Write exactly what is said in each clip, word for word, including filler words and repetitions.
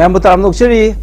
ꯃꯌꯥꯝꯕꯨ ꯇꯔꯥꯝꯅ ꯑꯣꯛꯆꯔꯤ꯫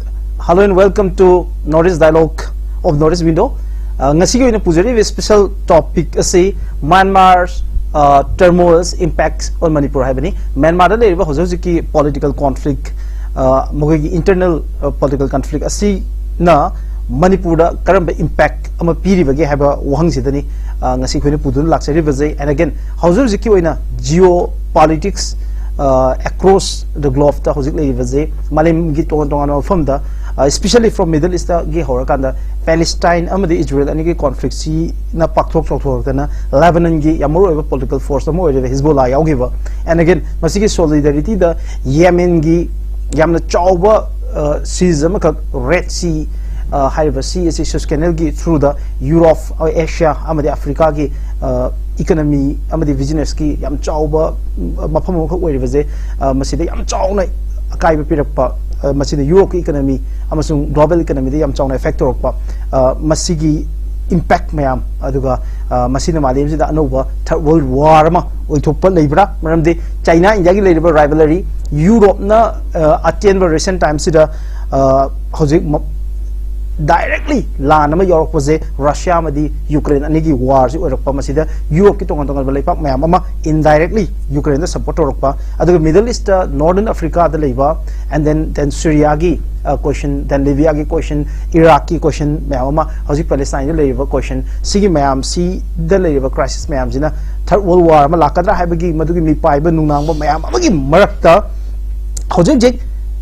Hello and welcome to North East Dialogue of North East Window. ꯑ, ꯉꯁꯤꯒꯤ ꯑꯣꯏꯅ ꯄꯨꯖꯔꯤꯕ special topic ꯑꯁꯤ Myanmar, ꯑ, turmoil's impact on Manipur ꯍꯥꯏꯕꯅꯤ꯫ ꯃ꯭ꯌꯥꯟꯃꯥꯔꯗ ꯂꯩꯔꯤꯕ ꯍꯧꯖꯤꯛ ꯍꯧꯖꯤꯛꯀꯤ political conflict, ꯑ, ꯃꯈꯣꯏꯒꯤ internal, ꯑ, political conflict ꯑꯁꯤꯅ ꯃꯅꯤꯄꯨꯔꯗ ꯀꯔꯝꯕ impact ꯑꯃ ꯄꯤꯔꯤꯕꯒꯦ ꯍꯥꯏꯕ ꯋꯥꯍꯪꯁꯤꯗꯅꯤ, ꯑ, ꯉꯁꯤ ꯑꯩꯈꯣꯏꯅ ꯄꯨꯗꯨꯅ ꯂꯥꯛꯆꯔꯤꯕꯁꯦ꯫ And again, ꯍꯧꯖꯤꯛ ꯍꯧꯖꯤꯛꯀꯤ ꯑꯣꯏꯅ geo politics, ꯑ, across the globeꯇ ꯍꯧꯖꯤꯛ ꯂꯩꯔꯤꯕꯁꯦ, ꯃꯥꯂꯦꯝꯒꯤ ꯇꯣꯉꯥꯟ ꯇꯣꯉꯥꯟꯕ ꯃꯐꯝꯗ, ꯑ, especially from Middle Eastꯇꯒꯤ ꯍꯧꯔꯀꯥꯟꯗ Palestine ꯑꯃꯗꯤ Israel ꯑꯅꯤꯒꯤ conflictꯁꯤꯅ ꯄꯥꯛꯊꯣꯛ ꯆꯥꯎꯊꯣꯔꯛꯇꯅ Lebanonꯒꯤ ꯌꯥꯝ ꯃꯔꯨ ꯑꯣꯏꯕ political force ꯑꯃ ꯑꯣꯏꯔꯤꯕ Hezbollah ꯌꯥꯎꯈꯤꯕ꯫ And again, ꯃꯁꯤꯒꯤ solidarityꯗ Yemenꯒꯤ ꯌꯥꯝꯅ ꯆꯥꯎꯕ, ꯑ, seas ꯑꯃꯈꯛ, Red Sea, ꯑ, ꯍꯥꯏꯔꯤꯕ sea ꯑꯁꯤ Suez Canalꯒꯤ throughꯗ Europe, ꯑ, Asia ꯑꯃꯗꯤ Africaꯒꯤ, ꯑ, economy ꯑꯃꯗꯤ businessꯀꯤ ꯌꯥꯝ ꯆꯥꯎꯕ, ꯎꯝ, ꯃꯐꯝ ꯑꯃꯈꯛ ꯑꯣꯏꯔꯤꯕꯁꯦ, ꯑ, ꯃꯁꯤꯗ ꯌꯥꯝ ꯆꯥꯎꯅ ꯑꯀꯥꯏꯕ ꯄꯤꯔꯛꯄ, ꯑ, ꯃꯁꯤꯅ Europeꯀꯤ economy ꯑꯃꯁꯨꯡ global economyꯗ ꯌꯥꯝ ꯆꯥꯎꯅ effect ꯇꯧꯔꯛꯄ, ꯑ, ꯃꯁꯤꯒꯤ impact ꯃꯌꯥꯝ, ꯑꯗꯨꯒ, ꯑ, ꯃꯁꯤꯅ ꯃꯥꯂꯦꯝꯁꯤꯗ ꯑꯅꯧꯕ Third World War ꯑꯃ ꯑꯣꯏꯊꯣꯛꯄ ꯂꯩꯕ꯭ꯔꯥ? ꯃꯔꯝꯗꯤ China Indiaꯒꯤ ꯂꯩꯔꯤꯕ rivalry, Europeꯅ, ꯑ, ꯑꯇꯦꯟꯕ recent timesꯁꯤꯗ, ꯑ, ꯍꯧꯖꯤꯛ ꯃ-, directly ꯂꯥꯟ ꯑꯃ ꯌꯥꯎꯔꯛꯄꯁꯦ Russia ꯑꯃꯗꯤ Ukraine ꯑꯅꯤꯒꯤ warꯁꯤ ꯑꯣꯏꯔꯛꯄ, ꯃꯁꯤꯗ Europeꯀꯤ ꯇꯣꯉꯥꯟ ꯇꯣꯉꯥꯟꯕ ꯂꯩꯄꯥꯛ ꯃꯌꯥꯝ ꯑꯃ indirectly Ukraineꯗ support ꯇꯧꯔꯛꯄ, ꯑꯗꯨꯒ Middle Eastꯇ Northern Africaꯗ ꯂꯩꯕ, and then, then Syriaꯒꯤ, ꯑ, question, then Libyaꯒꯤ question, Iraqꯀꯤ question ꯃꯌꯥꯝ ꯑꯃ, ꯍꯧꯖꯤꯛ Palestineꯗ ꯂꯩꯔꯤꯕ question, ꯁꯤꯒꯤ ꯃꯌꯥꯝꯁꯤꯗ ꯂꯩꯔꯤꯕ crisis ꯃꯌꯥꯝꯁꯤꯅ Third World War ꯑꯃ ꯂꯥꯛꯀꯗ꯭ꯔꯥ ꯍꯥꯏꯕꯒꯤ ꯃꯗꯨꯒꯤ ꯃꯤꯄꯥꯏꯕ ꯅꯨꯡꯅꯥꯡꯕ ꯃꯌꯥꯝ ꯑꯃꯒꯤ ꯃꯔꯛꯇ ꯍꯧꯖꯤꯛ ꯍꯧꯖꯤꯛ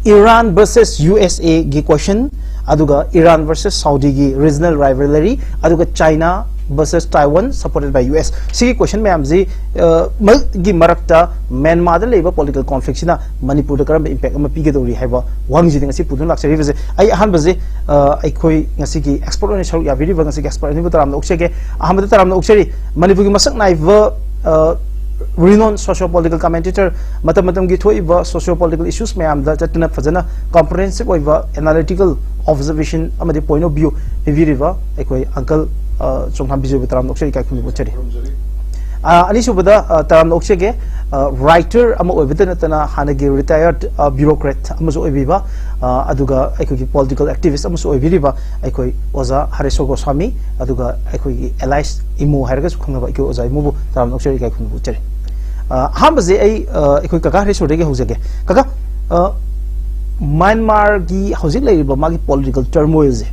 Iran versus USAꯒꯤ question, ꯑꯗꯨꯒ Iran versus Saudiꯒꯤ regional rivalry, ꯑꯗꯨꯒ China versus Taiwan supported by US, ꯁꯤꯒꯤ question ꯃꯌꯥꯝꯁꯤ, ꯑ, ꯃꯒꯤ ꯃꯔꯛꯇ ꯃ꯭ꯌꯥꯟꯃꯥꯔꯗ ꯂꯩꯕ political conflictꯁꯤꯅ ꯃꯅꯤꯄꯨꯔꯗ ꯀꯔꯝꯕ impact ꯑꯃ ꯄꯤꯒꯗꯧꯔꯤ ꯍꯥꯏꯕ ꯋꯥꯍꯪꯁꯤꯗꯤ ꯉꯁꯤ ꯄꯨꯗꯨꯅ ꯂꯥꯛꯆꯔꯤꯕꯁꯦ꯫ ꯑꯩ ꯑꯍꯥꯟꯕꯁꯦ, ꯑ, ꯑꯩꯈꯣꯏ ꯉꯁꯤꯒꯤ expert ꯑꯣꯏꯅ ꯁꯔꯨꯛ ꯌꯥꯕꯤꯔꯤꯕ ꯉꯁꯤꯒꯤ expert ꯑꯅꯤꯕꯨ ꯇꯔꯥꯝꯅ ꯑꯣꯛꯆꯒꯦ꯫ ꯑꯍꯥꯟꯕꯗ ꯇꯔꯥꯝꯅ ꯑꯣꯛꯆꯔꯤ, ꯃꯅꯤꯄꯨꯔꯒꯤ ꯃꯁꯛ ꯅꯥꯏꯕ, ꯑ, renowned socio political commentator, ꯃꯇꯝ ꯃꯇꯝꯒꯤ ꯊꯣꯛꯏꯕ socio political issues ꯃꯌꯥꯝꯗ ꯆꯠꯇꯨꯅ ꯐꯖꯅ comprehensive ꯑꯣꯏꯕ analytical observation ꯑꯃꯗꯤ point of view ꯄꯤꯕꯤꯔꯤꯕ ꯑꯩꯈꯣꯏ uncle, ꯑ, ꯆꯣꯡꯊꯥꯝ ꯕꯤꯖꯣꯏꯕꯨ ꯇꯔꯥꯝꯅ ꯑꯣꯛꯆꯔꯤ, ꯏꯀꯥꯏ ꯈꯨꯝꯅꯕ ꯎꯠꯆꯔꯤ꯫ ꯑ, ꯑꯅꯤꯁꯨꯕꯗ, ꯑ, ꯇꯔꯥꯝꯅ ꯑꯣꯛꯆꯒꯦ, ꯔꯥꯏꯇꯔ ꯑꯃ ꯑꯣꯏꯕꯇ ꯅꯠꯇꯅ ꯍꯥꯟꯅꯒꯤ ꯔꯤꯇꯥꯌꯔꯠ ꯕ꯭ꯌꯨꯔꯣꯀ꯭ꯔꯦꯠ ꯑꯃꯁꯨ ꯑꯣꯏꯕꯤꯕ, ꯑ, ꯑꯗꯨꯒ ꯑꯩꯈꯣꯏꯒꯤ ꯄꯣꯂꯤꯇꯤꯀꯦꯜ ꯑꯦꯛꯇꯤꯚꯤꯁ꯭ꯠ ꯑꯃꯁꯨ ꯑꯣꯏꯕꯤꯔꯤꯕ ꯑꯩꯈꯣꯏ ꯑꯣꯖꯥ ꯍꯔꯦꯁꯣꯔ ꯒꯣꯁ꯭ꯋꯥꯃꯤ, ꯑꯗꯨꯒ ꯑꯩꯈꯣꯏꯒꯤ ꯑꯦꯂꯥꯏꯁ ꯏꯃꯣ ꯍꯥꯏꯔꯒꯁꯨ ꯈꯪꯅꯕ ꯑꯩꯈꯣꯏ ꯑꯣꯖꯥ ꯏꯃꯣꯕꯨ ꯇꯔꯥꯝꯅ ꯑꯣꯛꯆꯔꯤ, ꯏꯀꯥꯏ ꯈꯨꯝꯅꯕ ꯎꯠꯆꯔꯤ꯫ ꯑ, ꯑꯍꯥꯟꯕꯁꯦ ꯑꯩ, ꯑ, ꯑꯩꯈꯣꯏ ꯀꯀꯥ ꯍꯔꯦꯁꯣꯔꯗꯒꯤ ꯍꯧꯖꯒꯦ꯫ ꯀꯀꯥ, ꯑ, ꯃ꯭ꯌꯥꯟꯃꯥꯔꯒꯤ ꯍꯧꯖꯤꯛ ꯂꯩꯔꯤꯕ ꯃꯥꯒꯤ ꯄꯣꯂꯤꯇꯤꯀꯦꯜ ꯇꯔꯃꯣꯏꯜꯁꯦ,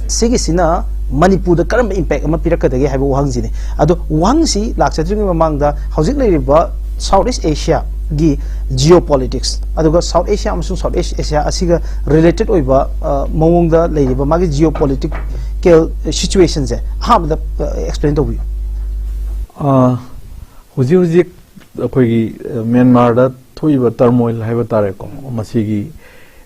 ꯁꯤꯒꯤꯁꯤꯅ ꯃꯅꯤꯄꯨꯔꯗ ꯀꯔꯝꯕ ꯏꯝꯄꯦꯛ ꯑꯃ ꯄꯤꯔꯛꯀꯗꯒꯦ ꯍꯥꯏꯕ ꯋꯥꯍꯪꯁꯤꯅꯤ꯫ ꯑꯗꯣ ꯋꯥꯍꯪꯁꯤ ꯂꯥꯛꯆꯗ꯭ꯔꯤꯉꯩ ꯃꯃꯥꯡꯗ ꯍꯧꯖꯤꯛ ꯂꯩꯔꯤꯕ ꯁꯥꯎꯠ ꯏꯁ ꯑꯦꯁꯤꯌꯥꯒꯤ ꯖꯤꯑꯣ ꯄꯣꯂꯤꯇꯤꯛꯁ, ꯑꯗꯨꯒ ꯁꯥꯎꯠ ꯑꯦꯁꯤꯌꯥ ꯑꯃꯁꯨꯡ ꯁꯥꯎꯠ ꯏꯁ ꯑꯦꯁꯤꯌꯥ ꯑꯁꯤꯒ ꯔꯤꯂꯦꯇꯦꯠ ꯑꯣꯏꯕ, ꯑ, ꯃꯑꯣꯡꯗ ꯂꯩꯔꯤꯕ ꯃꯥꯒꯤ ꯖꯤꯑꯣ ꯄꯣꯂꯤꯇꯤꯀꯦꯜ ꯁꯤꯆꯨꯋꯦꯁꯟꯁꯦ ꯑꯍꯥꯟꯕꯗ, ꯑ, ꯑꯦꯛꯁꯄ꯭ꯂꯦꯟ ꯇꯧꯕꯤꯌꯨ꯫ ꯑ, ꯍꯧꯖꯤꯛ ꯍꯧꯖꯤꯛ ꯑꯩꯈꯣꯏꯒꯤ, ꯑ, ꯃ꯭ꯌꯥꯟꯃꯥꯔꯗ ꯊꯣꯛꯏꯕ ꯇꯔꯃꯣꯏꯜ ꯍꯥꯏꯕ ꯇꯥꯔꯦꯀꯣ, ꯃꯁꯤꯒꯤ,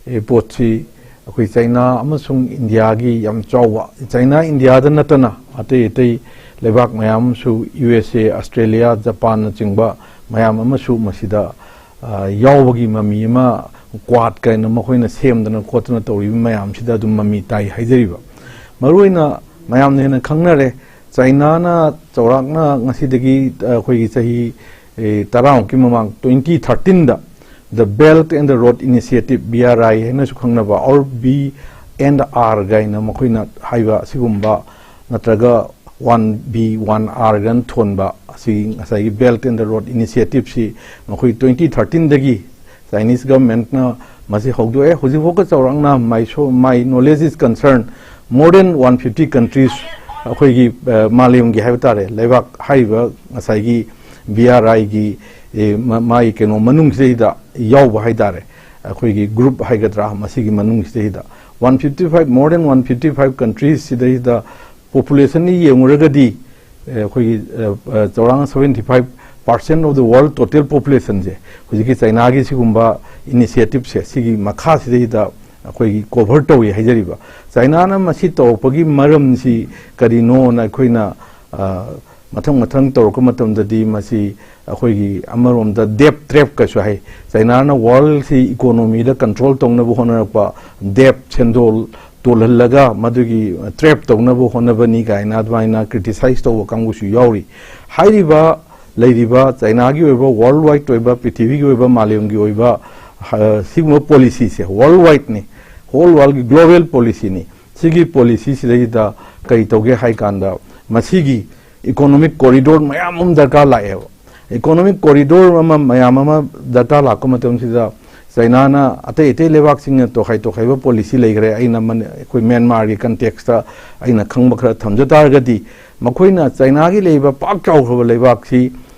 ꯑꯦ, ꯄꯣꯠꯁꯤ ꯑꯩꯈꯣꯏ ꯆꯩꯅꯥ ꯑꯃꯁꯨꯡ ꯏꯟꯗꯤꯌꯥꯒꯤ ꯌꯥꯝ ꯆꯥꯎꯕ, ꯆꯩꯅꯥ ꯏꯟꯗꯤꯌꯥꯗ ꯅꯠꯇꯅ ꯑꯇꯩ ꯑꯇꯩ ꯂꯩꯕꯥꯛ ꯃꯌꯥꯝ ꯑꯃꯁꯨ, ꯌꯨ ꯑꯦꯁ ꯑꯦ, ꯑꯁꯇ꯭ꯔꯦꯂꯤꯌꯥ, ꯖꯄꯥꯟꯅꯆꯤꯡꯕ ꯃꯌꯥꯝ ꯑꯃꯁꯨ ꯃꯁꯤꯗ, ꯑ, ꯌꯥꯎꯕꯒꯤ ꯃꯃꯤ ꯑꯃ, ꯀ꯭ꯋꯥꯗ ꯀꯥꯏꯅ ꯃꯈꯣꯏꯅ ꯁꯦꯝꯗꯅ ꯈꯣꯠꯇꯅ ꯇꯧꯔꯤꯕ ꯃꯌꯥꯝꯁꯤꯗ ꯑꯗꯨꯝ ꯃꯃꯤ ꯇꯥꯏ ꯍꯥꯏꯖꯔꯤꯕ꯫ ꯃꯔꯨꯑꯣꯏꯅ ꯃꯌꯥꯝꯅ ꯍꯦꯟꯅ ꯈꯪꯅꯔꯦ, ꯆꯩꯅꯥꯅ ꯆꯥꯎꯔꯥꯛꯅ ꯉꯁꯤꯗꯒꯤ, ꯑ, ꯑꯩꯈꯣꯏꯒꯤ ꯆꯍꯤ, ꯑꯦ, ꯇꯔꯥꯃꯨꯛꯀꯤ ꯃꯃꯥꯡ, ꯇ꯭ꯋꯦꯟꯇꯤ ꯊꯥꯔꯇꯤꯟꯗ The Belt and the Road Initiative, B R I ꯍꯥꯏꯅꯁꯨ ꯈꯪꯅꯕ, ꯑꯣꯔ ꯕꯤ ꯑꯦꯟ ꯑꯥꯔ ꯒꯥꯏꯅ ꯃꯈꯣꯏꯅ ꯍꯥꯏꯕ ꯑꯁꯤꯒꯨꯝꯕ, ꯅꯠꯇ꯭ꯔꯒ ꯋꯥꯟ ꯕꯤ ꯋꯥꯟ ꯑꯥꯔ ꯒꯥꯏꯅ ꯊꯣꯟꯕ, ꯑꯁꯤꯒꯤ ꯉꯁꯥꯏꯒꯤ Belt and the Road Initiativeꯁꯤ ꯃꯈꯣꯏ ꯇ꯭ꯋꯦꯟꯇꯤ ꯊꯥꯔꯇꯤꯟꯗꯒꯤ ꯆꯥꯏꯅꯤꯁ ꯒꯚꯔꯟꯃꯦꯟꯠꯅ ꯃꯁꯤ ꯍꯧꯗꯣꯛꯑꯦ꯫ ꯍꯧꯖꯤꯛꯐꯥꯎꯕ ꯆꯥꯎꯔꯥꯛꯅ, my so, my knowledge is concerned, more than one fifty countries, ꯑꯩꯈꯣꯏꯒꯤ, ꯑ, ꯃꯥꯂꯦꯝꯒꯤ ꯍꯥꯏꯕ ꯇꯥꯔꯦ, ꯂꯩꯕꯥꯛ ꯍꯥꯏꯔꯤꯕ ꯉꯁꯥꯏꯒꯤ ꯕꯤ ꯑꯥꯔ ꯑꯥꯏꯒꯤ, ꯑꯦ, ꯃ-, ꯃꯥꯒꯤ ꯀꯩꯅꯣ ꯃꯅꯨꯡꯁꯤꯗꯩꯗ ꯌꯥꯎꯕ ꯍꯥꯏ ꯇꯥꯔꯦ, ꯑꯩꯈꯣꯏꯒꯤ ꯒ꯭ꯔꯨꯞ ꯍꯥꯏꯒꯗ꯭ꯔꯥ, ꯃꯁꯤꯒꯤ ꯃꯅꯨꯡꯁꯤꯗꯩꯗ one fifty five, more than one fifty five countries ꯁꯤꯗꯩꯗ ꯄꯣꯄꯨꯂꯦꯁꯟꯗ ꯌꯦꯡꯉꯨꯔꯒꯗꯤ, ꯑꯦ, ꯑꯩꯈꯣꯏꯒꯤ, ꯑ, ꯑ, ꯆꯥꯎꯔꯥꯛꯅ seventy five percent of the world total populationꯁꯦ ꯍꯧꯖꯤꯛꯀꯤ ꯆꯩꯅꯥꯒꯤ ꯁꯤꯒꯨꯝꯕ ꯏꯅꯤꯁꯤꯌꯦꯇꯤꯞꯁꯦ, ꯁꯤꯒꯤ ꯃꯈꯥꯁꯤꯗꯩꯗ ꯑꯩꯈꯣꯏꯒꯤ ꯀꯣꯚꯔ ꯇꯧꯏ ꯍꯥꯏꯖꯔꯤꯕ꯫ ꯆꯩꯅꯥꯅ ꯃꯁꯤ ꯇꯧꯔꯛꯄꯒꯤ ꯃꯔꯝꯁꯤ ꯀꯔꯤꯅꯣꯅ ꯑꯩꯈꯣꯏꯅ, ꯑ, ꯃꯊꯪ ꯃꯊꯪ ꯇꯧꯔꯛꯄ ꯃꯇꯝꯗꯗꯤ ꯃꯁꯤ ꯑꯩꯈꯣꯏꯒꯤ ꯑꯃꯔꯣꯝꯗ ꯗꯦꯞ ꯇ꯭ꯔꯦꯞ ꯀꯁꯨ ꯍꯥꯏ꯫ ꯆꯩꯅꯥꯅ ꯋꯥꯔꯜꯁꯤ ꯏꯀꯣꯅꯣꯃꯤꯗ ꯀꯟꯇ꯭ꯔꯣꯜ ꯇꯧꯅꯕ ꯍꯣꯠꯅꯔꯛꯄ, ꯗꯦꯞ ꯁꯦꯟꯗꯣꯜ ꯇꯣꯜꯍꯜꯂꯒ ꯃꯗꯨꯒꯤ ꯇ꯭ꯔꯦꯞ ꯇꯧꯅꯕ ꯍꯣꯠꯅꯕꯅꯤ ꯀꯥꯏꯅ ꯑꯗꯨꯃꯥꯏꯅ ꯀ꯭ꯔꯤꯇꯤꯁꯥꯏꯖ ꯇꯧꯕ ꯀꯥꯡꯕꯨꯁꯨ ꯌꯥꯎꯔꯤ꯫ ꯍꯥꯏꯔꯤꯕ ꯂꯩꯔꯤꯕ ꯆꯥꯏꯅꯥꯒꯤ ꯑꯣꯏꯕ, ꯋꯥꯔꯜ ꯋꯥꯏꯗ ꯑꯣꯏꯕ, ꯄ꯭ꯔꯤꯊꯤꯕꯤꯒꯤ ꯑꯣꯏꯕ, ꯃꯥꯂꯦꯝꯒꯤ ꯑꯣꯏꯕ, ꯑ, ꯁꯤꯒꯨꯝꯕ ꯄꯣꯂꯤꯁꯤꯁꯦ ꯋꯥꯔꯜ ꯋꯥꯏꯗꯅꯤ, ꯍꯣꯜ ꯋꯥꯔꯜꯒꯤ ꯒ꯭ꯂꯣꯕꯦꯜ ꯄꯣꯂꯤꯁꯤꯅꯤ꯫ ꯁꯤꯒꯤ ꯄꯣꯂꯤꯁꯤꯁꯤꯗꯩꯗ ꯀꯔꯤ ꯇꯧꯒꯦ ꯍꯥꯏ ꯀꯥꯟꯗ, ꯃꯁꯤꯒꯤ ꯏꯀꯣꯅꯣꯃꯤꯛ ꯀꯣꯔꯤꯗꯣꯔ ꯃꯌꯥꯝ ꯑꯃ ꯗꯔꯀꯥꯔ ꯂꯥꯛꯑꯦꯕ꯫ ꯏꯀꯣꯅꯣꯃꯤꯛ ꯀꯣꯔꯤꯗꯣꯔ ꯑꯃ ꯃꯌꯥꯝ ꯑꯃ ꯗꯔꯀꯥꯔ ꯂꯥꯛꯄ ꯃꯇꯝꯁꯤꯗ, ꯆꯥꯏꯅꯥꯅ ꯑꯇꯩ ꯑꯇꯩ ꯂꯩꯕꯥꯛꯁꯤꯡꯅ ꯇꯣꯈꯥꯏ ꯇꯣꯈꯥꯏꯕ ꯄꯣꯂꯤꯁꯤ ꯂꯩꯈ꯭ꯔꯦ꯫ ꯑꯩꯅ ꯃꯅꯤ-, ꯑꯩꯈꯣꯏ ꯃ꯭ꯌꯥꯟꯃꯥꯔꯒꯤ ꯀꯟꯇꯦꯛꯁꯇ ꯑꯩꯅ ꯈꯪꯕ ꯈꯔ ꯊꯝꯖ ꯇꯥꯔꯒꯗꯤ, ꯃꯈꯣꯏꯅ ꯆꯥꯏꯅꯥꯒꯤ ꯂꯩꯔꯤꯕ ꯄꯥꯛ ꯆꯥꯎꯈ꯭ꯔꯕ ꯂꯩꯕꯥꯛꯁꯤ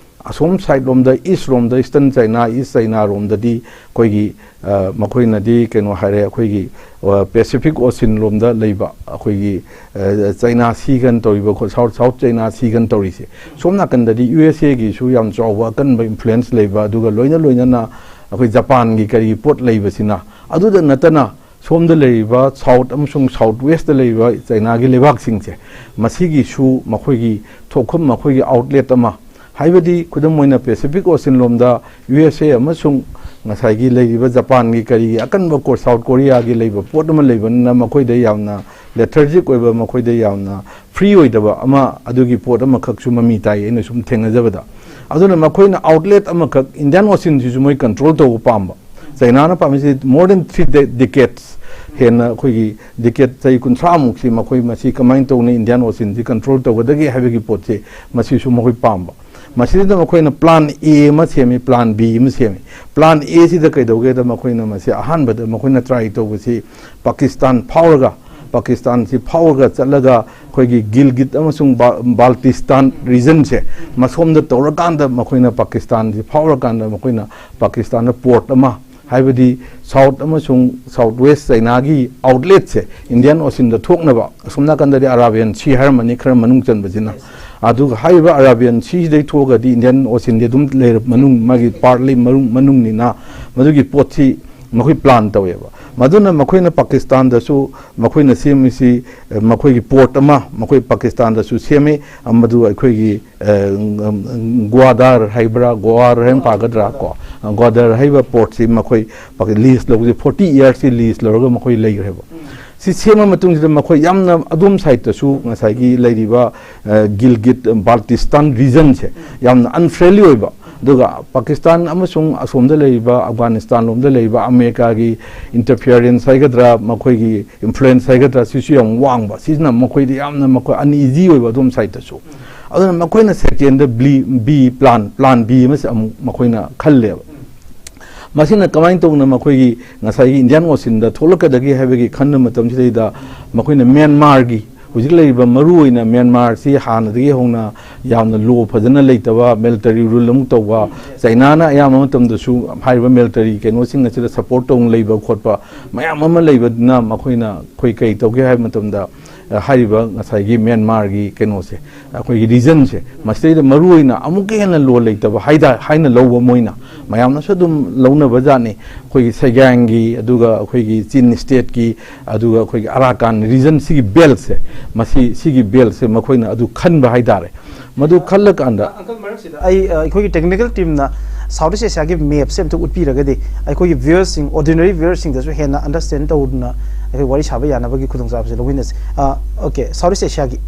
ꯑꯁꯣꯝ ꯁꯥꯏꯠ ꯂꯣꯝꯗ, ꯏꯁ ꯔꯣꯝꯗ, ꯏꯁꯇꯔꯟ ꯆꯥꯏꯅꯥ, ꯏꯁ ꯆꯥꯏꯅꯥ ꯔꯣꯝꯗꯗꯤ ꯑꯩꯈꯣꯏꯒꯤ, ꯑ, ꯃꯈꯣꯏꯅꯗꯤ ꯀꯩꯅꯣ ꯍꯥꯏꯔꯦ, ꯑꯩꯈꯣꯏꯒꯤ, ꯑ, ꯄꯦꯁꯤꯐꯤꯛ ꯑꯣꯁꯤꯟ ꯂꯣꯝꯗ ꯂꯩꯕ ꯑꯩꯈꯣꯏꯒꯤ, ꯑ, ꯆꯥꯏꯅꯥ ꯁꯤꯒꯟ ꯇꯧꯔꯤꯕ, ꯑꯩꯈꯣꯏ ꯁꯥꯎꯠ, ꯁꯥꯎꯠ ꯆꯥꯏꯅꯥ ꯁꯤꯒꯟ ꯇꯧꯔꯤꯁꯦ꯫ ꯁꯣꯝ ꯅꯥꯀꯟꯗꯗꯤ ꯌꯨ ꯑꯦꯁ ꯑꯦꯒꯤꯁꯨ ꯌꯥꯝ ꯆꯥꯎꯕ ꯑꯀꯟꯕ ꯏꯟꯐ꯭ꯂꯨꯌꯦꯟꯁ ꯂꯩꯕ, ꯑꯗꯨꯒ ꯂꯣꯏꯅ ꯂꯣꯏꯅꯅ ꯑꯩꯈꯣꯏ ꯖꯄꯥꯟꯒꯤ ꯀꯔꯤꯒꯤ ꯄꯣꯠ ꯂꯩꯕꯁꯤꯅ, ꯑꯗꯨꯗ ꯅꯠꯇꯅ ꯁꯣꯝꯗ ꯂꯩꯔꯤꯕ ꯁꯥꯎꯠ ꯑꯃꯁꯨꯡ ꯁꯥꯎꯠ ꯋꯦꯁꯇ ꯂꯩꯔꯤꯕ ꯆꯥꯏꯅꯥꯒꯤ ꯂꯩꯕꯥꯛꯁꯤꯡꯁꯦ, ꯃꯁꯤꯒꯤꯁꯨ ꯃꯈꯣꯏꯒꯤ ꯊꯣꯛꯐꯝ, ꯃꯈꯣꯏꯒꯤ ꯑꯥꯎꯠꯂꯦꯠ ꯑꯃ, ꯍꯥꯏꯕꯗꯤ ꯈꯨꯗꯝ ꯑꯣꯏꯅ ꯄꯦꯁꯤꯐꯤꯛ ꯑꯣꯁꯤꯟ ꯂꯣꯝꯗ ꯌꯨ ꯑꯦꯁ ꯑꯦ ꯑꯃꯁꯨꯡ ꯉꯁꯥꯏꯒꯤ ꯂꯩꯔꯤꯕ ꯖꯄꯥꯟꯒꯤ ꯀꯔꯤꯒꯤ ꯑꯀꯟꯕ ꯀꯣ-, ꯁꯥꯎꯠ ꯀꯣꯔꯤꯌꯥꯒꯤ ꯂꯩꯕ ꯄꯣꯠ ꯑꯃ ꯂꯩꯕꯅꯤꯅ, ꯃꯈꯣꯏꯗ ꯌꯥꯝꯅ ꯂꯦꯊꯔꯖꯤꯛ ꯑꯣꯏꯕ, ꯃꯈꯣꯏꯗ ꯌꯥꯝꯅ ꯐ꯭ꯔꯤ ꯑꯣꯏꯗꯕ ꯑꯃ, ꯑꯗꯨꯒꯤ ꯄꯣꯠ ꯑꯃꯈꯛꯁꯨ ꯃꯃꯤ ꯇꯥꯏ ꯑꯩꯅ ꯁꯨꯝ ꯊꯦꯡꯅꯖꯕꯗ꯫ ꯑꯗꯨꯅ ꯃꯈꯣꯏꯅ ꯑꯥꯎꯠꯂꯦꯠ ꯑꯃꯈꯛ, ꯏꯟꯗꯤꯌꯥꯟ ꯑꯣꯁꯤꯟꯁꯤꯁꯨ ꯃꯣꯏ ꯀꯟꯇ꯭ꯔꯣꯜ ꯇꯧꯕ ꯄꯥꯝꯕ꯫ ꯆꯥꯏꯅꯥꯅ ꯄꯥꯝꯃꯤꯁꯤ more than three decades, ꯍꯦꯟꯅ ꯑꯩꯈꯣꯏꯒꯤ ꯗꯤꯀꯦꯠ ꯆꯍꯤ ꯀꯨꯟꯊ꯭ꯔꯥꯃꯨꯛꯁꯤ ꯃꯈꯣꯏ ꯃꯁꯤ ꯀꯃꯥꯏꯅ ꯇꯧꯅ ꯏꯟꯗꯤꯌꯥꯟ ꯑꯣꯁꯤꯟꯁꯤ ꯀꯟꯇ꯭ꯔꯣꯜ ꯇꯧꯒꯗꯒꯦ ꯍꯥꯏꯕꯒꯤ ꯄꯣꯠꯁꯦ, ꯃꯁꯤꯁꯨ ꯃꯈꯣꯏ ꯄꯥꯝꯕ꯫ ꯃꯁꯤꯗ ꯃꯈꯣꯏꯅ ꯄ꯭ꯂꯥꯟ ꯑꯦ ꯑꯃ ꯁꯦꯝꯃꯤ, ꯄ꯭ꯂꯥꯟ ꯕꯤ ꯑꯃ ꯁꯦꯝꯃꯤ꯫ ꯄ꯭ꯂꯥꯟ ꯑꯦꯁꯤꯗ ꯀꯩꯗꯧꯒꯦꯗ, ꯃꯈꯣꯏꯅ ꯃꯁꯤ ꯑꯍꯥꯟꯕꯗ ꯃꯈꯣꯏꯅ ꯇ꯭ꯔꯥꯏ ꯇꯧꯕꯁꯤ ꯄꯥꯀꯤꯁꯇꯥꯟ ꯐꯥꯎꯔꯒ, ꯄꯥꯀꯤꯁꯇꯥꯟꯁꯤ ꯐꯥꯎꯔꯒ ꯆꯠꯂꯒ ꯑꯩꯈꯣꯏꯒꯤ ꯒꯤꯜꯒꯤꯠ ꯑꯃꯁꯨꯡ ꯕꯥ-, ꯕꯥꯜꯇꯤꯁꯇꯥꯟ ꯔꯤꯖꯟꯁꯦ ꯃꯁꯣꯝꯗ ꯇꯧꯔꯀꯥꯟꯗ, ꯃꯈꯣꯏꯅ ꯄꯥꯀꯤꯁꯇꯥꯟꯁꯤ ꯐꯥꯎꯔꯀꯥꯟꯗ ꯃꯈꯣꯏꯅ ꯄꯥꯀꯤꯁꯇꯥꯟꯗ ꯄꯣꯔꯠ ꯑꯃ, ꯍꯥꯏꯕꯗꯤ ꯁꯥꯎꯠ ꯑꯃꯁꯨꯡ ꯁꯥꯎꯠ ꯋꯦꯁ ꯆꯥꯏꯅꯥꯒꯤ ꯑꯥꯎꯠꯂꯦꯠꯁꯦ ꯏꯟꯗꯤꯌꯥꯟ ꯑꯣꯁꯤꯟꯗ ꯊꯣꯛꯅꯕ, ꯑꯁꯣꯝ ꯅꯥꯀꯟꯗꯗꯤ ꯑꯔꯥꯕꯤꯌꯥꯟ ꯁꯤ ꯍꯥꯏꯔꯝꯃꯅꯤ, ꯈꯔ ꯃꯅꯨꯡ ꯆꯟꯕꯁꯤꯅ꯫ ꯑꯗꯨꯒ ꯍꯥꯏꯔꯤꯕ ꯑꯔꯥꯕꯤꯌꯥꯟ ꯁꯤꯁꯤꯗꯩ ꯊꯣꯛꯑꯒꯗꯤ ꯏꯟꯗꯤꯌꯥꯟ ꯑꯣꯁꯤꯟꯗꯤ ꯑꯗꯨꯝ ꯂꯩꯔ-, ꯃꯅꯨꯡ, ꯃꯥꯒꯤ ꯄꯥꯔꯠꯂꯤ ꯃꯅꯨꯡ, ꯃꯅꯨꯡꯅꯤꯅ, ꯃꯗꯨꯒꯤ ꯄꯣꯠꯁꯤ ꯃꯈꯣꯏ ꯄ꯭ꯂꯥꯟ ꯇꯧꯋꯦꯕ꯫ ꯃꯗꯨꯅ ꯃꯈꯣꯏꯅ ꯄꯥꯀꯤꯁꯇꯥꯟꯗꯁꯨ ꯃꯈꯣꯏꯅ ꯁꯦꯝꯃꯤꯁꯤ, ꯑ, ꯃꯈꯣꯏꯒꯤ ꯄꯣꯔꯠ ꯑꯃ ꯃꯈꯣꯏ ꯄꯥꯀꯤꯁꯇꯥꯟꯗꯁꯨ ꯁꯦꯝꯃꯤ꯫ ꯑ, ꯃꯗꯨ ꯑꯩꯈꯣꯏꯒꯤ, ꯑ, ꯒ꯭ꯋꯥꯗꯥꯔ ꯍꯥꯏꯕ꯭ꯔꯥ, ꯒꯣꯋꯥꯔ ꯍꯥꯏꯅ ꯄꯥꯒꯗ꯭ꯔꯥ ꯀꯣ, ꯒ꯭ꯋꯥꯗꯔ ꯍꯥꯏꯕ ꯄꯣꯔꯠꯁꯤ ꯃꯈꯣꯏ ꯂꯤꯁ ꯂꯧꯕꯁꯦ, ꯐꯣꯔꯇꯤ ꯏꯌꯥꯔꯁꯀꯤ ꯂꯤꯁ ꯂꯧꯔꯒ ꯃꯈꯣꯏ ꯂꯩꯈ꯭ꯔꯦꯕ꯫ ꯁꯤ ꯁꯦꯝꯃ ꯃꯇꯨꯡꯁꯤꯗ ꯃꯈꯣꯏ ꯌꯥꯝꯅ ꯑꯗꯣꯝ ꯁꯥꯏꯠꯇꯁꯨ ꯉꯁꯥꯏꯒꯤ ꯂꯩꯔꯤꯕ ꯒꯤꯜꯒꯤꯠ ꯕꯥꯜꯇꯤꯁꯇꯥꯟ ꯔꯤꯖꯟꯁꯦ ꯌꯥꯝꯅ ꯑꯟꯐ꯭ꯔꯦꯟꯂꯤ ꯑꯣꯏꯕ, ꯑꯗꯨꯒ ꯄꯥꯀꯤꯁꯇꯥꯟ ꯑꯃꯁꯨꯡ ꯑꯁꯣꯝꯗ ꯂꯩꯔꯤꯕ ꯑꯐꯒꯥꯅꯤꯁꯇꯥꯟ ꯂꯣꯝꯗ ꯂꯩꯔꯤꯕ ꯑꯃꯦꯔꯤꯀꯥꯒꯤ ꯏꯟꯇꯔꯐꯤꯌꯔꯦꯟꯁ ꯍꯥꯏꯒꯗ꯭ꯔꯥ, ꯃꯈꯣꯏꯒꯤ ꯏꯟꯐ꯭ꯂꯨꯌꯦꯟꯁ ꯍꯥꯏꯒꯗ꯭ꯔꯥ, ꯁꯤꯁꯨ ꯌꯥꯝ ꯋꯥꯡꯕ꯫ ꯁꯤꯁꯤꯅ ꯃꯈꯣꯏꯗ ꯌꯥꯝꯅ ꯃꯈꯣꯏ ꯑꯟꯏꯖꯤ ꯑꯣꯏꯕ ꯑꯗꯣꯝ ꯁꯥꯏꯠꯇꯁꯨ꯫ ꯑꯗꯨꯅ ꯃꯈꯣꯏꯅ second B B plan plan B ꯑꯃꯁꯦ ꯑꯃꯨꯛ ꯃꯈꯣꯏꯅ ꯈꯜꯂꯦꯕ꯫ ꯃꯁꯤꯅ ꯀꯃꯥꯏꯅ ꯇꯧꯅ ꯃꯈꯣꯏꯒꯤ ꯉꯁꯥꯏꯒꯤ ꯏꯟꯗꯤꯌꯥꯟ ꯑꯣꯁꯤꯟꯗ ꯊꯣꯛꯂꯛꯀꯗꯒꯦ ꯍꯥꯏꯕꯒꯤ ꯈꯟꯕ ꯃꯇꯝꯁꯤꯗꯩꯗ ꯃꯈꯣꯏꯅ ꯃ꯭ꯌꯥꯟꯃꯥꯔꯒꯤ ꯍꯧꯖꯤꯛ ꯂꯩꯔꯤꯕ ꯃꯔꯨ ꯑꯣꯏꯅ ꯃ꯭ꯌꯥꯟꯃꯥꯔꯁꯤ ꯍꯥꯟꯅꯗꯒꯤ ꯍꯧꯅ ꯌꯥꯝꯅ ꯂꯣ ꯐꯖꯅ ꯂꯩꯇꯕ, ꯃꯤꯂꯤꯇꯔꯤ ꯔꯨꯜ ꯑꯃꯨꯛ ꯇꯧꯕ, ꯆꯩꯅꯥꯅ ꯑꯌꯥꯝꯕ ꯃꯇꯝꯗꯁꯨ ꯍꯥꯏꯔꯤꯕ ꯃꯤꯂꯤꯇꯔꯤ ꯀꯩꯅꯣꯁꯤꯡ ꯑꯁꯤꯗ ꯁꯄꯣꯔꯠ ꯇꯧꯅ ꯂꯩꯕ ꯈꯣꯠꯄ ꯃꯌꯥꯝ ꯑꯃ ꯂꯩꯕꯗꯨꯅ ꯃꯈꯣꯏꯅ ꯑꯩꯈꯣꯏ ꯀꯔꯤ ꯇꯧꯒꯦ ꯍꯥꯏꯕ ꯃꯇꯝꯗ, ꯑ, ꯍꯥꯏꯔꯤꯕ ꯉꯁꯥꯏꯒꯤ ꯃ꯭ꯌꯥꯟꯃꯥꯔꯒꯤ ꯀꯩꯅꯣꯁꯦ, ꯑꯩꯈꯣꯏꯒꯤ ꯔꯤꯖꯟꯁꯦ, ꯃꯁꯤꯗꯩꯗ ꯃꯔꯨ ꯑꯣꯏꯅ ꯑꯃꯨꯛꯀ ꯍꯦꯟꯅ ꯂꯣ ꯂꯩꯇꯕ ꯍꯥꯏꯗ ꯍꯥꯏꯅ ꯂꯧꯕ ꯃꯣꯏꯅ ꯃꯌꯥꯝꯅꯁꯨ ꯑꯗꯨꯝ ꯂꯧꯅꯕ ꯖꯥꯠꯅꯤ꯫ ꯑꯩꯈꯣꯏꯒꯤ ꯁꯩꯒꯥꯡꯒꯤ, ꯑꯗꯨꯒ ꯑꯩꯈꯣꯏꯒꯤ ꯆꯤꯟ ꯁ꯭ꯇꯦꯠꯀꯤ, ꯑꯗꯨꯒ ꯑꯩꯈꯣꯏꯒꯤ ꯑꯔꯥꯀꯥꯟ ꯔꯤꯖꯟ, ꯁꯤꯒꯤ ꯕꯦꯜꯁꯦ, ꯃꯁꯤ ꯁꯤꯒꯤ ꯕꯦꯜꯁꯦ ꯃꯈꯣꯏꯅ ꯑꯗꯨ ꯈꯟꯕ ꯍꯥꯏꯇꯥꯔꯦ꯫ ꯃꯗꯨ ꯈꯜꯂꯀꯥꯟꯗ ꯑꯪꯀꯜ, ꯃꯔꯛꯁꯤꯗ ꯑꯩ, ꯑ, ꯑꯩꯈꯣꯏꯒꯤ ꯇꯦꯛꯅꯤꯀꯦꯜ ꯇꯤꯝꯅ ꯁꯥꯎꯠ ꯏꯁ ꯑꯦꯁꯤꯌꯥꯒꯤ ꯃꯦꯞꯁꯦ ꯑꯝꯇ ꯎꯠꯄꯤꯔꯒꯗꯤ ꯑꯩꯈꯣꯏꯒꯤ ꯚ꯭ꯌꯨꯋꯔꯁꯤꯡ, ꯑꯣꯔꯗꯤꯅꯔꯤ ꯚ꯭ꯌꯨꯋꯔꯁꯤꯡꯗꯁꯨ ꯍꯦꯟꯅ ꯑꯟꯗꯔꯁ꯭ꯇꯦꯟ ꯇꯧꯗꯨꯅ ꯑꯩꯈꯣꯏ ꯋꯥꯔꯤ ꯁꯥꯕ ꯌꯥꯅꯕꯒꯤ ꯈꯨꯗꯣꯡꯆꯥꯕꯁꯦ ꯂꯧꯃꯤꯟꯅꯁꯦ꯫ ꯑ, ꯑꯣꯀꯦ, ꯁꯥꯎꯠ ꯏꯁ ꯑꯦꯁꯤꯌꯥꯒꯤ,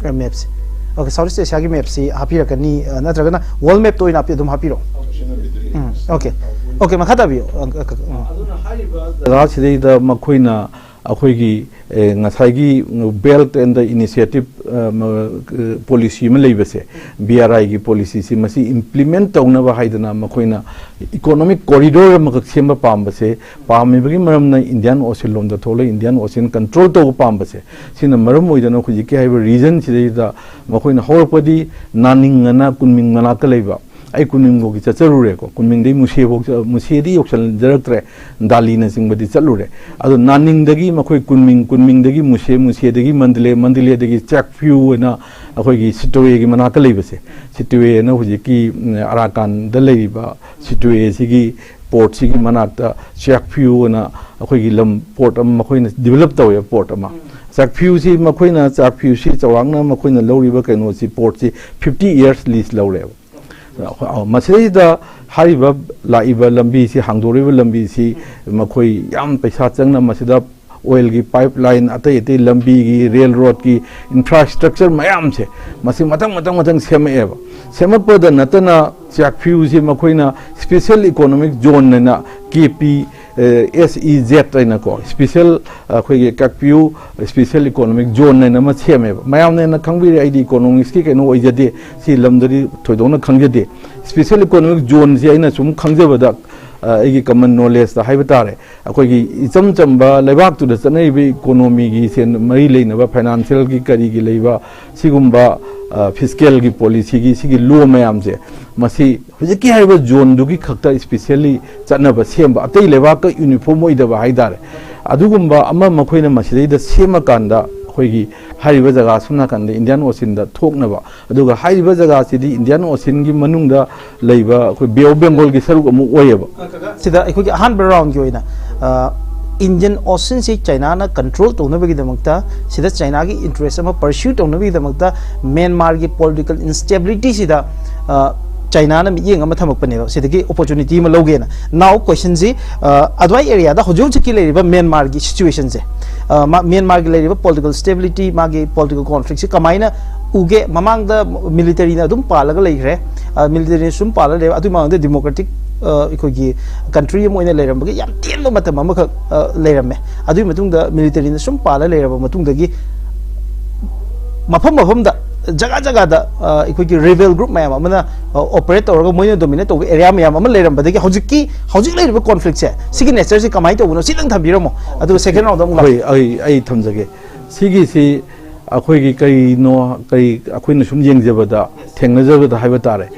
ꯑ, ꯃꯦꯞꯁꯦ꯫ ꯑꯣꯀꯦ, ꯁꯥꯎꯠ ꯏꯁ ꯑꯦꯁꯤꯌꯥꯒꯤ ꯃꯦꯞꯁꯤ ꯍꯥꯞꯄꯤꯔꯛꯀꯅꯤ, ꯑ, ꯅꯠꯇ꯭ꯔꯒꯅ ꯋꯥꯔꯜ ꯃꯦꯞꯇ ꯑꯣꯏꯅ ꯍꯥꯞꯄꯤ-, ꯑꯗꯨꯝ ꯍꯥꯞꯄꯤꯔꯣ꯫ ꯎꯝ, ꯑꯣꯀꯦ꯫ ꯑꯣꯀꯦ, ꯃꯈꯥ ꯇꯥꯕꯤꯌꯨ꯫ ꯑ, ꯑ, ꯑ, ꯎꯝ꯫ ꯑꯗꯨꯅ ꯍꯥꯏꯔꯤꯕ ꯖꯒꯥꯁꯤꯗꯩꯗ ꯃꯈꯣꯏꯅ ꯑꯩꯈꯣꯏꯒꯤ, ꯑꯦ, ꯉꯁꯥꯏꯒꯤ Belt and Initiative, ꯑ, ꯃ-, ꯑ, ꯄꯣꯂꯤꯁꯤ ꯑꯃ ꯂꯩꯕꯁꯦ, ꯕꯤ ꯑꯥꯔ ꯑꯥꯏꯒꯤ ꯄꯣꯂꯤꯁꯤꯁꯤ, ꯃꯁꯤ ꯏꯝꯄ꯭ꯂꯤꯃꯦꯟ ꯇꯧꯅꯕ ꯍꯥꯏꯗꯅ ꯃꯈꯣꯏꯅ ꯏꯀꯣꯅꯣꯃꯤꯛ ꯀꯣꯔꯤꯗꯣꯔ ꯑꯃꯈꯛ ꯁꯦꯝꯕ ꯄꯥꯝꯕꯁꯦ, ꯄꯥꯝꯃꯤꯕꯒꯤ ꯃꯔꯝꯅ ꯏꯟꯗꯤꯌꯥꯟ ꯑꯣꯁꯤꯟ ꯂꯣꯝꯗ ꯊꯣꯛꯂꯒ ꯏꯟꯗꯤꯌꯥꯟ ꯑꯣꯁꯤꯟ ꯀꯟꯇ꯭ꯔꯣꯜ ꯇꯧꯕ ꯄꯥꯝꯕꯁꯦ, ꯁꯤꯅ ꯃꯔꯝ ꯑꯣꯏꯗꯅ ꯍꯧꯖꯤꯛꯀꯤ ꯍꯥꯏꯔꯤꯕ ꯔꯤꯖꯟꯁꯤꯗꯩꯗ ꯃꯈꯣꯏꯅ ꯍꯧꯔꯛꯄꯗꯤ ꯅꯥꯅꯤꯡ ꯑꯅ ꯀꯨꯟꯃꯤꯡ ꯃꯅꯥꯛꯇ ꯂꯩꯕ, ꯑꯩ ꯀꯨꯟꯃꯤꯡꯐꯥꯎꯒꯤ ꯆꯠꯆꯔꯨꯔꯦꯀꯣ꯫ ꯀꯨꯟꯃꯤꯡꯗꯩ ꯃꯨꯁꯦꯐꯥꯎ ꯆ-, ꯃꯨꯁꯦꯗꯤ ꯌꯧꯁꯤꯟꯖꯔꯛꯇ꯭ꯔꯦ, ꯗꯥꯂꯤꯅꯆꯤꯡꯕꯗꯤ ꯆꯠꯂꯨꯔꯦ꯫ ꯑꯗꯣ ꯅꯥꯅꯤꯡꯗꯒꯤ ꯃꯈꯣꯏ ꯀꯨꯟꯃꯤꯡ, ꯀꯨꯟꯃꯤꯡꯗꯒꯤ ꯃꯨꯁꯦ, ꯃꯨꯁꯦꯗꯒꯤ ꯃꯟꯗꯂꯦ, ꯃꯟꯗꯂꯦꯗꯒꯤ ꯆꯥꯛꯐ꯭ꯌꯨ ꯍꯥꯏꯅ ꯑꯩꯈꯣꯏꯒꯤ ꯁꯤꯇꯣꯋꯦꯒꯤ ꯃꯅꯥꯛꯇ ꯂꯩꯕꯁꯦ, ꯁꯤꯇꯣꯋꯦ ꯍꯥꯏꯅ ꯍꯧꯖꯤꯛꯀꯤ, ꯎꯝ, ꯑꯔꯥꯀꯥꯟꯗ ꯂꯩꯔꯤꯕ ꯁꯤꯇꯣꯋꯦꯁꯤꯒꯤ ꯄꯣꯔꯠꯁꯤꯒꯤ ꯃꯅꯥꯛꯇ ꯆꯥꯛꯐ꯭ꯌꯨ ꯍꯥꯏꯅ ꯑꯩꯈꯣꯏꯒꯤ ꯂꯝ ꯄꯣꯔꯠ ꯑꯃ ꯃꯈꯣꯏꯅ ꯗꯤꯕꯦꯂꯞ ꯇꯧꯋꯦꯕ, ꯄꯣꯔꯠ ꯑꯃ꯫ ꯆꯥꯛꯐ꯭ꯌꯨꯁꯤ ꯃꯈꯣꯏꯅ, ꯆꯥꯛꯐ꯭ꯌꯨꯁꯤ ꯆꯥꯎꯔꯥꯛꯅ ꯃꯈꯣꯏꯅ ꯂꯧꯔꯤꯕ ꯀꯩꯅꯣꯁꯤ, ꯄꯣꯔꯠꯁꯤ ꯐꯤꯐꯇꯤ ꯏꯌꯔꯁ ꯂꯤꯁ ꯂꯧꯔꯦꯕ꯫ ꯑ, ꯃꯁꯤꯗꯩꯗ ꯍꯥꯏꯔꯤꯕ ꯂꯥꯛꯏꯕ ꯂꯝꯕꯤꯁꯤ, ꯍꯥꯡꯗꯣꯔꯤꯕ ꯂꯝꯕꯤꯁꯤ ꯃꯈꯣꯏ ꯌꯥꯝ ꯄꯩꯁꯥ ꯆꯪꯅ ꯃꯁꯤꯗ ꯑꯣꯏꯜꯒꯤ ꯄꯥꯏꯞ ꯂꯥꯏꯟ, ꯑꯇꯩ ꯑꯇꯩ ꯂꯝꯕꯤꯒꯤ, ꯔꯦꯜ ꯔꯣꯗꯀꯤ ꯏꯟꯐ꯭ꯔꯥꯁ꯭ꯇ꯭ꯔꯛꯆꯔ ꯃꯌꯥꯝꯁꯦ, ꯃꯁꯤ ꯃꯊꯪ ꯃꯊꯪ ꯃꯊꯪ ꯁꯦꯝꯃꯛꯑꯦꯕ꯫ ꯁꯦꯝꯃꯛꯄꯗ ꯅꯠꯇꯅ ꯆꯥꯛꯐꯤꯌꯨꯁꯤ ꯃꯈꯣꯏꯅ ꯁ꯭ꯄꯦꯁꯦꯜ ꯏꯀꯣꯅꯣꯃꯤꯛ ꯖꯣꯟ ꯍꯥꯏꯅ, K P S E Z ꯍꯥꯏꯅꯀꯣ, ꯁ꯭ꯄꯦꯁꯦꯜ, ꯑꯩꯈꯣꯏꯒꯤ ꯀꯥꯛꯄꯤꯌꯨ ꯁ꯭ꯄꯦꯁꯦꯜ ꯏꯀꯣꯅꯣꯃꯤꯛ ꯖꯣꯟ ꯍꯥꯏꯅ ꯑꯃ ꯁꯦꯝꯃꯦꯕ꯫ ꯃꯌꯥꯝꯅ ꯍꯦꯟꯅ ꯈꯪꯕꯤꯔꯦ, ꯑꯩꯗꯤ ꯏꯀꯣꯅꯣꯃꯤꯛꯁꯀꯤ ꯀꯩꯅꯣ ꯑꯣꯏꯖꯗꯦ, ꯁꯤ ꯂꯝꯗꯗꯤ ꯊꯣꯏꯗꯣꯛꯅ ꯈꯪꯖꯗꯦ꯫ ꯁ꯭ꯄꯦꯁꯦꯜ ꯏꯀꯣꯅꯣꯃꯤꯛ ꯖꯣꯟꯁꯤ ꯑꯩꯅ ꯁꯨꯝ ꯈꯪꯖꯕꯗ, ꯑ, ꯑꯩꯒꯤ ꯀꯃꯟ ꯅꯣꯂꯦꯖꯇ ꯍꯥꯏꯕ ꯇꯥꯔꯦ, ꯑꯩꯈꯣꯏꯒꯤ ꯏꯆꯝ ꯆꯝꯕ ꯂꯩꯕꯥꯛꯇꯨꯗ ꯆꯠꯅꯔꯤꯕ ꯏꯀꯣꯅꯣꯃꯤꯒꯤ ꯁꯦꯟ ꯃꯔꯤ ꯂꯩꯅꯕ, ꯐꯥꯏꯅꯥꯟꯁꯤꯌꯦꯜꯒꯤ ꯀꯔꯤꯒꯤ ꯂꯩꯕ ꯁꯤꯒꯨꯝꯕ, ꯑ, ꯐꯤꯁꯀꯦꯜꯒꯤ ꯄꯣꯂꯤꯁꯤꯒꯤ ꯁꯤꯒꯤ ꯂꯣ ꯃꯌꯥꯝꯁꯦ, ꯃꯁꯤ ꯍꯧꯖꯤꯛꯀꯤ ꯍꯥꯏꯔꯤꯕ ꯖꯣꯟꯗꯨꯒꯤ ꯈꯛꯇ ꯁ꯭ꯄꯦꯁꯦꯜꯂꯤ ꯆꯠꯅꯕ ꯁꯦꯝꯕ, ꯑꯇꯩ ꯂꯩꯕꯥꯛꯀ ꯌꯨꯅꯤꯐꯣꯔꯝ ꯑꯣꯏꯗꯕ ꯍꯥꯏꯇꯥꯔꯦ꯫ ꯑꯗꯨꯒꯨꯝꯕ ꯑꯃ ꯃꯈꯣꯏꯅ ꯃꯁꯤꯗꯩꯗ ꯁꯦꯝꯃꯀꯥꯟꯗ ꯑꯩꯈꯣꯏꯒꯤ ꯍꯥꯏꯔꯤꯕ ꯖꯒꯥ ꯁꯣꯝ ꯅꯥꯀꯟꯗ ꯏꯟꯗꯤꯌꯥꯟ ꯑꯣꯁꯤꯟꯗ ꯊꯣꯛꯅꯕ, ꯑꯗꯨꯒ ꯍꯥꯏꯔꯤꯕ ꯖꯒꯥꯁꯤꯗꯤ ꯏꯟꯗꯤꯌꯥꯟ ꯑꯣꯁꯤꯟꯒꯤ ꯃꯅꯨꯡꯗ ꯂꯩꯕ ꯑꯩꯈꯣꯏ ꯕꯦ ꯑꯣꯐ ꯕꯦꯡꯒꯣꯜꯒꯤ ꯁꯔꯨꯛ ꯑꯃꯨꯛ ꯑꯣꯏꯌꯦꯕ꯫ ꯁꯤꯗ ꯑꯩꯈꯣꯏꯒꯤ ꯑꯍꯥꯟꯕ ꯔꯥꯎꯟꯒꯤ ꯑꯣꯏꯅ, ꯑ, ꯏꯟꯗꯤꯌꯟ ꯑꯣꯁꯤꯟꯁꯤ ꯆꯥꯏꯅꯥꯅ ꯀꯟꯇ꯭ꯔꯣꯜ ꯇꯧꯅꯕꯒꯤꯗꯃꯛꯇ, ꯁꯤꯗ ꯆꯥꯏꯅꯥꯒꯤ ꯏꯟꯇꯔꯦꯁ ꯑꯃ ꯄꯔꯁ꯭ꯌꯨ ꯇꯧꯅꯕꯒꯤꯗꯃꯛꯇ ꯃ꯭ꯌꯥꯟꯃꯥꯔꯒꯤ ꯄꯣꯂꯤꯇꯤꯀꯦꯜ ꯏꯟꯁꯇꯦꯕꯤꯂꯤꯇꯤꯁꯤꯗ, ꯑ, ꯆꯥꯏꯅꯥꯅ ꯃꯤꯠꯌꯦꯡ ꯑꯃ ꯊꯝꯃꯛꯄꯅꯦꯕ꯫ ꯁꯤꯗꯒꯤ ꯑꯣꯄꯣꯔꯆꯨꯅꯤꯇꯤ ꯑꯃ ꯂꯧꯒꯦꯅ꯫ ꯅꯥꯎ ꯀꯣꯏꯁꯟꯁꯤ, ꯑ, ꯑꯗꯨꯋꯥꯏ ꯑꯦꯔꯤꯌꯥꯗ ꯍꯧꯖꯤꯛ ꯍꯧꯖꯤꯛꯀꯤ ꯂꯩꯔꯤꯕ ꯃ꯭ꯌꯥꯟꯃꯥꯔꯒꯤ ꯁꯤꯆꯨꯋꯦꯁꯟꯁꯦ, ꯑ, ꯃꯥ-, ꯃ꯭ꯌꯥꯟꯃꯥꯔꯒꯤ ꯂꯩꯔꯤꯕ ꯄꯣꯂꯤꯇꯤꯀꯦꯜ ꯁ꯭ꯇꯦꯕꯤꯂꯤꯇꯤ, ꯃꯥꯒꯤ ꯄꯣꯂꯤꯇꯤꯀꯦꯜ ꯀꯣꯟꯐ꯭ꯂꯤꯛꯁꯤ ꯀꯃꯥꯏꯅ ꯎꯒꯦ? ꯃꯃꯥꯡꯗ ꯃꯤꯂꯤꯇꯔꯤꯅ ꯑꯗꯨꯝ ꯄꯥꯜꯂꯒ ꯂꯩꯈ꯭ꯔꯦ, ꯃꯤꯂꯤꯇꯔꯤꯅ ꯁꯨꯝ ꯄꯥꯜꯂꯒ ꯂꯩꯔꯦ꯫ ꯑꯗꯨꯒꯤ ꯃꯃꯥꯡꯗ ꯗꯤꯃꯣꯀ꯭ꯔꯦꯇꯤꯛ, ꯑ, ꯑꯩꯈꯣꯏꯒꯤ ꯀꯟꯇ꯭ꯔꯤ ꯑꯃ ꯑꯣꯏꯅ ꯂꯩꯔꯝꯕꯒꯤ ꯌꯥꯝ ꯇꯦꯟꯕ ꯃꯇꯝ ꯑꯃꯈꯛ, ꯑ, ꯂꯩꯔꯝꯃꯦ꯫ ꯑꯗꯨꯒꯤ ꯃꯇꯨꯡꯗ ꯃꯤꯂꯤꯇꯔꯤꯅ ꯁꯨꯝ ꯄꯥꯜꯂ ꯂꯩꯔꯕ ꯃꯇꯨꯡꯗꯒꯤ ꯃꯐꯝ ꯃꯐꯝꯗ, ꯖꯒꯥ ꯖꯒꯥꯗ, ꯑ, ꯑꯩꯈꯣꯏꯒꯤ ꯔꯤꯕꯦꯜ ꯒ꯭ꯔꯨꯞ ꯃꯌꯥꯝ ꯑꯃꯅ, ꯑ, ꯑꯣꯄꯔꯦꯠ ꯇꯧꯔꯒ ꯃꯣꯏꯅ ꯗꯣꯃꯤꯅꯦꯠ ꯇꯧꯕ ꯑꯦꯔꯤꯌꯥ ꯃꯌꯥꯝ ꯑꯃ ꯂꯩꯔꯝꯕꯗꯒꯤ ꯍꯧꯖꯤꯛꯀꯤ, ꯍꯧꯖꯤꯛ ꯂꯩꯔꯤꯕ ꯀꯣꯟꯐ꯭ꯂꯤꯛꯁꯦ, ꯁꯤꯒꯤ ꯅꯦꯆꯔꯁꯤ ꯀꯃꯥꯏꯅ ꯇꯧꯕꯅꯣ, ꯁꯤꯗꯪ ꯊꯝꯕꯤꯔꯝꯃꯣ, ꯑꯗꯨꯒ ꯁꯦꯀꯦꯟ ꯔꯥꯎꯟꯗ ꯑꯃꯨꯛ ꯂꯥꯛꯀꯦ꯫ ꯑꯩꯈꯣꯏ, ꯑꯩ, ꯑꯩ ꯊꯝꯖꯒꯦ꯫ ꯁꯤꯒꯤꯁꯤ ꯑꯩꯈꯣꯏꯒꯤ ꯀꯔꯤꯅꯣ, ꯀꯔꯤ ꯑꯩꯈꯣꯏꯅ ꯁꯨꯝ ꯌꯦꯡꯖꯕꯗ, ꯊꯦꯡꯅꯖꯕꯗ ꯍꯥꯏꯕ ꯇꯥꯔꯦ,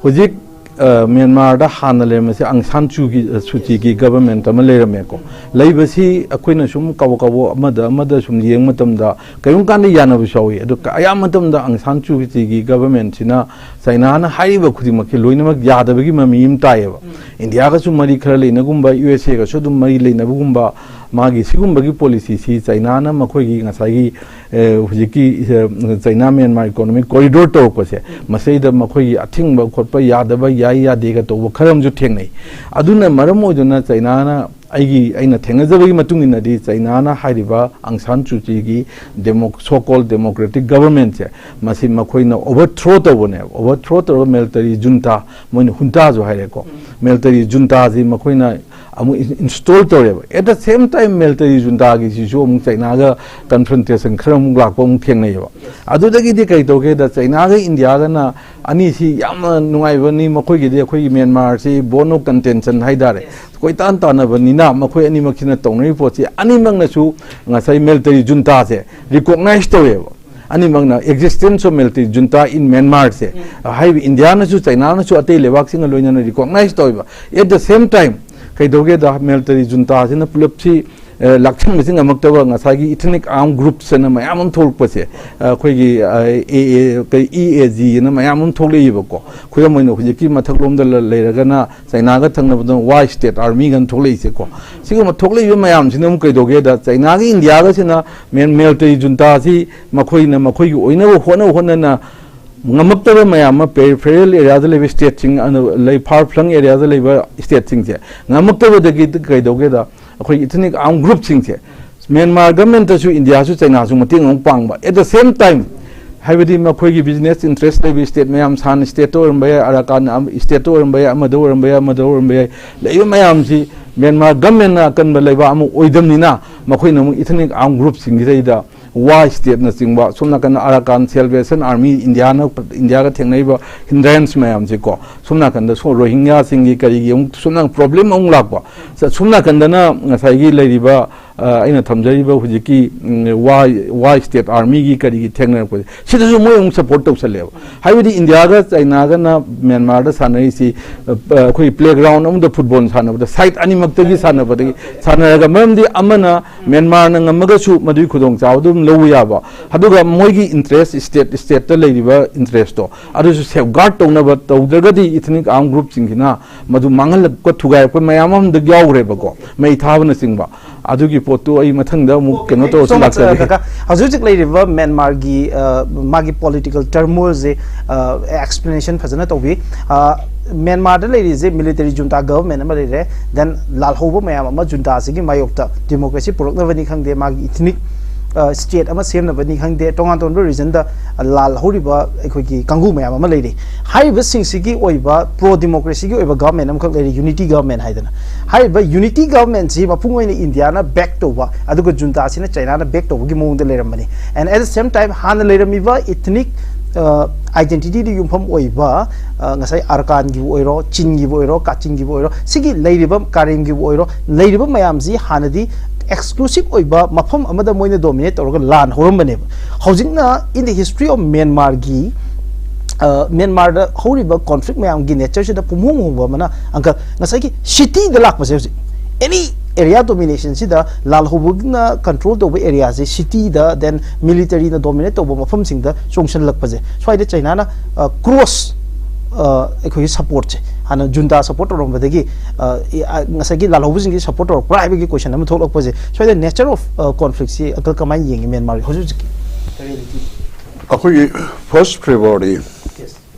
ꯍꯧꯖꯤꯛ, ꯑ, ꯃ꯭ꯌꯥꯟꯃꯥꯔꯗ ꯍꯥꯟꯅ ꯂꯩꯔꯝꯕꯁꯦ ꯑꯪ ꯁꯥꯟ ꯁꯨ ꯀꯤ, ꯑ, ꯁꯨ ꯆꯤꯒꯤ ꯒꯕꯔꯃꯦꯟꯠ ꯑꯃ ꯂꯩꯔꯝꯃꯦꯀꯣ꯫ ꯂꯩꯕꯁꯤ ꯑꯩꯈꯣꯏꯅ ꯁꯨꯝ ꯀꯕꯣꯛ ꯀꯕꯣꯛ ꯑꯃꯗ ꯑꯃꯗ ꯁꯨꯝ ꯌꯦꯡꯕ ꯃꯇꯝꯗ ꯀꯔꯤꯒꯨꯝꯕ ꯀꯥꯟꯗ ꯌꯥꯅꯕꯁꯨ ꯌꯥꯎꯏ, ꯑꯗꯣ ꯑꯌꯥꯝꯕ ꯃꯇꯝꯗ ꯑꯪ ꯁꯥꯟ ꯁꯨ ꯆꯤꯒꯤ ꯒꯕꯔꯃꯦꯟꯠꯁꯤꯅ ꯆꯥꯏꯅꯥꯅ ꯍꯥꯏꯔꯤꯕ ꯈꯨꯗꯤꯡꯃꯛꯁꯦ ꯂꯣꯏꯅꯃꯛ ꯌꯥꯗꯕꯒꯤ ꯃꯃꯤ ꯑꯃ ꯇꯥꯏꯌꯦꯕ꯫ ꯏꯟꯗꯤꯌꯥꯒꯁꯨ ꯃꯔꯤ ꯈꯔ ꯂꯩꯅꯒꯨꯝꯕ, ꯌꯨ ꯑꯦꯁ ꯑꯦꯒꯁꯨ ꯑꯗꯨꯝ ꯃꯔꯤ ꯂꯩꯅꯕꯒꯨꯝꯕ, ꯃꯥꯒꯤ ꯁꯤꯒꯨꯝꯕꯒꯤ ꯄꯣꯂꯤꯁꯤꯁꯤ ꯆꯥꯏꯅꯥꯅ ꯃꯈꯣꯏꯒꯤ ꯉꯁꯥꯏꯒꯤ, ꯑꯦ, ꯍꯧꯖꯤꯛꯀꯤ, ꯑꯦ, ꯆꯥꯏꯅꯥ ꯃ꯭ꯌꯥꯟꯃꯥꯔ ꯏꯀꯣꯅꯣꯃꯤꯛ ꯀꯣꯔꯤꯗꯣꯔ ꯇꯧꯔꯛꯄꯁꯦ, ꯃꯁꯤꯗ ꯃꯈꯣꯏꯒꯤ ꯑꯊꯤꯡꯕ ꯈꯣꯠꯄ ꯌꯥꯗꯕ, ꯌꯥꯏ ꯌꯥꯗꯦꯒ ꯇꯧꯕ ꯈꯔ ꯑꯃꯁꯨ ꯊꯦꯡꯅꯩ꯫ ꯑꯗꯨꯅ ꯃꯔꯝ ꯑꯣꯏꯗꯨꯅ ꯆꯥꯏꯅꯥꯅ ꯑꯩꯒꯤ ꯑꯩꯅ ꯊꯦꯡꯅꯖꯕꯒꯤ ꯃꯇꯨꯡ ꯏꯟꯅꯗꯤ ꯆꯩꯅꯥꯅ ꯍꯥꯏꯔꯤꯕ ꯑꯪ ꯁꯥꯟ ꯁꯨꯆꯤꯒꯤ demo so called democratic government ꯁꯦ, ꯃꯁꯤ ꯃꯈꯣꯏꯅ overthrow ꯇꯧꯕꯅꯦꯕ꯫ Overthrow ꯇꯧꯔꯒ military junta, ꯃꯣꯏꯅ ꯍꯨꯟꯇꯥꯁꯨ ꯍꯥꯏꯔꯦꯀꯣ, military junta ꯁꯤ ꯃꯈꯣꯏꯅ ꯑꯃꯨꯛ install ꯇꯧꯔꯦꯕ꯫ At the same time military junta ꯒꯤꯁꯤꯁꯨ ꯑꯃꯨꯛ ꯆꯩꯅꯥꯒ confrontation ꯈꯔ ꯑꯃꯨꯛ ꯂꯥꯛꯄ ꯑꯃꯨꯛ ꯊꯦꯡꯅꯩꯌꯦꯕ꯫ ꯑꯗꯨꯗꯒꯤꯗꯤ ꯀꯩ ꯇꯧꯒꯦꯗ, ꯆꯩꯅꯥꯒ ꯏꯟꯗꯤꯌꯥꯒꯅ ꯑꯅꯤꯁꯤ ꯌꯥꯝꯅ ꯅꯨꯡꯉꯥꯏꯕꯅꯤ, ꯃꯈꯣꯏꯒꯤꯗꯤ ꯑꯩꯈꯣꯏꯒꯤ ꯃ꯭ꯌꯥꯟꯃꯥꯔꯁꯤ bone of contention ꯍꯥꯏꯇꯥꯔꯦ, ꯀꯣꯏꯇꯥꯟ ꯇꯥꯟꯅꯕꯅꯤꯅ ꯃꯈꯣꯏ ꯑꯅꯤꯃꯛꯁꯤꯅ ꯇꯧꯅꯔꯤꯕ ꯄꯣꯠꯁꯤ ꯑꯅꯤꯃꯛꯅꯁꯨ ꯉꯁꯥꯏ military junta ꯁꯦ recognize ꯇꯧꯋꯦꯕ꯫ ꯑꯅꯤꯃꯛꯅ existence of military junta in Myanmar ꯁꯦ, ꯍꯥꯏꯔꯤꯕ ꯏꯟꯗꯤꯌꯥꯅꯁꯨ ꯆꯩꯅꯥꯅꯁꯨ ꯑꯇꯩ ꯂꯩꯕꯥꯛꯁꯤꯡꯒ ꯂꯣꯏꯅꯅ recognize ꯇꯧꯋꯦꯕ꯫ At the same time ꯀꯩꯗꯧꯒꯦꯗ, military junta ꯁꯤꯅ ꯄꯨꯂꯞꯁꯤ ꯑ, ꯂꯥꯛꯁꯟꯕꯁꯤ ꯉꯝꯃꯛꯇꯕ ꯉꯁꯥꯏꯒꯤ ethnic armed groups ꯑꯅ ꯃꯌꯥꯝ ꯑꯃ ꯊꯣꯛꯂꯛꯄꯁꯦ, ꯑ, ꯑꯩꯈꯣꯏꯒꯤ, ꯑ, ꯑꯦ ꯑꯦ, ꯀꯩ, E A G ꯑꯅ ꯃꯌꯥꯝ ꯑꯃ ꯊꯣꯛꯂꯛꯏꯕꯀꯣ꯫ ꯈꯨꯗꯝ ꯑꯣꯏꯅ ꯍꯧꯖꯤꯛꯀꯤ ꯃꯊꯛꯂꯣꯝꯗ ꯂ-, ꯂꯩꯔꯒꯅ ꯆꯩꯅꯥꯒ ꯊꯪꯅꯕꯗ ꯋꯥꯏ ꯁ꯭ꯇꯦꯠ ꯑꯥꯔꯃꯤꯒꯅ ꯊꯣꯛꯂꯛꯏꯁꯦꯀꯣ꯫ ꯁꯤꯒꯨꯝꯕ ꯊꯣꯛꯂꯛꯏꯕ ꯃꯌꯥꯝꯁꯤꯅ ꯑꯃꯨꯛ ꯀꯩꯗꯧꯒꯦꯗ, ꯆꯩꯅꯥꯒꯤ ꯏꯟꯗꯤꯌꯥꯒꯁꯤꯅ ꯃꯦꯟ-, military junta ꯁꯤ ꯃꯈꯣꯏꯅ ꯃꯈꯣꯏꯒꯤ ꯑꯣꯏꯅꯕ ꯍꯣꯠꯅ ꯍꯣꯠꯅꯅ ꯉꯝꯃꯛꯇꯕ ꯃꯌꯥꯝ ꯑꯃ peripheral area ꯗ ꯂꯩꯕ ꯁ꯭ꯇꯦꯠꯁꯤꯡ, ꯑꯅ-, ꯂꯩ, far flung area ꯗ ꯂꯩꯕ ꯁ꯭ꯇꯦꯠꯁꯤꯡꯁꯦ ꯉꯝꯃꯛꯇꯕꯗꯒꯤ ꯀꯩꯗꯧꯒꯦꯗ, ꯑꯩꯈꯣꯏ ethnic armed group ꯁꯤꯡꯁꯦ, ꯃ꯭ꯌꯥꯟꯃꯥꯔ ꯒꯃꯦꯟꯇꯁꯨ ꯏꯟꯗꯤꯌꯥꯁꯨ ꯆꯩꯅꯥꯁꯨ ꯃꯇꯦꯡ ꯑꯃꯨꯛ ꯄꯥꯡꯕ꯫ At the same time ꯍꯥꯏꯕꯗꯤ ꯃꯈꯣꯏꯒꯤ business interest ꯂꯩꯕ ꯁ꯭ꯇꯦꯠ ꯃꯌꯥꯝ, ꯁꯥꯟ ꯁ꯭ꯇꯦꯠꯇ ꯑꯣꯏꯔꯝꯕ ꯌꯥꯏ, ꯑꯔꯥꯀꯥꯟ ꯑꯝ-, ꯁ꯭ꯇꯦꯠꯇ ꯑꯣꯏꯔꯝꯕ ꯌꯥꯏ, ꯑꯃꯗ ꯑꯣꯏꯔꯝꯕ ꯌꯥꯏ, ꯑꯃꯗ ꯑꯣꯏꯔꯝꯕ ꯌꯥꯏ, ꯂꯩꯕ ꯃꯌꯥꯝꯁꯤ ꯃ꯭ꯌꯥꯟꯃꯥꯔ ꯒꯃꯦꯟꯅ ꯑꯀꯟꯕ ꯂꯩꯕꯥꯛ ꯑꯃ ꯑꯣꯏꯗꯕꯅꯤꯅ ꯃꯈꯣꯏꯅ ꯑꯃꯨꯛ ethnic armed group ꯁꯤꯡꯁꯤꯗꯩꯗ ꯋꯥꯏ ꯁ꯭ꯇꯦꯠꯅꯆꯤꯡꯕ, ꯁꯣꯝ ꯅꯥꯀꯟꯗ ꯑꯔꯥꯀꯥꯟ ꯁꯦꯜꯕꯦꯁꯟ ꯑꯥꯔꯃꯤ, ꯏꯟꯗꯤꯌꯥꯅ, ꯏꯟꯗꯤꯌꯥꯒ ꯊꯦꯡꯅꯔꯤꯕ hindrance ꯃꯌꯥꯝꯁꯦꯀꯣ, ꯁꯣꯝ ꯅꯥꯀꯟꯗ ꯁꯣ-, ꯔꯣꯍꯤꯡꯒ꯭ꯌꯥꯁꯤꯡꯒꯤ ꯀꯔꯤꯒꯤ ꯑꯃꯨꯛ ꯁꯣꯝ ꯅꯥꯀꯟ problem ꯑꯃꯨꯛ ꯂꯥꯛꯄ꯫ ꯁ-, ꯁꯣꯝ ꯅꯥꯀꯟꯗꯅ ꯉꯁꯥꯏꯒꯤ ꯂꯩꯔꯤꯕ, ꯑ, ꯑꯩꯅ ꯊꯝꯖꯔꯤꯕ ꯍꯧꯖꯤꯛꯀꯤ, ꯎꯝ, ꯋꯥꯏ, ꯋꯥꯏ ꯁ꯭ꯇꯦꯠ ꯑꯥꯔꯃꯤꯒꯤ ꯀꯔꯤꯒꯤ ꯊꯦꯡꯅꯔꯛꯄꯁꯦ, ꯁꯤꯗꯁꯨ ꯃꯣꯏ ꯑꯃꯨꯛ support ꯇꯧꯁꯜꯂꯦꯕ꯫ ꯍꯥꯏꯕꯗꯤ ꯏꯟꯗꯤꯌꯥꯒ ꯆꯩꯅꯥꯒꯅ ꯃ꯭ꯌꯥꯟꯃꯥꯔꯗ ꯁꯥꯟꯅꯔꯤꯁꯤ, ꯑ, ꯑ, ꯑꯩꯈꯣꯏ playground ꯑꯃꯗ football ꯁꯥꯟꯅꯕꯗ side ꯑꯅꯤꯃꯛꯇꯒꯤ ꯁꯥꯟꯅꯕꯗꯒꯤ ꯁꯥꯟꯅꯔꯒ, ꯃꯔꯝꯗꯤ ꯑꯃꯅ ꯃ꯭ꯌꯥꯟꯃꯥꯔꯅ ꯉꯝꯃꯒꯁꯨ ꯃꯗꯨꯒꯤ ꯈꯨꯗꯣꯡꯆꯥꯕꯗꯨ ꯑꯗꯨꯝ ꯂꯧꯕ ꯌꯥꯕ, ꯑꯗꯨꯒ ꯃꯣꯏꯒꯤ interest, state, state ꯇ ꯂꯩꯔꯤꯕ interest ꯇꯣ ꯑꯗꯨꯁꯨ safeguard ꯇꯧꯅꯕ ꯇꯧꯗ꯭ꯔꯒꯗꯤ ethnic armed group ꯁꯤꯡꯁꯤꯅ ꯃꯗꯨ ꯃꯥꯡꯍꯜꯂꯛꯄ, ꯊꯨꯒꯥꯏꯔꯛꯄ ꯃꯌꯥꯝ ꯑꯃꯗ ꯌꯥꯎꯈ꯭ꯔꯦꯕꯀꯣ, ꯃꯩ ꯊꯥꯕꯅꯆꯤꯡꯕ꯫ ꯑꯗꯨꯒꯤ ꯄꯣꯠꯇꯨ ꯑꯩ ꯃꯊꯪꯗ ꯑꯃꯨꯛ ꯀꯩꯅꯣ ꯇꯧꯔꯁꯨ So much, ꯂꯥꯛꯆꯔꯒꯦ꯫ ꯀꯀꯥ, ꯍꯧꯖꯤꯛ ꯍꯧꯖꯤꯛ ꯂꯩꯔꯤꯕ ꯃ꯭ꯌꯥꯟꯃꯥꯔꯒꯤ ꯑ, ꯃꯥꯒꯤ ꯄꯣꯂꯤꯇꯤꯀꯦꯜ ꯇꯔꯃꯣꯏꯜꯁꯦ ꯑꯦꯛꯁꯄ꯭ꯂꯦꯅꯦꯁꯟ ꯐꯖꯅ ꯇꯧꯕꯤ꯫ ꯑ, ꯃ꯭ꯌꯥꯟꯃꯥꯔꯗ ꯂꯩꯔꯤꯁꯦ ꯃꯤꯂꯤꯇꯔꯤ ꯖꯨꯟꯇꯥ ꯒꯚꯔꯟꯃꯦꯟ ꯑꯃ ꯂꯩꯔꯦ, ꯗꯦꯟ ꯂꯥꯜꯍꯧꯕ ꯃꯌꯥꯝ ꯑꯃ ꯖꯨꯟꯇꯥꯁꯤꯒꯤ ꯃꯥꯌꯣꯛꯇ ꯗꯦꯃꯣꯀ꯭ꯔꯦꯁꯤ ꯄꯨꯔꯛꯅꯕꯅꯤ ꯈꯪꯗꯦ, ꯃꯥꯒꯤ ꯏꯊꯅꯤꯛ ꯁ꯭ꯇꯦꯠ ꯑꯃ ꯁꯦꯝꯅꯕꯅꯤ ꯈꯪꯗꯦ, ꯇꯣꯉꯥꯟ ꯇꯣꯉꯥꯟꯕ ꯔꯤꯖꯟꯗ ꯂꯥꯜꯍꯧꯔꯤꯕ ꯑꯩꯈꯣꯏꯒꯤ ꯀꯥꯡꯕꯨ ꯃꯌꯥꯝ ꯑꯃ ꯂꯩꯔꯤ꯫ ꯍꯥꯏꯔꯤꯕꯁꯤꯡꯁꯤꯒꯤ ꯑꯣꯏꯕ ꯄ꯭ꯔꯣ ꯗꯦꯃꯣꯀ꯭ꯔꯦꯁꯤꯒꯤ ꯑꯣꯏꯕ ꯒꯚꯔꯟꯃꯦꯟ ꯑꯃꯈꯛ ꯂꯩꯔꯤ, ꯌꯨꯅꯤꯇꯤ ꯒꯚꯔꯟꯃꯦꯟ ꯍꯥꯏꯗꯅ꯫ ꯍꯥꯏꯔꯤꯕ ꯌꯨꯅꯤꯇꯤ ꯒꯚꯔꯟꯃꯦꯟꯁꯤ ꯃꯄꯨꯡ ꯑꯣꯏꯅ ꯏꯟꯗꯤꯌꯥꯅ ꯕꯦꯛ ꯇꯧꯕ, ꯑꯗꯨꯒ ꯖꯨꯟꯇꯥꯁꯤꯅ ꯆꯩꯅꯥꯅ ꯕꯦꯛ ꯇꯧꯕꯒꯤ ꯃꯑꯣꯡꯗ ꯂꯩꯔꯝꯕꯅꯤ꯫ And at the same time, ꯍꯥꯟꯅ ꯂꯩꯔꯝꯃꯤꯕ ꯏꯊꯅꯤꯛ ꯑꯥꯏꯗꯦꯟꯇꯤꯇꯤꯗ ꯌꯨꯝꯐꯝ ꯑꯣꯏꯕ, ꯑ, ꯉꯁꯥꯏ ꯑꯔꯀꯥꯟꯒꯤꯕꯨ ꯑꯣꯏꯔꯣ, ꯆꯤꯟꯒꯤꯕꯨ ꯑꯣꯏꯔꯣ, ꯀꯥꯆꯤꯟꯒꯤꯕꯨ ꯑꯣꯏꯔꯣ, ꯁꯤꯒꯤ ꯂꯩꯔꯤꯕ ꯀꯥꯔꯦꯝꯒꯤꯕꯨ ꯑꯣꯏꯔꯣ, ꯂꯩꯔꯤꯕ ꯃꯌꯥꯝꯁꯤ ꯍꯥꯟꯅꯗꯤ ꯑꯦꯛꯁꯀ꯭ꯂꯨꯁꯤꯞ ꯑꯣꯏꯕ ꯃꯐꯝ ꯑꯃꯗ ꯃꯣꯏꯅ ꯗꯣꯃꯤꯅꯦꯠ ꯇꯧꯔꯒ ꯂꯥꯟ ꯍꯧꯔꯝꯕꯅꯦꯕ꯫ ꯍꯧꯖꯤꯛꯅ, in the history of ꯃ꯭ꯌꯥꯟꯃꯥꯔꯒꯤ, ꯑ, ꯃ꯭ꯌꯥꯟꯃꯥꯔꯗ ꯍꯧꯔꯤꯕ ꯀꯣꯟꯐ꯭ꯂꯤꯛ ꯃꯌꯥꯝꯒꯤ ꯅꯦꯆꯔꯁꯤꯗ ꯄꯨꯝꯍꯣꯡ ꯍꯣꯡꯕ ꯑꯃꯅ, ꯑꯪꯀꯜ, ꯉꯁꯥꯏꯒꯤ ꯁꯤꯇꯤꯗ ꯂꯥꯛꯄꯁꯦ, ꯍꯧꯖꯤꯛ ꯑꯦꯅꯤ ꯑꯦꯔꯤꯌꯥ ꯗꯣꯃꯤꯅꯦꯁꯟꯁꯤꯗ ꯂꯥꯜꯍꯧꯕꯅ ꯀꯟꯇ꯭ꯔꯣꯜ ꯇꯧꯕ ꯑꯦꯔꯤꯌꯥꯁꯦ, ꯁꯤꯇꯤꯗ, ꯗꯦꯟ ꯃꯤꯂꯤꯇꯔꯤꯅ ꯗꯣꯃꯤꯅꯦꯠ ꯇꯧꯕ ꯃꯐꯝꯁꯤꯡꯗ ꯆꯣꯡꯁꯤꯜꯂꯛꯄꯁꯦ, ꯁ꯭ꯋꯥꯏꯗ ꯆꯩꯅꯥꯅ, ꯑ, ꯀ꯭ꯔꯣꯁ, ꯑ, ꯑꯩꯈꯣꯏꯒꯤ ꯁꯄꯣꯔꯠꯁꯦ, ꯍꯥꯟꯅ ꯖꯨꯟꯇꯥ ꯁꯄꯣꯔꯠ ꯇꯧꯔꯝꯕꯗꯒꯤ, ꯑ, ꯏ-, ꯑ, ꯉꯁꯥꯏꯒꯤ ꯂꯥꯜꯍꯧꯕꯁꯤꯡꯁꯤ ꯁꯄꯣꯔꯠ ꯇꯧꯔꯛꯄ꯭ꯔꯥ ꯍꯥꯏꯕꯒꯤ ꯀꯣꯏꯁꯟ ꯑꯃ ꯊꯣꯛꯂꯛꯄꯁꯦ, ꯁ꯭ꯋꯥꯏꯗ ꯅꯦꯆꯔ ꯑꯣꯐ ꯀꯣꯟꯐ꯭ꯂꯤꯛꯁꯤ ꯑꯪꯀꯜ ꯀꯃꯥꯏꯅ ꯌꯦꯡꯉꯤ ꯃ꯭ꯌꯥꯟꯃꯥꯔꯒꯤ ꯍꯧꯖꯤꯛ ꯍꯧꯖꯤꯛꯀꯤ? ꯑꯩꯈꯣꯏꯒꯤ first February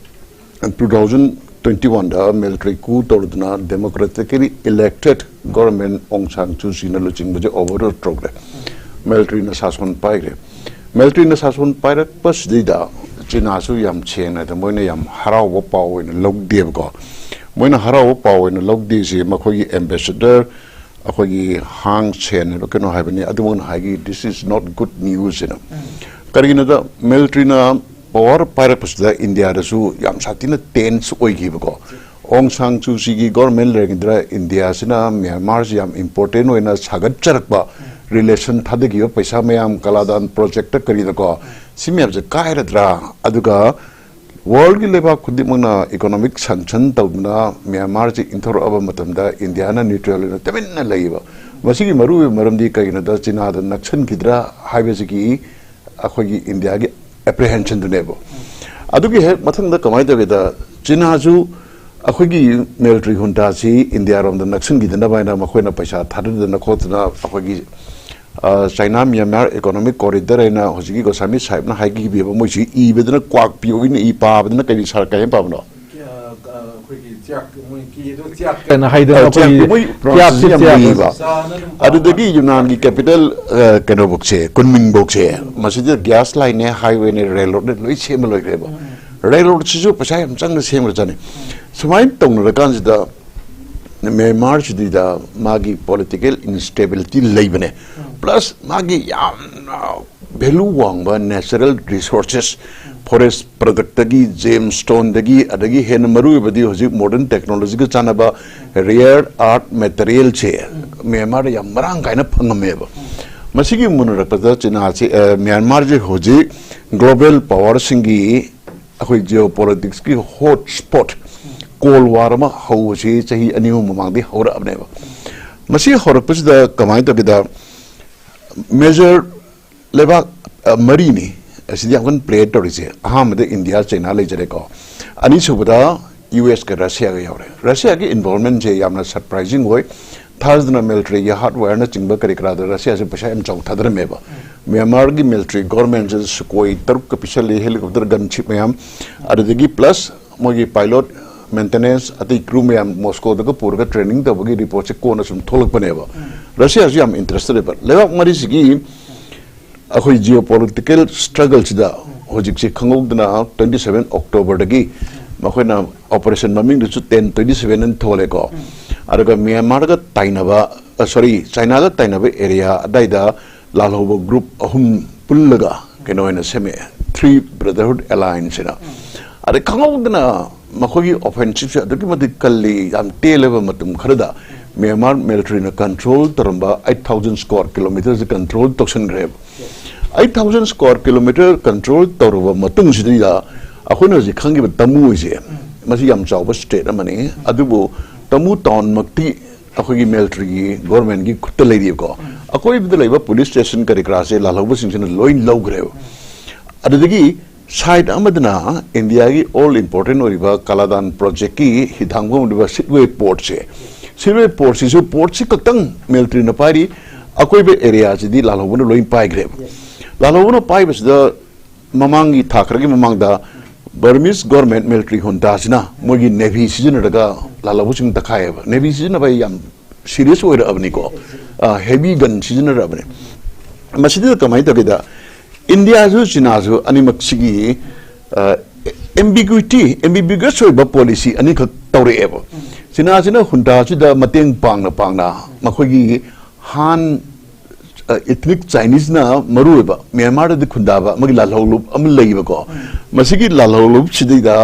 two thousand twenty ꯋꯥꯟꯗ ꯃꯤꯂꯤꯇꯔꯤ ꯀꯨ ꯇꯧꯔꯗꯨꯅ ꯗꯦꯃꯣꯀ꯭ꯔꯦꯇꯤꯀꯦꯂꯤ ꯏꯂꯦꯛꯇꯦꯠ ꯒꯣꯔꯃꯦꯟ ꯑꯣꯡ ꯁꯥꯟ ꯁꯨ ꯆꯤꯅ ꯂꯨꯆꯤꯡꯕꯁꯦ ꯑꯣꯚꯔꯊ꯭ꯔꯣ ꯇꯧꯈ꯭ꯔꯦ꯫ ꯃꯤꯂꯤꯇꯔꯤꯅ ꯁꯥꯁꯣꯟ ꯄꯥꯏꯈ꯭ꯔꯦ꯫ ꯃꯤꯂꯤꯇꯔꯤꯅ ꯁꯥꯁꯣꯟ ꯄꯥꯏꯔꯛꯄꯁꯤꯗꯩꯗ ꯆꯤꯅꯥꯁꯨ ꯌꯥꯝ ꯁꯦꯡꯅ ꯍꯥꯏꯗ ꯃꯣꯏꯅ ꯌꯥꯝ ꯍꯔꯥꯎꯕ ꯄꯥꯎ ꯑꯣꯏꯅ ꯂꯧꯗꯦꯕꯀꯣ꯫ ꯃꯣꯏꯅ ꯍꯔꯥꯎꯕ ꯄꯥꯎ ꯑꯣꯏꯅ ꯂꯧꯗꯦꯁꯦ ꯃꯈꯣꯏꯒꯤ ꯑꯦꯝꯕꯦꯁꯦꯗꯔ ꯑꯩꯈꯣꯏꯒꯤ ꯍꯥꯡ ꯁꯦꯟ ꯍꯥꯏꯕ ꯀꯩꯅꯣ ꯍꯥꯏꯕꯅꯤ, ꯑꯗꯨꯃꯛꯅ ꯍꯥꯏꯈꯤ, "This is not good news" ꯍꯥꯏꯅ꯫ ꯀꯔꯤꯒꯤꯅꯣꯗ, ꯃꯤꯂꯤꯇꯔꯤꯅ ꯄꯋꯥꯔ ꯄꯥꯏꯔꯛꯄꯁꯤꯗ ꯏꯟꯗꯤꯌꯥꯗꯁꯨ ꯌꯥꯝ ꯁꯥꯊꯤꯅ ꯇꯦꯟꯁ ꯑꯣꯏꯈꯤꯕꯀꯣ꯫ ꯑꯣꯡ ꯁꯥꯡ ꯁꯨ ꯆꯤꯒꯤ ꯒꯣꯔꯃꯦꯟ ꯂꯩꯔꯤꯉꯩꯗ ꯏꯟꯗꯤꯌꯥꯁꯤꯅ ꯃ꯭ꯌꯥꯟꯃꯥꯔꯁꯤ ꯌꯥꯝ ꯏꯝꯄꯣꯔꯇꯦꯟ ꯑꯣꯏꯅ ꯁꯥꯒꯠꯆꯔꯛꯄ, ꯔꯤꯂꯦꯁꯟ ꯊꯥꯗꯈꯤꯕ ꯄꯩꯁꯥ ꯃꯌꯥꯝ, ꯀꯂꯥꯗꯥꯟ ꯄ꯭ꯔꯣꯖꯦꯛꯇ ꯀꯔꯤꯗꯀꯣ, ꯁꯤ ꯃꯌꯥꯝꯁꯦ ꯀꯥꯏꯔꯗ꯭ꯔꯥ? ꯑꯗꯨꯒ ꯋꯥꯔꯜꯒꯤ ꯂꯩꯕꯥꯛ ꯈꯨꯗꯤꯡꯃꯛꯅ ꯏꯀꯣꯅꯣꯃꯤꯛ ꯁꯦꯡꯁꯟ ꯇꯧꯗꯨꯅ ꯃ꯭ꯌꯥꯟꯃꯥꯔꯁꯤ ꯏꯟꯊꯣꯔꯛꯑꯕ ꯃꯇꯝꯗ ꯏꯟꯗꯤꯌꯥꯅ ꯅ꯭ꯌꯨꯇ꯭ꯔꯦꯜ ꯑꯣꯏꯅ ꯇꯨꯃꯤꯟꯅ ꯂꯩꯌꯦꯕ꯫ ꯃꯁꯤꯒꯤ ꯃꯔꯨꯑꯣꯏꯕ ꯃꯔꯝꯗꯤ ꯀꯔꯤꯒꯤꯅꯣꯗ, ꯆꯤꯅꯥꯗ ꯅꯛꯁꯟꯈꯤꯗ꯭ꯔꯥ ꯍꯥꯏꯕꯁꯤꯒꯤ ꯑꯩꯈꯣꯏꯒꯤ ꯏꯟꯗꯤꯌꯥꯒꯤ ꯑꯦꯄ꯭ꯔꯤꯍꯦꯟꯁꯟꯗꯨꯅꯦꯕ꯫ ꯑꯗꯨꯒꯤ ꯍꯦꯛ ꯃꯊꯪꯗ ꯀꯃꯥꯏꯅ ꯇꯧꯒꯦꯗ, ꯆꯤꯅꯥꯁꯨ ꯑꯩꯈꯣꯏꯒꯤ ꯃꯤꯂꯤꯇꯔꯤ ꯍꯨꯟꯇꯥꯁꯤ ꯏꯟꯗꯤꯌꯥꯔꯣꯝꯗ ꯅꯛꯁꯤꯟꯈꯤꯗꯅꯕ ꯍꯥꯏꯅ ꯃꯈꯣꯏꯅ ꯄꯩꯁꯥ ꯊꯥꯗꯗꯅ ꯈꯣꯠꯇꯅ ꯑꯩꯈꯣꯏꯒꯤ ꯆꯥꯏꯅꯥ ꯃ꯭ꯌꯥꯟꯃꯥꯔ ꯏꯀꯣꯅꯣꯃꯤꯛ ꯀꯣꯔꯤꯗꯔ ꯍꯥꯏꯅ ꯍꯧꯖꯤꯛꯀꯤ ꯒꯣꯁꯥꯃꯤ ꯁꯥꯍꯦꯕꯅ ꯍꯥꯏꯈꯤꯕ, ꯃꯣꯏꯁꯤ ꯏꯕꯗꯅ ꯀ꯭ꯋꯥꯛ ꯄꯤꯌꯣ, ꯏ ꯄꯥꯕꯗꯅ ꯀꯔꯤ ꯁꯥꯔ ꯀꯔꯤ ꯍꯥꯏꯅ ꯄꯥꯕꯅꯣ? ꯑꯩꯈꯣꯏꯒꯤ ꯆꯥꯛ ꯃꯣꯏ ꯀꯤꯗꯣ ꯆꯥꯛ ꯀꯩꯅꯣ ꯍꯥꯏꯗꯅ ꯑ, ꯑꯩꯈꯣꯏꯒꯤ ꯆꯥꯛꯇꯤ ꯃꯣꯏ ꯆꯥꯛ ꯄ꯭ꯔꯣꯁꯦꯁꯁꯤ ꯌꯥꯝ ꯆꯥꯛ ꯂꯨꯏꯌꯦꯕ꯫ ꯆꯥꯅ ꯑꯗꯨꯝ ꯑꯗꯨꯗꯒꯤ ꯌꯨꯅꯥꯟꯒꯤ ꯀꯦꯄꯤꯇꯦꯜ ꯀꯩꯅꯣꯐꯧꯁꯦ, ꯀꯨꯟꯃꯤꯡꯐꯧꯁꯦ, ꯃꯁꯤꯗ ꯒ꯭ꯌꯥꯁ ꯂꯥꯏꯟꯅꯦ, ꯍꯥꯏꯋꯦꯅꯦ, ꯔꯦꯜ ꯔꯣꯗꯅꯦ, ꯂꯣꯏ ꯁꯦꯝꯕ ꯂꯣꯏꯈ꯭ꯔꯦꯕ꯫ ꯔꯦꯜ ꯔꯣꯗꯁꯤꯁꯨ ꯄꯩꯁꯥ ꯌꯥꯝ ꯆꯪꯅ ꯁꯦꯝꯈ꯭ꯔꯖꯥꯠꯅꯤ꯫ ꯁꯨꯃꯥꯏꯅ ꯇꯧꯅꯔꯀꯥꯟꯁꯤꯗ ꯃ꯭ꯌꯥꯟꯃꯥꯔꯁꯤꯗ ꯃꯥꯒꯤ ꯄꯣꯂꯤꯇꯤꯀꯦꯜ ꯏꯟꯁꯇꯦꯕꯤꯂꯤꯇꯤ ꯂꯩꯕꯅꯦ꯫ ꯄ꯭ꯂꯁ ꯃꯥꯒꯤ ꯌꯥꯝꯅ ꯚꯦꯂꯨ ꯋꯥꯡꯕ ꯅꯦꯆꯔꯦꯜ ꯔꯤꯁꯣꯔꯁꯦꯁ, ꯐꯣꯔꯦꯁ ꯄ꯭ꯔꯗꯛꯇꯒꯤ, ꯖꯦꯝ ꯁ꯭ꯇꯣꯟꯗꯒꯤ, ꯑꯗꯒꯤ ꯍꯦꯟꯅ ꯃꯔꯨ ꯑꯣꯏꯕꯗꯤ ꯍꯧꯖꯤꯛ ꯃꯣꯗꯔꯟ ꯇꯦꯛꯅꯣꯂꯣꯖꯤꯒ ꯆꯥꯟꯅꯕ ꯔꯦꯌꯔ ꯑꯥꯔꯠ ꯃꯦꯇꯔꯤꯌꯦꯜꯁꯦ ꯃ꯭ꯌꯥꯟꯃꯥꯔꯗ ꯌꯥꯝ ꯃꯔꯥꯡ ꯀꯥꯏꯅ ꯐꯪꯉꯝꯃꯦꯕ꯫ ꯃꯁꯤꯒꯤ ꯃꯨꯟꯅꯔꯛꯄꯗ ꯆꯤꯅꯥꯁꯤ, ꯑ, ꯃ꯭ꯌꯥꯟꯃꯥꯔꯁꯦ ꯍꯧꯖꯤꯛ ꯒ꯭ꯂꯣꯕꯦꯜ ꯄꯋꯥꯔꯁꯤꯡꯒꯤ ꯑꯩꯈꯣꯏ ꯖꯤꯑꯣ ꯄꯣꯂꯤꯇꯤꯛꯁꯀꯤ ꯍꯣꯠ ꯁ꯭ꯄꯣꯠ, ꯀꯣꯜ ꯋꯥꯔ ꯑꯃ ꯍꯧꯕꯁꯤ ꯆꯍꯤ ꯑꯅꯤ ꯑꯍꯨꯝ ꯃꯃꯥꯡꯗꯒꯤ ꯍꯧꯔꯛꯑꯕꯅꯦꯕ꯫ ꯃꯁꯤ ꯍꯧꯔꯛꯄꯁꯤꯗ ꯀꯃꯥꯏꯅ ꯇꯧꯒꯦꯗ, ꯃꯦꯖꯔ ꯂꯩꯕꯥꯛ, ꯑ, ꯃꯔꯤꯅꯤ ꯑꯁꯤꯗꯤ ꯌꯥꯝ ꯀꯟꯅ ꯄ꯭ꯂꯦ ꯇꯧꯔꯤꯁꯦ꯫ ꯑꯍꯥꯟꯕꯗ ꯏꯟꯗꯤꯌꯥ, ꯆꯩꯅꯥ ꯂꯩꯖꯔꯦꯀꯣ꯫ ꯑꯅꯤꯁꯨꯕꯗ ꯌꯨ ꯑꯦꯁꯀ ꯔꯁꯤꯌꯥꯒ ꯌꯥꯎꯔꯦ꯫ ꯔꯁꯤꯌꯥꯒꯤ ꯏꯟꯚꯣꯜꯚꯃꯦꯟꯁꯦ ꯌꯥꯝꯅ ꯁꯔꯄ꯭ꯔꯥꯏꯖꯤꯡ ꯑꯣꯏ꯫ ꯊꯥꯖꯗꯅ ꯃꯤꯂꯤꯇꯔꯤꯒꯤ ꯍꯥꯔꯗꯋꯦꯌꯔꯅꯆꯤꯡꯕ ꯀꯔꯤ ꯀꯔꯥꯗ ꯔꯁꯤꯌꯥꯁꯦ ꯄꯩꯁꯥ ꯌꯥꯝ ꯆꯥꯎ ꯊꯥꯗꯔꯝꯃꯦꯕ꯫ ꯃ꯭ꯌꯥꯟꯃꯥꯔꯒꯤ ꯃꯤꯂꯤꯇꯔꯤ ꯒꯣꯔꯃꯦꯟꯁꯤꯗ ꯁꯨꯀꯣꯏ ꯇꯔꯨꯛꯀ ꯄꯤꯁꯜꯂꯤ, ꯍꯦꯂꯤꯀꯣꯞꯇꯔ ꯒꯟꯁꯤꯞ ꯃꯌꯥꯝ, ꯑꯗꯨꯗꯒꯤ ꯄ꯭ꯂꯁ ꯃꯣꯏꯒꯤ ꯄꯥꯏꯂꯣꯠ, ꯃꯦꯟꯇꯦꯅꯦꯟꯁ, ꯑꯇꯩ ꯀ꯭ꯔꯨ ꯃꯌꯥꯝ ꯃꯣꯁꯀꯣꯗꯒ ꯄꯨꯔꯒ ꯇ꯭ꯔꯦꯅꯤꯡ ꯇꯧꯕꯒꯤ ꯔꯤꯄꯣꯔꯠꯁꯦ ꯀꯣꯟꯅ ꯁꯨꯝ ꯊꯣꯛꯂꯛꯄꯅꯦꯕ꯫ ꯔꯁꯤꯌꯥꯁꯨ ꯌꯥꯝ ꯏꯟꯇꯔꯦꯁꯇꯦꯗ ꯑꯣꯏꯕ꯫ ꯂꯩꯕꯥꯛ ꯃꯔꯤꯁꯤꯒꯤ ꯑꯩꯈꯣꯏ ꯖꯤꯑꯣ ꯄꯣꯂꯤꯇꯤꯀꯦꯜ ꯁ꯭ꯇ꯭ꯔꯒꯜꯁꯤꯗ ꯍꯧꯖꯤꯛꯁꯦ ꯈꯪꯍꯧꯗꯅ ꯇ꯭ꯋꯦꯟꯇꯤ ꯁꯚꯦꯟ ꯑꯣꯛꯇꯣꯕꯔꯗꯒꯤ ꯃꯈꯣꯏꯅ ꯑꯣꯄꯔꯦꯁꯟ ꯃꯃꯤꯡꯗꯨꯁꯨ ꯇꯦꯟ ꯇ꯭ꯋꯦꯟꯇꯤ ꯁꯚꯦꯟ ꯑꯅ ꯊꯣꯜꯂꯦꯀꯣ꯫ ꯑꯗꯨꯒ ꯃ꯭ꯌꯥꯟꯃꯥꯔꯒ ꯇꯥꯏꯅꯕ, ꯑ, ꯁꯣꯔꯤ, ꯆꯥꯏꯅꯥꯒ ꯇꯥꯏꯅꯕ ꯑꯦꯔꯤꯌꯥ ꯑꯗꯥꯏꯗ ꯂꯥꯜꯍꯧꯕ ꯒ꯭ꯔꯨꯞ ꯑꯍꯨꯝ ꯄꯨꯜꯂꯒ ꯀꯩꯅꯣ ꯑꯣꯏꯅ ꯁꯦꯝꯃꯛꯑꯦ, ꯊ꯭ꯔꯤ ꯕ꯭ꯔꯗꯔꯍꯨꯗ ꯑꯦꯂꯥꯏꯟꯁ ꯍꯥꯏꯅ꯫ ꯑꯗꯩ ꯈꯪꯍꯧꯗꯅ ꯃꯈꯣꯏꯒꯤ ꯑꯣꯐꯦꯟꯁꯤꯞꯁꯦ ꯑꯗꯨꯛꯀꯤ ꯃꯇꯤꯛ ꯀꯜꯂꯤ꯫ ꯌꯥꯝ ꯇꯦꯜꯂꯕ ꯃꯇꯝ ꯈꯔꯗ ꯃ꯭ꯌꯥꯟꯃꯥꯔ ꯃꯤꯂꯤꯇꯔꯤꯅ ꯀꯟꯇ꯭ꯔꯣꯜ ꯇꯧꯔꯝꯕ ꯑꯩꯠ ꯊꯥꯎꯖꯟ ꯁ꯭ꯀ꯭ꯋꯥꯔ ꯀꯤꯂꯣꯃꯤꯇꯔꯁꯦ ꯀꯟꯇ꯭ꯔꯣꯜ ꯇꯧꯁꯟꯈ꯭ꯔꯦꯕ꯫ Eight thousand square kilometre control ꯇꯧꯔꯕ ꯃꯇꯨꯡꯁꯤꯗꯩꯗ ꯑꯩꯈꯣꯏꯅ ꯍꯧꯖꯤꯛ ꯈꯪꯉꯤꯕ ꯇꯃꯨ ꯍꯥꯏꯁꯦ, ꯃꯁꯤ ꯌꯥꯝ ꯆꯥꯎꯕ ꯁ꯭ꯇꯦꯠ ꯑꯃꯅꯤ꯫ ꯑꯗꯨꯕꯨ ꯇꯃꯨ ꯇꯥꯎꯟꯃꯛꯇꯤ ꯑꯩꯈꯣꯏꯒꯤ ꯃꯤꯂꯤꯇꯔꯤꯒꯤ ꯒꯣꯔꯃꯦꯟꯒꯤ ꯈꯨꯠꯇ ꯂꯩꯔꯤꯕꯀꯣ꯫ ꯑꯀꯣꯏꯕꯗ ꯂꯩꯕ ꯄꯨꯂꯤꯁ ꯁ꯭ꯇꯦꯁꯟ ꯀꯔꯤ ꯀꯔꯥꯁꯦ ꯂꯥꯜꯍꯧꯕꯁꯤꯡꯁꯤꯅ ꯂꯣꯏ ꯂꯧꯈ꯭ꯔꯦꯕ꯫ ꯑꯗꯨꯗꯒꯤ ꯁꯥꯏꯠ ꯑꯃꯗꯅ ꯏꯟꯗꯤꯌꯥꯒꯤ ꯑꯣꯜ ꯏꯝꯄꯣꯔꯇꯦꯟ ꯑꯣꯏꯔꯤꯕ ꯀꯥꯂꯥꯗꯥꯟ ꯄ꯭ꯔꯣꯖꯦꯛꯀꯤ ꯍꯤꯊꯥꯡꯐꯝ ꯑꯣꯏꯔꯤꯕ ꯁꯤꯠꯋꯦ ꯄꯣꯔꯠꯁꯦ, ꯁꯤꯠꯋꯦ ꯄꯣꯔꯠꯁꯤꯁꯨ ꯄꯣꯔꯠꯁꯤ ꯈꯛꯇꯪ ꯃꯤꯂꯤꯇꯔꯤꯅ ꯄꯥꯏꯔꯤ꯫ ꯑꯀꯣꯏꯕ ꯑꯦꯔꯤꯌꯥꯁꯤꯗꯤ ꯂꯥꯜꯍꯧꯕꯅ ꯂꯣꯏ ꯄꯥꯏꯈ꯭ꯔꯦꯕ꯫ ꯂꯥꯜꯍꯧꯕꯅ ꯄꯥꯏꯕꯁꯤꯗ ꯃꯃꯥꯡꯒꯤ ꯊꯥ ꯈꯔꯒꯤ ꯃꯃꯥꯡꯗ Burmese government military juntaꯁꯤꯅ ꯃꯣꯏꯒꯤ navy ꯁꯤꯖꯤꯟꯅꯔꯒ ꯂꯥꯜꯍꯧꯕꯁꯤꯡ ꯇꯛꯈꯥꯏꯌꯦꯕ꯫ Navy ꯁꯤꯖꯤꯟꯅꯕ ꯌꯥꯝ serious ꯑꯣꯏꯔꯛꯑꯕꯅꯤꯀꯣ꯫ Heavy gun ꯁꯤꯖꯤꯟꯅꯔꯛꯑꯕꯅꯤ꯫ ꯃꯁꯤꯗ ꯀꯃꯥꯏꯅ ꯇꯧꯒꯦꯗ, ꯏꯟꯗꯤꯌꯥꯁꯨ ꯆꯤꯅꯥꯁꯨ ꯑꯅꯤꯃꯛꯁꯤꯒꯤ ambiguity ambiguous ꯑꯣꯏꯕ policy ꯑꯅꯤꯈꯛ ꯇꯧꯔꯛꯑꯦꯕ꯫ ꯆꯤꯅꯥꯁꯤꯅ juntaꯁꯤꯗ ꯃꯇꯦꯡ ꯄꯥꯡꯅ ꯄꯥꯡꯅ ꯃꯈꯣꯏꯒꯤ Han, ethnic Chineseꯅ ꯃꯔꯨꯑꯣꯏꯕ ꯃ꯭ꯌꯥꯟꯃꯥꯔꯗꯗꯤ ꯈꯨꯟꯗꯥꯕ ꯑꯃꯒꯤ ꯂꯥꯜꯍꯧꯂꯨꯞ ꯑꯃ ꯂꯩꯌꯦꯕꯀꯣ꯫ ꯃꯁꯤꯒꯤ ꯂꯥꯜꯍꯧꯂꯨꯞꯁꯤꯗꯩꯗ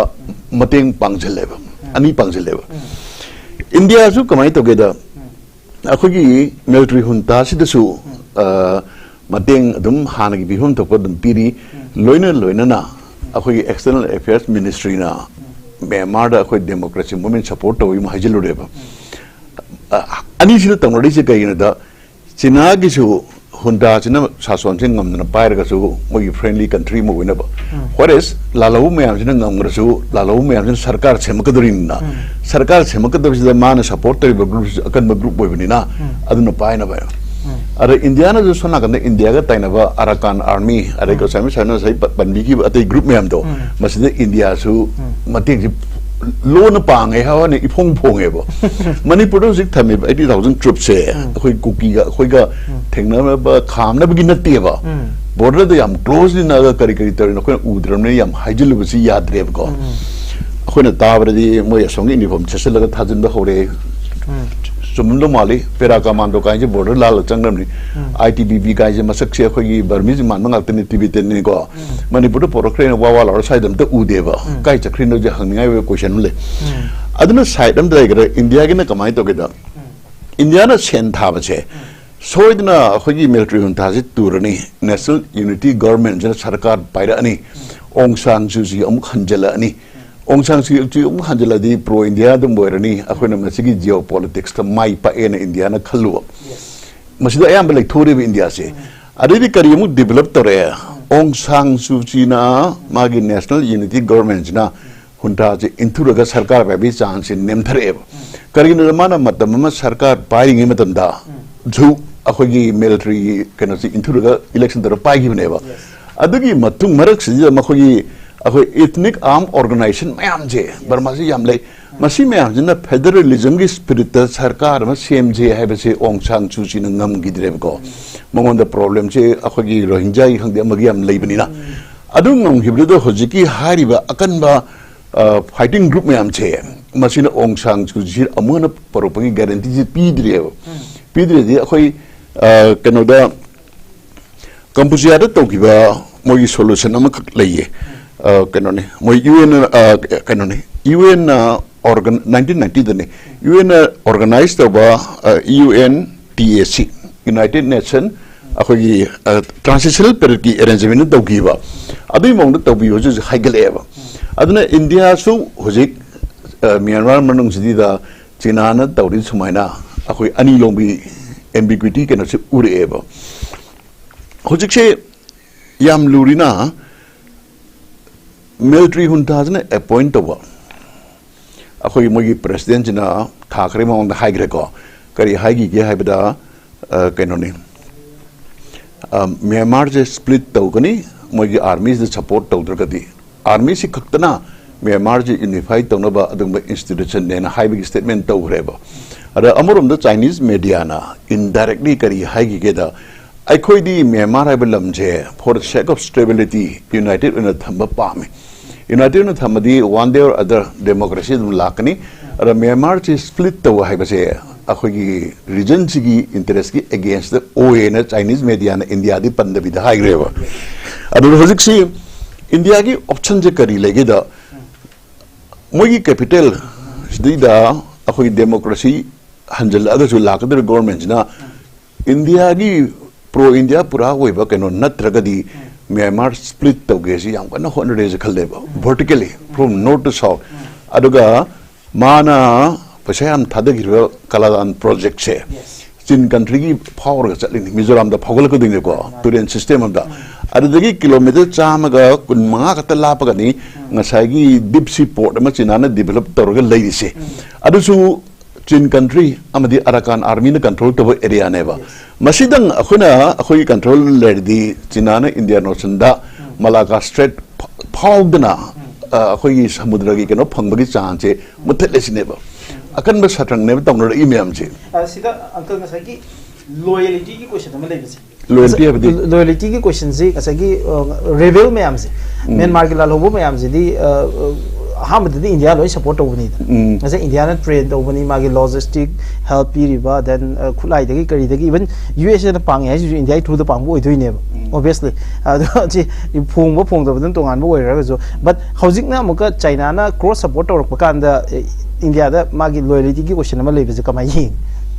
ꯃꯇꯦꯡ ꯄꯥꯡꯁꯤꯜꯂꯦꯕ, ꯑꯅꯤ ꯄꯥꯡꯁꯤꯜꯂꯦꯕ꯫ ꯏꯟꯗꯤꯌꯥꯁꯨ ꯀꯃꯥꯏꯅ ꯇꯧꯒꯦꯗ, ꯑꯩꯈꯣꯏꯒꯤ military juntaꯁꯤꯗꯁꯨ ꯃꯇꯦꯡ ꯑꯗꯨꯝ ꯍꯥꯟꯅꯒꯤ ꯄꯤꯐꯝ ꯊꯣꯛꯄ ꯑꯗꯨꯝ ꯄꯤꯔꯤ꯫ ꯂꯣꯏꯅ ꯂꯣꯏꯅꯅ ꯑꯩꯈꯣꯏꯒꯤ External Affairs Ministryꯅ ꯃ꯭ꯌꯥꯟꯃꯥꯔꯗ ꯑꯩꯈꯣꯏ democracy movement support ꯇꯧꯋꯤ ꯑꯃ ꯍꯥꯏꯖꯤꯜꯂꯨꯔꯦꯕ꯫ ꯑꯅꯤꯁꯤꯅ ꯇꯧꯅꯔꯤꯁꯦ ꯀꯩꯒꯤꯅꯣꯗ, ꯆꯤꯅꯥꯒꯤꯁꯨ juntaꯁꯤꯅ ꯁꯥꯁꯣꯟꯁꯦ ꯉꯝꯗꯅ ꯄꯥꯏꯔꯒꯁꯨ ꯃꯣꯏꯒꯤ friendly country ꯑꯃ ꯑꯣꯏꯅꯕ꯫ Whereas ꯂꯥꯜꯍꯧꯕ ꯃꯌꯥꯝꯁꯤꯅ ꯉꯝꯈ꯭ꯔꯁꯨ ꯂꯥꯜꯍꯧꯕ ꯃꯌꯥꯝꯁꯤꯅ ꯁꯔꯀꯥꯔ ꯁꯦꯝꯃꯛꯀꯗꯣꯔꯤꯅꯤꯅ, ꯁꯔꯀꯥꯔ ꯁꯦꯝꯃꯛꯀꯗꯕꯁꯤꯗ ꯃꯥꯅ support ꯇꯧꯔꯤꯕ groupꯁꯤꯁꯨ ꯑꯀꯟꯕ group ꯑꯣꯏꯕꯅꯤꯅ ꯑꯗꯨꯅ ꯄꯥꯏꯅꯕ꯫ ꯑꯗ ꯏꯟꯗꯤꯌꯥꯅꯁꯨ ꯁꯣꯝ ꯅꯥꯀꯟꯗ ꯏꯟꯗꯤꯌꯥꯒ ꯇꯥꯏꯅꯕ Arakan Army, ꯑꯗꯩ ꯉꯁꯥꯏ ꯉꯁꯥꯏ ꯄꯟꯕꯤꯈꯤꯕ ꯑꯇꯩ group ꯃꯌꯥꯝꯗꯣ, ꯃꯁꯤꯗ ꯏꯟꯗꯤꯌꯥꯁꯨ ꯃꯇꯦꯡꯁꯤ ꯂꯣꯟꯅ ꯄꯥꯡꯉꯦ ꯍꯥꯏꯕ ꯋꯥꯅꯤ, ꯏꯐꯣꯡ ꯐꯣꯡꯉꯦꯕ꯫ ꯃꯅꯤꯄꯨꯔꯗ ꯍꯧꯖꯤꯛ ꯊꯝꯃꯤꯕ eighty thousand troopꯁꯦ ꯑꯩꯈꯣꯏ ꯀꯨꯀꯤꯒ ꯑꯩꯈꯣꯏꯒ ꯊꯦꯡꯅꯅꯕ ꯈꯥꯝꯅꯕꯒꯤ ꯅꯠꯇꯦꯕ꯫ Borderꯗ ꯌꯥꯝ closely ꯅꯛꯑꯒ ꯀꯔꯤ ꯀꯔꯤ ꯇꯧꯔꯤꯅꯣ ꯑꯩꯈꯣꯏꯅ ꯎꯗ꯭ꯔꯕꯅꯤꯅ ꯌꯥꯝ ꯍꯥꯏꯖꯤꯜꯂꯨꯕꯁꯤ ꯌꯥꯗ꯭ꯔꯦꯕꯀꯣ꯫ ꯑꯩꯈꯣꯏꯅ ꯇꯥꯕꯗꯗꯤ ꯃꯣꯏ ꯑꯁꯣꯝꯒꯤ uniform ꯁꯦꯠꯆꯜꯂꯒ ꯊꯥꯖꯤꯟꯕ ꯍꯧꯔꯛꯑꯦ꯫ ꯆꯨꯝꯃꯝꯗꯧ ꯃꯥꯜꯂꯤ꯫ Para commando ꯀꯥꯏꯁꯦ border ꯂꯥꯜꯂ ꯆꯪꯈ꯭ꯔꯕꯅꯤ꯫ ITBP ꯀꯥꯏꯁꯦ ꯃꯁꯛꯁꯦ ꯑꯩꯈꯣꯏꯒꯤ Burmese ꯃꯥꯟꯕ ꯉꯥꯛꯇꯅꯤ, Tibetanꯅꯤꯀꯣ꯫ ꯃꯅꯤꯄꯨꯔꯗ ꯄꯣꯔꯛꯈ꯭ꯔꯦꯅ ꯋꯥ ꯋꯥ ꯂꯥꯎꯔ ꯁ꯭ꯋꯥꯏꯗ ꯑꯝꯇ ꯎꯗꯦꯕ꯫ ꯀꯥꯏ ꯆꯠꯈ꯭ꯔꯤꯅꯣꯁꯦ ꯍꯪꯅꯤꯡꯉꯥꯏ ꯑꯣꯏꯕ question ꯑꯃ ꯂꯩ꯫ ꯑꯗꯨꯅ side ꯑꯝꯗ ꯂꯩꯈ꯭ꯔꯦ꯫ ꯏꯟꯗꯤꯌꯥꯒꯤꯅ ꯀꯃꯥꯏꯅ ꯇꯧꯒꯦꯗ, ꯏꯟꯗꯤꯌꯥꯅ ꯁꯦꯟ ꯊꯥꯕꯁꯦ ꯁꯣꯏꯗꯅ ꯑꯩꯈꯣꯏꯒꯤ military juntaꯁꯤ ꯇꯨꯔꯅꯤ, National Unity Governmentꯁꯤꯅ ꯁꯔꯀꯥꯔ ꯄꯥꯏꯔꯛꯑꯅꯤ, ꯑꯣꯡ ꯁꯥꯟ ꯁꯨ ꯆꯤ ꯑꯃꯨꯛ ꯍꯟꯖꯜꯂꯛꯑꯅꯤ꯫ ꯑꯣꯡ ꯁꯥꯟ ꯁꯨ ꯆꯤ ꯑꯃꯨꯛ ꯍꯟꯖꯜꯂꯛꯑꯗꯤ pro India ꯑꯗꯨꯝ ꯑꯣꯏꯔꯅꯤ, ꯑꯩꯈꯣꯏꯅ ꯃꯁꯤꯒꯤ geopoliticsꯇ ꯃꯥꯏ ꯄꯥꯛꯑꯦꯅ ꯏꯟꯗꯤꯌꯥꯅ ꯈꯜꯂꯨꯕ꯫ ꯃꯁꯤꯗ ꯑꯌꯥꯝꯕ ꯂꯩꯊꯣꯛꯎꯔꯦꯕ ꯏꯟꯗꯤꯌꯥꯁꯦ꯫ ꯑꯗꯩꯗꯤ ꯀꯔꯤ ꯑꯃꯨꯛ develop ꯇꯧꯔꯛꯑꯦ? ꯑꯣꯡ ꯁꯥꯟ ꯁꯨ ꯆꯤꯅ ꯃꯥꯒꯤ National Unity Governmentꯁꯤꯅ juntaꯁꯦ ꯏꯟꯊꯨꯔꯒ ꯁꯔꯀꯥꯔ ꯄꯥꯏꯕꯒꯤ chanceꯁꯦ ꯅꯦꯝꯊꯔꯛꯑꯦꯕ꯫ ꯀꯔꯤꯒꯤꯅꯣꯗ ꯃꯥꯅ ꯃꯇꯝ ꯑꯃ ꯁꯔꯀꯥꯔ ꯄꯥꯏꯔꯤꯉꯩ ꯃꯇꯝꯗꯁꯨ ꯑꯩꯈꯣꯏꯒꯤ ꯃꯤꯂꯤꯇꯔꯤꯒꯤ ꯀꯩꯅꯣꯁꯤ ꯏꯟꯊꯨꯔꯒ ꯏꯂꯦꯛꯁꯟ ꯇꯧꯔꯒ ꯄꯥꯏꯈꯤꯕꯅꯦꯕ꯫ ꯑꯗꯨꯒꯤ ꯃꯇꯨꯡ ꯃꯔꯛꯁꯤꯗ ꯃꯈꯣꯏꯒꯤ ꯑꯩꯈꯣꯏ ethnic arm organization ꯃꯌꯥꯝꯁꯦ ꯕꯔꯃꯥꯁꯤ ꯌꯥꯝ ꯂꯩ꯫ ꯃꯁꯤ ꯃꯌꯥꯝꯁꯤꯅ ꯐꯦꯗꯔꯦꯂꯤꯖꯝꯒꯤ ꯁ꯭ꯄꯤꯔꯤꯠꯇ ꯁꯔꯀꯥꯔ ꯑꯃ ꯁꯦꯝꯁꯦ ꯍꯥꯏꯕꯁꯦ ꯑꯣꯡ ꯁꯥꯡ ꯁꯨ ꯆꯤꯅ ꯉꯝꯈꯤꯗ꯭ꯔꯦꯕꯀꯣ꯫ ꯃꯉꯣꯟꯗ ꯄ꯭ꯔꯣꯕ꯭ꯂꯦꯝꯁꯦ ꯑꯩꯈꯣꯏꯒꯤ ꯔꯣꯍꯤꯡꯖꯥꯒꯤ ꯈꯪꯗꯦ ꯑꯃꯒꯤ ꯌꯥꯝ ꯂꯩꯕꯅꯤꯅ꯫ ꯑꯗꯨ ꯉꯝꯈꯤꯕꯗꯨꯗ ꯍꯧꯖꯤꯛꯀꯤ ꯍꯥꯏꯔꯤꯕ ꯑꯀꯟꯕ ꯐꯥꯏꯇꯤꯡ ꯒ꯭ꯔꯨꯞ ꯃꯌꯥꯝꯁꯦ ꯃꯁꯤꯅ ꯑꯣꯡ ꯁꯥꯡ ꯁꯨ ꯆꯤ ꯑꯃꯨꯛ ꯍꯟꯅ ꯄꯨꯔꯛꯄꯒꯤ ꯒꯦꯔꯦꯟꯇꯤꯁꯦ ꯄꯤꯗ꯭ꯔꯦꯕ꯫ ꯄꯤꯗ꯭ꯔꯗꯤ ꯑꯩꯈꯣꯏ ꯑ, ꯀꯩꯅꯣꯗ ꯀꯝꯄꯨꯆꯤꯌꯥꯗ ꯇꯧꯈꯤꯕ ꯃꯣꯏꯒꯤ ꯁꯣꯂꯨꯁꯟ ꯑꯃꯈꯛ ꯂꯩꯌꯦ꯫ ꯑ, ꯀꯩꯅꯣꯅꯤ, ꯃꯣꯏ ꯌꯨ ꯑꯦꯟ, ꯑ, ꯀꯩꯅꯣꯅꯤ, ꯌꯨ ꯑꯦꯟꯅ ꯑꯣꯔꯒꯟ ꯅꯥꯏꯟꯇꯤꯟ ꯅꯥꯏꯟꯇꯤꯗꯅꯤ, ꯌꯨ ꯑꯦꯟꯅ ꯑꯣꯔꯒꯅꯥꯏꯖ ꯇꯧꯕ ꯌꯨ ꯑꯦꯟ ꯇꯤ ꯑꯦ ꯁꯤ, ꯌꯨꯅꯥꯏꯇꯦꯗ ꯅꯦꯁꯟ, ꯑꯩꯈꯣꯏꯒꯤ ꯇ꯭ꯔꯥꯟꯁꯤꯁꯅꯦꯜ ꯄꯦꯔꯤꯌꯠꯀꯤ ꯑꯦꯔꯦꯟꯖꯃꯦꯟ ꯇꯧꯈꯤꯕ꯫ ꯑꯗꯨꯒꯤ ꯃꯑꯣꯡꯗ ꯇꯧꯕꯤꯌꯨ ꯍꯧꯖꯤꯛ ꯍꯧꯖꯤꯛ ꯍꯥꯏꯒꯠꯂꯛꯑꯦꯕ꯫ ꯑꯗꯨꯅ ꯏꯟꯗꯤꯌꯥꯁꯨ ꯍꯧꯖꯤꯛ ꯑ, ꯃ꯭ꯌꯥꯟꯃꯥꯔ ꯃꯅꯨꯡꯁꯤꯗ ꯆꯤꯅꯥꯅ ꯇꯧꯔꯤ ꯁꯨꯃꯥꯏꯅ ꯑꯩꯈꯣꯏ ꯑꯅꯤ ꯂꯣꯝꯒꯤ ꯑꯦꯝꯕꯤꯒ꯭ꯋꯤꯇꯤ ꯀꯩꯅꯣꯁꯦ ꯎꯔꯛꯑꯦꯕ꯫ ꯍꯧꯖꯤꯛꯁꯦ ꯌꯥꯝ ꯂꯨꯔꯤꯅ ꯃꯤꯂꯤꯇꯔꯤ ꯍꯨꯟꯇꯥꯁꯤꯅ ꯑꯦꯄꯣꯏꯟ ꯇꯧꯕ ꯑꯩꯈꯣꯏꯒꯤ ꯃꯣꯏꯒꯤ ꯄ꯭ꯔꯦꯁꯤꯗꯦꯟꯁꯤꯅ ꯊꯥ ꯈꯔꯒꯤ ꯃꯃꯥꯡꯗ ꯍꯥꯏꯈ꯭ꯔꯦꯀꯣ꯫ ꯀꯔꯤ ꯍꯥꯏꯈꯤꯒꯦ ꯍꯥꯏꯕꯗ ꯑ, ꯀꯩꯅꯣꯅꯤ, ꯑ, ꯃ꯭ꯌꯥꯟꯃꯥꯔꯁꯦ ꯁ꯭ꯄ꯭ꯂꯤꯠ ꯇꯧꯒꯅꯤ, ꯃꯣꯏꯒꯤ ꯑꯥꯔꯃꯤꯁꯤꯗ ꯁꯄꯣꯔꯠ ꯇꯧꯗ꯭ꯔꯒꯗꯤ꯫ ꯑꯥꯔꯃꯤꯁꯤ ꯈꯛꯇꯅ ꯃ꯭ꯌꯥꯟꯃꯥꯔꯁꯤ ꯌꯨꯅꯤꯐꯥꯏ ꯇꯧꯅꯕ ꯑꯗꯨꯒꯨꯝꯕ ꯏꯟꯁꯇꯤꯇ꯭ꯌꯨꯁꯟꯅꯦꯅ ꯍꯥꯏꯕꯒꯤ ꯁ꯭ꯇꯦꯠꯃꯦꯟ ꯇꯧꯈ꯭ꯔꯦꯕ꯫ ꯑꯗ ꯑꯃꯔꯣꯝꯗ ꯆꯥꯏꯅꯤꯁ ꯃꯦꯗꯤꯌꯥꯅ ꯏꯟꯗꯥꯏꯔꯦꯛꯂꯤ ꯀꯔꯤ ꯍꯥꯏꯈꯤꯒꯦꯗ, ꯑꯩꯈꯣꯏꯗꯤ ꯃ꯭ꯌꯥꯟꯃꯥꯔ ꯍꯥꯏꯕ ꯂꯝꯁꯦ for the sake of stability United ꯑꯣꯏꯅ ꯊꯝꯕ ꯄꯥꯝꯃꯤ꯫ ꯌꯨꯅꯥꯏꯇꯦꯗ ꯑꯣꯏꯅ ꯊꯝꯃꯗꯤ one day or other democracy ꯑꯗꯨꯝ ꯂꯥꯛꯀꯅꯤ꯫ ꯑꯗ ꯃ꯭ꯌꯥꯟꯃꯥꯔꯁꯤ ꯁ꯭ꯄ꯭ꯂꯤꯠ ꯇꯧꯕ ꯍꯥꯏꯕꯁꯦ ꯑꯩꯈꯣꯏꯒꯤ ꯔꯤꯖꯟꯁꯤꯒꯤ ꯏꯟꯇꯔꯦꯁꯀꯤ ꯑꯦꯒꯦꯟꯁꯇ ꯑꯣꯏꯌꯦꯅ ꯆꯥꯏꯅꯤꯁ ꯃꯦꯗꯤꯌꯥꯅ ꯏꯟꯗꯤꯌꯥꯗꯤ ꯄꯟꯗꯕꯤꯗ ꯍꯥꯏꯈ꯭ꯔꯦꯕ꯫ ꯑꯗꯨꯅ ꯍꯧꯖꯤꯛꯁꯤ ꯏꯟꯗꯤꯌꯥꯒꯤ ꯑꯣꯞꯁꯟꯁꯦ ꯀꯔꯤ ꯂꯩꯒꯦꯗ, ꯃꯣꯏꯒꯤ ꯀꯦꯄꯤꯇꯦꯜ ꯁꯤꯗꯩꯗ ꯑꯩꯈꯣꯏꯒꯤ ꯗꯦꯃꯣꯀ꯭ꯔꯦꯁꯤ ꯍꯟꯖꯜꯂꯛꯑꯒꯁꯨ ꯂꯥꯛꯀꯗꯧꯔꯤꯕ ꯒꯣꯔꯃꯦꯟꯁꯤꯅ ꯏꯟꯗꯤꯌꯥꯒꯤ ꯄ꯭ꯔꯣ ꯏꯟꯗꯤꯌꯥ ꯄꯨꯔꯥ ꯑꯣꯏꯕ ꯀꯩꯅꯣ ꯅꯠꯇ꯭ꯔꯒꯗꯤ ꯃ꯭ꯌꯥꯟꯃꯥꯔ ꯁ꯭ꯄ꯭ꯂꯤꯠ ꯇꯧꯒꯦꯁꯤ ꯌꯥꯝ ꯀꯟꯅ ꯍꯣꯠꯅꯔꯦꯁꯦ ꯈꯜꯂꯦꯕ, ꯚꯔꯇꯤꯀꯦꯂꯤ from north to south꯫ ꯑꯗꯨꯒ ꯃꯥꯅ ꯄꯩꯁꯥ ꯌꯥꯝ ꯊꯥꯗꯈꯤꯕ ꯀꯂꯥꯗꯥꯟ ꯄ꯭ꯔꯣꯖꯦꯛꯁꯦ ꯆꯤꯟ ꯀꯟꯇ꯭ꯔꯤꯒꯤ ꯐꯥꯎꯔꯒ ꯆꯠꯂꯤꯅꯤ, ꯃꯤꯖꯣꯔꯥꯝꯗ ꯐꯥꯎꯒꯠꯂꯛꯀꯗꯣꯏꯅꯤꯀꯣ, ꯇꯨꯔꯦꯟ ꯁꯤꯁꯇꯦꯝ ꯑꯃꯗ꯫ ꯑꯗꯨꯗꯒꯤ ꯀꯤꯂꯣꯃꯤꯇꯔ ꯆꯥꯝꯃꯒ ꯀꯨꯟ ꯃꯉꯥ ꯈꯛꯇ ꯂꯥꯞꯄꯒꯅꯤ ꯉꯁꯥꯏꯒꯤ ꯗꯤꯞ ꯁꯤ ꯄꯣꯔꯠ ꯑꯃ ꯆꯤꯅꯥꯅ ꯗꯤꯚꯦꯂꯞ ꯇꯧꯔꯒ ꯂꯩꯔꯤꯁꯦ꯫ ꯑꯗꯨꯁꯨ ꯆꯤꯟ ꯀꯟꯇ꯭ꯔꯤ ꯑꯃꯗꯤ ꯑꯔꯥꯀꯥꯟ ꯑꯥꯔꯃꯤꯅ ꯀꯟꯇ꯭ꯔꯣꯜ ꯇꯧꯕ ꯑꯦꯔꯤꯌꯥꯅꯦꯕ꯫ ꯃꯁꯤꯗꯪ ꯑꯩꯈꯣꯏꯅ, ꯑꯩꯈꯣꯏꯒꯤ ꯀꯟꯇ꯭ꯔꯣꯜ ꯂꯩꯔꯗꯤ ꯆꯤꯅꯥꯅ ꯏꯟꯗꯤꯌꯥꯟ ꯑꯣꯁꯟꯗ ꯃꯂꯥꯀꯥ ꯁ꯭ꯇ꯭ꯔꯦꯠ ꯐ- ꯐꯥꯎꯗꯅ, ꯑ, ꯑꯩꯈꯣꯏꯒꯤ ꯁꯃꯨꯗ꯭ꯔꯒꯤ ꯀꯩꯅꯣ ꯐꯪꯕꯒꯤ ꯆꯥꯡꯁꯦ ꯃꯨꯠꯊꯠꯂꯦ ꯁꯤꯅꯦꯕ꯫ ꯑꯀꯟꯕ ꯁꯠꯔꯪꯅꯦꯕ ꯇꯧꯅꯔꯛꯏ ꯃꯌꯥꯝꯁꯦ꯫ ꯑ, ꯁꯤꯗ ꯑꯪꯀꯜ ꯉꯁꯥꯏꯒꯤ ꯂꯣꯌꯦꯂꯤꯇꯤꯒꯤ ꯀꯣꯏꯁꯟ ꯑꯃ ꯂꯩꯕꯁꯦ꯫ ꯂꯣꯌꯦꯜꯇꯤ ꯍꯥꯏꯕꯗꯤ? ꯂꯣꯌꯦꯂꯤꯇꯤꯒꯤ ꯀꯣꯏꯁꯟꯁꯤ ꯉꯁꯥꯏꯒꯤ, ꯑ, ꯔꯦꯕꯦꯜ ꯃꯌꯥꯝꯁꯦ, ꯎꯝ꯫ ꯃ꯭ꯌꯥꯟꯃꯥꯔꯒꯤ ꯂꯥꯜꯍꯧꯕ ꯃꯌꯥꯝꯁꯤꯗꯤ, ꯑ, ꯑ, ꯑꯍꯥꯟꯕꯗꯗꯤ ꯏꯟꯗꯤꯌꯥ ꯂꯣꯏ ꯁꯞꯄꯣꯔꯠ ꯇꯧꯕꯅꯤꯗ꯫ ꯎꯝ꯫ ꯉꯁꯥꯏ ꯏꯟꯗꯤꯌꯥꯅ ꯇ꯭ꯔꯦꯟ ꯇꯧꯕꯅꯤ, ꯃꯥꯒꯤ ꯂꯣꯖꯤꯁꯇꯤꯛ ꯍꯦꯜꯞ ꯄꯤꯔꯤꯕ, ꯗꯦꯟ, ꯑ, ꯈꯨꯠꯂꯥꯏꯗꯒꯤ ꯀꯔꯤꯗꯒꯤ, ꯏꯚꯟ ꯌꯨ ꯑꯦꯁ ꯑꯦꯅ ꯄꯥꯡꯉꯦ ꯍꯥꯏꯁꯤꯁꯨ ꯏꯟꯗꯤꯌꯥꯒꯤ ꯊ꯭ꯔꯨꯗ ꯄꯥꯡꯕ ꯑꯣꯏꯗꯣꯏꯅꯦꯕ, ꯎꯝ꯫ ꯑꯣꯕꯤꯌꯁꯂꯤ꯫ ꯑꯗꯣ ꯁꯤ ꯐꯣꯡꯕ ꯐꯣꯡꯗꯕꯗꯨꯅ ꯇꯣꯉꯥꯟꯕ ꯑꯣꯏꯔꯒꯁꯨ, ꯕꯠ ꯍꯧꯖꯤꯛꯅ ꯑꯃꯨꯛꯀ ꯆꯥꯏꯅꯥꯅ ꯀ꯭ꯔꯣꯁ ꯁꯞꯄꯣꯔꯠ ꯇꯧꯔꯛꯄ ꯀꯥꯟꯗ, ꯑꯦ, ꯏꯟꯗꯤꯌꯥꯗ ꯃꯥꯒꯤ ꯂꯣꯌꯦꯂꯤꯇꯤꯒꯤ ꯀꯣꯏꯁꯟ ꯑꯃ ꯂꯩꯕꯁꯦ ꯀꯃꯥꯏꯅ ꯌꯦꯡꯉꯤ?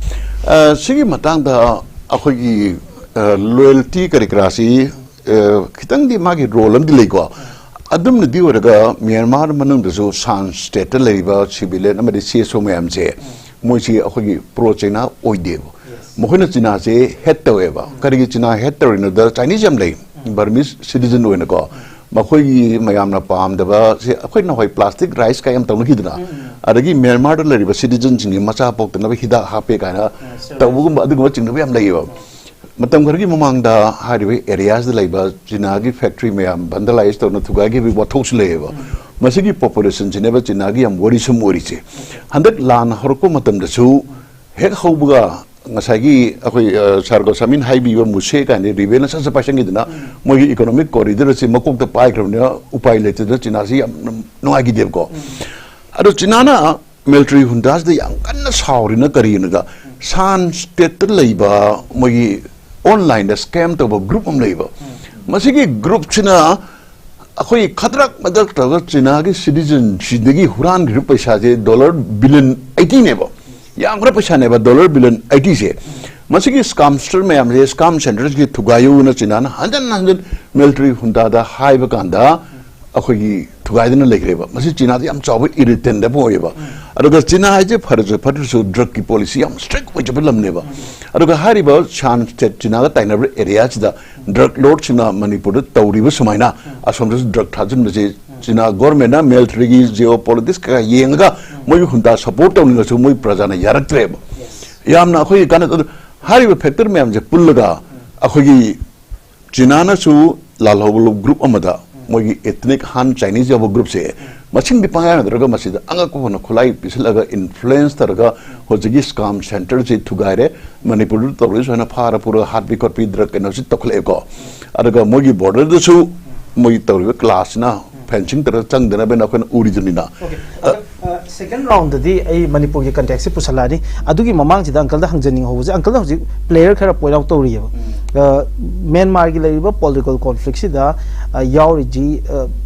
ꯑ, ꯁꯤꯒꯤ ꯃꯇꯥꯡꯗ ꯑꯩꯈꯣꯏꯒꯤ, ꯑ, ꯂꯣꯌꯦꯜꯇꯤ ꯀꯔꯤ ꯀꯔꯥꯁꯤ, ꯑ, ꯈꯤꯇꯪꯗꯤ ꯃꯥꯒꯤ ꯔꯣꯜ ꯑꯃꯗꯤ ꯂꯩꯀꯣ꯫ ꯑꯗꯨꯝꯅꯗꯤ ꯑꯣꯏꯔꯒ ꯃ꯭ꯌꯥꯟꯃꯥꯔ ꯃꯅꯨꯡꯗꯁꯨ ꯁꯥꯟ ꯁ꯭ꯇꯦꯠꯇ ꯂꯩꯔꯤꯕ ꯁꯤꯚꯤꯂꯤꯌꯟ ꯑꯃꯗꯤ ꯁꯤ ꯑꯦꯁ ꯑꯣ ꯃꯌꯥꯝꯁꯦ, ꯃꯣꯏꯁꯤ ꯑꯩꯈꯣꯏꯒꯤ ꯄ꯭ꯔꯣ ꯆꯩꯅꯥ ꯑꯣꯏꯗꯦꯕ꯫ ꯃꯈꯣꯏꯅ ꯆꯤꯅꯥꯁꯦ ꯍꯦꯠ ꯇꯧꯋꯦꯕ꯫ ꯀꯔꯤꯒꯤ ꯆꯤꯅꯥ ꯍꯦꯠ ꯇꯧꯔꯤꯅꯣꯗ, ꯆꯥꯏꯅꯤꯁ ꯌꯥꯝ ꯂꯩ, ꯕꯔꯃꯤꯁ ꯁꯤꯇꯤꯖꯟ ꯑꯣꯏꯅꯀꯣ꯫ ꯃꯈꯣꯏꯒꯤ ꯃꯌꯥꯝꯅ ꯄꯥꯝꯗꯕ ꯁꯦ, ꯑꯩꯈꯣꯏ ꯅꯍꯥꯟꯋꯥꯏ ꯄ꯭ꯂꯥꯁꯇꯤꯛ ꯔꯥꯏꯁ ꯀꯥꯏ ꯌꯥꯝ ꯇꯧꯅꯈꯤꯗꯅ, ꯑꯗꯒꯤ ꯃ꯭ꯌꯥꯟꯃꯥꯔꯗ ꯂꯩꯔꯤꯕ ꯁꯤꯇꯤꯖꯟꯁꯤꯡꯒꯤ ꯃꯆꯥ ꯄꯣꯛꯇꯅꯕ ꯍꯤꯗꯥꯛ ꯍꯥꯞꯄꯦ ꯀꯥꯏꯅ ꯇꯧꯕꯒꯨꯝꯕ, ꯑꯗꯨꯒꯨꯝꯕ ꯆꯤꯡꯅꯕ ꯌꯥꯝ ꯂꯩꯌꯦꯕ꯫ ꯃꯇꯝ ꯈꯔꯒꯤ ꯃꯃꯥꯡꯗ ꯍꯥꯏꯔꯤꯕ ꯑꯦꯔꯤꯌꯥꯁꯤꯗ ꯂꯩꯕ ꯆꯤꯅꯥꯒꯤ ꯐꯦꯛꯇ꯭ꯔꯤ ꯃꯌꯥꯝ ꯚꯟꯗꯂꯥꯏꯁ ꯇꯧꯅ ꯊꯨꯒꯥꯏꯈꯤꯕꯒꯤ ꯋꯥꯊꯣꯛꯁꯨ ꯂꯩꯌꯦꯕ꯫ ꯃꯁꯤꯒꯤ ꯄꯣꯄꯨꯂꯦꯁꯟꯁꯤꯅꯦꯕ ꯆꯤꯅꯥꯒꯤ ꯌꯥꯝ ꯋꯥꯔꯤꯁꯨꯝ ꯑꯣꯏꯔꯤꯁꯦ꯫ ꯍꯟꯗꯛ ꯂꯥꯟ ꯍꯧꯔꯛꯄ ꯃꯇꯝꯗꯁꯨ ꯍꯦꯛ ꯍꯧꯕꯒ ꯉꯁꯥꯏꯒꯤ ꯑꯩꯈꯣꯏ, ꯑ, ꯁꯥꯔ ꯒꯣꯁꯥꯃꯤꯟ ꯍꯥꯏꯕꯤꯕ ꯃꯨꯁꯦ ꯀꯥꯏꯅ ꯔꯤꯕꯦꯜꯅ ꯁꯠ ꯁꯠ ꯄꯥꯏꯁꯟꯈꯤꯗꯅ, ꯃꯣꯏꯒꯤ ꯏꯀꯣꯅꯣꯃꯤꯛ ꯀꯣꯔꯤꯗꯣꯔ ꯑꯁꯤ ꯃꯀꯣꯛꯇ ꯄꯥꯏꯈ꯭ꯔꯕꯅꯤꯅ ꯎꯄꯥꯏ ꯂꯩꯇꯗꯅ ꯆꯤꯅꯥꯁꯤ ꯌꯥꯝ ꯅꯨꯡꯉꯥꯏꯈꯤꯗꯦꯕꯀꯣ꯫ ꯑꯗꯣ ꯆꯤꯅꯥꯅ ꯃꯤꯂꯤꯇꯔꯤ ꯍꯨꯟꯗꯥꯁꯤꯗ ꯌꯥꯝ ꯀꯟꯅ ꯁꯥꯎꯔꯤꯅ ꯀꯔꯤꯒꯤꯅꯣꯗ, ꯁꯥꯟ ꯁ꯭ꯇꯦꯠꯇ ꯂꯩꯕ ꯃꯣꯏꯒꯤ ꯑꯣꯟꯂꯥꯏꯟꯗ ꯁ꯭ꯀꯦꯝ ꯇꯧꯕ ꯒ꯭ꯔꯨꯞ ꯑꯃ ꯂꯩꯕ꯫ ꯃꯁꯤꯒꯤ ꯒ꯭ꯔꯨꯞꯁꯤꯅ ꯑꯩꯈꯣꯏ ꯈꯗ꯭ꯔꯛ ꯃꯗ꯭ꯔꯛ ꯇꯧꯔꯒ ꯆꯤꯅꯥꯒꯤ ꯁꯤꯇꯤꯖꯟꯁꯤꯗꯒꯤ ꯍꯨꯔꯥꯟꯈ꯭ꯔꯤꯕ ꯄꯩꯁꯥꯁꯦ ꯗꯣꯂꯔ ꯕꯤꯂꯤꯌꯟ ꯑꯩꯠꯇꯤꯅꯦꯕ꯫ ꯌꯥꯝꯈ꯭ꯔ ꯄꯩꯁꯥꯅꯦꯕ ꯗꯣꯂꯔ ꯕꯤꯂꯤꯌꯟ ꯑꯩꯠꯇꯤꯁꯦ꯫ ꯃꯁꯤꯒꯤ ꯁ꯭ꯀꯥꯝꯁꯇꯔ ꯃꯌꯥꯝꯁꯦ, ꯁ꯭ꯀꯥꯝ ꯁꯦꯟꯇꯔꯁꯤꯒꯤ ꯊꯨꯒꯥꯏꯌꯨꯅ ꯆꯤꯅꯥꯅ ꯍꯟꯖꯟ ꯍꯟꯖꯟ ꯃꯤꯂꯤꯇꯔꯤ ꯍꯨꯟꯗꯥꯗ ꯍꯥꯏꯕ ꯀꯥꯟꯗ, ꯑꯩꯈꯣꯏꯒꯤ ꯊꯨꯒꯥꯏꯗꯅ ꯂꯩꯈ꯭ꯔꯦꯕ꯫ ꯃꯁꯤ ꯆꯤꯅꯥꯗ ꯌꯥꯝ ꯆꯥꯎꯕ ꯏꯔꯤꯇꯦꯟ ꯑꯃ ꯑꯣꯏꯌꯦꯕ꯫ ꯑꯗꯨꯒ ꯆꯤꯅꯥ ꯍꯥꯏꯁꯦ ꯐꯔꯁꯨ ꯐꯠꯇ꯭ꯔꯁꯨ ꯗ꯭ꯔꯒꯀꯤ ꯄꯣꯂꯤꯁꯤ ꯌꯥꯝ ꯁ꯭ꯇ꯭ꯔꯤꯛ ꯑꯣꯏꯖꯕ ꯂꯝꯅꯦꯕ꯫ ꯑꯗꯨꯒ ꯍꯥꯏꯔꯤꯕ ꯁꯥꯟ ꯁ꯭ꯇꯦꯠ ꯆꯤꯅꯥꯒ ꯇꯥꯏꯅꯕ ꯑꯦꯔꯤꯌꯥꯁꯤꯗ ꯗ꯭ꯔꯒ ꯂꯣꯔꯗꯁꯤꯡꯅ ꯃꯅꯤꯄꯨꯔꯗ ꯇꯧꯔꯤꯕ ꯁꯨꯃꯥꯏꯅ ꯑꯁꯣꯝꯗꯁꯨ ꯗ꯭ꯔꯒ ꯊꯥꯖꯤꯟꯕꯁꯦ ꯆꯤꯅꯥ ꯒꯣꯔꯃꯦꯟꯅ ꯃꯤꯂꯤꯇꯔꯤꯒꯤ ꯖꯤꯑꯣ ꯄꯣꯂꯤꯇꯤꯛꯁ ꯀꯌꯥ ꯌꯦꯡꯉꯒ ꯃꯣꯏꯒꯤ ꯍꯨꯟꯇꯥ ꯁꯄꯣꯔꯠ ꯇꯧꯅꯤꯡꯉꯁꯨ ꯃꯣꯏ ꯄ꯭ꯔꯖꯥꯅ ꯌꯥꯔꯛꯇ꯭ꯔꯦꯕ꯫ ꯌꯥꯝꯅ ꯑꯩꯈꯣꯏꯒꯤ ꯀꯥꯟꯅ, ꯑꯗꯨ ꯍꯥꯏꯔꯤꯕ ꯐꯦꯛꯇꯔ ꯃꯌꯥꯝꯁꯦ ꯄꯨꯜꯂꯒ ꯑꯩꯈꯣꯏꯒꯤ ꯆꯤꯅꯥꯅꯁꯨ ꯂꯥꯜꯍꯧꯕ ꯒ꯭ꯔꯨꯞ ꯑꯃꯗ ꯃꯣꯏꯒꯤ ethnic Han Chinese ꯌꯥꯎꯕ ꯒ꯭ꯔꯨꯞꯁꯦ ꯃꯁꯤꯡꯗꯤ ꯄꯪꯌꯥ ꯌꯥꯗ꯭ꯔꯒ ꯃꯁꯤꯗ ꯑꯉꯛꯄ ꯐꯅ ꯈꯨꯠꯂꯥꯏ ꯄꯤꯁꯤꯜꯂꯒ ꯏꯟꯐ꯭ꯂꯨꯌꯦꯟꯁ ꯇꯧꯔꯒ ꯍꯧꯖꯤꯛꯀꯤ ꯁ꯭ꯀꯥꯝ ꯁꯦꯟꯇꯔꯁꯤ ꯊꯨꯒꯥꯏꯔꯦ꯫ ꯃꯅꯤꯄꯨꯔꯗ ꯇꯧꯔꯤꯕ ꯁꯨꯃꯥꯏꯅ ꯐꯥꯔ ꯄꯨꯔꯒ ꯍꯥꯠꯄꯤ ꯈꯣꯠꯄꯤ ꯗ꯭ꯔꯒ ꯀꯩꯅꯣꯁꯤ ꯇꯧꯈꯠꯂꯛꯑꯦꯀꯣ꯫ ꯑꯗꯨꯒ ꯃꯣꯏꯒꯤ ꯕꯣꯔꯗꯔꯗꯁꯨ ꯃꯣꯏ ꯇꯧꯔꯤꯕ ꯀ꯭ꯂꯥꯁꯁꯤꯅ ꯐꯦꯟꯁꯤꯡ ꯇꯧꯔꯒ ꯆꯪꯗꯅꯕꯅ ꯑꯩꯈꯣꯏꯅ ꯎꯔꯤꯗꯨꯅꯤꯅ꯫ ꯁꯦꯀꯦꯟ ꯔꯥꯎꯟꯗꯗꯤ ꯑꯩ ꯃꯅꯤꯄꯨꯔꯒꯤ ꯀꯟꯇꯦꯛꯁꯁꯦ ꯄꯨꯁꯜꯂꯛꯑꯅꯤ꯫ ꯑꯗꯨꯒꯤ ꯃꯃꯥꯡꯁꯤꯗ ꯑꯪꯀꯜꯗ ꯍꯪꯖꯅꯤꯡꯍꯧꯕꯁꯦ, ꯑꯪꯀꯜꯅ ꯍꯧꯖꯤꯛ ꯄ꯭ꯂꯦꯌꯔ ꯈꯔ ꯄꯣꯏꯟ ꯑꯥꯎꯠ ꯇꯧꯔꯤꯑꯕ꯫ ꯃ꯭ꯌꯥꯟꯃꯥꯔꯒꯤ ꯂꯩꯔꯤꯕ ꯄꯣꯂꯤꯇꯤꯀꯦꯜ ꯀꯣꯟꯐ꯭ꯂꯤꯛꯁꯤꯗ ꯌꯥꯎꯔꯤꯁꯤ,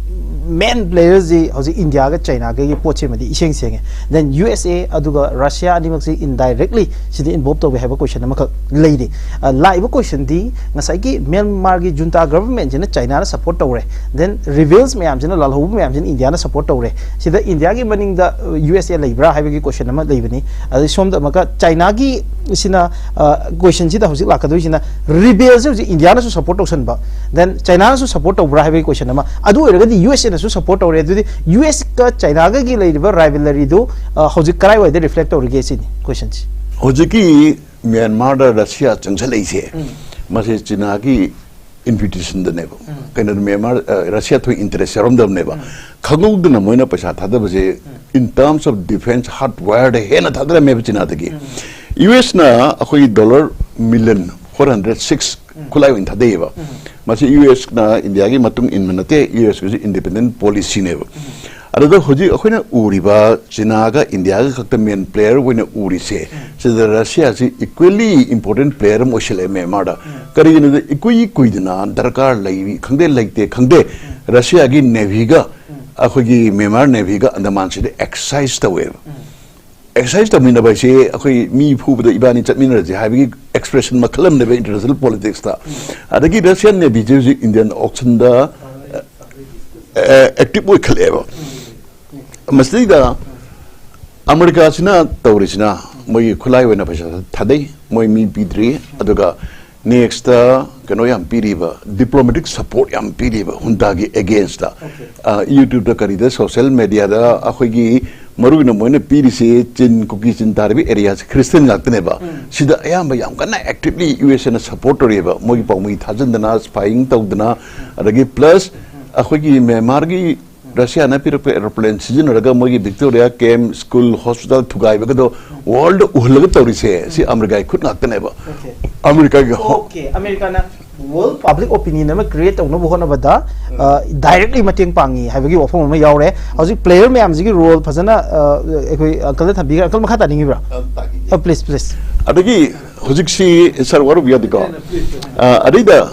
ꯃꯦꯟ ꯄ꯭ꯂꯦꯌꯔꯁꯤ ꯍꯧꯖꯤꯛ ꯏꯟꯗꯤꯌꯥꯒ ꯆꯩꯅꯥꯒꯒꯤ ꯄꯣꯠꯁꯤꯃꯗꯤ ꯏꯁꯦꯡ ꯁꯦꯡꯉꯦ꯫ ꯗꯦꯟ ꯌꯨ ꯑꯦꯁ ꯑꯦ ꯑꯗꯨꯒ ꯔꯁꯤꯌꯥ ꯑꯅꯤꯃꯛꯁꯤ ꯏꯟꯗꯥꯏꯔꯦꯛꯂꯤ ꯁꯤꯗ ꯏꯟꯚꯣꯜꯕ ꯇꯧꯋꯦ ꯍꯥꯏꯕ ꯀꯣꯏꯁꯟ ꯑꯃꯈꯛ ꯂꯩꯔꯤ꯫ ꯂꯥꯛꯏꯕ ꯀꯣꯏꯁꯟꯗꯤ ꯉꯁꯥꯏꯒꯤ ꯃ꯭ꯌꯥꯟꯃꯥꯔꯒꯤ ꯖꯨꯟꯇꯥ ꯒꯚꯔꯟꯃꯦꯟꯁꯤꯅ ꯆꯩꯅꯥꯅ ꯁꯄꯣꯔꯠ ꯇꯧꯔꯦ, ꯗꯦꯟ ꯔꯤꯕꯦꯜꯁ ꯃꯌꯥꯝꯁꯤꯅ, ꯂꯥꯜꯍꯧꯕ ꯃꯌꯥꯝꯁꯤꯅ ꯏꯟꯗꯤꯌꯥꯅ ꯁꯄꯣꯔꯠ ꯇꯧꯔꯦ꯫ ꯁꯤꯗ ꯏꯟꯗꯤꯌꯥꯒꯤ ꯃꯅꯤꯡꯗ ꯌꯨ ꯑꯦꯁ ꯑꯦ ꯂꯩꯕ꯭ꯔꯥ ꯍꯥꯏꯕꯒꯤ ꯀꯣꯏꯁꯟ ꯑꯃ ꯂꯩꯕꯅꯤ꯫ ꯑꯗꯩ ꯁꯣꯝꯗ ꯑꯃꯨꯛꯀ ꯆꯩꯅꯥꯒꯤ ꯁꯤꯅ, ꯀꯣꯏꯁꯟꯁꯤꯗ ꯍꯧꯖꯤꯛ ꯂꯥꯛꯀꯗꯣꯏꯁꯤꯅ ꯔꯤꯕꯦꯜꯁꯦ ꯍꯧꯖꯤꯛ ꯏꯟꯗꯤꯌꯥꯅꯁꯨ ꯁꯄꯣꯔꯠ ꯇꯧꯁꯟꯕ, ꯗꯦꯟ ꯆꯩꯅꯥꯅꯁꯨ ꯁꯄꯣꯔꯠ ꯇꯧꯕ꯭ꯔꯥ ꯍꯥꯏꯕꯒꯤ ꯀꯣꯏꯁꯟ ꯑꯃ꯫ ꯑꯗꯨ ꯑꯣꯏꯔꯒꯗꯤ ꯌꯨ ꯑꯦꯁ ꯑꯦꯅꯁꯨ ꯁꯄꯣꯔꯠ ꯇꯧꯔꯦ꯫ ꯑꯗꯨꯗꯤ ꯌꯨ ꯑꯦꯁꯀ ꯆꯩꯅꯥꯒꯒꯤ ꯂꯩꯔꯤꯕ ꯔꯥꯏꯕꯦꯂꯔꯤꯗꯨ ꯍꯧꯖꯤꯛ ꯀꯔꯥꯏꯋꯥꯏꯗ ꯔꯤꯐ꯭ꯂꯦꯛ ꯇꯧꯔꯤꯒꯦ ꯁꯤꯅꯤ ꯀꯣꯏꯁꯟꯁꯤ꯫ ꯍꯧꯖꯤꯛꯀꯤ ꯃ꯭ꯌꯥꯟꯃꯥꯔꯗ ꯔꯁꯤꯌꯥ ꯆꯪꯁꯜꯂꯛꯏꯁꯦ ꯃꯁꯤ ꯆꯤꯅꯥꯒꯤ ꯏꯟꯚꯤꯇꯦꯁꯟꯗꯅꯦꯕ꯫ ꯀꯩꯅꯣꯗ ꯃ꯭ꯌꯥꯟꯃꯥꯔ, ꯔꯁꯤꯌꯥ ꯊꯣꯏ ꯏꯟꯇꯔꯦꯁ ꯌꯥꯎꯔꯝꯗꯕꯅꯦꯕ꯫ ꯈꯪꯍꯧꯗꯅ ꯃꯣꯏꯅ ꯄꯩꯁꯥ ꯊꯥꯗꯕꯁꯦ in terms of defense hardwareꯗ ꯍꯦꯟꯅ ꯊꯥꯗꯔꯝꯃꯦꯕ ꯆꯤꯅꯥꯗꯒꯤ꯫ ꯌꯨ ꯑꯦꯁꯅ ꯑꯩꯈꯣꯏꯒꯤ dollar million four hundred six ꯈꯨꯠꯂꯥꯏ ꯑꯣꯏꯅ ꯊꯥꯗꯩꯌꯦꯕ꯫ ꯃꯁꯤ ꯌꯨ ꯑꯦꯁꯅ ꯏꯟꯗꯤꯌꯥꯒꯤ ꯃꯇꯨꯡ ꯏꯟꯕ ꯅꯠꯇꯦ, ꯌꯨ ꯑꯦꯁꯀꯤꯁꯨ ꯏꯟꯗꯤꯄꯦꯟꯗꯦꯟ ꯄꯣꯂꯤꯁꯤꯅꯦꯕ꯫ ꯑꯗꯨꯗ ꯍꯧꯖꯤꯛ ꯑꯩꯈꯣꯏꯅ ꯎꯔꯤꯕ ꯆꯤꯅꯥꯒ ꯏꯟꯗꯤꯌꯥꯒ ꯈꯛꯇ ꯃꯦꯟ ꯄ꯭ꯂꯦꯌꯔ ꯑꯣꯏꯅ ꯎꯔꯤꯁꯦ, ꯁꯤꯗ ꯔꯁꯤꯌꯥꯁꯤ ꯏꯀ꯭ꯋꯦꯂꯤ ꯏꯝꯄꯣꯔꯇꯦꯟ ꯄ꯭ꯂꯦꯌꯔ ꯑꯃ ꯑꯣꯏꯁꯤꯜꯂꯛꯑꯦ ꯃ꯭ꯌꯥꯟꯃꯥꯔꯗ꯫ ꯀꯔꯤꯒꯤꯅꯣꯗ ꯏꯀꯨꯏ ꯀꯨꯏꯗꯅ ꯗꯔꯀꯥꯔ ꯂꯩ ꯈꯪꯗꯦ ꯂꯩꯇꯦ ꯈꯪꯗꯦ, ꯔꯁꯤꯌꯥꯒꯤ ꯅꯦꯚꯤꯒ ꯑꯩꯈꯣꯏꯒꯤ ꯃ꯭ꯌꯥꯟꯃꯥꯔ ꯅꯦꯚꯤꯒ ꯑꯟꯗꯃꯥꯟꯁꯤꯗ ꯑꯦꯛꯁꯔꯁꯥꯏꯁ ꯇꯧꯋꯦꯕ꯫ ꯑꯦꯛꯁꯔꯁꯥꯏꯁ ꯇꯧꯃꯤꯟꯅꯕ ꯍꯥꯏꯁꯦ ꯑꯩꯈꯣꯏ ꯃꯤ ꯐꯨꯕꯗ ꯏꯕꯥꯅꯤ ꯆꯠꯃꯤꯟꯅꯔꯁꯦ ꯍꯥꯏꯕꯒꯤ ꯑꯦꯛꯁꯄ꯭ꯔꯦꯁꯟ ꯃꯈꯜ ꯑꯃꯅꯦꯕ ꯏꯟꯇꯔꯅꯦꯁꯅꯦꯜ ꯄꯣꯂꯤꯇꯤꯛꯁꯇ꯫ ꯑꯗꯒꯤ ꯔꯁꯤꯌꯥꯟ ꯅꯦꯚꯤꯁꯦ ꯍꯧꯖꯤꯛ ꯏꯟꯗꯤꯌꯥꯟ ꯑꯣꯁꯟꯗ ꯑꯦꯛꯇꯤꯚ ꯑꯣꯏꯈꯠꯂꯛꯑꯦꯕ꯫ ꯃꯁꯤꯗꯩꯗ ꯑꯃꯦꯔꯤꯀꯥꯁꯤꯅ ꯇꯧꯔꯤꯁꯤꯅ ꯃꯣꯏꯒꯤ ꯈꯨꯠꯂꯥꯏ ꯑꯣꯏꯅ ꯄꯩꯁꯥ ꯊꯥꯗꯩ, ꯃꯣꯏ ꯃꯤ ꯄꯤꯗ꯭ꯔꯤ꯫ ꯑꯗꯨꯒ ꯅꯦꯛꯁꯇ ꯀꯩꯅꯣ ꯌꯥꯝ ꯄꯤꯔꯤꯕ, ꯗꯤꯄ꯭ꯂꯣꯃꯦꯇꯤꯛ ꯁꯄꯣꯔꯠ ꯌꯥꯝ ꯄꯤꯔꯤꯕ ꯍꯨꯟꯇꯥꯒꯤ ꯑꯦꯒꯦꯟꯁꯇ꯫ ꯌꯨꯇ꯭ꯌꯨꯕꯇ ꯀꯔꯤꯗ ꯁꯣꯁꯦꯜ ꯃꯦꯗꯤꯌꯥꯗ ꯑꯩꯈꯣꯏꯒꯤ ꯃꯔꯨ ꯑꯣꯏꯅ ꯃꯣꯏꯅ ꯄꯤꯔꯤꯁꯤ ꯆꯤꯟ, ꯀꯨꯀꯤ ꯆꯤꯟ ꯇꯥꯔꯤꯕ ꯑꯦꯔꯤꯌꯥꯁꯤ ꯈ꯭ꯔꯤꯁꯇꯤꯌꯟ ꯉꯥꯛꯇꯅꯦꯕ꯫ ꯁꯤꯗ ꯑꯌꯥꯝꯕ ꯌꯥꯝ ꯀꯟꯅ ꯑꯦꯛꯇꯤꯚꯂꯤ ꯌꯨ ꯑꯦꯁ ꯑꯦꯅ ꯁꯄꯣꯔꯠ ꯇꯧꯔꯤꯑꯕ, ꯃꯣꯏꯒꯤ ꯄꯥꯎꯃꯤ ꯊꯥꯖꯤꯟꯗꯅ, ꯁ꯭ꯄꯥꯏꯌꯤꯡ ꯇꯧꯗꯅ, ꯑꯗꯒꯤ ꯄ꯭ꯂꯁ ꯑꯩꯈꯣꯏꯒꯤ ꯃ꯭ꯌꯥꯟꯃꯥꯔꯒꯤ ꯔꯁꯤꯌꯥꯅ ꯄꯤꯔꯛꯄ ꯑꯦꯔꯣꯄ꯭ꯂꯦꯟ ꯁꯤꯖꯤꯟꯅꯔꯒ ꯃꯣꯏꯒꯤ ꯚꯤꯛꯇꯣꯔꯤꯌꯥ ꯀꯦꯝ, ꯁ꯭ꯀꯨꯜ, ꯍꯣꯁꯄꯤꯇꯥꯜ ꯊꯨꯒꯥꯏꯕꯒꯗꯣ ꯋꯥꯔꯜꯗ ꯎꯍꯜꯂꯒ ꯇꯧꯔꯤꯁꯦ ꯁꯤ ꯑꯃꯦꯔꯤꯀꯥꯒꯤ ꯈꯨꯠ ꯉꯥꯛꯇꯅꯦꯕ꯫ Okay. ꯑꯃꯦꯔꯤꯀꯥꯒꯤ ꯍꯣ- Okay, ꯑꯃꯦꯔꯤꯀꯥꯅ ꯋꯥꯔꯜ ꯄꯕ꯭ꯂꯤꯛ ꯑꯣꯄꯤꯅꯤꯌꯟ ꯑꯃ ꯀ꯭ꯔꯤꯌꯦꯠ ꯇꯧꯅꯕ ꯍꯣꯠꯅꯕꯗ ꯗꯥꯏꯔꯦꯛꯂꯤ ꯃꯇꯦꯡ ꯄꯥꯡꯉꯤ ꯍꯥꯏꯕꯒꯤ ꯋꯥꯐꯝ ꯑꯃ ꯌꯥꯎꯔꯦ꯫ ꯍꯧꯖꯤꯛ ꯄ꯭ꯂꯦꯌꯔ ꯃꯌꯥꯝꯁꯤꯒꯤ ꯔꯣꯜ ꯐꯖꯅ ꯑ, ꯑꯩꯈꯣꯏ ꯑꯪꯀꯜꯗ ꯊꯝꯕꯤꯈ꯭ꯔꯦ꯫ ꯑꯪꯀꯜ, ꯃꯈꯥ ꯇꯥꯅꯤꯡꯉꯤꯕ꯭ꯔꯥ? Please, please. ꯑꯗꯒꯤ ꯍꯧꯖꯤꯛꯁꯤ ꯁꯥꯔ, ꯋꯥꯔꯧꯕ ꯌꯥꯗꯦꯀꯣ꯫ ꯑ, ꯑꯗꯩꯗ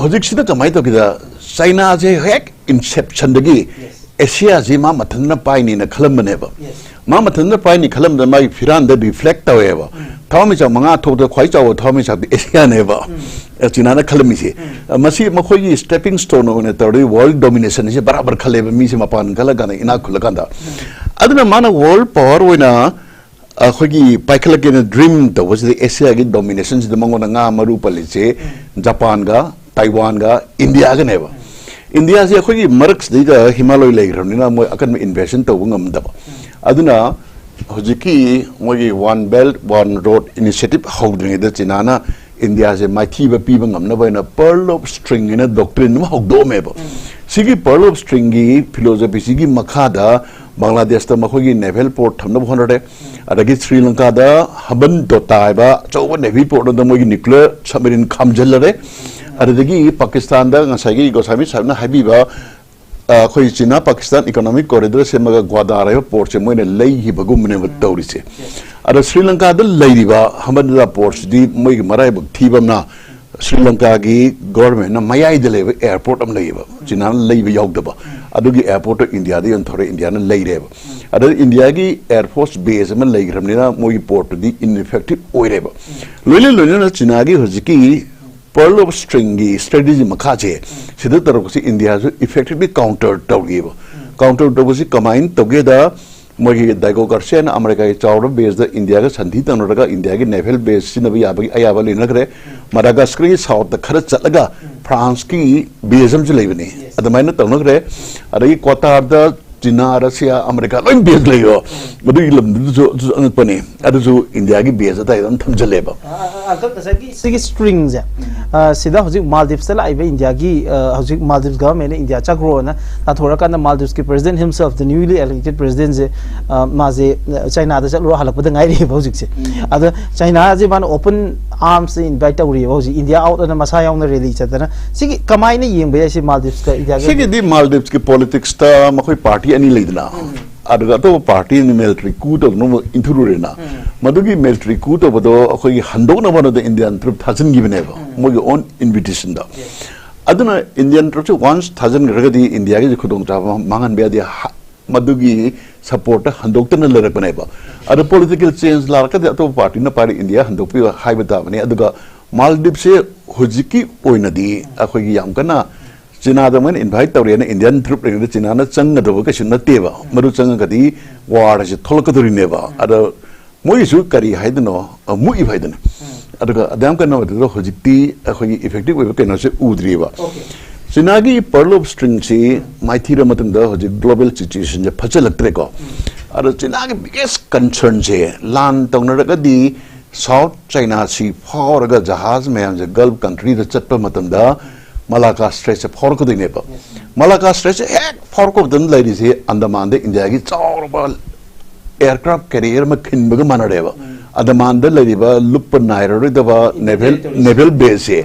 ꯍꯧꯖꯤꯛꯁꯤꯗ ꯀꯃꯥꯏꯅ ꯇꯧꯒꯦꯗ, ꯆꯥꯏꯅꯥꯁꯦ ꯍꯦꯛ ꯏꯟꯁꯦꯞꯁꯟꯗꯒꯤ ꯑꯦꯁꯤꯌꯥꯁꯤ ꯃꯥ ꯃꯊꯟꯇꯅ ꯄꯥꯏꯅꯤꯅ ꯈꯜꯂꯝꯕꯅꯦꯕ꯫ ꯃꯥ ꯃꯊꯟꯇꯅ ꯄꯥꯏꯅꯤ ꯈꯜꯂꯝꯕꯗ ꯃꯥꯒꯤ ꯐꯤꯔꯥꯟꯗ ꯔꯤꯐ꯭ꯂꯦꯛ ꯇꯧꯋꯦꯕ꯫ ꯊꯋꯥꯟꯃꯤꯆꯥꯛ ꯃꯉꯥ ꯊꯣꯛꯄꯗ ꯈ꯭ꯋꯥꯏ ꯆꯥꯎꯕ ꯊꯋꯥꯟꯃꯤꯆꯥꯛꯇꯤ ꯑꯦꯁꯤꯌꯥꯅꯦꯕ꯫ ꯆꯤꯅꯥꯅ ꯈꯜꯂꯝꯃꯤꯁꯦ꯫ ꯃꯁꯤ ꯃꯈꯣꯏꯒꯤ ꯁ꯭ꯇꯦꯄꯤꯡ ꯁ꯭ꯇꯣꯟ ꯑꯣꯏꯅ ꯇꯧꯔꯗꯤ ꯋꯥꯔꯜ ꯗꯣꯃꯤꯅꯦꯁꯟꯁꯦ ꯕꯔꯥꯕꯔ ꯈꯜꯂꯦꯕ ꯃꯤꯁꯦ ꯃꯄꯥꯟ ꯀꯜꯂꯀꯥꯟꯗ, ꯏꯅꯥꯛ ꯈꯨꯜꯂꯀꯥꯟꯗ꯫ ꯑꯗꯨꯅ ꯃꯥꯅ ꯋꯥꯔꯜ ꯄꯋꯥꯔ ꯑꯣꯏꯅ ꯑꯩꯈꯣꯏꯒꯤ ꯄꯥꯏꯈꯠꯂꯛꯀꯦꯅ ꯗ꯭ꯔꯤꯝ ꯇꯧꯕꯁꯤꯗ ꯑꯦꯁꯤꯌꯥꯒꯤ ꯗꯣꯃꯤꯅꯦꯁꯟꯁꯤꯗ ꯃꯉꯣꯟꯗ ꯉꯥ ꯃꯔꯨ ꯄꯜꯂꯤꯁꯦ ꯖꯄꯥꯟꯒ, ꯇꯥꯏꯋꯥꯟꯒ, ꯏꯟꯗꯤꯌꯥꯒꯅꯦꯕ꯫ ꯏꯟꯗꯤꯌꯥꯁꯦ ꯑꯩꯈꯣꯏꯒꯤ ꯃꯔꯛꯁꯤꯗꯩꯗ ꯍꯤꯃꯥꯂꯣꯏ ꯂꯩꯈ꯭ꯔꯕꯅꯤꯅ ꯃꯣꯏ ꯑꯀꯟꯕ ꯏꯟꯚꯦꯁꯟ ꯇꯧꯕ ꯉꯝꯗꯕ꯫ ꯑꯗꯨꯅ ꯍꯧꯖꯤꯛꯀꯤ ꯃꯣꯏꯒꯤ one belt one road initiative ꯍꯧꯗ꯭ꯔꯤꯉꯩꯗ ꯆꯤꯅꯥꯅ ꯏꯟꯗꯤꯌꯥꯁꯦ ꯃꯥꯏꯊꯤꯕ ꯄꯤꯕ ꯉꯝꯅꯕ ꯍꯥꯏꯅ ꯄꯔꯜ ꯑꯣꯐ ꯁ꯭ꯇ꯭ꯔꯤꯡ ꯍꯥꯏꯅ ꯗꯣꯛꯇ꯭ꯔꯤꯟ ꯑꯃ ꯍꯧꯗꯣꯛꯑꯝꯃꯦꯕ꯫ ꯁꯤꯒꯤ ꯄꯔꯜ ꯑꯣꯐ ꯁ꯭ꯇ꯭ꯔꯤꯡꯒꯤ ꯐꯤꯂꯣꯁꯣꯐꯤꯁꯤꯒꯤ ꯃꯈꯥꯗ ꯕꯪꯒ꯭ꯂꯥꯗꯦꯁꯇ ꯃꯈꯣꯏꯒꯤ ꯅꯦꯚꯦꯜ ꯄꯣꯔꯠ ꯊꯝꯅꯕ ꯍꯣꯠꯅꯔꯦ꯫ ꯑꯗꯒꯤ ꯁ꯭ꯔꯤ ꯂꯪꯀꯥꯗ ꯍꯕꯟ ꯇꯣꯇꯥ ꯍꯥꯏꯕ ꯑꯆꯧꯕ ꯅꯦꯚꯤ ꯄꯣꯔꯠ ꯑꯃꯗ ꯃꯣꯏꯒꯤ ꯅ꯭ꯌꯨꯀ꯭ꯂꯤꯌꯔ ꯁꯕꯃꯦꯔꯤꯟ ꯈꯥꯝꯖꯤꯜꯂꯔꯦ꯫ ꯑꯗꯨꯗꯒꯤ ꯄꯥꯀꯤꯁꯇꯥꯟꯗ ꯉꯁꯥꯏꯒꯤ ꯒꯣꯁꯥꯃꯤ ꯁꯥꯍꯦꯕꯅ ꯍꯥꯏꯕꯤꯕ, ꯑ, ꯑꯩꯈꯣꯏ ꯆꯤꯅꯥ ꯄꯥꯀꯤꯁꯇꯥꯟ ꯏꯀꯣꯅꯣꯃꯤꯛ ꯀꯣꯔꯤꯗꯣꯔ ꯁꯦꯝꯃꯒ ꯒ꯭ꯋꯥꯗꯥꯔ ꯍꯥꯏꯕ ꯄꯣꯔꯠꯁꯦ ꯃꯣꯏꯅ ꯂꯩꯈꯤꯕꯒꯨꯝꯕꯅꯦꯕ ꯇꯧꯔꯤꯁꯦ꯫ ꯑꯗꯣ ꯁ꯭ꯔꯤ ꯂꯪꯀꯥꯗ ꯂꯩꯔꯤꯕ ꯍꯕꯟ ꯇꯣꯇꯥ ꯄꯣꯔꯠꯁꯤꯗꯤ ꯃꯣꯏꯒꯤ ꯃꯔꯥꯏꯕꯛ ꯊꯤꯕ ꯑꯃꯅ ꯁ꯭ꯔꯤ ꯂꯪꯀꯥꯒꯤ ꯒꯣꯔꯃꯦꯟꯅ ꯃꯌꯥꯏꯗ ꯂꯩꯕ ꯑꯦꯌꯥꯔꯄꯣꯔꯠ ꯑꯃ ꯂꯩꯌꯦꯕ, ꯆꯤꯅꯥꯅ ꯂꯩꯕ ꯌꯥꯎꯗꯕ꯫ ꯑꯗꯨꯒꯤ ꯑꯦꯌꯥꯔꯄꯣꯔꯠꯇꯣ ꯏꯟꯗꯤꯌꯥꯗ ꯌꯣꯟꯊꯣꯔꯛꯑꯦ, ꯏꯟꯗꯤꯌꯥꯅ ꯂꯩꯔꯦꯕ꯫ ꯑꯗ ꯏꯟꯗꯤꯌꯥꯒꯤ ꯑꯦꯌꯥꯔ ꯐꯣꯔꯁ ꯕꯦꯁ ꯑꯃ ꯂꯩꯈ꯭ꯔꯕꯅꯤꯅ ꯃꯣꯏꯒꯤ ꯄꯣꯔꯠꯇꯨꯗꯤ ꯏꯟꯏꯐꯦꯛꯇꯤꯚ ꯑꯣꯏꯔꯦꯕ꯫ ꯂꯣꯏꯅ ꯂꯣꯏꯅꯅ ꯆꯤꯅꯥꯒꯤ ꯍꯧꯖꯤꯛꯀꯤ ꯄꯔꯜ ꯑꯣꯐ ꯁ꯭ꯇ꯭ꯔꯤꯡꯒꯤ ꯁ꯭ꯇ꯭ꯔꯦꯇꯦꯖꯤ ꯃꯈꯥꯁꯦ ꯁꯤꯗ ꯇꯧꯔꯛꯄꯁꯤ ꯏꯟꯗꯤꯌꯥꯁꯨ ꯏꯐꯦꯛꯇꯤꯚꯂꯤ ꯀꯥꯎꯟꯇꯔ ꯇꯧꯔꯤꯑꯕ꯫ ꯀꯥꯎꯟꯇꯔ ꯇꯧꯕꯁꯤ ꯀꯃꯥꯏꯅ ꯇꯧꯒꯦꯗ, ꯃꯣꯏꯒꯤ ꯗꯥꯏꯒꯣ ꯒꯥꯔꯁꯤꯌꯥꯅ ꯑꯃꯦꯔꯤꯀꯥꯒꯤ ꯆꯥꯎꯔꯕ ꯕꯦꯁꯇ ꯏꯟꯗꯤꯌꯥꯒ ꯁꯟꯙꯤ ꯇꯧꯅꯔꯒ ꯏꯟꯗꯤꯌꯥꯒꯤ ꯅꯦꯚꯦꯜ ꯕꯦꯁ ꯁꯤꯖꯤꯟꯅꯕ ꯌꯥꯕꯒꯤ ꯑꯌꯥꯕ ꯂꯩꯅꯈ꯭ꯔꯦ꯫ ꯃꯗꯥꯒꯥꯁꯀꯔꯒꯤ ꯁꯥꯎꯠꯇ ꯈꯔ ꯆꯠꯂꯒ ꯐ꯭ꯔꯥꯟꯁꯀꯤ ꯕꯦꯁ ꯑꯃꯁꯨ ꯂꯩꯕꯅꯤ꯫ ꯑꯗꯨꯃꯥꯏꯅ ꯇꯧꯅꯈ꯭ꯔꯦ꯫ ꯑꯗꯒꯤ ꯀ꯭ꯋꯥꯇꯥꯔꯗ ꯆꯤꯅꯥ, ꯔꯁꯤꯌꯥ, ꯑꯃꯦꯔꯤꯀꯥ ꯂꯣꯏ ꯕꯦꯁ ꯂꯩꯌꯣ꯫ ꯃꯗꯨꯒꯤ ꯂꯝꯗꯨꯗꯁꯨ ꯑꯗꯨꯁꯨ ꯑꯉꯛꯄꯅꯤ꯫ ꯑꯗꯨꯁꯨ ꯏꯟꯗꯤꯌꯥꯒꯤ ꯕꯦꯁ ꯑꯗꯥꯏꯗ ꯑꯗꯨꯝ ꯊꯝꯖꯜꯂꯦꯕ꯫ ꯑꯪꯀꯜ, ꯉꯁꯥꯏꯒꯤ ꯁꯤꯒꯤ ꯁ꯭ꯇ꯭ꯔꯤꯡꯁꯦ, ꯁꯤꯗ ꯍꯧꯖꯤꯛ ꯃꯥꯜꯗꯤꯞꯁꯇ ꯂꯥꯛꯏꯕ ꯏꯟꯗꯤꯌꯥꯒꯤ, ꯍꯧꯖꯤꯛ ꯃꯥꯜꯗꯤꯞꯁ ꯒꯚꯔꯟꯃꯦꯟꯅ ꯏꯟꯗꯤꯌꯥ ꯆꯠꯈ꯭ꯔꯣꯅ ꯇꯥꯟꯊꯣꯔꯀꯥꯟꯗ, ꯃꯥꯜꯗꯤꯞꯁꯀꯤ ꯄ꯭ꯔꯦꯁꯤꯗꯦꯟꯠ ꯍꯤꯝꯁꯦꯜꯐ, ꯗ ꯅ꯭ꯌꯨꯂꯤ ꯏꯂꯦꯛꯇꯦꯗ ꯄ꯭ꯔꯦꯁꯤꯗꯦꯟꯠꯁꯦ, ꯃꯥꯁꯦ ꯆꯥꯏꯅꯥꯗ ꯆꯠꯂꯨꯔ ꯍꯜꯂꯛꯄꯗ ꯉꯥꯏꯔꯤꯕ ꯍꯧꯖꯤꯛꯁꯦ꯫ ꯑꯗ ꯆꯥꯏꯅꯥꯁꯦ ꯃꯥꯅ ꯑꯣꯄꯟ ꯑꯥꯔꯝꯁꯇ ꯏꯟꯚꯥꯏꯠ ꯇꯧꯔꯤꯑꯕ ꯍꯧꯖꯤꯛ, ꯏꯟꯗꯤꯌꯥ ꯑꯥꯎꯠ ꯑꯅ ꯃꯁꯥ ꯌꯥꯎꯅ ꯔꯦꯂꯤ ꯆꯠꯇꯅ꯫ ꯁꯤꯒꯤ ꯀꯃꯥꯏꯅ ꯌꯦꯡꯕ ꯌꯥꯏ ꯁꯤ ꯃꯥꯜꯗꯤꯞꯁꯀ ꯏꯟꯗꯤꯌꯥꯒ? ꯁꯤꯒꯤꯗꯤ ꯃꯥꯜꯗꯤꯞꯁꯀꯤ ꯄꯣꯂꯤꯇꯤꯛꯁꯇ ꯃꯈꯣꯏ ꯄꯥꯔꯇꯤ ꯑꯅꯤ ꯂꯩꯗꯅ, ꯑꯗꯨꯒ ꯑꯇꯣꯞꯄ ꯄꯥꯔꯇꯤ ꯑꯃꯅ ꯃꯤꯂꯤꯇꯔꯤ ꯀꯨ ꯇꯧꯅꯕ ꯏꯟꯊꯨꯔꯨꯔꯦꯅ꯫ ꯃꯗꯨꯒꯤ ꯃꯤꯂꯤꯇꯔꯤ ꯀꯨ ꯇꯧꯕꯗꯣ ꯑꯩꯈꯣꯏꯒꯤ ꯍꯟꯗꯣꯛꯅꯕ ꯍꯣꯠꯅꯕꯗ ꯏꯟꯗꯤꯌꯥꯟ ꯇ꯭ꯔꯨꯞ ꯊꯥꯖꯤꯟꯈꯤꯕꯅꯦꯕ, ꯃꯣꯏꯒꯤ ꯑꯣꯟ ꯏꯟꯚꯤꯇꯦꯁꯟꯗ꯫ ꯑꯗꯨꯅ ꯏꯟꯗꯤꯌꯥꯟ ꯇ꯭ꯔꯨꯞꯁꯦ ꯋꯥꯟꯁ ꯊꯥꯖꯤꯟꯈ꯭ꯔꯒꯗꯤ ꯏꯟꯗꯤꯌꯥꯒꯤꯁꯨ ꯈꯨꯗꯣꯡꯆꯥꯕ ꯃꯥꯡꯍꯟꯕ ꯌꯥꯗꯦ꯫ ꯍ-, ꯃꯗꯨꯒꯤ ꯁꯄꯣꯔꯠꯇ ꯍꯟꯗꯣꯛꯇꯅ ꯂꯩꯔꯛꯄꯅꯦꯕ꯫ ꯑꯗꯣ ꯄꯣꯂꯤꯇꯤꯀꯦꯜ ꯆꯦꯟꯖ ꯂꯥꯛꯂꯒꯗꯤ ꯑꯇꯣꯞꯄ ꯄꯥꯔꯇꯤꯅ ꯄꯥꯏꯔꯤ ꯏꯟꯗꯤꯌꯥ ꯍꯟꯗꯣꯛꯄꯤꯌꯨ ꯍꯥꯏꯕ ꯇꯥꯕꯅꯤ꯫ ꯑꯗꯨꯒ ꯃꯥꯜꯗꯤꯞꯁꯦ ꯍꯧꯖꯤꯛꯀꯤ ꯑꯣꯏꯅꯗꯤ ꯑꯩꯈꯣꯏꯒꯤ ꯌꯥꯝ ꯀꯟꯅ ꯆꯤꯅꯥꯗ ꯃꯣꯏꯅ ꯏꯟꯚꯥꯏꯠ ꯇꯧꯔꯦꯅ ꯏꯟꯗꯤꯌꯥꯟ ꯇ꯭ꯔꯨꯞ ꯂꯩꯔꯤꯉꯩꯗ ꯆꯤꯅꯥꯅ ꯆꯪꯒꯗꯕ ꯀꯩꯁꯨ ꯅꯠꯇꯦꯕ꯫ ꯃꯗꯨ ꯆꯪꯉꯒꯗꯤ ꯋꯥꯔꯁꯦ ꯊꯣꯛꯂꯛꯀꯗꯣꯔꯤꯅꯦꯕ꯫ ꯑꯗꯣ ꯃꯣꯏꯒꯤꯁꯨ ꯀꯔꯤ ꯍꯥꯏꯗꯣꯏꯅꯣ, ꯑ, ꯃꯨꯛꯏꯕ ꯍꯥꯏꯗꯣꯏꯅꯣ꯫ ꯑꯗꯨꯒ ꯑꯗꯨꯌꯥꯝ ꯀꯟꯅ ꯑꯣꯏꯗꯨꯗ ꯍꯧꯖꯤꯛꯇꯤ ꯑꯩꯈꯣꯏꯒꯤ ꯏꯐꯦꯛꯇꯤꯚ ꯑꯣꯏꯕ ꯀꯩꯅꯣꯁꯦ ꯎꯗ꯭ꯔꯤꯕ꯫ ꯆꯤꯅꯥꯒꯤ ꯄꯔꯜ ꯑꯣꯐ ꯁ꯭ꯇ꯭ꯔꯤꯡꯁꯤ ꯃꯥꯏꯊꯤꯔ ꯃꯇꯨꯡꯗ ꯍꯧꯖꯤꯛ ꯒ꯭ꯂꯣꯕꯦꯜ ꯁꯤꯆꯨꯋꯦꯁꯟꯁꯦ ꯐꯠꯆꯜꯂꯛꯇ꯭ꯔꯦꯀꯣ꯫ ꯑꯗꯣ ꯆꯤꯅꯥꯒꯤ ꯕꯤꯒꯦꯁ ꯀꯟꯁꯔꯟꯁꯦ ꯂꯥꯟ ꯇꯧꯅꯔꯒꯗꯤ ꯁꯥꯎꯠ ꯆꯥꯏꯅꯥ ꯁꯤ ꯐꯥꯎꯔꯒ ꯖꯍꯥꯖ ꯃꯌꯥꯝꯁꯦ ꯒꯜꯐ ꯀꯟꯇ꯭ꯔꯤꯗ ꯆꯠꯄ ꯃꯇꯝꯗ ꯃꯂꯥꯀꯥ ꯁ꯭ꯇ꯭ꯔꯦꯠꯁꯦ ꯐꯥꯎꯔꯛꯀꯗꯣꯏꯅꯦꯕ꯫ ꯃꯂꯥꯀꯥ ꯁ꯭ꯇ꯭ꯔꯦꯠꯁꯦ ꯍꯦꯛ ꯐꯥꯎꯔꯛꯄ ꯃꯇꯝꯗ ꯂꯩꯔꯤꯁꯦ ꯑꯟꯗꯃꯥꯟꯗ ꯏꯟꯗꯤꯌꯥꯒꯤ ꯆꯥꯎꯔꯕ ꯑꯦꯌꯔꯀ꯭ꯔꯥꯐ ꯀꯦꯔꯤꯌꯔ ꯑꯃ ꯈꯤꯟꯕꯒ ꯃꯥꯟꯅꯔꯦꯕ꯫ ꯑꯟꯗꯃꯥꯟꯗ ꯂꯩꯔꯤꯕ ꯂꯨꯞꯄ ꯅꯥꯏꯔꯔꯣꯏꯗꯕ ꯅꯦꯚꯦꯜ, ꯅꯦꯚꯦꯜ ꯕꯦꯁꯁꯦ,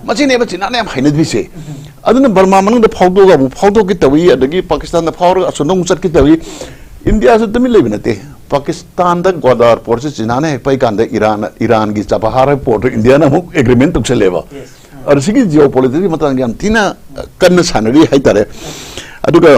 ꯃꯁꯤꯅꯦꯕ ꯆꯤꯅꯥꯅ ꯌꯥꯝ ꯍꯩꯅꯗ꯭ꯔꯤꯁꯦ꯫ ꯑꯗꯨꯅ ꯕꯔꯃꯥ ꯃꯅꯨꯡꯗ ꯐꯥꯎꯗꯣꯛꯑꯒ ꯑꯃꯨꯛ ꯐꯥꯎꯗꯣꯛꯀꯦ ꯇꯧꯏ, ꯑꯗꯒꯤ ꯄꯥꯀꯤꯁꯇꯥꯟꯗ ꯐꯥꯎꯔꯒ ꯑꯁꯣꯝꯗ ꯑꯃꯨꯛ ꯆꯠꯀꯦ ꯇꯧꯏ꯫ ꯏꯟꯗꯤꯌꯥꯁꯨ ꯇꯨꯃꯤꯟ ꯂꯩꯕ ꯅꯠꯇꯦ꯫ ꯄꯥꯀꯤꯁꯇꯥꯟꯗ ꯒ꯭ꯋꯥꯗꯥꯔ ꯄꯣꯔꯠꯁꯦ ꯆꯤꯅꯥꯅ ꯍꯦꯛ ꯄꯥꯏꯀꯥꯟꯗ ꯏꯔꯥꯟ, ꯏꯔꯥꯟꯒꯤ ꯆꯕꯍꯥꯔ ꯄꯣꯔꯠꯇꯣ ꯏꯟꯗꯤꯌꯥꯅ ꯑꯃꯨꯛ ꯑꯦꯒ꯭ꯔꯤꯃꯦꯟ ꯇꯧꯁꯜꯂꯦꯕ꯫ ꯑꯗ ꯁꯤꯒꯤ ꯖꯤꯑꯣ ꯄꯣꯂꯤꯇꯤꯛꯁꯀꯤ ꯃꯇꯥꯡꯗ ꯌꯥꯝ ꯊꯤꯅ ꯀꯟꯅ ꯁꯥꯟꯅꯔꯤ ꯍꯥꯏꯇꯥꯔꯦ꯫ ꯑꯗꯨꯒ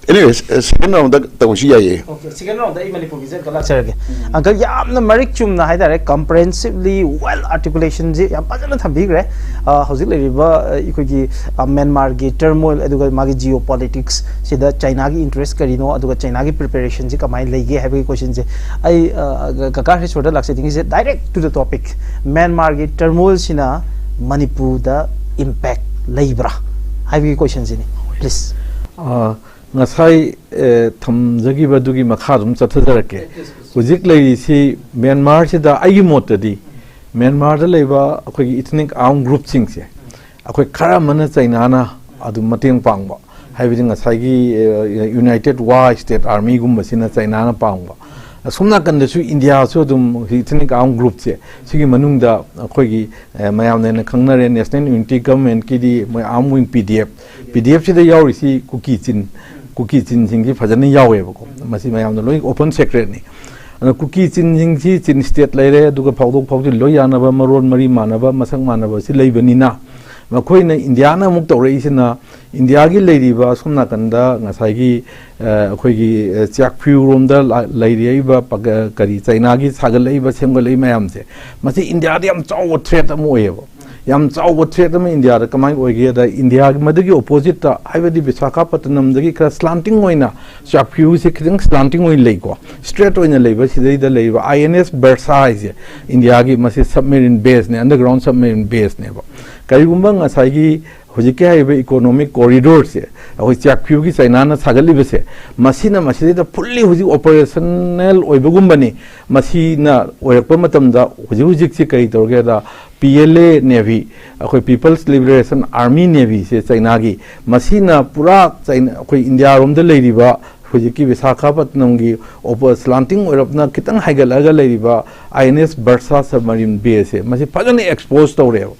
ꯑꯦꯅꯤꯋꯦ, ꯁꯦꯀꯦꯟ ꯔꯥꯎꯟꯗ ꯇꯧꯕꯁꯨ ꯌꯥꯏꯌꯦ꯫ ꯑꯣꯀꯦ, ꯁꯦꯀꯦꯟ ꯔꯥꯎꯟꯗ ꯑꯩ ꯃꯅꯤꯄꯨꯔꯒꯤꯁꯦ ꯑꯃꯨꯛꯇ ꯂꯥꯛꯆꯔꯒꯦ꯫ ꯑꯪꯀꯜ, ꯌꯥꯝꯅ ꯃꯔꯤꯛ ꯆꯨꯝꯅ ꯍꯥꯏꯇꯥꯔꯦ, ꯀꯝꯄ꯭ꯔꯦꯍꯦꯟꯁꯤꯞꯂꯤ, ꯋꯦꯜ ꯑꯥꯔꯇꯤꯀꯨꯂꯦꯁꯟꯁꯤ ꯌꯥꯝ ꯐꯖꯅ ꯊꯝꯕꯤꯈ꯭ꯔꯦ꯫ ꯑ, ꯍꯧꯖꯤꯛ ꯂꯩꯔꯤꯕ, ꯑ, ꯑꯩꯈꯣꯏꯒꯤ, ꯑ, ꯃ꯭ꯌꯥꯟꯃꯥꯔꯒꯤ ꯇꯔꯃꯣꯏꯜ, ꯑꯗꯨꯒ ꯃꯥꯒꯤ ꯖꯤꯑꯣ ꯄꯣꯂꯤꯇꯤꯛꯁ ꯁꯤꯗ ꯆꯥꯏꯅꯥꯒꯤ ꯏꯟꯇꯔꯦꯁ ꯀꯔꯤꯅꯣ, ꯑꯗꯨꯒ ꯆꯥꯏꯅꯥꯒꯤ ꯄ꯭ꯔꯤꯄꯦꯔꯦꯁꯟꯁꯤ ꯀꯃꯥꯏꯅ ꯂꯩꯒꯦ ꯍꯥꯏꯕꯒꯤ ꯀꯣꯏꯁꯟꯁꯦ ꯑꯩ, ꯑ, ꯀꯀꯥ ꯍꯦꯁꯣꯔꯗ ꯂꯥꯛꯆꯅꯤꯡꯉꯤꯁꯦ, direct to the topic, ꯃ꯭ꯌꯥꯟꯃꯥꯔꯒꯤ ꯇꯔꯃꯣꯏꯜꯁꯤꯅ ꯃꯅꯤꯄꯨꯔꯗ ꯏꯝꯄꯦꯛ ꯂꯩꯕ꯭ꯔꯥ ꯍꯥꯏꯕꯒꯤ ꯀꯣꯏꯁꯟꯁꯤꯅꯤ꯫ ꯄ꯭ꯂꯤꯖ꯫ ꯑ, ꯉꯁꯥꯏ ꯑꯦ, ꯊꯝꯖꯈꯤꯕꯗꯨꯒꯤ ꯃꯈꯥ ꯑꯗꯨꯝ ꯆꯠꯊꯖꯔꯛꯀꯦ꯫ ꯍꯧꯖꯤꯛ ꯂꯩꯔꯤꯁꯤ ꯃ꯭ꯌꯥꯟꯃꯥꯔꯁꯤꯗ, ꯑꯩꯒꯤ ꯃꯣꯠꯇꯗꯤ ꯃ꯭ꯌꯥꯟꯃꯥꯔꯗ ꯂꯩꯕ ꯑꯩꯈꯣꯏꯒꯤ ethnic armed groupꯁꯤꯡꯁꯦ, ꯑꯩꯈꯣꯏ ꯈꯔ ꯑꯃꯅ ꯆꯩꯅꯥꯅ ꯑꯗꯨꯝ ꯃꯇꯦꯡ ꯄꯥꯡꯕ, ꯍꯥꯏꯕꯗꯤ ꯉꯁꯥꯏꯒꯤ ꯑꯦ, United Wa State Armyꯒꯨꯝꯕꯁꯤꯅ ꯆꯩꯅꯥꯅ ꯄꯥꯡꯕ, ꯑꯁꯣꯝ ꯅꯥꯀꯟꯗꯁꯨ ꯏꯟꯗꯤꯌꯥꯁꯨ ꯑꯗꯨꯝ ethnic armed groupꯁꯦ, ꯁꯤꯒꯤ ꯃꯅꯨꯡꯗ ꯑꯩꯈꯣꯏꯒꯤ ꯑꯦ, ꯃꯌꯥꯝꯅ ꯍꯦꯟꯅ ꯈꯪꯅꯔꯦ, National Unity Governmentꯀꯤꯗꯤ ꯃꯣꯏ armed wing P D F, P D Fꯁꯤꯗ ꯌꯥꯎꯔꯤꯁꯤ ꯀꯨꯀꯤ ꯆꯤꯟ, ꯀꯨꯀꯤ ꯆꯤꯟꯁꯤꯡꯁꯤ ꯐꯖꯅ ꯌꯥꯎꯋꯦꯕꯀꯣ꯫ ꯃꯁꯤ ꯃꯌꯥꯝꯅ ꯂꯣꯏ open secretꯅꯤ꯫ ꯑꯗꯣ ꯀꯨꯀꯤ ꯆꯤꯟꯁꯤꯡꯁꯤ ꯆꯤꯟ state ꯂꯩꯔꯦ, ꯑꯗꯨꯒ ꯐꯥꯎꯗꯣꯛ ꯐꯥꯎꯖꯤꯟ ꯂꯣꯏ ꯌꯥꯅꯕ, ꯃꯔꯣꯟ ꯃꯔꯤ ꯃꯥꯟꯅꯕ, ꯃꯁꯛ ꯃꯥꯟꯅꯕ ꯁꯤ ꯂꯩꯕꯅꯤꯅ, ꯃꯈꯣꯏꯅ, ꯏꯟꯗꯤꯌꯥꯅ ꯑꯃꯨꯛ ꯇꯧꯔꯛꯏꯁꯤꯅ, ꯏꯟꯗꯤꯌꯥꯒꯤ ꯂꯩꯔꯤꯕ ꯑꯁꯣꯝ ꯅꯥꯀꯟꯗ ꯉꯁꯥꯏꯒꯤ ꯑ, ꯑꯩꯈꯣꯏꯒꯤ ꯑ, ꯆꯥꯛꯐ꯭ꯌꯨꯔꯣꯝꯗ ꯂꯥ-, ꯂꯩꯔꯤꯕ ꯄ-, ꯑ, ꯀꯔꯤ, ꯆꯩꯅꯥꯒꯤ ꯁꯥꯒꯠꯂꯛꯏꯕ, ꯁꯦꯝꯒꯠꯂꯛꯏ ꯃꯌꯥꯝꯁꯦ, ꯃꯁꯤ ꯏꯟꯗꯤꯌꯥꯗ ꯌꯥꯝ ꯆꯥꯎꯕ threat ꯑꯃ ꯑꯣꯏꯌꯦꯕ꯫ ꯌꯥꯝ ꯆꯥꯎꯕ threat ꯑꯃ ꯏꯟꯗꯤꯌꯥꯗ ꯀꯃꯥꯏꯅ ꯑꯣꯏꯒꯦꯗ, ꯏꯟꯗꯤꯌꯥꯒꯤ ꯃꯗꯨꯒꯤ oppositeꯇ, ꯍꯥꯏꯕꯗꯤ ꯕꯤꯁꯥꯈꯥꯄꯠꯇꯅꯝꯗꯒꯤ ꯈꯔ slanting ꯑꯣꯏꯅ, ꯆꯥꯛꯐ꯭ꯌꯨꯁꯦ ꯈꯤꯇꯪ slanting ꯑꯣꯏꯅ ꯂꯩꯀꯣ, straight ꯑꯣꯏꯅ ꯂꯩꯕ ꯁꯤꯗꯩꯗ ꯂꯩꯔꯤꯕ I N S Versa ꯍꯥꯏꯁꯦ, ꯏꯟꯗꯤꯌꯥꯒꯤ ꯃꯁꯤ submarine baseꯅꯦ, underground submarine baseꯅꯦꯕ꯫ ꯀꯔꯤꯒꯨꯝꯕ ꯉꯁꯥꯏꯒꯤ ꯍꯧꯖꯤꯛꯀꯤ ꯍꯥꯏꯔꯤꯕ economic corridorꯁꯦ, ꯑꯩꯈꯣꯏ ꯆꯥꯛꯐ꯭ꯌꯨꯒꯤ ꯆꯩꯅꯥꯅ ꯁꯥꯒꯠꯂꯤꯕꯁꯦ, ꯃꯁꯤꯅ ꯃꯁꯤꯗꯩꯗ fully ꯍꯧꯖꯤꯛ operational ꯑꯣꯏꯕꯒꯨꯝꯕꯅꯤ꯫ ꯃꯁꯤꯅ ꯑꯣꯏꯔꯛꯄ ꯃꯇꯝꯗ ꯍꯧꯖꯤꯛ ꯍꯧꯖꯤꯛꯁꯤ ꯀꯔꯤ ꯇꯧꯔꯒꯦꯗ, P L A Navy, ꯑꯩꯈꯣꯏ People's Liberation Army Navyꯁꯦ ꯆꯩꯅꯥꯒꯤ, ꯃꯁꯤꯅ ꯄꯨꯔꯥ ꯆꯩꯅꯥ, ꯑꯩꯈꯣꯏ ꯏꯟꯗꯤꯌꯥꯔꯣꯝꯗ ꯂꯩꯔꯤꯕ ꯍꯧꯖꯤꯛꯀꯤ ꯕꯤꯁꯥꯈꯥꯄꯠꯅꯝꯒꯤ ꯑꯣꯄ-, slanting ꯑꯣꯏꯔꯞꯅ ꯈꯤꯇꯪ ꯍꯥꯏꯒꯠꯂꯒ ꯂꯩꯔꯤꯕ I N S Versa submarine baseꯁꯦ, ꯃꯁꯤ ꯐꯖꯅ expose ꯇꯧꯔꯦꯕ꯫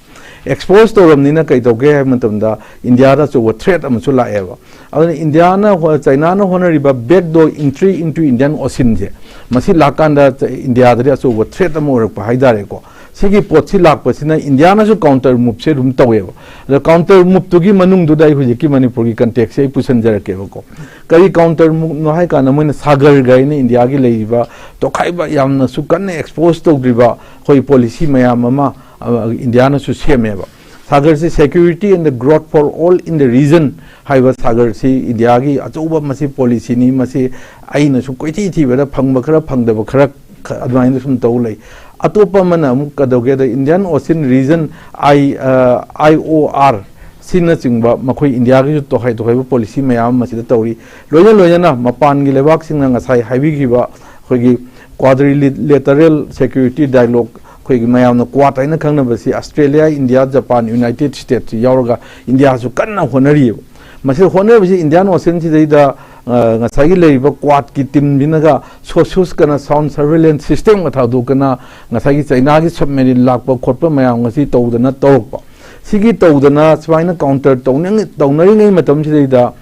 Expose ꯇꯧꯔꯕꯅꯤꯅ ꯀꯩ ꯇꯧꯒꯦ ꯍꯥꯏꯕ ꯃꯇꯝꯗ, ꯏꯟꯗꯤꯌꯥꯗ ꯑꯆꯧꯕ threat ꯑꯃꯁꯨ ꯂꯥꯛꯑꯦꯕ꯫ ꯑꯗꯨꯅ ꯏꯟꯗꯤꯌꯥꯅ ꯍꯣ-, ꯆꯩꯅꯥꯅ ꯍꯣꯠꯅꯔꯤꯕ backdoor entry into Indian Oceanꯁꯦ, ꯃꯁꯤ ꯂꯥꯛꯀꯥꯟꯗ ꯆ-, ꯏꯟꯗꯤꯌꯥꯗꯗꯤ ꯑꯆꯧꯕ threat ꯑꯃ ꯑꯣꯏꯔꯛꯄ ꯍꯥꯏꯇꯥꯔꯦꯀꯣ꯫ ꯁꯤꯒꯤ ꯄꯣꯠꯁꯤ ꯂꯥꯛꯄꯁꯤꯅ ꯏꯟꯗꯤꯌꯥꯅꯁꯨ counter moveꯁꯦ ꯑꯗꯨꯝ ꯇꯧꯋꯦꯕ꯫ ꯑꯗꯣ counter moveꯇꯨꯒꯤ ꯃꯅꯨꯡꯗꯨꯗ ꯑꯩ ꯍꯧꯖꯤꯛꯀꯤ ꯃꯅꯤꯄꯨꯔꯒꯤ contextꯁꯦ ꯑꯩ ꯄꯨꯁꯟꯖꯔꯛꯀꯦꯕꯀꯣ꯫ ꯀꯔꯤ counter moveꯅꯣ ꯍꯥꯏ ꯀꯥꯟꯗ, ꯃꯣꯏꯅ ꯁꯥꯒꯔ ꯒꯥꯏꯅ ꯏꯟꯗꯤꯌꯥꯒꯤ ꯂꯩꯔꯤꯕ ꯇꯣꯈꯥꯏꯕ, ꯌꯥꯝꯅꯁꯨ ꯀꯟꯅ expose ꯇꯧꯗ꯭ꯔꯤꯕ ꯑꯩꯈꯣꯏ policy ꯃꯌꯥꯝ ꯑꯃ, ꯑ, ꯏꯟꯗꯤꯌꯥꯅꯁꯨ ꯁꯦꯝꯃꯦꯕ꯫ ꯁꯥꯒꯔꯁꯤ Security and the Growth for All in the Region ꯍꯥꯏꯕ ꯁꯥꯒꯔꯁꯤ ꯏꯟꯗꯤꯌꯥꯒꯤ ꯑꯆꯧꯕ ꯃꯁꯤ policyꯅꯤ꯫ ꯃꯁꯤ ꯑꯩꯅꯁꯨ ꯀꯣꯏꯊꯤ ꯊꯤꯕꯗ ꯐꯪꯕ ꯈꯔ, ꯐꯪꯗꯕ ꯈꯔ, ꯈ-, ꯑꯗꯨꯃꯥꯏꯅ ꯁꯨꯝ ꯇꯧ ꯂꯩ꯫ ꯑꯇꯣꯞꯄ ꯑꯃꯅ ꯑꯃꯨꯛ ꯀꯩꯗꯧꯒꯦꯗ, Indian Ocean Region I, ꯑ, I O R ꯑꯁꯤꯅꯆꯤꯡꯕ ꯃꯈꯣꯏ ꯏꯟꯗꯤꯌꯥꯒꯤꯁꯨ ꯇꯣꯈꯥꯏ ꯇꯣꯈꯥꯏꯕ ꯄꯣꯂꯤꯁꯤ ꯃꯌꯥꯝ ꯑꯃ ꯃꯁꯤꯗ ꯇꯧꯔꯤ꯫ ꯂꯣꯏꯅ ꯂꯣꯏꯅꯅ ꯃꯄꯥꯟꯒꯤ ꯂꯩꯕꯥꯛꯁꯤꯡꯅ ꯉꯁꯥꯏ ꯍꯥꯏꯕꯤꯈꯤꯕ ꯑꯩꯈꯣꯏꯒꯤ quadrilateral security dialogue, ꯑꯩꯈꯣꯏꯒꯤ ꯃꯌꯥꯝꯅ ꯀ꯭ꯋꯥꯠ ꯍꯥꯏꯅ ꯈꯪꯅꯕꯁꯤ Australia, India, Japan, United States ꯌꯥꯎꯔꯒ ꯏꯟꯗꯤꯌꯥꯁꯨ ꯀꯟꯅ ꯍꯣꯠꯅꯔꯤꯑꯕ꯫ ꯃꯁꯤ ꯍꯣꯠꯅꯕꯁꯤ ꯏꯟꯗꯤꯌꯥꯟ ꯑꯣꯁꯤꯌꯟꯁꯤꯗꯩꯗ ꯑ, ꯉꯁꯥꯏꯒꯤ ꯂꯩꯔꯤꯕ ꯀ꯭ꯋꯥꯠꯀꯤ ꯇꯤꯝꯁꯤꯅꯒ ꯁꯣꯁꯨꯁꯀꯅ sound surveillance systemꯒ ꯊꯥꯗꯣꯛꯇꯅ ꯉꯁꯥꯏꯒꯤ ꯆꯩꯅꯥꯒꯤ submarine ꯂꯥꯛꯄ ꯈꯣꯠꯄ ꯃꯌꯥꯝ ꯑꯁꯤ ꯇꯧꯗꯅ ꯇꯧꯔꯛꯄ꯫ ꯁꯤꯒꯤ ꯇꯧꯗꯅ ꯁꯨꯃꯥꯏꯅ counter ꯇꯧꯅꯤꯡ-, ꯇꯧꯅꯔꯤꯉꯩ ꯃꯇꯝꯁꯤꯗꯩꯗ,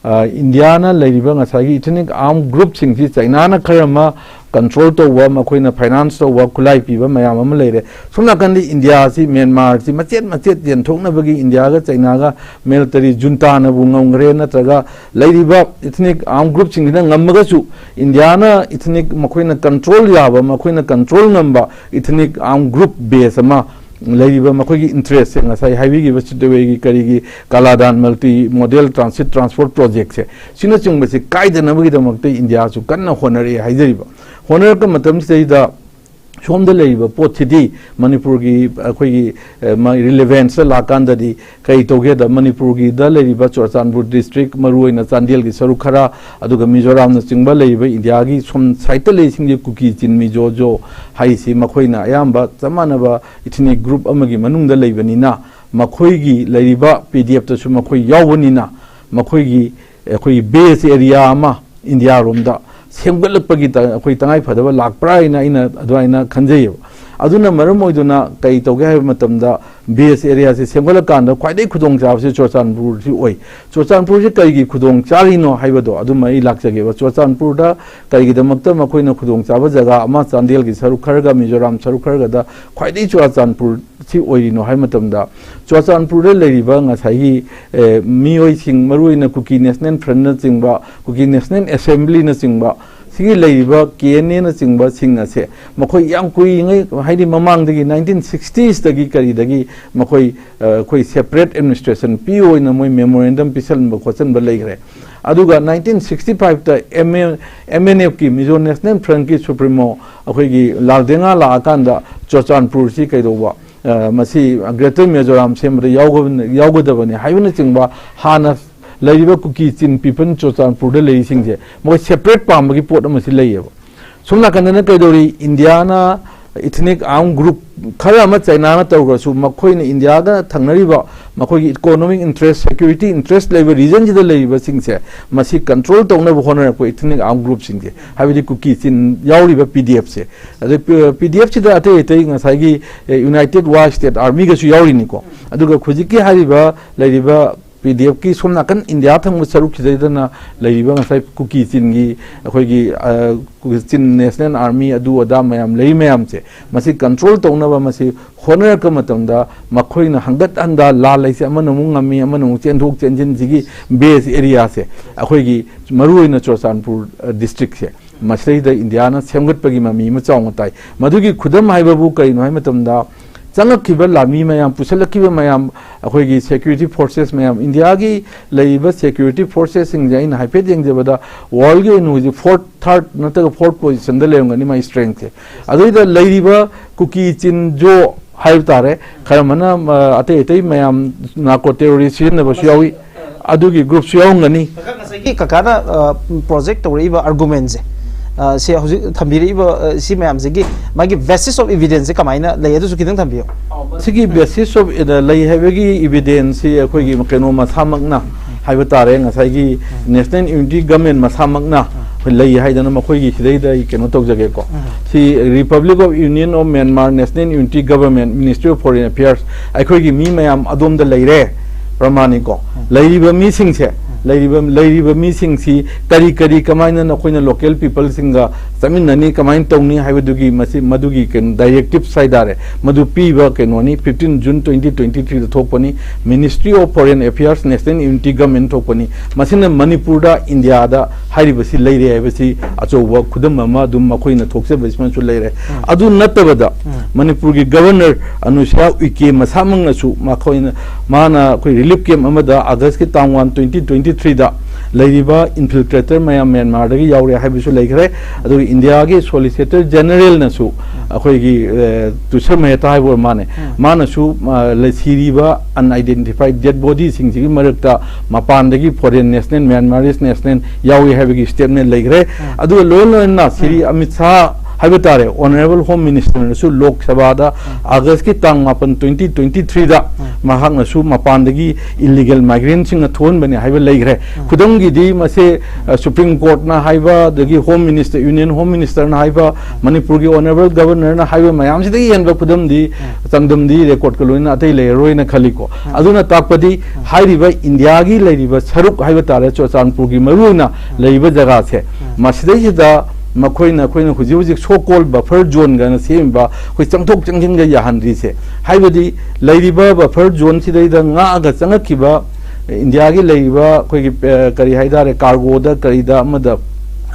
ꯑ, ꯏꯟꯗꯤꯌꯥꯅ ꯂꯩꯔꯤꯕ ꯉꯁꯥꯏꯒꯤ ethnic armed groupꯁꯤꯡꯁꯤ ꯆꯩꯅꯥꯅ ꯈꯔ ꯑꯃ control ꯇꯧꯕ, ꯃꯈꯣꯏꯅ finance ꯇꯧꯕ, ꯈꯨꯠꯂꯥꯏ ꯄꯤꯕ ꯃꯌꯥꯝ ꯑꯃ ꯂꯩꯔꯦ꯫ ꯁꯣꯝ ꯅꯥꯀꯟꯗꯤ ꯏꯟꯗꯤꯌꯥꯁꯤ, ꯃ꯭ꯌꯥꯟꯃꯥꯔꯁꯤ ꯃꯆꯦꯠ ꯃꯆꯦꯠ ꯌꯦꯟꯊꯣꯛꯅꯕꯒꯤ ꯏꯟꯗꯤꯌꯥꯒ ꯆꯩꯅꯥꯒ military juntaꯅꯕꯨ ꯉꯝꯈ꯭ꯔꯦ, ꯅꯠꯇ꯭ꯔꯒ ꯂꯩꯔꯤꯕ ethnic armed groupꯁꯤꯡꯁꯤꯅ ꯉꯝꯃꯒꯁꯨ ꯏꯟꯗꯤꯌꯥꯅ ethnic, ꯃꯈꯣꯏꯅ control ꯌꯥꯕ, ꯃꯈꯣꯏꯅ control ꯉꯝꯕ ethnic armed group base ꯑꯃ ꯂꯩꯔꯤꯕ ꯃꯈꯣꯏꯒꯤ interestꯁꯦ, ꯉꯁꯥꯏ ꯍꯥꯏꯕꯤꯈꯤꯕ ꯁꯤꯗꯋꯦꯒꯤ ꯀꯔꯤꯒꯤ ꯀꯥꯂꯥꯗꯥꯟ multi modal transit transport projectꯁꯦ, ꯁꯤꯅꯆꯤꯡꯕꯁꯦ ꯀꯥꯏꯗꯅꯕꯒꯤꯗꯃꯛꯇ ꯏꯟꯗꯤꯌꯥꯁꯨ ꯀꯟꯅ ꯍꯣꯠꯅꯔꯛꯑꯦ ꯍꯥꯏꯖꯔꯤꯕ꯫ ꯍꯣꯠꯅꯔꯛꯄ ꯃꯇꯝꯁꯤꯗꯩꯗ ꯁꯣꯝꯗ ꯂꯩꯔꯤꯕ ꯄꯣꯠꯁꯤꯗꯤ ꯃꯅꯤꯄꯨꯔꯒꯤ ꯑꯩꯈꯣꯏꯒꯤ, ꯑ, ꯃꯥꯒꯤ relevanceꯇ ꯂꯥꯛꯀꯥꯟꯗꯗꯤ ꯀꯔꯤ ꯇꯧꯒꯦꯗ, ꯃꯅꯤꯄꯨꯔꯒꯤꯗ ꯂꯩꯔꯤꯕ ꯆꯨꯔꯆꯥꯟꯄꯨꯔ district, ꯃꯔꯨꯑꯣꯏꯅ ꯆꯥꯟꯗꯦꯜꯒꯤ ꯁꯔꯨꯛ ꯈꯔ, ꯑꯗꯨꯒ ꯃꯤꯖꯣꯔꯥꯝꯅꯆꯤꯡꯕ ꯂꯩꯔꯤꯕ ꯏꯟꯗꯤꯌꯥꯒꯤ ꯁꯣꯝ sideꯇ ꯂꯩꯔꯤꯁꯤꯡꯁꯦ ꯀꯨꯀꯤ, ꯆꯤꯟꯃꯤ, ꯖꯣ ꯖꯣ ꯍꯥꯏꯁꯤ ꯃꯈꯣꯏꯅ ꯑꯌꯥꯝꯕ ꯆꯞ ꯃꯥꯟꯅꯕ ethnic group ꯑꯃꯒꯤ ꯃꯅꯨꯡꯗ ꯂꯩꯕꯅꯤꯅ ꯃꯈꯣꯏꯒꯤ ꯂꯩꯔꯤꯕ ꯄꯤ ꯗꯤ ꯑꯦꯐꯇꯁꯨ ꯃꯈꯣꯏ ꯌꯥꯎꯕꯅꯤꯅ ꯃꯈꯣꯏꯒꯤ ꯑꯩꯈꯣꯏꯒꯤ base area ꯑꯃ ꯏꯟꯗꯤꯌꯥꯔꯣꯝꯗ ꯁꯦꯝꯒꯠꯂꯛꯄꯒꯤ ꯇ-, ꯑꯩꯈꯣꯏ ꯇꯉꯥꯏ ꯐꯗꯕ ꯂꯥꯛꯄ꯭ꯔꯥ ꯍꯥꯏꯅ ꯑꯩꯅ ꯑꯗꯨꯃꯥꯏꯅ ꯈꯟꯖꯩꯌꯦꯕ꯫ ꯑꯗꯨꯅ ꯃꯔꯝ ꯑꯣꯏꯗꯨꯅ ꯀꯔꯤ ꯇꯧꯒꯦ ꯍꯥꯏꯕ ꯃꯇꯝꯗ base areaꯁꯦ ꯁꯦꯝꯒꯠꯂꯀꯥꯟꯗ ꯈ꯭ꯋꯥꯏꯗꯒꯤ ꯈꯨꯗꯣꯡ ꯆꯥꯕꯁꯤ ꯆꯨꯔꯆꯥꯟꯄꯨꯔꯁꯤ ꯑꯣꯏ꯫ ꯆꯨꯔꯆꯥꯟꯄꯨꯔꯁꯤ ꯀꯔꯤꯒꯤ ꯈꯨꯗꯣꯡ ꯆꯥꯔꯤꯅꯣ ꯍꯥꯏꯕꯗꯣ ꯑꯗꯨꯃ ꯑꯩ ꯂꯥꯛꯆꯒꯦꯕ꯫ ꯆꯨꯔꯆꯥꯟꯄꯨꯔꯗ ꯀꯔꯤꯒꯤꯗꯃꯛꯇ ꯃꯈꯣꯏꯅ ꯈꯨꯗꯣꯡ ꯆꯥꯕ ꯖꯒꯥ ꯑꯃ ꯆꯥꯟꯗꯦꯜꯒꯤ ꯁꯔꯨꯛ ꯈꯔꯒ ꯃꯤꯖꯣꯔꯥꯝ ꯁꯔꯨꯛ ꯈꯔꯒꯗ ꯈ꯭ꯋꯥꯏꯗꯒꯤ ꯆꯨꯔꯆꯥꯟꯄꯨꯔ ꯁꯤ ꯑꯣꯏꯔꯤꯅꯣ ꯍꯥꯏꯕ ꯃꯇꯝꯗ, ꯆꯨꯔꯆꯥꯟꯄꯨꯔꯗ ꯂꯩꯔꯤꯕ ꯉꯁꯥꯏꯒꯤ, ꯑꯦ, ꯃꯤꯑꯣꯏꯁꯤꯡ, ꯃꯔꯨꯑꯣꯏꯅ ꯀꯨꯀꯤ National Frontꯅꯆꯤꯡꯕ, ꯀꯨꯀꯤ National Assemblyꯅꯆꯤꯡꯕ, ꯁꯤꯒꯤ ꯂꯩꯔꯤꯕ ꯀꯦ ꯑꯦꯟ ꯑꯦꯅꯆꯤꯡꯕꯁꯤꯡ ꯑꯁꯦ ꯃꯈꯣꯏ ꯌꯥꯝ ꯀꯨꯏꯔꯤꯉꯩ, ꯍꯥꯏꯗꯤ ꯃꯃꯥꯡꯗꯒꯤ nineteen sixtiesꯇꯒꯤ ꯀꯔꯤꯗꯒꯤ ꯃꯈꯣꯏ, ꯑ, ꯑꯩꯈꯣꯏ separate administration ꯄꯤꯌꯨ ꯑꯣꯏꯅ ꯃꯣꯏ memorandum ꯄꯤꯁꯟꯕ ꯈꯣꯠꯆꯟꯕ ꯂꯩꯈ꯭ꯔꯦ꯫ ꯑꯗꯨꯒ nineteen sixty-fiveꯇ M N, M N Fꯀꯤ, Mizo National Frontꯀꯤ supremo ꯑꯩꯈꯣꯏꯒꯤ ꯂꯥꯜꯗꯦꯉꯥ ꯂꯥꯛꯑꯀꯥꯟꯗ ꯆꯨꯔꯆꯥꯟꯄꯨꯔꯁꯤ ꯀꯩꯗꯧꯕ, ꯑ, ꯃꯁꯤ Greater Mizoram ꯁꯦꯝꯕꯗ ꯌꯥꯎꯒ-, ꯌꯥꯎꯒꯗꯕꯅꯤ ꯍꯥꯏꯕꯅꯆꯤꯡꯕ ꯍꯥꯟꯅ ꯂꯩꯔꯤꯕ ꯀꯨꯀꯤ ꯆꯤꯟ ꯄꯤꯄꯜ ꯆꯨꯔꯆꯥꯟꯄꯨꯔꯗ ꯂꯩꯔꯤꯁꯤꯡꯁꯦ ꯃꯣꯏ separate ꯄꯥꯝꯕꯒꯤ ꯄꯣꯠ ꯑꯃꯁꯨ ꯂꯩꯌꯦꯕ꯫ ꯁꯣꯝ ꯅꯥꯀꯟꯗꯅ ꯀꯩꯗꯧꯔꯤ? ꯏꯟꯗꯤꯌꯥꯅ ethnic armed group ꯈꯔ ꯑꯃ ꯆꯩꯅꯥꯅ ꯇꯧꯈ꯭ꯔꯁꯨ ꯃꯈꯣꯏꯅ ꯏꯟꯗꯤꯌꯥꯒ ꯊꯪꯅꯔꯤꯕ ꯃꯈꯣꯏꯒꯤ economic interest, security interest ꯂꯩꯕ regionꯁꯤꯗ ꯂꯩꯔꯤꯕꯁꯤꯡꯁꯦ ꯃꯁꯤ control ꯇꯧꯅꯕ ꯍꯣꯠꯅꯔꯛꯄ ethnic armed groupꯁꯤꯡꯁꯦ, ꯍꯥꯏꯕꯗꯤ ꯀꯨꯀꯤ ꯆꯤꯟ ꯌꯥꯎꯔꯤꯕ P D Fꯁꯦ꯫ ꯑꯗꯩ P-, P D Fꯁꯤꯗ ꯑꯇꯩ ꯑꯇꯩ ꯉꯁꯥꯏꯒꯤ, ꯑꯦ, United Wa State Armyꯒꯁꯨ ꯌꯥꯎꯔꯤꯅꯤꯀꯣ꯫ ꯑꯗꯨꯒ ꯍꯧꯖꯤꯛꯀꯤ ꯍꯥꯏꯔꯤꯕ ꯂꯩꯔꯤꯕ P D Fꯀꯤ ꯁꯣꯝ ꯅꯥꯀꯟ ꯏꯟꯗꯤꯌꯥ ꯊꯪꯕ ꯁꯔꯨꯛꯁꯤꯗꯩꯗꯅ ꯂꯩꯔꯤꯕ ꯉꯁꯥꯏ ꯀꯨꯀꯤ ꯆꯤꯟꯒꯤ ꯑꯩꯈꯣꯏꯒꯤ, ꯑ, ꯀꯨꯀꯤ ꯆꯤꯟ National Army ꯑꯗꯨ ꯑꯗꯥ ꯃꯌꯥꯝ ꯂꯩ ꯃꯌꯥꯝꯁꯦ, ꯃꯁꯤ control ꯇꯧꯅꯕ ꯃꯁꯤ ꯍꯣꯠꯅꯔꯛꯄ ꯃꯇꯝꯗ ꯃꯈꯣꯏꯅ ꯍꯪꯒꯠ ꯍꯟꯗꯥ ꯂꯥꯜ ꯂꯩꯁꯦ ꯑꯃꯅ ꯑꯃꯨꯛ ꯉꯝꯃꯤ, ꯑꯃꯅ ꯑꯃꯨꯛ ꯆꯦꯟꯊꯣꯛ ꯆꯦꯟꯁꯤꯟꯁꯤꯒꯤ base areaꯁꯦ ꯑꯩꯈꯣꯏꯒꯤ ꯃꯔꯨꯑꯣꯏꯅ ꯆꯨꯔꯆꯥꯟꯄꯨꯔ, ꯑ, districtꯁꯦ ꯃꯁꯤꯗꯩꯗ ꯏꯟꯗꯤꯌꯥꯅ ꯁꯦꯝꯒꯠꯄꯒꯤ ꯃꯃꯤ ꯑꯃ ꯆꯥꯎꯅ ꯇꯥꯏ꯫ ꯃꯗꯨꯒꯤ ꯈꯨꯗꯝ ꯍꯥꯏꯕꯕꯨ ꯀꯔꯤꯅꯣ ꯍꯥꯏꯕ ꯃꯇꯝꯗ, ꯆꯪꯉꯛꯈꯤꯕ ꯂꯥꯟꯃꯤ ꯃꯌꯥꯝ, ꯄꯨꯁꯜꯂꯛꯈꯤꯕ ꯃꯌꯥꯝ, ꯑꯩꯈꯣꯏꯒꯤ security forces ꯃꯌꯥꯝ, ꯏꯟꯗꯤꯌꯥꯒꯤ ꯂꯩꯔꯤꯕ security forcesꯁꯤꯡꯁꯦ ꯑꯩꯅ ꯍꯥꯏꯐꯦꯠ ꯌꯦꯡꯖꯕꯗ, worldꯒꯤ ꯑꯣꯏꯅ ꯍꯧꯖꯤꯛ fourth, third ꯅꯠꯇ꯭ꯔꯒ fourth positionꯗ ꯂꯩꯔꯝꯒꯅꯤ ꯃꯥꯒꯤ strengthꯁꯦ꯫ ꯑꯗꯨꯏꯗ ꯂꯩꯔꯤꯕ ꯀꯨꯀꯤ ꯆꯤꯟꯖꯣ ꯍꯥꯏꯕ ꯇꯥꯔꯦ, ꯈꯔ ꯑꯃꯅ, ꯑ, ꯑꯇꯩ ꯑꯇꯩ ꯃꯌꯥꯝ narco terrorist ꯁꯤꯖꯤꯟꯅꯕꯁꯨ ꯌꯥꯎꯏ꯫ ꯑꯗꯨꯒꯤ groupꯁꯨ ꯌꯥꯎꯔꯝꯒꯅꯤ꯫ ꯀꯀꯥ, ꯉꯁꯥꯏꯒꯤ ꯀꯀꯥꯅ, ꯑ, project ꯇꯧꯔꯛꯏꯕ argumentꯁꯦ, ꯑ, ꯁꯤ ꯍꯧꯖꯤꯛ ꯊꯝꯕꯤꯔꯛꯏꯕ, ꯑ, ꯁꯤ ꯃꯌꯥꯝꯁꯤꯒꯤ ꯃꯥꯒꯤ basis of evidenceꯁꯦ ꯀꯃꯥꯏꯅ ꯂꯩ? ꯑꯗꯨꯁꯨ ꯈꯤꯇꯪ ꯊꯝꯕꯤꯌꯨ꯫ ꯁꯤꯒꯤ basis of, ꯑ, ꯂꯩ ꯍꯥꯏꯕꯒꯤ evidenceꯁꯤ ꯑꯩꯈꯣꯏꯒꯤ ꯀꯩꯅꯣ ꯃꯁꯥꯃꯛꯅ ꯍꯥꯏꯕ ꯇꯥꯔꯦ, ꯉꯁꯥꯏꯒꯤ National Unity Government ꯃꯁꯥꯃꯛꯅ ꯑꯩꯈꯣꯏ ꯂꯩ ꯍꯥꯏꯗꯅ ꯃꯈꯣꯏꯒꯤ ꯁꯤꯗꯩꯗ ꯑꯩ ꯀꯩꯅꯣ ꯇꯧꯖꯒꯦꯀꯣ꯫ ꯁꯤ Republic of Union of Myanmar National Unity Government, Ministry of Foreign Affairs, ꯑꯩꯈꯣꯏꯒꯤ ꯃꯤ ꯃꯌꯥꯝ ꯑꯗꯣꯝꯗ ꯂꯩꯔꯦ, ꯄ꯭ꯔꯃꯥꯅꯤꯀꯣ꯫ ꯂꯩꯔꯤꯕ ꯃꯤꯁꯤꯡꯁꯦ, ꯂꯩꯔꯤꯕ, ꯂꯩꯔꯤꯕ ꯃꯤꯁꯤꯡꯁꯤ ꯀꯔꯤ ꯀꯔꯤ ꯀꯃꯥꯏꯅ ꯅꯈꯣꯏꯅ local peopleꯁꯤꯡꯒ ꯆꯠꯃꯤꯟꯅꯅꯤ, ꯀꯃꯥꯏꯅ ꯇꯧꯅꯤ ꯍꯥꯏꯕꯗꯨꯒꯤ ꯃꯁꯤ, ꯃꯗꯨꯒꯤ ꯀꯩꯅꯣ directives ꯍꯥꯏꯇꯥꯔꯦ, ꯃꯗꯨ ꯄꯤꯕ ꯀꯩꯅꯣꯅꯤ, fifteen June twenty twenty-threeꯗ ꯊꯣꯛꯄꯅꯤ, Ministry of Foreign Affairs, National Unity Government ꯊꯣꯛꯄꯅꯤ꯫ ꯃꯁꯤꯅ ꯃꯅꯤꯄꯨꯔꯗ, ꯏꯟꯗꯤꯌꯥꯗ ꯍꯥꯏꯔꯤꯕꯁꯤ ꯂꯩꯔꯦ ꯍꯥꯏꯕꯁꯤ ꯑꯆꯧꯕ ꯈꯨꯗꯝ ꯑꯃ ꯑꯗꯨꯝ ꯃꯈꯣꯏꯅ ꯊꯣꯛꯆꯕꯁꯤꯃꯁꯨ ꯂꯩꯔꯦ꯫ ꯑꯗꯨ ꯅꯠꯇꯕꯗ ꯃꯅꯤꯄꯨꯔꯒꯤ Governor ꯑꯅꯨꯁ꯭ꯌꯥ ꯎꯏꯀꯦ ꯃꯁꯥꯃꯛꯅꯁꯨ ꯃꯈꯣꯏꯅ, ꯃꯥꯅ ꯑꯩꯈꯣꯏ relief camp ꯑꯃꯗ Augustꯀꯤ ꯇꯥꯡ one, twenty twenty-threeꯗ ꯂꯩꯔꯤꯕ ꯏꯟꯐꯤꯜꯇ꯭ꯔꯦꯇꯔ ꯃꯌꯥꯝ ꯃ꯭ꯌꯥꯟꯃꯥꯔꯗꯒꯤ ꯌꯥꯎꯔꯦ ꯍꯥꯏꯕꯁꯨ ꯂꯩꯈ꯭ꯔꯦ꯫ ꯑꯗꯨꯒ ꯏꯟꯗꯤꯌꯥꯒꯤ ꯁꯣꯂꯤꯁꯤꯇꯔ ꯖꯦꯅꯔꯦꯜꯅꯁꯨ, ꯑꯩꯈꯣꯏꯒꯤ, ꯑ, ꯇꯨꯁꯔ ꯃꯦꯍꯇꯥ ꯍꯥꯏꯕ ꯑꯣꯏꯔ ꯃꯥꯅꯦ, ꯎꯝ꯫ ꯃꯥꯅꯁꯨ, ꯑ, ꯂꯩ-, ꯁꯤꯔꯤꯕ ꯑꯟꯑꯥꯏꯗꯦꯟꯇꯤꯐꯥꯏꯗ ꯗꯦꯗ ꯕꯣꯗꯤꯁꯤꯡꯁꯤꯒꯤ ꯃꯔꯛꯇ ꯃꯄꯥꯟꯗꯒꯤ ꯐꯣꯔꯦꯟ ꯅꯦꯁꯅꯦꯜ, ꯃ꯭ꯌꯥꯟꯃꯥꯔꯤꯁ ꯅꯦꯁꯅꯦꯜ ꯌꯥꯎꯏ ꯍꯥꯏꯕꯒꯤ ꯁ꯭ꯇꯦꯠꯃꯦꯟ ꯂꯩꯈ꯭ꯔꯦ꯫ ꯎꯝ꯫ ꯑꯗꯨꯒ ꯂꯣꯏꯅ ꯂꯣꯏꯅꯅ ꯁꯤꯔꯤ ꯎꯝ꯫ ꯑꯃꯤꯠ ꯁꯥꯍ ꯍꯥꯏꯕ ꯇꯥꯔꯦ, ꯑꯣꯅꯔꯦꯕꯜ ꯍꯣꯝ ꯃꯤꯅꯤꯁꯇꯔꯅꯁꯨ ꯂꯣꯛ ꯁꯚꯥꯗ ꯎꯝ꯫ ꯑꯥꯒꯁꯀꯤ ꯇꯥꯡ ꯃꯥꯄꯟ, ꯇ꯭ꯋꯦꯟꯇꯤ ꯇ꯭ꯋꯦꯟꯇꯤ ꯊ꯭ꯔꯤꯗ ꯎꯝ꯫ ꯃꯍꯥꯛꯅꯁꯨ ꯃꯄꯥꯟꯗꯒꯤ ꯏꯜꯂꯤꯒꯦꯜ ꯃꯥꯏꯒ꯭ꯔꯦꯟꯁꯤꯡꯅ ꯊꯣꯛꯍꯟꯕꯅꯦ ꯍꯥꯏꯕ ꯂꯩꯈ꯭ꯔꯦ꯫ ꯎꯝ꯫ ꯈꯨꯗꯝꯒꯤꯗꯤ ꯃꯁꯦ, ꯑ, ꯁꯨꯄ꯭ꯔꯤꯝ ꯀꯣꯔꯠꯅ ꯍꯥꯏꯕ, ꯑꯗꯒꯤ ꯍꯣꯝ ꯃꯤꯅꯤꯁꯇꯔ, ꯌꯨꯅꯤꯌꯟ ꯍꯣꯝ ꯃꯤꯅꯤꯁꯇꯔꯅ ꯍꯥꯏꯕ, ꯃꯅꯤꯄꯨꯔꯒꯤ ꯑꯣꯅꯔꯦꯕꯜ ꯒꯕꯔꯅꯔꯅ ꯍꯥꯏꯕ ꯃꯌꯥꯝꯁꯤꯗꯒꯤ ꯍꯦꯟꯕ ꯈꯨꯗꯝꯗꯤ, ꯎꯝ꯫ ꯆꯥꯡꯗꯝꯗꯤ ꯔꯦꯀꯣꯔꯠꯀ ꯂꯣꯏꯅ ꯑꯇꯩ ꯂꯩꯔꯔꯣꯏꯅ ꯈꯜꯂꯤꯀꯣ꯫ ꯎꯝ꯫ ꯑꯗꯨꯅ ꯇꯥꯛꯄꯗꯤ ꯎꯝ꯫ ꯍꯥꯏꯔꯤꯕ ꯏꯟꯗꯤꯌꯥꯒꯤ ꯂꯩꯔꯤꯕ ꯁꯔꯨꯛ ꯍꯥꯏꯕ ꯇꯥꯔꯦ, ꯆꯨꯔꯆꯥꯟꯄꯨꯔꯒꯤ ꯃꯔꯨꯑꯣꯏꯅ ꯎꯝ꯫ ꯂꯩꯔꯤꯕ ꯖꯒꯥꯁꯦ, ꯎꯝ꯫ ꯃꯁꯤꯗꯩꯁꯤꯗ ꯃꯈꯣꯏꯅ, ꯑꯩꯈꯣꯏꯅ ꯍꯧꯖꯤꯛ ꯍꯧꯖꯤꯛ ꯁꯣ ꯀꯣꯜ ꯕꯐꯔ ꯖꯣꯟꯒꯅ ꯁꯦꯝꯃꯤꯕ ꯑꯩꯈꯣꯏ ꯆꯪꯊꯣꯛ ꯆꯪꯁꯤꯟꯒ ꯌꯥꯍꯟꯗ꯭ꯔꯤꯁꯦ, ꯍꯥꯏꯕꯗꯤ ꯂꯩꯔꯤꯕ ꯕꯐꯔ ꯖꯣꯟꯁꯤꯗꯩꯗ ꯉꯥꯛꯑꯒ ꯆꯪꯉꯛꯈꯤꯕ ꯏꯟꯗꯤꯌꯥꯒꯤ ꯂꯩꯔꯤꯕ ꯑꯩꯈꯣꯏꯒꯤ, ꯑ, ꯀꯔꯤ ꯍꯥꯏꯇꯥꯔꯦ, ꯀꯥꯔꯒꯣꯗ ꯀꯔꯤꯗ ꯑꯃꯗ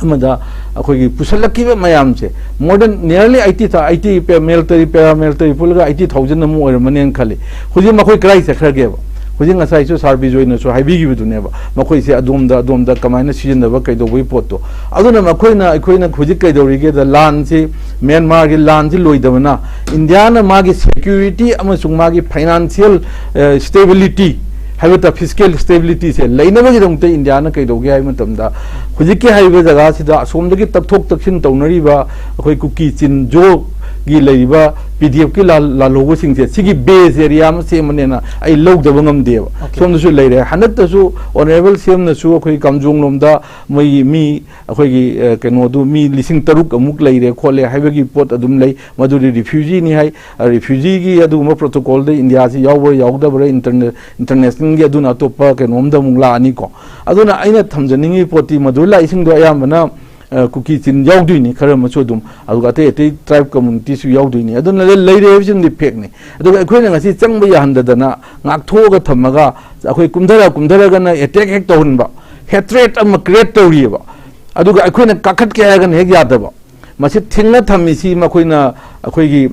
ꯑꯃꯗ ꯑꯩꯈꯣꯏꯒꯤ ꯄꯨꯁꯜꯂꯛꯈꯤꯕ ꯃꯌꯥꯝꯁꯦ, more than nearly eighty, eighty military, paramilitary ꯄꯨꯜꯂꯒ eighty thousand ꯑꯃ ꯑꯣꯏꯔꯝꯃꯅꯦꯅ ꯈꯜꯂꯤ꯫ ꯍꯧꯖꯤꯛ ꯃꯈꯣꯏ ꯀꯗꯥꯏ ꯆꯠꯈ꯭ꯔꯒꯦꯕ? ꯍꯧꯖꯤꯛ ꯉꯁꯥꯏꯁꯨ ꯁꯥꯔ ꯕꯤꯖꯣꯏꯅꯁꯨ ꯍꯥꯏꯕꯤꯈꯤꯕꯗꯨꯅꯦꯕ, ꯃꯈꯣꯏꯁꯦ ꯑꯗꯣꯝꯗ, ꯑꯗꯣꯝꯗ ꯀꯃꯥꯏꯅ ꯁꯤꯖꯤꯟꯅꯕ, ꯀꯩꯗꯧꯕꯒꯤ ꯄꯣꯠꯇꯣ꯫ ꯑꯗꯨꯅ ꯃꯈꯣꯏꯅ, ꯑꯩꯈꯣꯏꯅ ꯍꯧꯖꯤꯛ ꯀꯩꯗꯧꯔꯤꯒꯦꯗ, ꯂꯥꯟꯁꯤ, ꯃ꯭ꯌꯥꯟꯃꯥꯔꯒꯤ ꯂꯥꯟꯁꯤ ꯂꯣꯏꯗꯕꯅ ꯏꯟꯗꯤꯌꯥꯅ ꯃꯥꯒꯤ ꯁꯦꯀ꯭ꯌꯨꯔꯤꯇꯤ ꯑꯃꯁꯨꯡ ꯃꯥꯒꯤ ꯐꯥꯏꯅꯥꯟꯁꯤꯌꯦꯜ, ꯑ, ꯁ꯭ꯇꯦꯕꯤꯂꯤꯇꯤ ꯍꯥꯏꯕ ꯇꯥ-, ꯐꯤꯁꯀꯦꯜ ꯁ꯭ꯇꯦꯕꯤꯂꯤꯇꯤꯁꯦ ꯂꯩꯅꯕꯒꯤꯗꯃꯛꯇ ꯏꯟꯗꯤꯌꯥꯅ ꯀꯩꯗꯧꯒꯦ ꯍꯥꯏꯕ ꯃꯇꯝꯗ, ꯍꯧꯖꯤꯛꯀꯤ ꯍꯥꯏꯔꯤꯕ ꯖꯒꯥꯁꯤꯗ ꯑꯁꯣꯝꯗꯒꯤ ꯇꯛꯊꯣꯛ ꯇꯛꯁꯤꯟ ꯇꯧꯅꯔꯤꯕ ꯑꯩꯈꯣꯏ ꯀꯨꯀꯤ ꯆꯤꯟꯖꯣꯒꯤ ꯂꯩꯔꯤꯕ ꯄꯤ ꯗꯤ ꯑꯦꯐꯀꯤ ꯂꯥꯜ-, ꯂꯥꯜꯍꯧꯕꯁꯤꯡꯁꯦ, ꯁꯤꯒꯤ ꯕꯦꯁ ꯑꯦꯔꯤꯌꯥ ꯑꯃ ꯁꯦꯝꯕꯅꯦꯅ ꯑꯩ ꯂꯧꯗꯕ ꯉꯝꯗꯦꯕ꯫ ꯑꯣꯀꯦ꯫ ꯁꯣꯝꯗꯁꯨ ꯂꯩꯔꯦ꯫ ꯍꯟꯗꯛꯇꯁꯨ ꯑꯣꯅꯔꯦꯕꯜ ꯁꯤ ꯑꯦꯝꯅꯁꯨ ꯑꯩꯈꯣꯏ ꯀꯥꯝꯖꯣꯡ ꯂꯣꯝꯗ ꯃꯣꯏꯒꯤ ꯃꯤ, ꯑꯩꯈꯣꯏꯒꯤ, ꯑ, ꯀꯩꯅꯣꯗꯨ ꯃꯤ ꯂꯤꯁꯤꯡ ꯇꯔꯨꯛ ꯑꯃꯨꯛ ꯂꯩꯔꯦ ꯈꯣꯠꯂꯦ ꯍꯥꯏꯕꯒꯤ ꯄꯣꯠ ꯑꯗꯨꯝ ꯂꯩ꯫ ꯃꯗꯨꯗꯤ ꯔꯤꯐ꯭ꯌꯨꯖꯤꯅꯤ ꯍꯥꯏ꯫ ꯑ, ꯔꯤꯐ꯭ꯌꯨꯖꯤꯒꯤ ꯑꯗꯨꯒꯨꯝꯕ ꯄ꯭ꯔꯣꯇꯣꯀꯣꯜꯗ ꯏꯟꯗꯤꯌꯥꯁꯤ ꯌꯥꯎꯕ꯭ꯔꯥ ꯌꯥꯎꯗꯕ꯭ꯔꯥ, ꯏꯟꯇꯔꯅꯦ-, ꯏꯟꯇꯔꯅꯦꯁꯅꯦꯜꯒꯤ ꯑꯗꯨꯅ ꯑꯇꯣꯞꯄ ꯀꯩꯅꯣꯝꯗ ꯑꯃꯨꯛ ꯂꯥꯛꯑꯅꯤꯀꯣ꯫ ꯑꯗꯨꯅ ꯑꯩꯅ ꯊꯝꯖꯅꯤꯡꯉꯤ ꯄꯣꯠꯇꯤ ꯃꯗꯨ ꯂꯥꯛꯏꯁꯤꯡꯗꯣ ꯑꯌꯥꯝꯕꯅ, ꯑ, ꯀꯨꯀꯤ ꯆꯤꯟ ꯌꯥꯎꯗꯣꯏꯅꯤ ꯈꯔ ꯑꯃꯁꯨ ꯑꯗꯨꯝ, ꯑꯗꯨꯒ ꯑꯇꯩ ꯑꯇꯩ ꯇ꯭ꯔꯥꯏꯕ ꯀꯝꯃꯨꯅꯤꯇꯤꯁꯨ ꯌꯥꯎꯗꯣꯏꯅꯤ꯫ ꯑꯗꯨꯅ ꯂꯩ-, ꯂꯩꯔꯦ ꯍꯥꯏꯕꯁꯤꯃꯗꯤ ꯐꯦꯛꯅꯤ꯫ ꯑꯗꯨꯒ ꯑꯩꯈꯣꯏꯅ ꯉꯁꯤ ꯆꯪꯕ ꯌꯥꯍꯟꯗꯗꯅ ꯉꯥꯛꯊꯣꯛꯑꯒ ꯊꯝꯃꯒ ꯑꯩꯈꯣꯏ ꯀꯨꯝꯊꯔ ꯀꯨꯝꯊꯔꯒꯅ ꯑꯦꯇꯦꯛ ꯍꯦꯛ ꯇꯧꯍꯟꯕ, ꯍꯦꯇ꯭ꯔꯦꯠ ꯑꯃ ꯀ꯭ꯔꯤꯌꯦꯠ ꯇꯧꯔꯤꯑꯕ꯫ ꯑꯗꯨꯒ ꯑꯩꯈꯣꯏꯅ ꯀꯥꯈꯠꯀꯦ ꯍꯥꯏꯔꯒꯅ ꯍꯦꯛ ꯌꯥꯗꯕ꯫ ꯃꯁꯤ ꯊꯤꯡꯅ ꯊꯝꯃꯤꯁꯤ ꯃꯈꯣꯏꯅ ꯑꯩꯈꯣꯏꯒꯤ,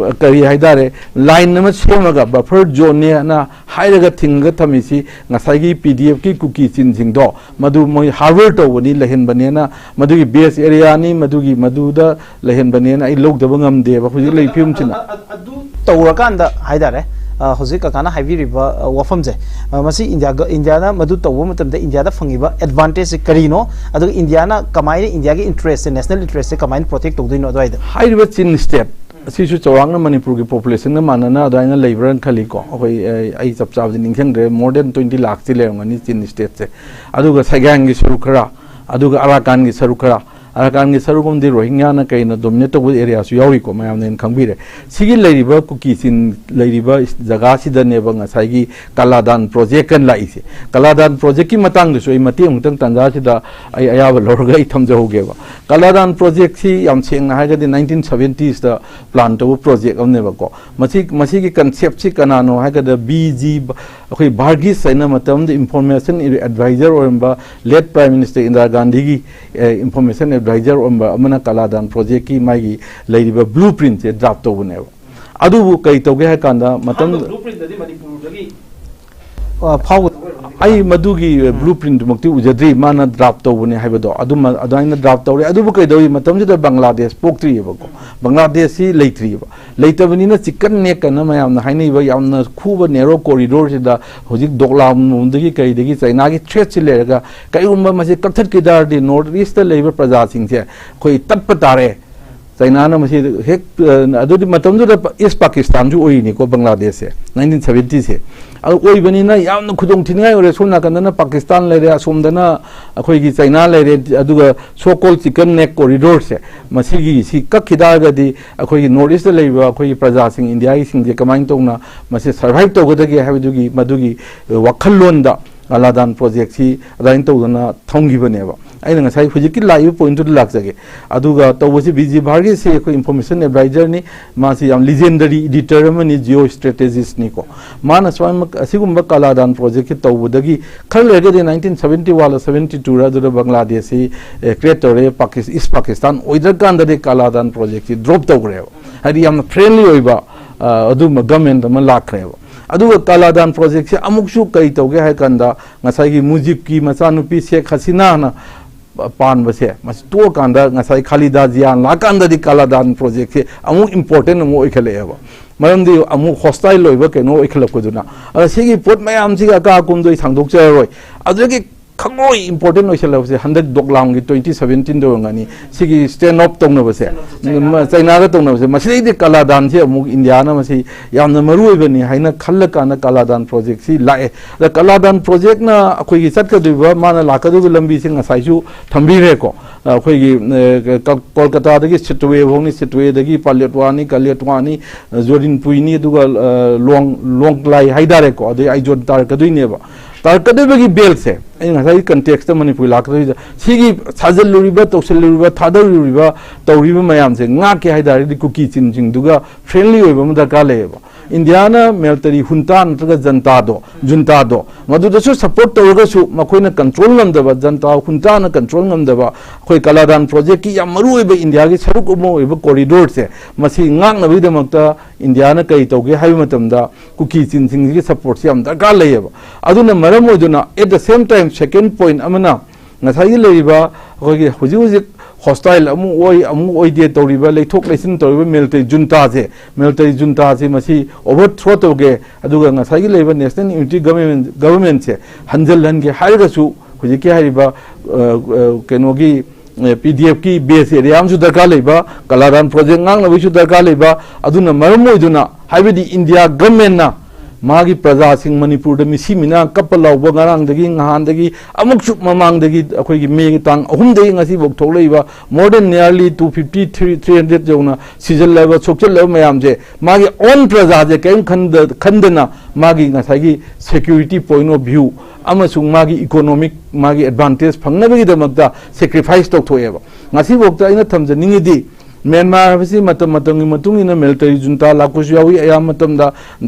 ꯑ, ꯀꯔꯤ ꯍꯥꯏꯇꯥꯔꯦ, line ꯑꯃ ꯁꯦꯝꯃꯒ buffer zoneꯅꯦꯅ ꯍꯥꯏꯔꯒ ꯊꯤꯡꯉꯒ ꯊꯝꯃꯤꯁꯤ ꯉꯁꯥꯏꯒꯤ P D Fꯀꯤ ꯀꯨꯀꯤ ꯆꯤꯟꯁꯤꯡꯗꯣ ꯃꯗꯨ ꯃꯣꯏ harbour ꯇꯧꯕꯅꯤ, ꯂꯩꯍꯟꯕꯅꯦꯅ, ꯃꯗꯨꯒꯤ base areaꯅꯤ, ꯃꯗꯨꯒꯤ, ꯃꯗꯨꯗ ꯂꯩꯍꯟꯕꯅꯦꯅ ꯑꯩ ꯂꯧꯗꯕ ꯉꯝꯗꯦꯕ ꯍꯧꯖꯤꯛ ꯂꯩ ꯐꯤꯕꯝꯁꯤꯅ꯫ ꯑ-, ꯑ-, ꯑꯗꯨ ꯇꯧꯔꯀꯥꯟꯗ ꯍꯥꯏꯇꯥꯔꯦ, ꯑ, ꯍꯧꯖꯤꯛ ꯀꯀꯥꯅ ꯍꯥꯏꯕꯤꯔꯤꯕ, ꯑ, ꯋꯥꯐꯝꯁꯦ, ꯑ, ꯃꯁꯤ ꯏꯟꯗꯤꯌꯥꯒ, ꯏꯟꯗꯤꯌꯥꯅ ꯃꯗꯨ ꯇꯧꯕ ꯃꯇꯝꯗ ꯏꯟꯗꯤꯌꯥꯗ ꯐꯪꯉꯤꯕ advantageꯁꯦ ꯀꯔꯤꯅꯣ? ꯑꯗꯨꯒ ꯏꯟꯗꯤꯌꯥꯅ ꯀꯃꯥꯏꯅ ꯏꯟꯗꯤꯌꯥꯒꯤ interestꯁꯦ, national interestꯁꯦ ꯀꯃꯥꯏꯅ protect ꯇꯧꯗꯣꯏꯅꯣ ꯑꯗꯨꯋꯥꯏꯗ? ꯍꯥꯏꯔꯤꯕ ꯆꯤꯟ state ꯑꯁꯤꯁꯨ ꯆꯥꯎꯔꯥꯛꯅ ꯃꯅꯤꯄꯨꯔꯒꯤ populationꯒ ꯃꯥꯟꯅꯅ ꯑꯗꯨꯃꯥꯏꯅ ꯂꯩꯕ꯭ꯔꯥꯅ ꯈꯜꯂꯤꯀꯣ꯫ ꯑꯩꯈꯣꯏ, ꯑꯩ, ꯑꯩ ꯆꯞ ꯆꯥꯕꯗꯤ ꯅꯤꯡꯁꯤꯡꯗ꯭ꯔꯦ, more than twenty ꯂꯥꯛꯇꯤ ꯂꯩꯔꯝꯒꯅꯤ ꯆꯤꯟ stateꯁꯦ꯫ ꯑꯗꯨꯒ ꯁꯩꯒꯥꯡꯒꯤ ꯁꯔꯨꯛ ꯈꯔ, ꯑꯗꯨꯒ ꯑꯔꯥꯀꯥꯟꯒꯤ ꯁꯔꯨꯛ ꯈꯔ, ꯑꯔꯥꯀꯥꯟꯒꯤ ꯁꯔꯨꯛ ꯑꯃꯗꯤ ꯔꯣꯍꯤꯡꯒ꯭ꯌꯥꯅ ꯀꯩꯅ dominate ꯇꯧꯕ areaꯁꯨ ꯌꯥꯎꯔꯤꯀꯣ, ꯃꯌꯥꯝꯅ ꯍꯦꯟꯅ ꯈꯪꯕꯤꯔꯦ꯫ ꯁꯤꯒꯤ ꯂꯩꯔꯤꯕ ꯀꯨꯀꯤ ꯆꯤꯟ ꯂꯩꯔꯤꯕ ꯖꯒꯥꯁꯤꯗꯅꯦꯕ ꯉꯁꯥꯏꯒꯤ ꯀꯂꯥꯗꯥꯟ project ꯀ ꯂꯥꯛꯏꯁꯦ꯫ ꯀꯂꯥꯗꯥꯟ projectꯀꯤ ꯃꯇꯥꯡꯗꯁꯨ ꯑꯩ ꯃꯇꯦꯛ ꯑꯃꯨꯛꯇꯪ ꯇꯥꯟꯖꯥꯁꯤꯗ ꯑꯩ ꯑꯌꯥꯕ ꯂꯧꯔꯒ ꯑꯩ ꯊꯝꯖꯍꯧꯒꯦꯕ꯫ ꯀꯂꯥꯗꯥꯟ projectꯁꯤ ꯌꯥꯝ ꯁꯦꯡꯅ ꯍꯥꯏꯔꯒꯗꯤ nineteen seventiesꯇ plan ꯇꯧꯕ project ꯑꯃꯅꯦꯕꯀꯣ꯫ ꯃꯁꯤ, ꯃꯁꯤꯒꯤ conceptꯁꯤ ꯀꯅꯥꯅꯣ ꯍꯥꯏꯔꯒꯗ B G ꯑꯩꯈꯣꯏ ꯚꯥꯔꯒꯤꯁ ꯍꯥꯏꯅ ꯃꯇꯝꯗ information advisor ꯑꯣꯏꯔꯝꯕ late Prime Minister ꯏꯟꯗꯤꯔꯥ ꯒꯥꯟꯙꯤꯒꯤ, ꯑꯦ, information advisor ꯑꯣꯏꯔꯝꯕ ꯑꯃꯅ ꯀꯂꯥꯗꯥꯟ projectꯀꯤ ꯃꯥꯒꯤ ꯂꯩꯔꯤꯕ blueprintꯁꯦ draft ꯇꯧꯕꯅꯦꯕ꯫ ꯑꯗꯨꯕꯨ ꯀꯔꯤ ꯇꯧꯒꯦ ꯍꯥꯏ ꯀꯥꯟꯗ ꯃꯇꯝ ꯑꯍꯥꯟꯕ blueprintꯇꯗꯤ ꯃꯅꯤꯄꯨꯔꯗꯒꯤ ꯑ, ꯐꯥꯎꯒꯗꯕ ꯑꯣꯏꯔꯝꯒꯅꯤ꯫ ꯑꯩ ꯃꯗꯨꯒꯤ blueprintꯇꯨꯃꯛꯇꯤ ꯎꯖꯗ꯭ꯔꯤ, ꯃꯥꯅ draft ꯇꯧꯕꯅꯦ ꯍꯥꯏꯕꯗꯣ꯫ ꯑꯗꯨꯃ, ꯑꯗꯨꯃꯥꯏꯅ draft ꯇꯧꯔꯦ꯫ ꯑꯗꯨꯕꯨ ꯀꯩꯗꯧꯔꯤ ꯃꯇꯝꯁꯤꯗ ꯕꯪꯒ꯭ꯂꯥꯗꯦꯁ ꯄꯣꯛꯇ꯭ꯔꯤꯑꯕꯀꯣ꯫ ꯕꯪꯒ꯭ꯂꯥꯗꯦꯁꯁꯤ ꯂꯩꯇ꯭ꯔꯤꯑꯕ꯫ ꯂꯩꯇꯕꯅꯤꯅ chicken neck ꯑꯅ ꯃꯌꯥꯝꯅ ꯍꯥꯏꯅꯔꯤꯕ ꯌꯥꯝꯅ ꯈꯨꯕ narrow corridorꯁꯤꯗ ꯍꯧꯖꯤꯛ ꯗꯣꯛꯂꯥꯝꯂꯣꯝꯗꯒꯤ ꯀꯩꯗꯒꯤ ꯆꯩꯅꯥꯒꯤ threatꯁꯤ ꯂꯩꯔꯒ ꯀꯔꯤꯒꯨꯝꯕ ꯃꯁꯤ ꯀꯛꯊꯠꯈꯤ ꯇꯥꯔꯗꯤ North Eastꯇ ꯂꯩꯕ ꯄ꯭ꯔꯖꯥꯁꯤꯡꯁꯦ ꯑꯩꯈꯣꯏ ꯇꯠꯄ ꯇꯥꯔꯦ꯫ ꯆꯩꯅꯥꯅ ꯃꯁꯤ ꯍꯦꯛ, ꯑ, ꯑꯗꯨꯗꯤ ꯃꯇꯝꯗꯨꯗ East Pakistanꯁꯨ ꯑꯣꯏꯔꯤꯅꯤꯀꯣ ꯕꯪꯒ꯭ꯂꯥꯗꯦꯁꯁꯦ, nineteen seventyꯁꯦ꯫ ꯑꯗꯨ ꯑꯣꯏꯕꯅꯤꯅ ꯌꯥꯝꯅ ꯈꯨꯗꯣꯡ ꯊꯤꯅꯤꯡꯉꯥꯏ ꯑꯣꯏꯔꯦ꯫ ꯁꯣꯝ ꯅꯥꯀꯟꯗꯅ ꯄꯥꯀꯤꯁꯇꯥꯟ ꯂꯩꯔꯦ, ꯑꯁꯣꯝꯗꯅ ꯑꯩꯈꯣꯏꯒꯤ ꯆꯩꯅꯥ ꯂꯩꯔꯦ, ꯑꯗꯨꯒ so called chicken neck corridorꯁꯦ, ꯃꯁꯤꯒꯤ ꯁꯤ ꯀꯛꯈꯤ ꯇꯥꯔꯒꯗꯤ ꯑꯩꯈꯣꯏꯒꯤ North Eastꯇ ꯂꯩꯔꯤꯕ ꯑꯩꯈꯣꯏꯒꯤ ꯄ꯭ꯔꯖꯥꯁꯤꯡ, ꯏꯟꯗꯤꯌꯥꯒꯤꯁꯤꯡꯁꯦ ꯀꯃꯥꯏꯅ ꯇꯧꯅ ꯃꯁꯤ survive ꯇꯧꯒꯗꯒꯦ ꯍꯥꯏꯕꯗꯨꯒꯤ, ꯃꯗꯨꯒꯤ ꯋꯥꯈꯜꯂꯣꯟꯗ ꯀꯥꯂꯥꯗꯥꯟ ꯄ꯭ꯔꯣꯖꯦꯛꯁꯤ ꯑꯗꯨꯃꯥꯏꯅ ꯇꯧꯗꯅ ꯊꯝꯈꯤꯕꯅꯦꯕ꯫ ꯑꯩꯅ ꯉꯁꯥꯏ ꯍꯧꯖꯤꯛꯀꯤ ꯂꯥꯛꯏꯕ ꯄꯣꯏꯟꯠꯇꯨꯗ ꯂꯥꯛꯆꯒꯦ꯫ ꯑꯗꯨꯒ ꯇꯧꯕꯁꯤ ꯕꯤ ꯖꯤ ꯚꯥꯔꯒꯤꯁꯤ ꯑꯩꯈꯣꯏ ꯏꯟꯐꯣꯔꯃꯦꯁꯟ ꯑꯦꯗꯚꯥꯏꯖꯔꯅꯤ꯫ ꯃꯥꯁꯤ ꯌꯥꯝ ꯂꯤꯖꯦꯟꯗꯔꯤ ꯏꯗꯤꯇꯔ ꯑꯃꯅꯤ, ꯖꯤꯑꯣ ꯁ꯭ꯇ꯭ꯔꯦꯇꯦꯖꯤꯁꯅꯤꯀꯣ꯫ ꯃꯥꯅ ꯁꯨꯃꯥꯏꯅ ꯑꯁꯤꯒꯨꯝꯕ ꯀꯥꯂꯥꯗꯥꯟ ꯄ꯭ꯔꯣꯖꯦꯛꯁꯤ ꯇꯧꯕꯗꯒꯤ ꯈꯔ ꯂꯩꯔꯒꯗꯤ ꯅꯥꯏꯟꯇꯤꯟ ꯁꯕꯦꯟꯇꯤ ꯋꯥꯟꯂ ꯁꯕꯦꯟꯇꯤ ꯇꯨꯔ ꯑꯗꯨꯗ ꯕꯪꯒ꯭ꯂꯥꯗꯦꯁꯁꯤ ꯀ꯭ꯔꯤꯌꯦꯠ ꯇꯧꯔꯦ, ꯄꯥꯀꯤꯁ-, ꯏꯁ ꯄꯥꯀꯤꯁꯇꯥꯟ ꯑꯣꯏꯗ꯭ꯔꯀꯥꯟꯗꯗꯤ ꯀꯥꯂꯥꯗꯥꯟ ꯄ꯭ꯔꯣꯖꯦꯛꯁꯤ ꯗ꯭ꯔꯣꯞ ꯇꯧꯈ꯭ꯔꯦꯕ꯫ ꯍꯥꯏꯗꯤ ꯌꯥꯝꯅ ꯐ꯭ꯔꯦꯟꯂꯤ ꯑꯣꯏꯕ ꯑ, ꯑꯗꯨꯝꯕ ꯒꯃꯦꯟꯠ ꯑꯃ ꯂꯥꯛꯈ꯭ꯔꯦꯕ꯫ ꯑꯗꯨꯒ ꯀꯥꯂꯥꯗꯥꯟ ꯄ꯭ꯔꯣꯖꯦꯛꯁꯦ ꯑꯃꯨꯛꯁꯨ ꯀꯔꯤ ꯇꯧꯒꯦ ꯍꯥꯏ ꯀꯥꯟꯗ, ꯉꯁꯥꯏꯒꯤ ꯃꯨꯖꯤꯕꯀꯤ ꯃꯆꯥꯅꯨꯄꯤ ꯁꯦꯈ ꯍꯁꯤꯅꯥꯅ ꯄꯥꯟꯕꯁꯦ, ꯃꯁꯤ ꯇꯣꯛꯑꯀꯥꯟꯗ ꯉꯁꯥꯏ ꯈꯥꯂꯤꯗꯥ ꯖꯤꯌꯥꯅ ꯂꯥꯛꯀꯥꯟꯗꯗꯤ ꯀꯥꯂꯥꯗꯥꯟ ꯄ꯭ꯔꯣꯖꯦꯛꯁꯦ ꯑꯃꯨꯛ ꯏꯝꯄꯣꯔꯇꯦꯟ ꯑꯃꯨꯛ ꯑꯣꯏꯈꯠꯂꯛꯑꯦꯕ꯫ ꯃꯔꯝꯗꯤ ꯑꯃꯨꯛ ꯍꯣꯁꯇꯥꯏꯜ ꯑꯣꯏꯕ ꯀꯩꯅꯣ ꯑꯣꯏꯈꯠꯂꯛꯄꯗꯨꯅ꯫ ꯑꯗ ꯁꯤꯒꯤ ꯄꯣꯠ ꯃꯌꯥꯝꯁꯤꯒꯤ ꯑꯀꯥ ꯑꯀꯨꯝꯗꯣ ꯑꯩ ꯁꯥꯡꯗꯣꯛꯆꯔꯔꯣꯏ꯫ ꯑꯗꯨꯗꯒꯤ ꯈꯪꯂꯣꯏ ꯏꯝꯄꯣꯔꯇꯦꯟ ꯑꯣꯏꯁꯜꯂꯛꯄꯁꯦ ꯍꯟꯗꯛ ꯗꯣꯛꯂꯥꯝꯒꯤ ꯇ꯭ꯋꯦꯟꯇꯤ ꯁꯕꯦꯟꯇꯤꯟꯗ ꯑꯣꯏꯔꯝꯒꯅꯤ, ꯁꯤꯒꯤ ꯁ꯭ꯇꯦꯟ ꯑꯣꯐ ꯇꯧꯅꯕꯁꯦ, ꯆꯩꯅꯥꯒ ꯃ-, ꯆꯩꯅꯥꯒ ꯇꯧꯅꯕꯁꯦ, ꯃꯁꯤꯗꯩꯗꯤ ꯀꯥꯂꯥꯗꯥꯟꯁꯦ ꯑꯃꯨꯛ ꯏꯟꯗꯤꯌꯥꯅ ꯃꯁꯤ ꯌꯥꯝꯅ ꯃꯔꯨ ꯑꯣꯏꯕꯅꯤ ꯍꯥꯏꯅ ꯈꯜꯂꯀꯥꯟꯗ ꯀꯥꯂꯥꯗꯥꯟ ꯄ꯭ꯔꯣꯖꯦꯛꯁꯤ ꯂꯥꯛꯑꯦ꯫ ꯑꯗ ꯀꯥꯂꯥꯗꯥꯟ ꯄ꯭ꯔꯣꯖꯦꯛꯅ ꯑꯩꯈꯣꯏꯒꯤ ꯆꯠꯀꯗꯣꯏꯕ, ꯃꯥꯅ ꯂꯥꯛꯀꯗꯣꯏꯕ ꯂꯝꯕꯤꯁꯦ ꯉꯁꯥꯏꯁꯨ ꯊꯝꯕꯤꯈ꯭ꯔꯦꯀꯣ꯫ ꯑꯩꯈꯣꯏꯒꯤ, ꯑ, ꯀ-, ꯀꯣꯜꯀꯇꯥꯗꯒꯤ ꯁꯤꯇꯋꯦ ꯐꯥꯎꯅꯤ, ꯁꯤꯇꯋꯦꯗꯒꯤ ꯄꯥꯂꯦꯠꯋꯥꯅꯤ, ꯀꯥꯂꯦꯠꯋꯥꯅꯤ, ꯖꯣꯔꯤꯟꯄꯨꯏꯅꯤ, ꯑꯗꯨꯒ, ꯑ, ꯂꯣꯡ-, ꯂꯣꯡꯀꯂꯥꯏ ꯍꯥꯏꯇꯥꯔꯦꯀꯣ, ꯑꯗꯩ ꯑꯥꯏꯖꯣꯜ ꯇꯥꯔꯛꯀꯗꯣꯏꯅꯦꯕ꯫ ꯇꯥꯔꯛꯀꯗꯣꯏꯕꯒꯤ ꯕꯦꯜꯁꯦ, ꯑꯩꯅ ꯉꯁꯥꯏꯒꯤ ꯀꯟꯇꯦꯛꯁꯇ ꯃꯅꯤꯄꯨꯔ ꯂꯥꯛꯀꯗꯣꯏꯁꯦ, ꯁꯤꯒꯤ ꯁꯥꯖꯤꯜꯂꯨꯔꯤꯕ, ꯇꯧꯁꯤꯜꯂꯨꯔꯤꯕ, ꯊꯥꯗꯔꯨꯔꯤꯕ, ꯇꯧꯔꯤꯕ ꯃꯌꯥꯝꯁꯦ ꯉꯥꯛꯀꯦ ꯍꯥꯏ ꯇꯥꯔꯒꯗꯤ ꯀꯨꯀꯤ ꯆꯤꯟꯁꯤꯡꯗꯨꯒ ꯐ꯭ꯔꯦꯟꯂꯤ ꯑꯣꯏꯕ ꯑꯃ ꯗꯔꯀꯥꯔ ꯂꯩꯌꯦꯕ꯫ ꯏꯟꯗꯤꯌꯥꯅ ꯃꯤꯂꯤꯇꯔꯤ ꯍꯨꯟꯇꯥ ꯅꯠꯇ꯭ꯔꯒ ꯖꯟꯇꯥꯗꯣ, ꯖꯨꯟꯇꯥꯗꯣ, ꯃꯗꯨꯗꯁꯨ ꯁꯄꯣꯔꯠ ꯇꯧꯔꯒꯁꯨ ꯃꯈꯣꯏꯅ ꯀꯟꯇ꯭ꯔꯣꯜ ꯉꯝꯗꯕ, ꯖꯟꯇꯥ ꯍꯨꯟꯇꯥꯅ ꯀꯟꯇ꯭ꯔꯣꯜ ꯉꯝꯗꯕ, ꯑꯩꯈꯣꯏ ꯀꯥꯂꯥꯗꯥꯟ ꯄ꯭ꯔꯣꯖꯦꯛꯀꯤ ꯌꯥꯝ ꯃꯔꯨꯑꯣꯏꯕ ꯏꯟꯗꯤꯌꯥꯒꯤ ꯁꯔꯨꯛ ꯑꯃ ꯑꯣꯏꯕ ꯀꯣꯔꯤꯗꯣꯔꯁꯦ, ꯃꯁꯤ ꯉꯥꯛꯅꯕꯒꯤꯗꯃꯛꯇ ꯏꯟꯗꯤꯌꯥꯅ ꯀꯔꯤ ꯇꯧꯒꯦ ꯍꯥꯏꯕ ꯃꯇꯝꯗ ꯀꯨꯀꯤ ꯆꯤꯟꯁꯤꯡꯁꯤꯒꯤ ꯁꯄꯣꯔꯠꯁꯤ ꯌꯥꯝ ꯗꯔꯀꯥꯔ ꯂꯩꯌꯦꯕ꯫ ꯑꯗꯨꯅ ꯃꯔꯝ ꯑꯣꯏꯗꯨꯅ, at the same time, second point ꯑꯃꯅ, ꯉꯁꯥꯏꯒꯤ ꯂꯩꯔꯤꯕ ꯑꯩꯈꯣꯏꯒꯤ ꯍꯧꯖꯤꯛ ꯍꯧꯖꯤꯛ ꯍꯣꯁꯇꯥꯏꯜ ꯑꯃꯨꯛ ꯑꯣꯏ, ꯑꯃꯨꯛ ꯑꯣꯏꯗꯦ ꯇꯧꯔꯤꯕ, ꯂꯩꯊꯣꯛ ꯂꯩꯁꯤꯟ ꯇꯧꯔꯤꯕ ꯃꯤꯂꯤꯇꯔꯤ ꯖꯨꯟꯇꯥꯁꯦ, ꯃꯤꯂꯤꯇꯔꯤ ꯖꯨꯟꯇꯥꯁꯦ ꯃꯁꯤ ꯑꯣꯚꯔꯊ꯭ꯔꯣ ꯇꯧꯒꯦ, ꯑꯗꯨꯒ ꯉꯁꯥꯏꯒꯤ ꯂꯩꯔꯤꯕ ꯅꯦꯁꯅꯦꯜ ꯌꯨꯅꯤꯇꯤ ꯒꯚꯔꯟꯃꯦꯟ, ꯒꯚꯔꯟꯃꯦꯟꯁꯦ ꯍꯟꯖꯜꯍꯟꯒꯦ ꯍꯥꯏꯔꯒꯁꯨ, ꯍꯧꯖꯤꯛꯀꯤ ꯍꯥꯏꯔꯤꯕ, ꯑ, ꯑ, ꯀꯩꯅꯣꯒꯤ, ꯑ, ꯄꯤ ꯗꯤ ꯑꯦꯐꯀꯤ ꯕꯦꯁ ꯑꯦꯔꯤꯌꯥ ꯑꯃꯁꯨ ꯗꯔꯀꯥꯔ ꯂꯩꯕ, ꯀꯥꯂꯥꯗꯥꯟ ꯄ꯭ꯔꯣꯖꯦꯛ ꯉꯥꯛꯅꯕꯒꯤꯁꯨ ꯗꯔꯀꯥꯔ ꯂꯩꯕ, ꯑꯗꯨꯅ ꯃꯔꯝ ꯑꯣꯏꯗꯨꯅ, ꯍꯥꯏꯕꯗꯤ ꯏꯟꯗꯤꯌꯥ ꯒꯚꯔꯟꯃꯦꯟꯅ ꯃꯥꯒꯤ ꯄ꯭ꯔꯖꯥꯁꯤꯡ ꯃꯅꯤꯄꯨꯔꯗ ꯃꯤꯁꯤ ꯃꯤꯅꯥ ꯀꯞꯄ ꯂꯥꯎꯕ ꯉꯔꯥꯡꯗꯒꯤ ꯅꯍꯥꯟꯗꯒꯤ ꯑꯃꯨꯛꯁꯨ ꯃꯃꯥꯡꯗꯒꯤ ꯑꯩꯈꯣꯏꯒꯤ ꯃꯦꯒꯤ ꯇꯥꯡ ꯑꯍꯨꯝꯗꯒꯤ ꯉꯁꯤꯐꯥꯎ ꯊꯣꯛꯂꯛꯏꯕ more than nearly two fifty, three hundred ꯌꯧꯅ ꯁꯤꯖꯤꯜꯂꯕ ꯁꯣꯛꯆꯤꯜꯂꯕ ꯃꯌꯥꯝꯁꯦ ꯃꯥꯒꯤ own ꯄ꯭ꯔꯖꯥꯁꯦ ꯀꯔꯤꯝ ꯈꯟꯗ ꯈꯟꯗꯅ ꯃꯥꯒꯤ ꯉꯁꯥꯏꯒꯤ security point of view ꯑꯃꯁꯨꯡ ꯃꯥꯒꯤ economic ꯃꯥꯒꯤ advantage ꯐꯪꯅꯕꯒꯤꯗꯃꯛꯇ sacrifice ꯇꯧꯊꯣꯛꯑꯦꯕ꯫ ꯉꯁꯤꯐꯥꯎꯗ ꯑꯩꯅ ꯊꯝꯖꯅꯤꯡꯉꯤꯗꯤ ꯃ꯭ꯌꯥꯟꯃꯥꯔ ꯍꯥꯏꯕꯁꯤ ꯃꯇꯝ ꯃꯇꯝꯒꯤ ꯃꯇꯨꯡ ꯏꯟꯅ military junta ꯂꯥꯛꯄꯁꯨ ꯌꯥꯎꯏ, ꯑꯌꯥꯝꯕ ꯃꯇꯝꯗ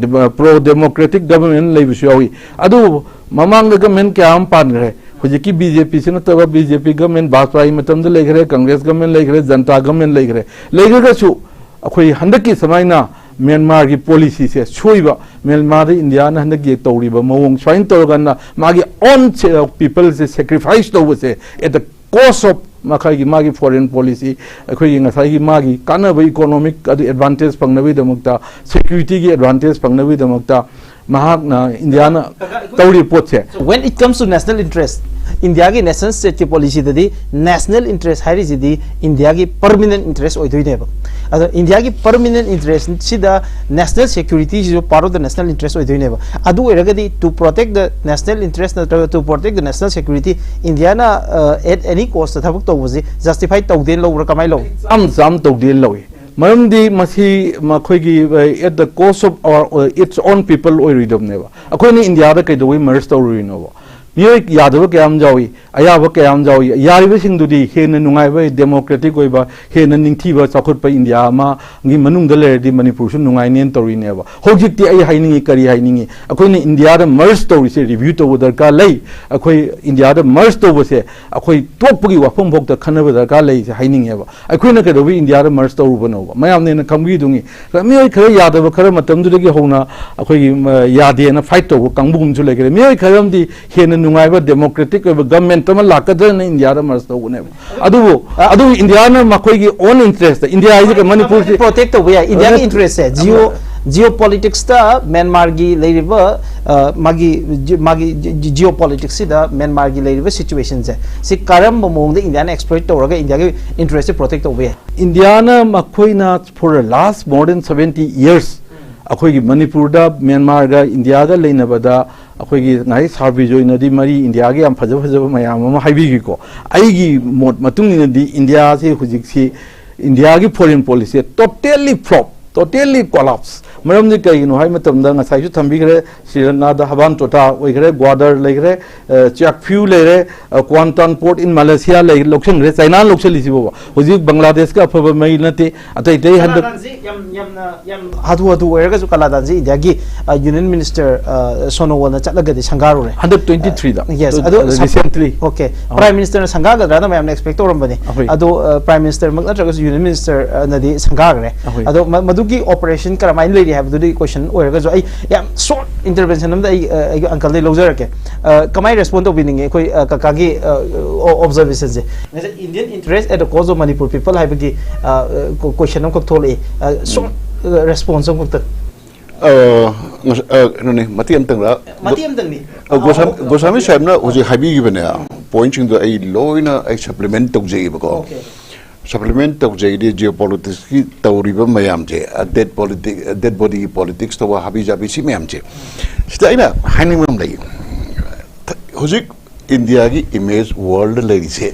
pro democratic government ꯂꯩꯕꯁꯨ ꯌꯥꯎꯏ꯫ ꯑꯗꯨꯕꯨ ꯃꯃꯥꯡꯗ government ꯀꯌꯥ ꯑꯃ ꯄꯥꯟꯈ꯭ꯔꯦ꯫ ꯍꯧꯖꯤꯛꯀꯤ BJP ꯁꯤ ꯅꯠꯇꯕ BJP government, ꯕꯥꯖꯄꯥꯏ ꯃꯇꯝꯗ ꯂꯩꯈ꯭ꯔꯦ, Congress government ꯂꯩꯈ꯭ꯔꯦ, ꯖꯟꯇꯥ government ꯂꯩꯈ꯭ꯔꯦ꯫ ꯂꯩꯈ꯭ꯔꯒꯁꯨ ꯑꯩꯈꯣꯏ ꯍꯟꯗꯛꯀꯤ ꯁꯨꯃꯥꯏꯅ ꯃ꯭ꯌꯥꯟꯃꯥꯔꯒꯤ policy ꯁꯦ ꯁꯣꯏꯕ, ꯃ꯭ꯌꯥꯟꯃꯥꯔꯗ ꯏꯟꯗꯤꯌꯥꯅ ꯍꯟꯗꯛꯀꯤ ꯇꯧꯔꯤꯕ ꯃꯑꯣꯡ ꯁꯨꯃꯥꯏꯅ ꯇꯧꯔꯒꯅ ꯃꯥꯒꯤ own people ꯁꯦ sacrifice ꯇꯧꯕꯁꯦ at the cost of ꯃꯈꯣꯏꯒꯤ ꯃꯥꯒꯤ foreign policy, ꯑꯩꯈꯣꯏꯒꯤ ꯉꯁꯥꯏꯒꯤ ꯃꯥꯒꯤ ꯀꯥꯟꯅꯕ economic ꯑꯗꯨ advantage ꯐꯪꯅꯕꯒꯤꯗꯃꯛꯇ, security ꯒꯤ advantage ꯐꯪꯅꯕꯒꯤꯗꯃꯛꯇ ꯃꯍꯥꯛꯅ ꯏꯟꯗꯤꯌꯥꯅ ꯇꯧꯔꯤꯕ ꯄꯣꯠꯁꯦ꯫ When it comes to national interest, ꯏꯟꯗꯤꯌꯥꯒꯤ national security policy ꯗꯗꯤ national interest ꯍꯥꯏꯔꯤꯁꯤꯗꯤ ꯏꯟꯗꯤꯌꯥꯒꯤ permanent interest ꯑꯣꯏꯗꯣꯏꯅꯦꯕ꯫ ꯑꯗꯣ ꯏꯟꯗꯤꯌꯥꯒꯤ permanent interest ꯁꯤꯗ national security ꯁꯤꯁꯨ part of the national interest ꯑꯣꯏꯗꯣꯏꯅꯦꯕ꯫ ꯑꯗꯨ ꯑꯣꯏꯔꯒꯗꯤ to protect the national interest ꯅꯠꯇ꯭ꯔꯒ to protect the national security, Indian at any cost ꯊꯕꯛ ꯇꯧꯕꯁꯤ justify ꯇꯧꯗꯦꯅ ꯂꯧꯕ꯭ꯔꯥ, ꯀꯃꯥꯏꯅ ꯂꯧꯏ? ꯌꯥꯝ ꯆꯥꯝ ꯇꯧꯗꯦꯅ ꯂꯧꯏ꯫ ꯃꯔꯝꯗꯤ ꯃꯁꯤ ꯃꯈꯣꯏꯒꯤ at the cost of our, its own people ꯑꯣꯏꯔꯣꯏꯗꯕꯅꯦꯕ꯫ ꯑꯩꯈꯣꯏꯅ ꯏꯟꯗꯤꯌꯥꯗ ꯀꯩꯗꯧꯕꯩ merge ꯇꯧꯔꯨꯔꯤꯅꯣꯕ? ꯃꯤꯑꯣꯏ ꯌꯥꯗꯕ ꯀꯌꯥ ꯑꯃ ꯌꯥꯎꯏ, ꯑꯌꯥꯕ ꯀꯌꯥ ꯑꯃ ꯌꯥꯎꯏ꯫ ꯌꯥꯔꯤꯕꯁꯤꯡꯗꯨꯗꯤ ꯍꯦꯟꯅ ꯅꯨꯡꯉꯥꯏꯕ, democratic ꯑꯣꯏꯕ, ꯍꯦꯟꯅ ꯅꯤꯡꯊꯤꯕ ꯆꯥꯎꯈꯠꯄ ꯏꯟꯗꯤꯌꯥ ꯑꯃꯒꯤ ꯃꯅꯨꯡꯗ ꯂꯩꯔꯗꯤ ꯃꯅꯤꯄꯨꯔꯁꯨ ꯅꯨꯡꯉꯥꯏꯅꯦꯅ ꯇꯧꯔꯤꯅꯦꯕ꯫ ꯍꯧꯖꯤꯛꯇꯤ ꯑꯩ ꯍꯥꯏꯅꯤꯡꯉꯤ, ꯀꯔꯤ ꯍꯥꯏꯅꯤꯡꯉꯤ? ꯑꯩꯈꯣꯏꯅ ꯏꯟꯗꯤꯌꯥꯗ merge ꯇꯧꯔꯤꯁꯦ review ꯇꯧꯕ ꯗꯔꯀꯥꯔ ꯂꯩ꯫ ꯑꯩꯈꯣꯏ ꯏꯟꯗꯤꯌꯥꯗ merge ꯇꯧꯕꯁꯦ ꯑꯩꯈꯣꯏ ꯇꯣꯛꯄꯒꯤ ꯋꯥꯐꯝ ꯐꯥꯎꯗ ꯈꯟꯅꯕ ꯗꯔꯀꯥꯔ ꯂꯩꯁꯦ ꯍꯥꯏꯅꯤꯡꯉꯦꯕ꯫ ꯑꯩꯈꯣꯏꯅ ꯀꯩꯗꯧꯕꯩ ꯏꯟꯗꯤꯌꯥꯗ merge ꯇꯧꯔꯨꯕꯅꯣꯕ? ꯃꯌꯥꯝꯅ ꯍꯦꯟꯅ ꯈꯪꯕꯤꯗꯨꯉꯤ꯫ ꯃꯤꯑꯣꯏ ꯈꯔ ꯌꯥꯗꯕ ꯈꯔ ꯃꯇꯝꯗꯨꯗꯒꯤ ꯍꯧꯅ ꯑꯩꯈꯣꯏꯒꯤ ꯌꯥꯗꯦꯅ fight ꯇꯧꯕ ꯀꯥꯡꯕꯨ ꯑꯃꯁꯨ ꯂꯩꯈ꯭ꯔꯦ꯫ ꯃꯤꯑꯣꯏ ꯈꯔ ꯑꯃꯗꯤ ꯍꯦꯟꯅ ꯅꯨꯡꯉꯥꯏꯕ democratic ꯑꯣꯏꯕ government ꯑꯃ ꯂꯥꯛꯀꯗ꯭ꯔꯅ ꯏꯟꯗꯤꯌꯥꯗ merge ꯇꯧꯕꯅꯦꯕ꯫ ꯑꯗꯨꯕꯨ ꯑꯗꯨ ꯏꯟꯗꯤꯌꯥꯅ ꯃꯈꯣꯏꯒꯤ own interest, ꯏꯟꯗꯤꯌꯥ ꯍꯥꯏꯁꯦ ꯃꯅꯤꯄꯨꯔꯁꯤ protect ꯇꯧꯕ ꯌꯥꯏ꯫ ꯏꯟꯗꯤꯌꯥꯒꯤ interest ꯁꯦ geo geopolitics ꯇ ꯃ꯭ꯌꯥꯟꯃꯥꯔꯒꯤ ꯂꯩꯔꯤꯕ ꯃꯥꯒꯤ ꯃꯥꯒꯤ geopolitics ꯁꯤꯗ ꯃ꯭ꯌꯥꯟꯃꯥꯔꯒꯤ ꯂꯩꯔꯤꯕ situation ꯁꯦ ꯁꯤ ꯀꯔꯝꯕ ꯃꯑꯣꯡꯗ ꯏꯟꯗꯤꯌꯥꯅ exploit ꯇꯧꯔꯒ ꯏꯟꯗꯤꯌꯥꯒꯤ interest ꯁꯦ protect ꯇꯧꯕ ꯌꯥꯏ? ꯏꯟꯗꯤꯌꯥꯅ ꯃꯈꯣꯏꯅ for the last more than seventy years ꯑꯩꯈꯣꯏꯒꯤ ꯃꯅꯤꯄꯨꯔꯗ ꯃ꯭ꯌꯥꯟꯃꯥꯔꯒ ꯏꯟꯗꯤꯌꯥꯒ ꯂꯩꯅꯕꯗ ꯑꯩꯈꯣꯏꯒꯤ ꯉꯁꯥꯏ ꯁꯥꯔ ꯕꯤꯖꯣꯏꯅꯗꯤ ꯃꯔꯤ ꯏꯟꯗꯤꯌꯥꯒꯤ ꯌꯥꯝ ꯐꯖ ꯐꯖꯕ ꯃꯌꯥꯝ ꯑꯃ ꯍꯥꯏꯕꯤꯈꯤꯀꯣ꯫ ꯑꯩꯒꯤ ꯃꯣꯠ ꯃꯇꯨꯡ ꯏꯟꯅꯗꯤ ꯏꯟꯗꯤꯌꯥꯁꯤ ꯍꯧꯖꯤꯛꯁꯤ, ꯏꯟꯗꯤꯌꯥꯒꯤ foreign policy totally flop, totally collapse꯫ ꯃꯔꯝꯗꯤ ꯀꯩꯒꯤꯅꯣ ꯍꯥꯏꯕ ꯃꯇꯝꯗ ꯉꯁꯥꯏꯁꯨ ꯊꯝꯕꯤꯈ꯭ꯔꯦ, ꯁ꯭ꯔꯤꯂꯪꯀꯥꯗ ꯍꯕꯥꯟ ꯇꯣꯇꯥ ꯑꯣꯏꯈ꯭ꯔꯦ, ꯒ꯭ꯋꯥꯗꯔ ꯂꯩꯈ꯭ꯔꯦ, ꯑ, ꯆꯤꯌꯥꯛꯐ꯭ꯌꯨ ꯂꯩꯔꯦ, ꯑ, ꯀ꯭ꯋꯥꯟꯇꯥꯟ ꯄꯣꯔꯠ ꯏꯟ ꯃꯂꯦꯁꯤꯌꯥ ꯂꯩ, ꯂꯧꯁꯤꯟꯈ꯭ꯔꯦ꯫ ꯆꯥꯏꯅꯥꯅ ꯂꯧꯁꯤꯜꯂꯤꯁꯤꯕꯣꯕ꯫ ꯍꯧꯖꯤꯛ ꯕꯪꯒ꯭ꯂꯥꯗꯦꯁꯀ ꯑꯐꯕ ꯃꯩ ꯅꯠꯇꯦ꯫ ꯑꯇꯩ ꯑꯇꯩ ꯍꯟꯗꯛ ꯀꯅꯥꯗꯥꯟꯁꯤ ꯌꯥꯝ ꯌꯥꯝꯅ ꯌꯥꯝ ꯍꯥꯊꯨ ꯍꯥꯊꯨ ꯑꯣꯏꯔꯒꯁꯨ ꯀꯅꯥꯗꯥꯟꯁꯤ ꯏꯟꯗꯤꯌꯥꯒꯤ, ꯑ, ꯌꯨꯅꯤꯌꯟ ꯃꯤꯅꯤꯁꯇꯔ, ꯑ, ꯁꯣꯅꯣꯋꯥꯜꯅ ꯆꯠꯂꯒꯗꯤ ꯁꯪꯒꯥꯔꯨꯔꯦ꯫ ꯍꯟꯗꯛ twenty three ꯗ꯫ Yes, ꯑꯗꯨ ꯑꯗꯨ recently꯫ Okay, ꯑꯍꯣꯏ꯫ Prime Minister ꯅ ꯁꯪꯒꯥꯒꯗ꯭ꯔꯥꯅ ꯃꯌꯥꯝꯅ expect ꯇꯧꯔꯝꯕꯅꯦ꯫ ꯑꯍꯣꯏ꯫ ꯑꯗꯣ, ꯑ, Prime Minister ꯃꯛ ꯅꯠꯇ꯭ꯔꯒꯁꯨ Union Minister ꯅꯗꯤ ꯁꯪꯒꯥꯈ꯭ꯔꯦ꯫ ꯑꯍꯣꯏ꯫ ꯑꯗꯣ ꯃ-, ꯃꯗꯨꯒꯤ operation ꯀꯔꯝꯍꯥꯏꯅ ꯂꯩꯔꯤ ꯍꯥꯏꯕꯗꯨꯗꯤ question ꯑꯣꯏꯔꯒꯁꯨ ꯑꯩ ꯌꯥꯝ short intervention ꯑꯃꯗ ꯑꯩ, ꯑ, ꯑꯩꯒꯤ uncle ꯗꯩ ꯂꯧꯖꯔꯛꯀꯦ꯫ ꯑ, ꯀꯃꯥꯏꯅ respond ꯇꯧꯕꯤꯅꯤꯡꯉꯤ ꯑꯩꯈꯣꯏ, ꯑ, ꯀꯀꯥꯒꯤ, ꯑ, o-, observation ꯁꯦ? ꯉꯁꯥꯏ Indian interest at the cost of Manipur people ꯍꯥꯏꯕꯒꯤ, ꯑ, ꯑ, ꯀꯣ-, question ꯑꯃꯈꯛ ꯊꯣꯛꯂꯛꯏ꯫ ꯑ, short, ꯎꯝ꯫ ꯑ, response ꯑꯃꯈꯛꯇꯪ꯫ ꯑ, ꯉꯁ-, ꯑ, ꯀꯩꯅꯣꯅꯦ, ꯃꯇꯦꯛ ꯑꯃꯇꯪꯗ꯫ ꯃꯇꯦꯛ ꯑꯃꯇꯪꯅꯤ꯫ ꯑ, ꯒꯣꯁꯥꯃꯤ, ꯑ, ꯒꯣꯁꯥꯃꯤ ꯁꯥꯍꯦꯕꯅ ꯍꯧꯖꯤꯛ ꯍꯥꯏꯕꯤꯈꯤꯕꯅꯦ, point ꯁꯤꯡꯗꯣ ꯑꯩ ꯂꯣꯏꯅ ꯑꯩ supplement ꯇꯧꯖꯩꯑꯕꯀꯣ꯫ Okay꯫ Supplement ꯇꯧꯖꯩꯗꯤ geopolitics ꯀꯤ ꯇꯧꯔꯤꯕ ꯃꯌꯥꯝꯁꯦ, ꯑ, dead politic, dead body ꯒꯤ politics ꯇꯧꯕ, ꯍꯥꯕꯤ ꯖꯥꯕꯤ ꯁꯤ ꯃꯌꯥꯝꯁꯦ, ꯁꯤꯗ ꯑꯩꯅ ꯍꯥꯏꯅꯤꯡꯕ ꯑꯃ ꯂꯩ꯫ ꯊ-, ꯍꯧꯖꯤꯛ ꯏꯟꯗꯤꯌꯥꯒꯤ image world ꯗ ꯂꯩꯔꯤꯁꯦ,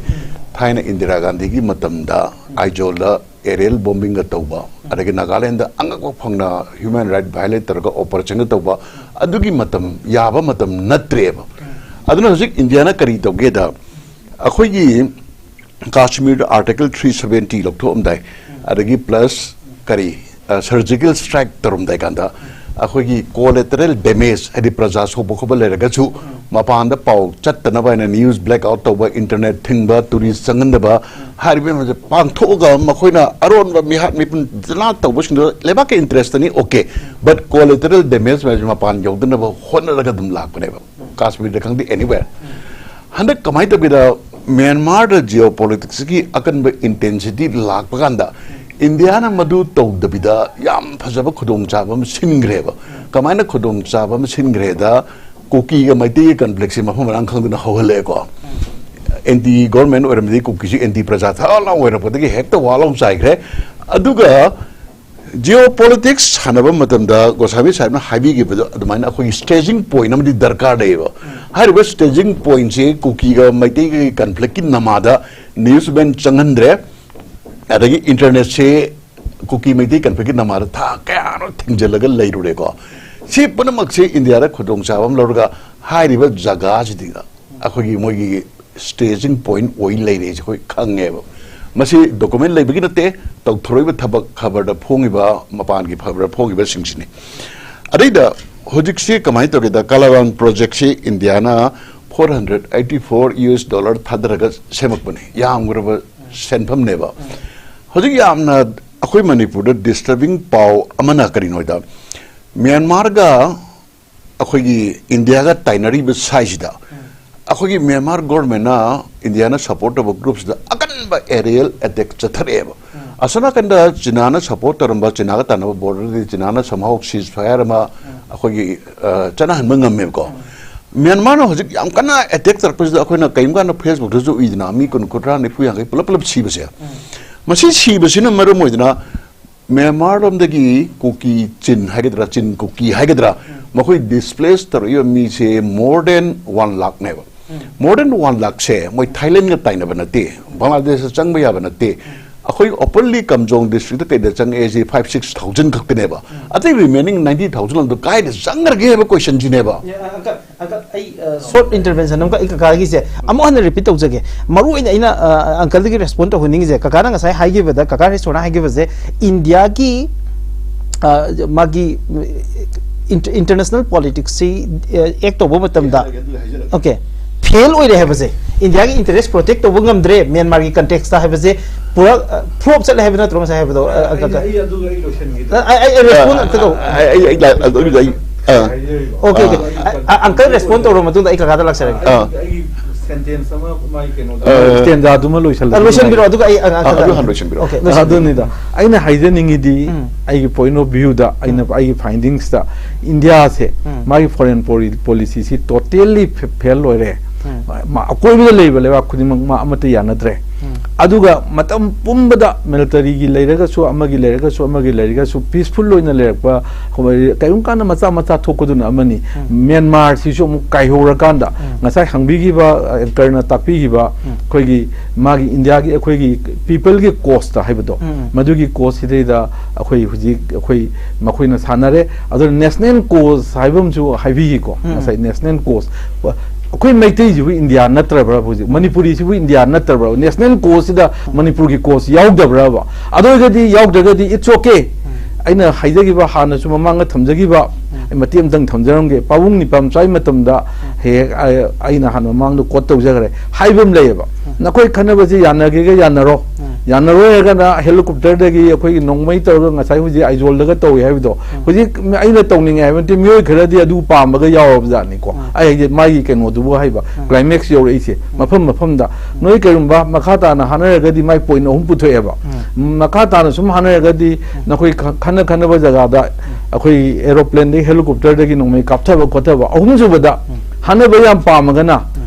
ꯊꯥꯏꯅ ꯏꯟꯗꯤꯔꯥ ꯒꯥꯟꯙꯤꯒꯤ ꯃꯇꯝꯗ ꯑꯥꯏꯖꯣꯜꯗ aerial bombing ꯒ ꯇꯧꯕ, ꯑꯗꯒꯤ ꯅꯥꯒꯥꯂꯦꯟꯗ ꯑꯉꯛꯄ ꯐꯪꯅ human right violate ꯇꯧꯔꯒ operation ꯒ ꯇꯧꯕ, ꯑꯗꯨꯒꯤ ꯃꯇꯝ, ꯌꯥꯕ ꯃꯇꯝ ꯅꯠꯇ꯭ꯔꯦꯕ꯫ ꯑꯗꯨꯅ ꯍꯧꯖꯤꯛ ꯏꯟꯗꯤꯌꯥꯅ ꯀꯔꯤ ꯇꯧꯒꯦꯗ, ꯑꯩꯈꯣꯏꯒꯤ ꯀꯥꯁꯃꯤꯔꯗ Article three seventy ꯂꯧꯊꯣꯛꯑꯝꯗꯥꯏ, ꯑꯗꯒꯤ plus ꯀꯔꯤ, ꯑ, surgical strike ꯇꯧꯔꯝꯗꯥꯏ ꯀꯥꯟꯗ, ꯑꯩꯈꯣꯏꯒꯤ collateral damage, ꯍꯥꯏꯗꯤ ꯄ꯭ꯔꯖꯥ ꯁꯣꯛꯄ ꯈꯣꯠꯄ ꯂꯩꯔꯒꯁꯨ, ꯃꯄꯥꯟꯗ ꯄꯥꯎ ꯆꯠꯇꯅꯕ ꯍꯥꯏꯅ news blackout ꯇꯧꯕ, internet ꯊꯤꯡꯕ, tourist ꯆꯪꯍꯟꯗꯕ, ꯍꯥꯏꯔꯤꯕ ꯃꯌꯥꯝꯁꯦ ꯄꯥꯡꯊꯣꯛꯑꯒ ꯃꯈꯣꯏꯅ ꯑꯔꯣꯟꯕ ꯃꯤꯍꯥꯠ ꯃꯤꯄꯨꯟ ꯖꯅꯥ ꯇꯧꯕꯁꯤꯡꯗꯣ ꯂꯩꯕꯥꯛꯀꯤ interest ꯅꯤ, okay, but collateral damage ꯃꯌꯥꯝꯁꯦ ꯃꯄꯥꯟ ꯌꯧꯗꯅꯕ ꯍꯣꯠꯅꯔꯒ ꯑꯗꯨꯝ ꯂꯥꯛꯄꯅꯦꯕ꯫ ꯀꯥꯁꯃꯤꯔꯗ ꯈꯪꯗꯦ, anywhere꯫ ꯍꯟꯗꯛ ꯀꯃꯥꯏꯅ ꯇꯧꯒꯦꯗ, ꯃ꯭ꯌꯥꯟꯃꯥꯔꯗ geopolitics ꯀꯤ ꯑꯀꯟꯕ intensity ꯂꯥꯛꯄ ꯀꯥꯟꯗ, ꯏꯟꯗꯤꯌꯥꯅ ꯃꯗꯨ ꯇꯧꯗꯕꯤꯗ ꯌꯥꯝ ꯐꯖꯕ ꯈꯨꯗꯣꯡꯆꯥꯕ ꯑꯃ ꯁꯤꯟꯈ꯭ꯔꯦꯕ꯫ ꯀꯃꯥꯏꯅ ꯈꯨꯗꯣꯡꯆꯥꯕ ꯑꯃ ꯁꯤꯟꯈ꯭ꯔꯦꯗ, ꯀꯨꯀꯤꯒ ꯃꯩꯇꯩꯒꯤ conflict ꯁꯦ ꯃꯐꯝ ꯃꯔꯥꯡ ꯈꯪꯗꯅ ꯍꯧꯍꯜꯂꯛꯑꯦꯀꯣ꯫ Anti government ꯑꯣꯏꯔꯝꯕꯗꯒꯤ ꯀꯨꯀꯤꯁꯨ anti ꯄ꯭ꯔꯖꯥ ꯊꯥ ꯂꯥꯎ ꯑꯣꯏꯔꯛꯄꯗꯒꯤ ꯍꯦꯛꯇ ꯋꯥ ꯂꯥꯎ ꯆꯥꯏꯈ꯭ꯔꯦ꯫ ꯑꯗꯨꯒ ꯖꯤꯑꯣ ꯄꯣꯂꯤꯇꯤꯛꯁ ꯁꯥꯟꯅꯕ ꯃꯇꯝꯗ ꯒꯣꯁꯥꯃꯤ ꯁꯥꯍꯦꯕꯅ ꯍꯥꯏꯕꯤꯈꯤꯕꯗꯣ ꯑꯗꯨꯃꯥꯏꯅ ꯑꯩꯈꯣꯏꯒꯤ ꯁ꯭ꯇꯦꯖꯤꯡ ꯄꯣꯏꯟꯠ ꯑꯃꯗꯤ ꯗꯔꯀꯥꯔ ꯂꯩꯌꯦꯕ꯫ ꯍꯥꯏꯔꯤꯕ ꯁ꯭ꯇꯦꯖꯤꯡ ꯄꯣꯏꯟꯠꯁꯤ ꯀꯨꯀꯤꯒ ꯃꯩꯇꯩꯒꯤ ꯀꯟꯐ꯭ꯂꯤꯛꯀꯤ ꯅꯃꯥꯗ ꯅ꯭ꯌꯨꯁꯃꯦꯟ ꯆꯪꯍꯟꯗ꯭ꯔꯦ, ꯑꯗꯒꯤ ꯏꯟꯇꯔꯅꯦꯠꯁꯤ ꯀꯨꯀꯤ ꯃꯩꯇꯩ ꯀꯟꯐ꯭ꯂꯤꯛꯀꯤ ꯅꯃꯥꯗ ꯊꯥ ꯀꯌꯥꯅꯣ ꯊꯤꯡꯖꯤꯜꯂꯒ ꯂꯩꯔꯨꯔꯦꯀꯣ꯫ ꯁꯤ ꯄꯨꯝꯅꯃꯛꯁꯤ ꯏꯟꯗꯤꯌꯥꯗ ꯈꯨꯗꯣꯡꯆꯥꯕ ꯑꯃ ꯂꯧꯔꯒ ꯍꯥꯏꯔꯤꯕ ꯖꯒꯥꯁꯤꯗ ꯑꯩꯈꯣꯏꯒꯤ ꯃꯣꯏꯒꯤ ꯁ꯭ꯇꯦꯖꯤꯡ ꯄꯣꯏꯟꯠ ꯑꯣꯏ ꯂꯩꯔꯦꯁꯦ ꯑꯩꯈꯣꯏ ꯈꯪꯉꯦꯕ꯫ ꯃꯁꯤ ꯗꯣꯀꯨꯃꯦꯟ ꯂꯩꯕꯒꯤ ꯅꯠꯇꯦ, ꯇꯧꯊꯣꯔꯛꯏꯕ ꯊꯕꯛ ꯈꯕꯔꯗ ꯐꯣꯡꯉꯤꯕ, ꯃꯄꯥꯟꯒꯤ ꯈꯕꯔꯗ ꯐꯣꯡꯉꯤꯕꯁꯤꯡꯁꯤꯅꯤ꯫ ꯑꯗꯩꯗ ꯍꯧꯖꯤꯛꯁꯤ ꯀꯃꯥꯏꯅ ꯇꯧꯒꯦꯗ, ꯀꯥꯂꯥꯕꯥꯟ ꯄ꯭ꯔꯣꯖꯦꯛꯁꯤ ꯏꯟꯗꯤꯌꯥꯅ four hundred eighty four U S dollar ꯊꯥꯗꯔꯒ ꯁꯦꯝꯃꯛꯄꯅꯤ, ꯌꯥꯝꯈ꯭ꯔꯕ ꯁꯦꯟꯐꯝꯅꯦꯕ꯫ ꯍꯧꯖꯤꯛ ꯌꯥꯝꯅ ꯑꯩꯈꯣꯏ ꯃꯅꯤꯄꯨꯔꯗ ꯗꯤꯁꯇꯔꯕꯤꯡ ꯄꯥꯎ ꯑꯃꯅ ꯀꯔꯤꯅꯣ ꯍꯥꯏꯗ, ꯃ꯭ꯌꯥꯟꯃꯥꯔꯒ ꯑꯩꯈꯣꯏꯒꯤ ꯏꯟꯗꯤꯌꯥꯒ ꯇꯥꯏꯅꯔꯤꯕ ꯁꯥꯏꯁꯤꯗ ꯑꯩꯈꯣꯏꯒꯤ ꯃ꯭ꯌꯥꯟꯃꯥꯔ ꯒꯣꯔꯃꯦꯟꯅ ꯏꯟꯗꯤꯌꯥꯅ ꯁꯄꯣꯔꯠ ꯇꯧꯕ ꯒ꯭ꯔꯨꯞꯁꯤꯗ ꯑꯀꯟꯕ ꯑꯦꯔꯤꯌꯦꯜ ꯑꯦꯇꯦꯛ ꯆꯠꯊꯔꯛꯑꯦꯕ꯫ ꯑꯁꯣꯝ ꯅꯥꯀꯟꯗ ꯆꯤꯅꯥꯅ ꯁꯄꯣꯔꯠ ꯇꯧꯔꯝꯕ, ꯆꯤꯅꯥꯒ ꯇꯥꯟꯅꯕ ꯕꯣꯔꯗꯔꯗꯤ ꯆꯤꯅꯥꯅ somehow ceasefire ꯑꯃ ꯑꯩꯈꯣꯏꯒꯤ, ꯑ, ꯆꯠꯅꯍꯟꯕ ꯉꯝꯃꯦꯕꯀꯣ꯫ ꯃ꯭ꯌꯥꯟꯃꯥꯔꯅ ꯍꯧꯖꯤꯛ ꯌꯥꯝ ꯀꯟꯅ ꯑꯦꯇꯦꯛ ꯇꯧꯔꯛꯄꯁꯤꯗ ꯑꯩꯈꯣꯏꯅ ꯀꯔꯤꯒꯨꯝꯕ ꯀꯥꯟꯗ ꯐꯦꯁꯕꯨꯛꯇꯁꯨ ꯎꯏꯗꯅ, ꯃꯤ ꯀꯨꯟ, ꯀꯨꯟꯊ꯭ꯔꯥ, ꯅꯤꯐꯨ, ꯌꯥꯡꯈꯩ ꯄꯨꯂꯞ ꯄꯨꯂꯞ ꯁꯤꯕꯁꯦ꯫ ꯃꯁꯤ ꯁꯤꯕꯁꯤꯅ ꯃꯔꯝ ꯑꯣꯏꯗꯅ ꯃ꯭ꯌꯥꯟꯃꯥꯔ ꯂꯣꯝꯗꯒꯤ ꯀꯨꯀꯤ ꯆꯤꯟ ꯍꯥꯏꯒꯗ꯭ꯔꯥ, ꯆꯤꯟ ꯀꯨꯀꯤ ꯍꯥꯏꯒꯗ꯭ꯔꯥ, ꯃꯈꯣꯏ ꯗꯤꯁꯄ꯭ꯂꯦꯁ ꯇꯧꯔꯛꯏꯕ ꯃꯤꯁꯦ more than one ꯂꯥꯛꯅꯦꯕ꯫ More than one ꯂꯥꯛꯁꯦ ꯃꯣꯏ ꯊꯥꯏꯂꯦꯟꯒ ꯇꯥꯏꯅꯕ ꯅꯠꯇꯦ, ꯕꯪꯒ꯭ꯂꯥꯗꯦꯁꯇ ꯆꯪꯕ ꯌꯥꯕ ꯅꯠꯇꯦ꯫ ꯑꯩꯈꯣꯏ openly ꯀꯝꯖꯣꯡ ꯗꯤꯁꯇ꯭ꯔꯤꯛꯇ ꯀꯩꯗ ꯆꯪꯉꯛꯑꯦ ꯁꯤ five six thousand ꯈꯛꯇꯅꯦꯕ꯫ ꯑꯇꯩ remaining ninety thousand ꯑꯗꯨ ꯀꯥꯏꯗ ꯆꯪꯈ꯭ꯔꯒꯦ ꯍꯥꯏꯕ ꯀꯣꯏꯁꯟꯁꯤꯅꯦꯕ꯫ ꯑꯪꯀꯜ, ꯑꯪꯀꯜ, ꯑꯩ ꯁꯣꯔꯠ ꯏꯟꯇꯔꯚꯦꯟꯁꯟ ꯑꯃꯈꯛ ꯑꯩ ꯀꯀꯥꯒꯤꯁꯦ ꯑꯃꯨꯛ ꯍꯟꯅ ꯔꯤꯄꯤꯠ ꯇꯧꯖꯒꯦ꯫ ꯃꯔꯨ ꯑꯣꯏꯅ ꯑꯩꯅ ꯑꯪꯀꯜꯗꯒꯤ ꯔꯦꯁꯄꯣꯟ ꯇꯧꯍꯟꯅꯤꯡꯉꯤꯁꯦ, ꯀꯀꯥꯅ ꯉꯁꯥꯏ ꯍꯥꯏꯈꯤꯕꯗ, ꯀꯀꯥ ꯔꯦꯁꯇꯣꯔꯅ ꯍꯥꯏꯈꯤꯕꯁꯦ, ꯏꯟꯗꯤꯌꯥꯒꯤ ꯑ, ꯃꯥꯒꯤ ꯏꯟꯇꯔꯅꯦꯁꯅꯦꯜ ꯄꯣꯂꯤꯇꯤꯛꯁꯁꯤ ꯑꯦꯛ ꯇꯧꯕ ꯃꯇꯝꯗ, ꯑꯣꯀꯦ, ꯐꯦꯜ ꯑꯣꯏꯔꯦ ꯍꯥꯏꯕꯁꯦ, ꯏꯟꯗꯤꯌꯥꯒꯤ ꯏꯟꯇꯔꯦꯁ ꯄ꯭ꯔꯣꯇꯦꯛ ꯇꯧꯕ ꯉꯝꯗ꯭ꯔꯦ ꯃ꯭ꯌꯥꯟꯃꯥꯔꯒꯤ ꯀꯟꯇꯦꯛꯁꯇ ꯍꯥꯏꯕꯁꯦ ꯄꯨꯔꯥ ꯐ꯭ꯂꯣꯞ ꯆꯠꯂꯦ ꯍꯥꯏꯕ ꯅꯠꯇ꯭ꯔꯣ ꯉꯁꯥꯏ ꯍꯥꯏꯕꯗꯣ? ꯑ, ꯑ, ꯀ- ꯑꯩ ꯑꯗꯨꯒ ꯑꯩ ꯂꯣꯏꯁꯤꯟꯒꯦ꯫ ꯑ, ꯑꯩ ꯑꯩ ꯔꯦꯁꯄꯣꯟ ꯑꯝꯇ ꯇꯧ꯫ ꯑꯩ ꯑꯩ ꯑꯩ ꯑꯗꯨꯒꯤꯗ ꯑꯩ ꯑ, ꯑꯣꯀꯦ, ꯑꯣꯀꯦ꯫ ꯑ, ꯑ, ꯑꯪꯀꯜ ꯔꯦꯁꯄꯣꯟ ꯇꯧꯔꯕ ꯃꯇꯨꯡꯗ ꯑꯩ ꯀꯀꯥꯗ ꯂꯥꯛꯆꯔꯒꯦ꯫ ꯑ, ꯑꯩꯒꯤ ꯁꯦꯟꯇꯦꯟꯁ ꯑꯃ ꯃꯥꯒꯤ ꯀꯩꯅꯣꯗ ꯑ, ꯁ꯭ꯇꯦꯟꯖꯥꯗꯨꯃ ꯂꯣꯏꯁꯜꯂꯁꯤ꯫ ꯑ, ꯂꯣꯏꯁꯤꯟꯕꯤꯔꯣ, ꯑꯗꯨꯒ ꯑꯩ ꯑ, ꯑ, ꯑꯪꯀꯜꯗ ꯑꯗꯨ ꯍꯥꯟꯅ ꯂꯣꯏꯁꯤꯟꯕꯤꯔꯣ꯫ ꯑꯣꯀꯦ, ꯂꯣꯏꯁꯤꯟꯕꯤꯔꯣ꯫ ꯑꯗꯨꯅꯤꯗ ꯑꯩꯅ ꯍꯥꯏꯖꯅꯤꯡꯉꯤꯗꯤ ꯎꯝ꯫ ꯑꯩꯒꯤ ꯄꯣꯏꯟ ꯑꯣꯐ ꯚ꯭ꯌꯨꯗ ꯑꯩꯅ ꯑꯩꯒꯤ ꯐꯥꯏꯟꯗꯤꯡꯁꯇ ꯏꯟꯗꯤꯌꯥꯁꯦ ꯎꯝ꯫ ꯃꯥꯒꯤ ꯐꯣꯔꯦꯟ ꯄꯣꯂꯤꯁꯤꯁꯤ ꯇꯣꯇꯦꯜꯂꯤ ꯐꯦꯜ ꯑꯣꯏꯔꯦ꯫ ꯎꯝ꯫ ꯃꯥ ꯑꯀꯣꯏꯕꯗ ꯂꯩꯕ ꯂꯩꯕꯥꯛ ꯈꯨꯗꯤꯡꯃꯛ ꯃꯥ ꯑꯃꯠꯇ ꯌꯥꯅꯗ꯭ꯔꯦ꯫ ꯎꯝ꯫ ꯑꯗꯨꯒ ꯃꯇꯝ ꯄꯨꯝꯕꯗ ꯃꯤꯂꯤꯇꯔꯤꯒꯤ ꯂꯩꯔꯒꯁꯨ, ꯑꯃꯒꯤ ꯂꯩꯔꯒꯁꯨ, ꯑꯃꯒꯤ ꯂꯩꯔꯒꯁꯨ, ꯄꯤꯁꯐꯨꯜ ꯑꯣꯏꯅ ꯂꯩꯔꯛꯄ, ꯀꯔꯤꯒꯨꯝꯕ ꯀꯥꯟꯗ ꯃꯆꯥ ꯃꯆꯥ ꯊꯣꯛꯄꯗꯨꯅ ꯑꯃꯅꯤ꯫ ꯃ꯭ꯌꯥꯟꯃꯥꯔꯁꯤꯁꯨ ꯑꯃꯨꯛ ꯀꯥꯏꯍꯧꯔꯀꯥꯟꯗ, ꯉꯁꯥꯏ ꯍꯪꯕꯤꯈꯤꯕ, ꯑ, ꯑꯦꯡꯀꯔꯅ ꯇꯥꯛꯄꯤꯈꯤꯕ, ꯑꯩꯈꯣꯏꯒꯤ, ꯃꯥꯒꯤ ꯏꯟꯗꯤꯌꯥꯒꯤ, ꯑꯩꯈꯣꯏꯒꯤ ꯄꯤꯄꯜꯒꯤ ꯀꯣꯁꯇ ꯍꯥꯏꯕꯗꯣ, ꯎꯝ꯫ ꯃꯗꯨꯒꯤ ꯀꯣꯁꯁꯤꯗꯩꯗ ꯑꯩꯈꯣꯏ ꯍꯧꯖꯤꯛ, ꯑꯩꯈꯣꯏ, ꯃꯈꯣꯏꯅ ꯁꯥꯟꯅꯔꯦ꯫ ꯑꯗꯨꯅ ꯅꯦꯁꯅꯦꯜ ꯀꯣꯁ ꯍꯥꯏꯕ ꯑꯃꯁꯨ ꯍꯥꯏꯕꯤꯈꯤꯀꯣ, ꯎꯝ꯫ ꯉꯁꯥꯏ ꯅꯦꯁꯅꯦꯜ ꯀꯣꯁ꯫ ꯑꯩꯈꯣꯏ ꯃꯩꯇꯩꯁꯤꯕꯨ ꯏꯟꯗꯤꯌꯥ ꯅꯠꯇ꯭ꯔꯕ꯭ꯔꯥ ꯍꯧꯖꯤꯛ? ꯃꯅꯤꯄꯨꯔꯤꯁꯤꯕꯨ ꯏꯟꯗꯤꯌꯥ ꯅꯠꯇ꯭ꯔꯕ꯭ꯔꯥ? ꯅꯦꯁꯅꯦꯜ ꯀꯣꯁꯁꯤꯗ ꯃꯅꯤꯄꯨꯔꯒꯤ ꯀꯣꯁ ꯌꯥꯎꯗꯕ꯭ꯔꯕ? ꯑꯗꯨ ꯑꯣꯏꯔꯒꯗꯤ, ꯌꯥꯎꯗ꯭ꯔꯒꯗꯤ, it's okay꯫ ꯑꯩꯅ ꯍꯥꯏꯖꯈꯤꯕ, ꯍꯥꯟꯅꯁꯨ ꯃꯃꯥꯡꯗ ꯊꯝꯖꯈꯤꯕ, ꯑꯩ ꯃꯇꯦꯛ ꯑꯝꯇꯪ ꯊꯝꯖꯔꯝꯒꯦ꯫ ꯄꯥꯕꯨꯡ ꯅꯤꯄꯥꯝꯆꯥꯒꯤ ꯃꯇꯝꯗ ꯍꯦꯛ ꯍꯦꯛ ꯑꯩ-, ꯑꯩꯅ ꯍꯥꯟꯅ ꯃꯃꯥꯡꯗ ꯀꯣꯠ ꯇꯧꯖꯈ꯭ꯔꯦ, ꯍꯥꯏꯕ ꯑꯃ ꯂꯩꯌꯦꯕ꯫ ꯅꯈꯣꯏ ꯈꯟꯅꯕꯁꯤ ꯌꯥꯅꯒꯦꯒ ꯌꯥꯅꯔꯣ꯫ ꯌꯥꯅꯔꯣꯏ ꯍꯥꯏꯔꯒꯅ ꯍꯦꯂꯤꯀꯣꯞꯇꯔꯗꯒꯤ ꯑꯩꯈꯣꯏꯒꯤ ꯅꯣꯡꯃꯩ ꯇꯧꯔꯒ, ꯉꯁꯥꯏ ꯍꯧꯖꯤꯛ ꯑꯥꯏꯖꯣꯜꯗꯒ ꯇꯧꯏ ꯍꯥꯏꯕꯗꯣ, ꯍꯧꯖꯤꯛ ꯑꯩꯅ ꯇꯧꯅꯤꯡꯉꯦ ꯍꯥꯏꯕ ꯅꯠꯇꯦ, ꯃꯤꯑꯣꯏ ꯈꯔꯗꯤ ꯑꯗꯨ ꯄꯥꯝꯕꯒ ꯌꯥꯎꯔꯕ ꯖꯥꯠꯅꯤꯀꯣ꯫ ꯑꯩ ꯍꯥꯏꯁꯦ ꯃꯥꯒꯤ ꯀꯩꯅꯣꯗꯨꯕꯨ ꯍꯥꯏꯕ, ꯀ꯭ꯂꯥꯏꯃꯦꯛꯁ ꯌꯧꯔꯛꯏꯁꯦ ꯃꯐꯝ ꯃꯐꯝꯗ꯫ ꯅꯣꯏ ꯀꯔꯤꯒꯨꯝꯕ ꯃꯈꯥ ꯇꯥꯅ ꯍꯥꯟꯅꯔꯒꯗꯤ ꯃꯥꯏ ꯄꯣꯏꯟ ꯑꯍꯨꯝ ꯄꯨꯊꯣꯛꯑꯦꯕ꯫ ꯃꯈꯥ ꯇꯥꯅ ꯁꯨꯝ ꯍꯥꯟꯅꯔꯒꯗꯤ ꯅꯈꯣꯏ ꯈ-, ꯈꯟꯅ ꯈꯟꯅꯕ ꯖꯒꯥꯗ ꯑꯩꯈꯣꯏ ꯑꯦꯔꯣꯄ꯭ꯂꯦꯟꯗꯒꯤ ꯍꯦꯂꯤꯀꯣꯞꯇꯔꯗꯒꯤ ꯅꯣꯡꯃꯩ ꯀꯥꯞꯊꯕ ꯈꯣꯠꯊꯕ꯫ ꯑꯍꯨꯝꯁꯨꯕꯗ ꯍꯥꯟꯅꯕ ꯌꯥꯝ ꯄꯥꯝꯃꯒꯅ,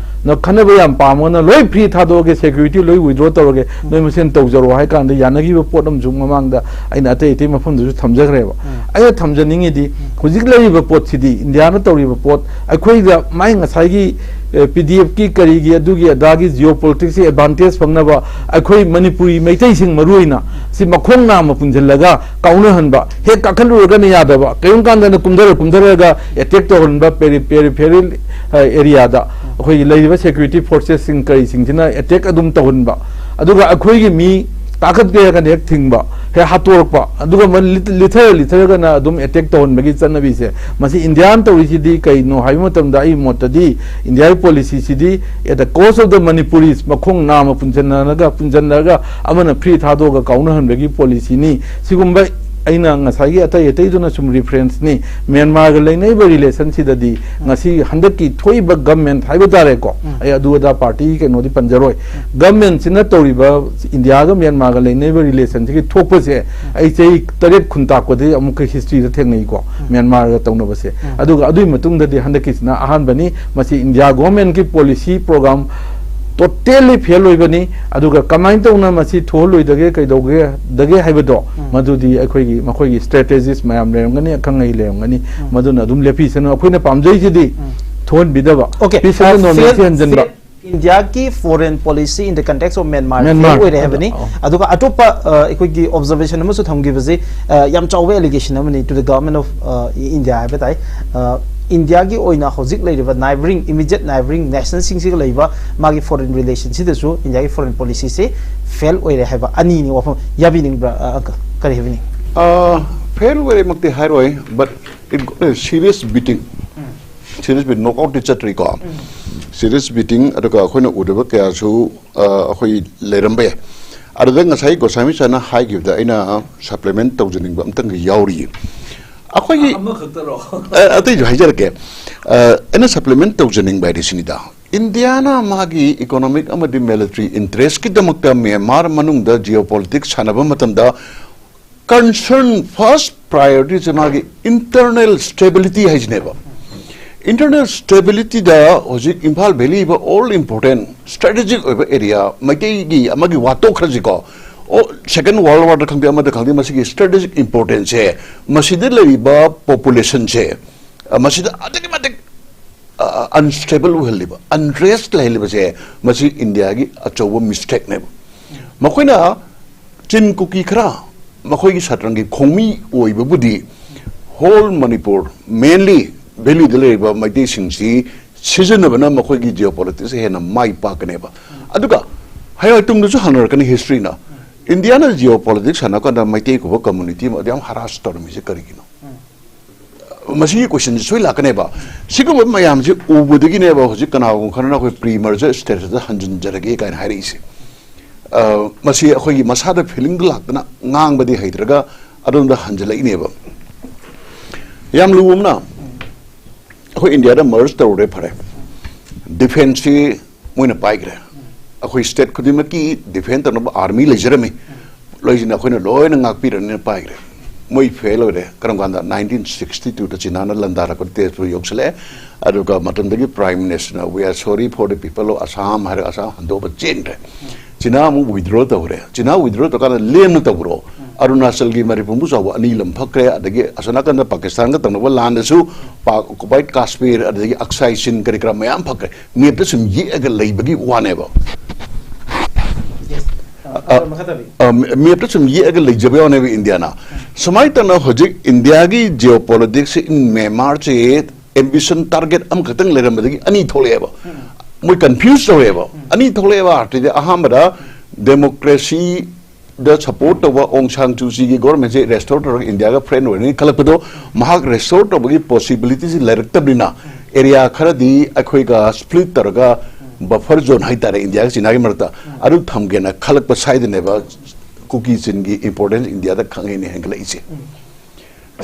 ꯅ-, ꯈꯟꯅꯕ ꯌꯥꯝ ꯄꯥꯝꯃꯒꯅ ꯂꯣꯏ ꯐ꯭ꯔꯤ ꯊꯥꯗꯣꯛꯑꯒꯦ, ꯁꯦꯀ꯭ꯌꯨꯔꯤꯇꯤ ꯂꯣꯏ ꯋꯤꯗ꯭ꯔꯣ ꯇꯧꯔꯒꯦ, ꯅꯣꯏ ꯃꯁꯦꯟ ꯇꯧꯖꯔꯣ ꯍꯥꯏ ꯀꯥꯟꯗ ꯌꯥꯅꯈꯤꯕ ꯄꯣꯠ ꯑꯃꯁꯨ ꯃꯃꯥꯡꯗ ꯑꯩꯅ ꯑꯇꯩ ꯑꯇꯩ ꯃꯐꯝꯗꯁꯨ ꯊꯝꯖꯈ꯭ꯔꯦꯕ꯫ ꯑꯩꯅ ꯊꯝꯖꯅꯤꯡꯉꯤꯗꯤ ꯍꯧꯖꯤꯛ ꯂꯩꯔꯤꯕ ꯄꯣꯠꯁꯤꯗꯤ, ꯏꯟꯗꯤꯌꯥꯅ ꯇꯧꯔꯤꯕ ꯄꯣꯠ, ꯑꯩꯈꯣꯏꯗ ꯃꯥꯏ ꯉꯁꯥꯏꯒꯤ, ꯑꯦ, ꯄꯤ ꯗꯤ ꯑꯦꯐꯀꯤ ꯀꯔꯤꯒꯤ ꯑꯗꯨꯒꯤ ꯑꯗꯥꯒꯤ ꯖꯤꯑꯣ ꯄꯣꯂꯤꯇꯤꯛꯁꯀꯤ ꯑꯦꯗꯚꯥꯟꯇꯦꯖ ꯐꯪꯅꯕ ꯑꯩꯈꯣꯏ ꯃꯅꯤꯄꯨꯔꯤ ꯃꯩꯇꯩꯁꯤꯡ ꯃꯔꯨ ꯑꯣꯏꯅ ꯁꯤ ꯃꯈꯣꯡ ꯅꯥꯝꯃ ꯄꯨꯟꯁꯤꯜꯂꯒ ꯀꯥꯎꯅꯍꯟꯕ, ꯍꯦꯛ ꯀꯥꯈꯠꯂꯨꯔꯒꯅ ꯌꯥꯗꯕ, ꯀꯔꯤꯒꯨꯝ ꯀꯥꯟꯗꯅ ꯀꯨꯝꯊꯔ ꯀꯨꯝꯊꯔꯒ ꯑꯦꯇꯦꯛ ꯇꯧꯍꯟꯕ, ꯄꯦꯔꯤ-, ꯄꯦꯔꯤꯐꯦꯔꯦꯜ, ꯑ, ꯑꯦꯔꯤꯌꯥꯗ ꯑꯩꯈꯣꯏꯒꯤ ꯂꯩꯔꯤꯕ ꯁꯦꯀ꯭ꯌꯨꯔꯤꯇꯤ ꯐꯣꯔꯁꯦꯁꯁꯤꯡ ꯀꯔꯤꯁꯤꯡꯁꯤꯅ ꯑꯦꯇꯦꯛ ꯑꯗꯨꯝ ꯇꯧꯍꯟꯕ, ꯑꯗꯨꯒ ꯑꯩꯈꯣꯏꯒꯤ ꯃꯤ ꯀꯥꯈꯠꯀꯦ ꯍꯥꯏꯔꯒꯅ ꯍꯦꯛ ꯊꯤꯡꯕ, ꯍꯦꯛ ꯍꯥꯠꯇꯣꯔꯛꯄ, ꯑꯗꯨꯒ ꯃ-, ꯂꯤꯠ-, ꯂꯤꯊꯔ ꯂꯤꯊꯔꯒꯅ ꯑꯗꯨꯝ ꯑꯦꯇꯦꯛ ꯇꯧꯍꯟꯕꯒꯤ ꯆꯠꯅꯕꯤꯁꯦ, ꯃꯁꯤ ꯏꯟꯗꯤꯌꯥꯅ ꯇꯧꯔꯤꯁꯤꯗꯤ ꯀꯩꯅꯣ ꯍꯥꯏꯕ ꯃꯇꯝꯗ, ꯑꯩꯒꯤ ꯃꯣꯠꯇꯗꯤ ꯏꯟꯗꯤꯌꯥꯒꯤ ꯄꯣꯂꯤꯁꯤꯁꯤꯗꯤ at the cost of the Manipuris, ꯃꯈꯣꯡ ꯅꯥꯝꯃ ꯄꯨꯟꯁꯤꯟꯅꯔꯒ, ꯄꯨꯟꯁꯤꯟꯅꯔꯒ ꯑꯃꯅ ꯐ꯭ꯔꯤ ꯊꯥꯗꯣꯛꯑꯒ ꯀꯥꯎꯅꯍꯟꯕꯒꯤ ꯄꯣꯂꯤꯁꯤꯅꯤ꯫ ꯁꯤꯒꯨꯝꯕ ꯑꯩꯅ ꯉꯁꯥꯏꯒꯤ ꯑꯇꯩ ꯑꯇꯩꯗꯨꯅ ꯁꯨꯝ ꯔꯤꯐꯔꯦꯟꯁꯅꯤ꯫ ꯃ꯭ꯌꯥꯟꯃꯥꯔꯒ ꯂꯩꯅꯔꯤꯕ ꯔꯤꯂꯦꯁꯟꯁꯤꯗꯗꯤ ꯉꯁꯤ ꯍꯟꯗꯛꯀꯤ ꯊꯣꯛꯏꯕ ꯒꯚꯔꯟꯃꯦꯟꯠ ꯍꯥꯏꯕ ꯇꯥꯔꯦꯀꯣ, ꯑꯩ ꯑꯗꯨ ꯑꯗꯥ ꯄꯥꯔꯇꯤꯒꯤ ꯀꯩꯅꯣꯗꯤ ꯄꯟꯖꯔꯣꯏ꯫ ꯒꯚꯔꯟꯃꯦꯟꯠꯁꯤꯅ ꯇꯧꯔꯤꯕ ꯏꯟꯗꯤꯌꯥꯒ ꯃ꯭ꯌꯥꯟꯃꯥꯔꯒ ꯂꯩꯅꯔꯤꯕ ꯔꯤꯂꯦꯁꯟꯁꯤꯒꯤ ꯊꯣꯛꯄꯁꯦ ꯑꯩ ꯆꯍꯤ ꯇꯔꯦꯠ ꯈꯨꯟ ꯇꯥꯛꯄꯗꯒꯤ ꯑꯃꯨꯛꯀ ꯍꯤꯁꯇ꯭ꯔꯤꯗ ꯊꯦꯡꯅꯩꯀꯣ, ꯃ꯭ꯌꯥꯟꯃꯥꯔꯒ ꯇꯧꯅꯕꯁꯦ꯫ ꯑꯗꯨꯒ ꯑꯗꯨꯒꯤ ꯃꯇꯨꯡꯗꯗꯤ ꯍꯟꯗꯛꯀꯤꯁꯤꯅ ꯑꯍꯥꯟꯕꯅꯤ꯫ ꯃꯁꯤ ꯏꯟꯗꯤꯌꯥ ꯒꯣꯚꯔꯟꯃꯦꯟꯠꯀꯤ ꯄꯣꯂꯤꯁꯤ ꯄ꯭ꯔꯣꯒ꯭ꯔꯥꯝ ꯇꯣꯇꯦꯜꯂꯤ ꯐꯦꯜ ꯑꯣꯏꯕꯅꯤ꯫ ꯑꯗꯨꯒ ꯀꯃꯥꯏꯅ ꯇꯧꯅ ꯃꯁꯤ ꯊꯣꯛꯍꯜꯂꯣꯏꯗꯒꯦ, ꯀꯩꯗꯧꯒꯦ ꯗꯒꯦ ꯍꯥꯏꯕꯗꯣ, ꯎꯝ꯫ ꯃꯗꯨꯗꯤ ꯑꯩꯈꯣꯏꯒꯤ, ꯃꯈꯣꯏꯒꯤ ꯁ꯭ꯇ꯭ꯔꯦꯇꯦꯖꯤꯁ ꯃꯌꯥꯝ ꯂꯩꯔꯝꯒꯅꯤ, ꯑꯈꯪ ꯑꯍꯩ ꯂꯩꯔꯝꯒꯅꯤ, ꯎꯝ꯫ ꯃꯗꯨꯅ ꯑꯗꯨꯝ ꯂꯦꯞꯄꯤꯁꯅꯨ꯫ ꯑꯩꯈꯣꯏꯅ ꯄꯥꯝꯖꯩꯁꯤꯗꯤ ꯎꯝ꯫ ꯊꯣꯛꯍꯟꯕꯤꯗꯕ, ꯑꯣꯀꯦ꯫ ꯄꯤꯁ ꯑꯦꯟ ꯑ, ꯅꯣꯔꯃꯦꯜꯁꯤ ꯐꯦꯜ, ꯍꯟꯖꯤꯟꯕ꯫ ꯐꯦꯜ, ꯏꯟꯗꯤꯌꯥꯒꯤ foreign policy in the context of Myanmar Myanmar. Fail ꯑꯣꯏꯔꯦ ꯍꯥꯏꯕꯅꯤ꯫ ꯑꯣ꯫ ꯑꯗꯨꯒ ꯑꯇꯣꯞꯄ, ꯑ, ꯑꯩꯈꯣꯏꯒꯤ ꯑꯣꯕꯖꯔꯕꯦꯁꯟ ꯑꯃꯁꯨ ꯊꯝꯈꯤꯕꯁꯤ, ꯑ, ꯌꯥꯝ ꯆꯥꯎꯕ ꯑꯦꯂꯤꯒꯦꯁꯟ ꯑꯃꯅꯤ to the government of, ꯑ, India ꯍꯥꯏꯕ ꯇꯥꯏ꯫ ꯑ, ꯏꯟꯗꯤꯌꯥꯒꯤ ꯑꯣꯏꯅ ꯍꯧꯖꯤꯛ ꯂꯩꯔꯤꯕ ꯅꯥꯏꯕꯔꯤꯡ, ꯏꯃꯤꯗꯤꯌꯦꯠ ꯅꯥꯏꯕꯔꯤꯡ ꯅꯦꯁꯟꯁꯤꯡꯁꯤꯒ ꯂꯩꯕ ꯃꯥꯒꯤ ꯐꯣꯔꯦꯟ ꯔꯤꯂꯦꯁꯟꯁꯤꯗꯁꯨ ꯏꯟꯗꯤꯌꯥꯒꯤ ꯐꯣꯔꯦꯟ ꯄꯣꯂꯤꯁꯤꯁꯦ ꯐꯦꯜ ꯑꯣꯏꯔꯦ ꯍꯥꯏꯕ ꯑꯅꯤꯅꯤ ꯋꯥꯐꯝ꯫ ꯌꯥꯕꯤꯅꯤꯡꯕ꯭ꯔꯥ, ꯑ, ꯑꯪꯀꯜ? ꯀꯔꯤ ꯍꯥꯏꯕꯤꯅꯤꯡ? ꯐꯦꯜ ꯑꯣꯏꯔꯦꯃꯛꯇꯤ ꯍꯥꯏꯔꯣꯏ, but it got a serious beating. Serious beat ꯅꯣꯛ ꯑꯥꯎꯠꯇꯤ ꯆꯠꯇ꯭ꯔꯤꯀꯣ꯫ ꯁꯤꯔꯤꯌꯁ ꯕꯤꯇꯤꯡ, ꯑꯗꯨꯒ ꯑꯩꯈꯣꯏꯅ ꯎꯗꯕ ꯀꯌꯥꯁꯨ, ꯑ, ꯑꯩꯈꯣꯏ ꯂꯩꯔꯝꯕ ꯌꯥꯏ꯫ ꯑꯗꯨꯗ ꯉꯁꯥꯏ ꯒꯣꯁꯥꯃꯤ ꯁꯥꯔꯅ ꯍꯥꯏꯈꯤꯕꯗ ꯑꯩꯅ ꯁꯄ꯭ꯂꯤꯃꯦꯟ ꯇꯧꯖꯅꯤꯡꯕ ꯑꯝꯇꯪꯒ ꯌꯥꯎꯔꯤꯌꯦ꯫ ꯑꯩꯈꯣꯏꯒꯤ ꯑꯃꯈꯛꯇꯔꯣ? ꯑ, ꯑꯇꯩꯁꯨ ꯍꯥꯏꯖꯔꯛꯀꯦ꯫ ꯑ, ꯑꯩꯅ ꯁꯄ꯭ꯂꯤꯃꯦꯟ ꯇꯧꯖꯅꯤꯡꯕ ꯍꯥꯏꯗꯤ ꯁꯤꯅꯤꯗ, ꯏꯟꯗꯤꯌꯥꯅ ꯃꯥꯒꯤ ꯏꯀꯣꯅꯣꯃꯤꯛ ꯑꯃꯗꯤ ꯃꯤꯂꯤꯇꯔꯤ ꯏꯟꯇꯔꯦꯁꯀꯤꯗꯃꯛꯇ ꯃ꯭ꯌꯥꯟꯃꯥꯔ ꯃꯅꯨꯡꯗ ꯖꯤꯑꯣ ꯄꯣꯂꯤꯇꯤꯛꯁ ꯁꯥꯟꯅꯕ ꯃꯇꯝꯗ, ꯀꯟꯁꯔꯟ, ꯐꯥꯔꯁ ꯄ꯭ꯔꯥꯏꯌꯣꯔꯤꯇꯤꯁꯦ ꯃꯥꯒꯤ ꯏꯟꯇꯔꯅꯦꯜ ꯁ꯭ꯇꯦꯕꯤꯂꯤꯇꯤ ꯍꯥꯏꯁꯤꯅꯦꯕ꯫ ꯏꯟꯇꯔꯅꯦꯜ ꯁ꯭ꯇꯦꯕꯤꯂꯤꯇꯤꯗ ꯍꯧꯖꯤꯛ ꯏꯝꯐꯥꯜ ꯚꯦꯂꯤ ꯏꯕ ꯑꯣꯜ ꯏꯝꯄꯣꯔꯇꯦꯟ ꯁ꯭ꯇ꯭ꯔꯦꯇꯦꯖꯤꯛ ꯑꯣꯏꯕ ꯑꯦꯔꯤꯌꯥ, ꯃꯩꯇꯩꯒꯤ ꯑꯃꯒꯤ ꯋꯥ ꯇꯣꯛꯈ꯭ꯔꯁꯤꯀꯣ, ꯑꯣ, ꯁꯦꯀꯦꯟ ꯋꯥꯔꯜ ꯋꯥꯔꯗ ꯈꯪꯗꯦ, ꯑꯃꯗ ꯈꯪꯗꯦ, ꯃꯁꯤꯒꯤ ꯁ꯭ꯇ꯭ꯔꯦꯇꯦꯖꯤꯛ ꯏꯝꯄꯣꯔꯇꯦꯟꯁꯁꯦ, ꯃꯁꯤꯗ ꯂꯩꯔꯤꯕ ꯄꯣꯄꯨꯂꯦꯁꯟꯁꯦ, ꯑ, ꯃꯁꯤꯗ ꯑꯗꯨꯛꯀꯤ ꯃꯇꯤꯛ, ꯑ, ꯑꯟꯁ꯭ꯇꯦꯕꯜ ꯑꯣꯏꯍꯜꯂꯤꯕ, ꯑꯟꯔꯦꯁ ꯂꯩꯍꯜꯂꯤꯕꯁꯦ, ꯃꯁꯤ ꯏꯟꯗꯤꯌꯥꯒꯤ ꯑꯆꯧꯕ ꯃꯤꯁꯇꯦꯛꯅꯦꯕ꯫ ꯃꯈꯣꯏꯅ ꯆꯤꯟ ꯀꯨꯀꯤ ꯈꯔ, ꯃꯈꯣꯏꯒꯤ ꯁꯇ꯭ꯔꯪꯒꯤ ꯈꯣꯡꯃꯤ ꯑꯣꯏꯕꯕꯨꯗꯤ, ꯍꯣꯜ ꯃꯅꯤꯄꯨꯔ, ꯃꯦꯟꯂꯤ ꯚꯦꯂꯤꯗ ꯂꯩꯔꯤꯕ ꯃꯩꯇꯩꯁꯤꯡꯁꯤ ꯁꯤꯖꯤꯟꯅꯕꯅ ꯃꯈꯣꯏꯒꯤ ꯖꯤꯑꯣ ꯄꯣꯂꯤꯇꯤꯛꯁ ꯍꯦꯟꯅ ꯃꯥꯏ ꯄꯥꯛꯀꯅꯦꯕ꯫ ꯑꯗꯨꯒ ꯍꯌꯦꯡ ꯇꯨꯡꯗꯁꯨ ꯍꯪꯅꯔꯛꯀꯅꯤ ꯍꯤꯁꯇ꯭ꯔꯤꯅ, ꯏꯟꯗꯤꯌꯥꯅ ꯖꯤꯑꯣ ꯄꯣꯂꯤꯇꯤꯛꯁ ꯁꯥꯟꯅ ꯀꯥꯟꯗ ꯃꯩꯇꯩ ꯀꯧꯕ ꯀꯝꯃꯨꯅꯤꯇꯤ ꯑꯃ ꯑꯗꯨ ꯌꯥꯝ ꯍꯔꯥꯁ ꯇꯧꯔꯝꯃꯤꯁꯦ ꯀꯔꯤꯒꯤꯅꯣ? ꯃꯁꯤꯒꯤ ꯀꯣꯏꯁꯟꯁꯤ ꯁꯣꯏ ꯂꯥꯛꯀꯅꯦꯕ꯫ ꯁꯤꯒꯨꯝꯕ ꯃꯌꯥꯝꯁꯤ ꯎꯕꯗꯒꯤꯅꯦꯕ ꯍꯧꯖꯤꯛ ꯀꯅꯥꯒꯨꯝꯕ ꯈꯔꯅ ꯑꯩꯈꯣꯏ ꯄ꯭ꯔꯤ ꯃꯔꯖꯔ ꯁ꯭ꯇꯦꯇꯁꯇ ꯍꯟꯖꯤꯟꯖꯔꯒꯦ ꯀꯥꯏꯅ ꯍꯥꯏꯔꯛꯏꯁꯦ꯫ ꯑ, ꯃꯁꯤ ꯑꯩꯈꯣꯏꯒꯤ ꯃꯁꯥꯗ ꯐꯤꯂꯤꯡꯗ ꯂꯥꯛꯇꯅ ꯉꯥꯡꯕꯗꯤ ꯍꯩꯇ꯭ꯔꯒ ꯑꯗꯣꯝꯗ ꯍꯟꯖꯤꯜꯂꯛꯏꯅꯦꯕ꯫ ꯌꯥꯝ ꯂꯨꯕ ꯑꯃꯅ, ꯑꯩꯈꯣꯏ ꯏꯟꯗꯤꯌꯥꯗ ꯃꯔꯖ ꯇꯧꯔꯨꯔꯦ, ꯐꯔꯦ, ꯗꯤꯐꯦꯟꯁꯁꯤ ꯃꯣꯏꯅ ꯄꯥꯏꯈ꯭ꯔꯦ꯫ ꯑꯩꯈꯣꯏ ꯁ꯭ꯇꯦꯠ ꯈꯨꯗꯤꯡꯃꯛꯀꯤ ꯗꯤꯐꯦꯟ ꯇꯧꯅꯕ ꯑꯥꯔꯃꯤ ꯂꯩꯖꯔꯝꯃꯤ, ꯂꯣꯏꯁꯤꯅ ꯑꯩꯈꯣꯏꯅ ꯂꯣꯏꯅ ꯉꯥꯛꯄꯤꯔꯅꯤꯅ ꯄꯥꯏꯈ꯭ꯔꯦ꯫ ꯃꯣꯏ ꯐꯦꯜ ꯑꯣꯏꯔꯦ꯫ ꯀꯔꯝ ꯀꯥꯟꯗ? ꯅꯥꯏꯟꯇꯤꯟ ꯁꯤꯛꯁꯇꯤ ꯇꯨꯗ ꯆꯤꯅꯥꯅ ꯂꯥꯟꯗꯥꯔꯛꯄ ꯇꯦꯖꯄꯨꯔ ꯌꯧꯁꯤꯜꯂꯛꯑꯦ꯫ ꯑꯗꯨꯒ ꯃꯇꯝꯗꯒꯤ Prime Minister ꯅ "We are sorry for the people of Assam" ꯍꯥꯏꯔꯒ ꯑꯁꯥꯝ ꯍꯟꯗꯣꯛꯑꯒ ꯆꯦꯟꯈ꯭ꯔꯦ꯫ ꯆꯤꯅꯥ ꯑꯃꯨꯛ ꯋꯤꯗ꯭ꯔꯣ ꯇꯧꯈ꯭ꯔꯦ꯫ ꯆꯤꯅꯥ ꯋꯤꯗ꯭ꯔꯣ ꯇꯧꯔꯀꯥꯟꯗ ꯂꯦꯝꯅ ꯇꯧꯕ꯭ꯔꯣ? ꯑꯔꯨꯅꯥꯆꯜꯒꯤ ꯃꯔꯤꯄꯨꯡꯕꯨ ꯆꯥꯎꯕ ꯑꯅꯤ ꯂꯝ ꯐꯛꯈ꯭ꯔꯦ, ꯑꯗꯒꯤ ꯑꯁꯣꯝ ꯅꯥꯀꯟꯗ ꯄꯥꯀꯤꯁꯇꯥꯟꯒ ꯇꯧꯅꯕ ꯂꯥꯟꯗꯁꯨ ꯄꯥꯛ ꯑꯣꯀꯨꯄꯥꯏꯠ ꯀꯥꯁꯃꯤꯔ, ꯑꯗꯒꯤ ꯑꯛꯁꯥꯏ ꯆꯤꯟ ꯀꯔꯤ ꯀꯔꯥ ꯃꯌꯥꯝ ꯐꯛꯈ꯭ꯔꯦ꯫ ꯃꯦꯞꯇ ꯁꯨꯝ ꯌꯦꯛꯑꯒ ꯂꯩꯕꯒꯤ ꯋꯥꯅꯦꯕ꯫ Yes. ꯑ, ꯑ, ꯃꯈꯥ ꯇꯥꯕꯤ꯫ ꯑ, ꯃꯦꯞꯇ ꯁꯨꯝ ꯌꯦꯛꯑꯒ ꯂꯩꯖꯕ ꯌꯥꯎꯅꯦꯕ ꯏꯟꯗꯤꯌꯥꯅ꯫ ꯁꯨꯃꯥꯏꯅ ꯇꯧꯅ ꯍꯧꯖꯤꯛ ꯏꯟꯗꯤꯌꯥꯒꯤ ꯖꯤꯑꯣ ꯄꯣꯂꯤꯇꯤꯛꯁꯁꯦ in Myanmar ꯁꯦ ꯑꯦꯝꯕꯤꯁꯟ ꯇꯥꯔꯒꯦꯠ ꯑꯃꯈꯛꯇꯪ ꯂꯩꯔꯝꯕꯗꯒꯤ ꯑꯅꯤ ꯊꯣꯛꯂꯛꯑꯦꯕ꯫ ꯃꯣꯏ ꯀꯟꯐ꯭ꯌꯨꯁ ꯇꯧꯔꯦꯕ꯫ ꯑꯅꯤ ꯊꯣꯛꯂꯛꯑꯦꯕ꯫ ꯑꯥꯔꯇꯤꯗꯤ ꯑꯍꯥꯟꯕꯗ ꯗꯦꯃꯣꯀ꯭ꯔꯦꯁꯤꯗ ꯁꯄꯣꯔꯠ ꯇꯧꯕ ꯑꯣꯡ ꯁꯥꯟ ꯁꯨ ꯆꯤꯒꯤ ꯒꯣꯔꯃꯦꯟꯁꯦ ꯔꯦꯁꯇꯣꯔ ꯇꯧꯔꯒ ꯏꯟꯗꯤꯌꯥꯒ ꯐ꯭ꯔꯦꯟ ꯑꯣꯏꯔꯅꯤ ꯈꯜꯂꯛꯄꯗꯣ, ꯃꯍꯥꯛ ꯔꯦꯁꯇꯣꯔ ꯇꯧꯕꯒꯤ ꯄꯣꯁꯤꯕꯤꯂꯤꯇꯤꯁꯤ ꯂꯩꯔꯛꯇꯕꯅꯤꯅ ꯑꯦꯔꯤꯌꯥ ꯈꯔꯗꯤ ꯑꯩꯈꯣꯏꯒ ꯁ꯭ꯄ꯭ꯂꯤꯠ ꯇꯧꯔꯒ ꯕꯐꯔ ꯖꯣꯟ ꯍꯥꯏꯇꯥꯔꯦ ꯏꯟꯗꯤꯌꯥꯒ ꯆꯤꯅꯥꯒꯤ ꯃꯔꯛꯇ, ꯑꯗꯨ ꯊꯝꯒꯦꯅ ꯈꯜꯂꯛꯄ ꯁ꯭ꯋꯥꯏꯗꯅꯦꯕ ꯀꯨꯀꯤ ꯆꯤꯟꯒꯤ ꯏꯝꯄꯣꯔꯇꯦꯟꯁ ꯏꯟꯗꯤꯌꯥꯗ ꯈꯪꯍꯦꯟꯅ ꯍꯦꯟꯒꯠꯂꯛꯏꯁꯦ꯫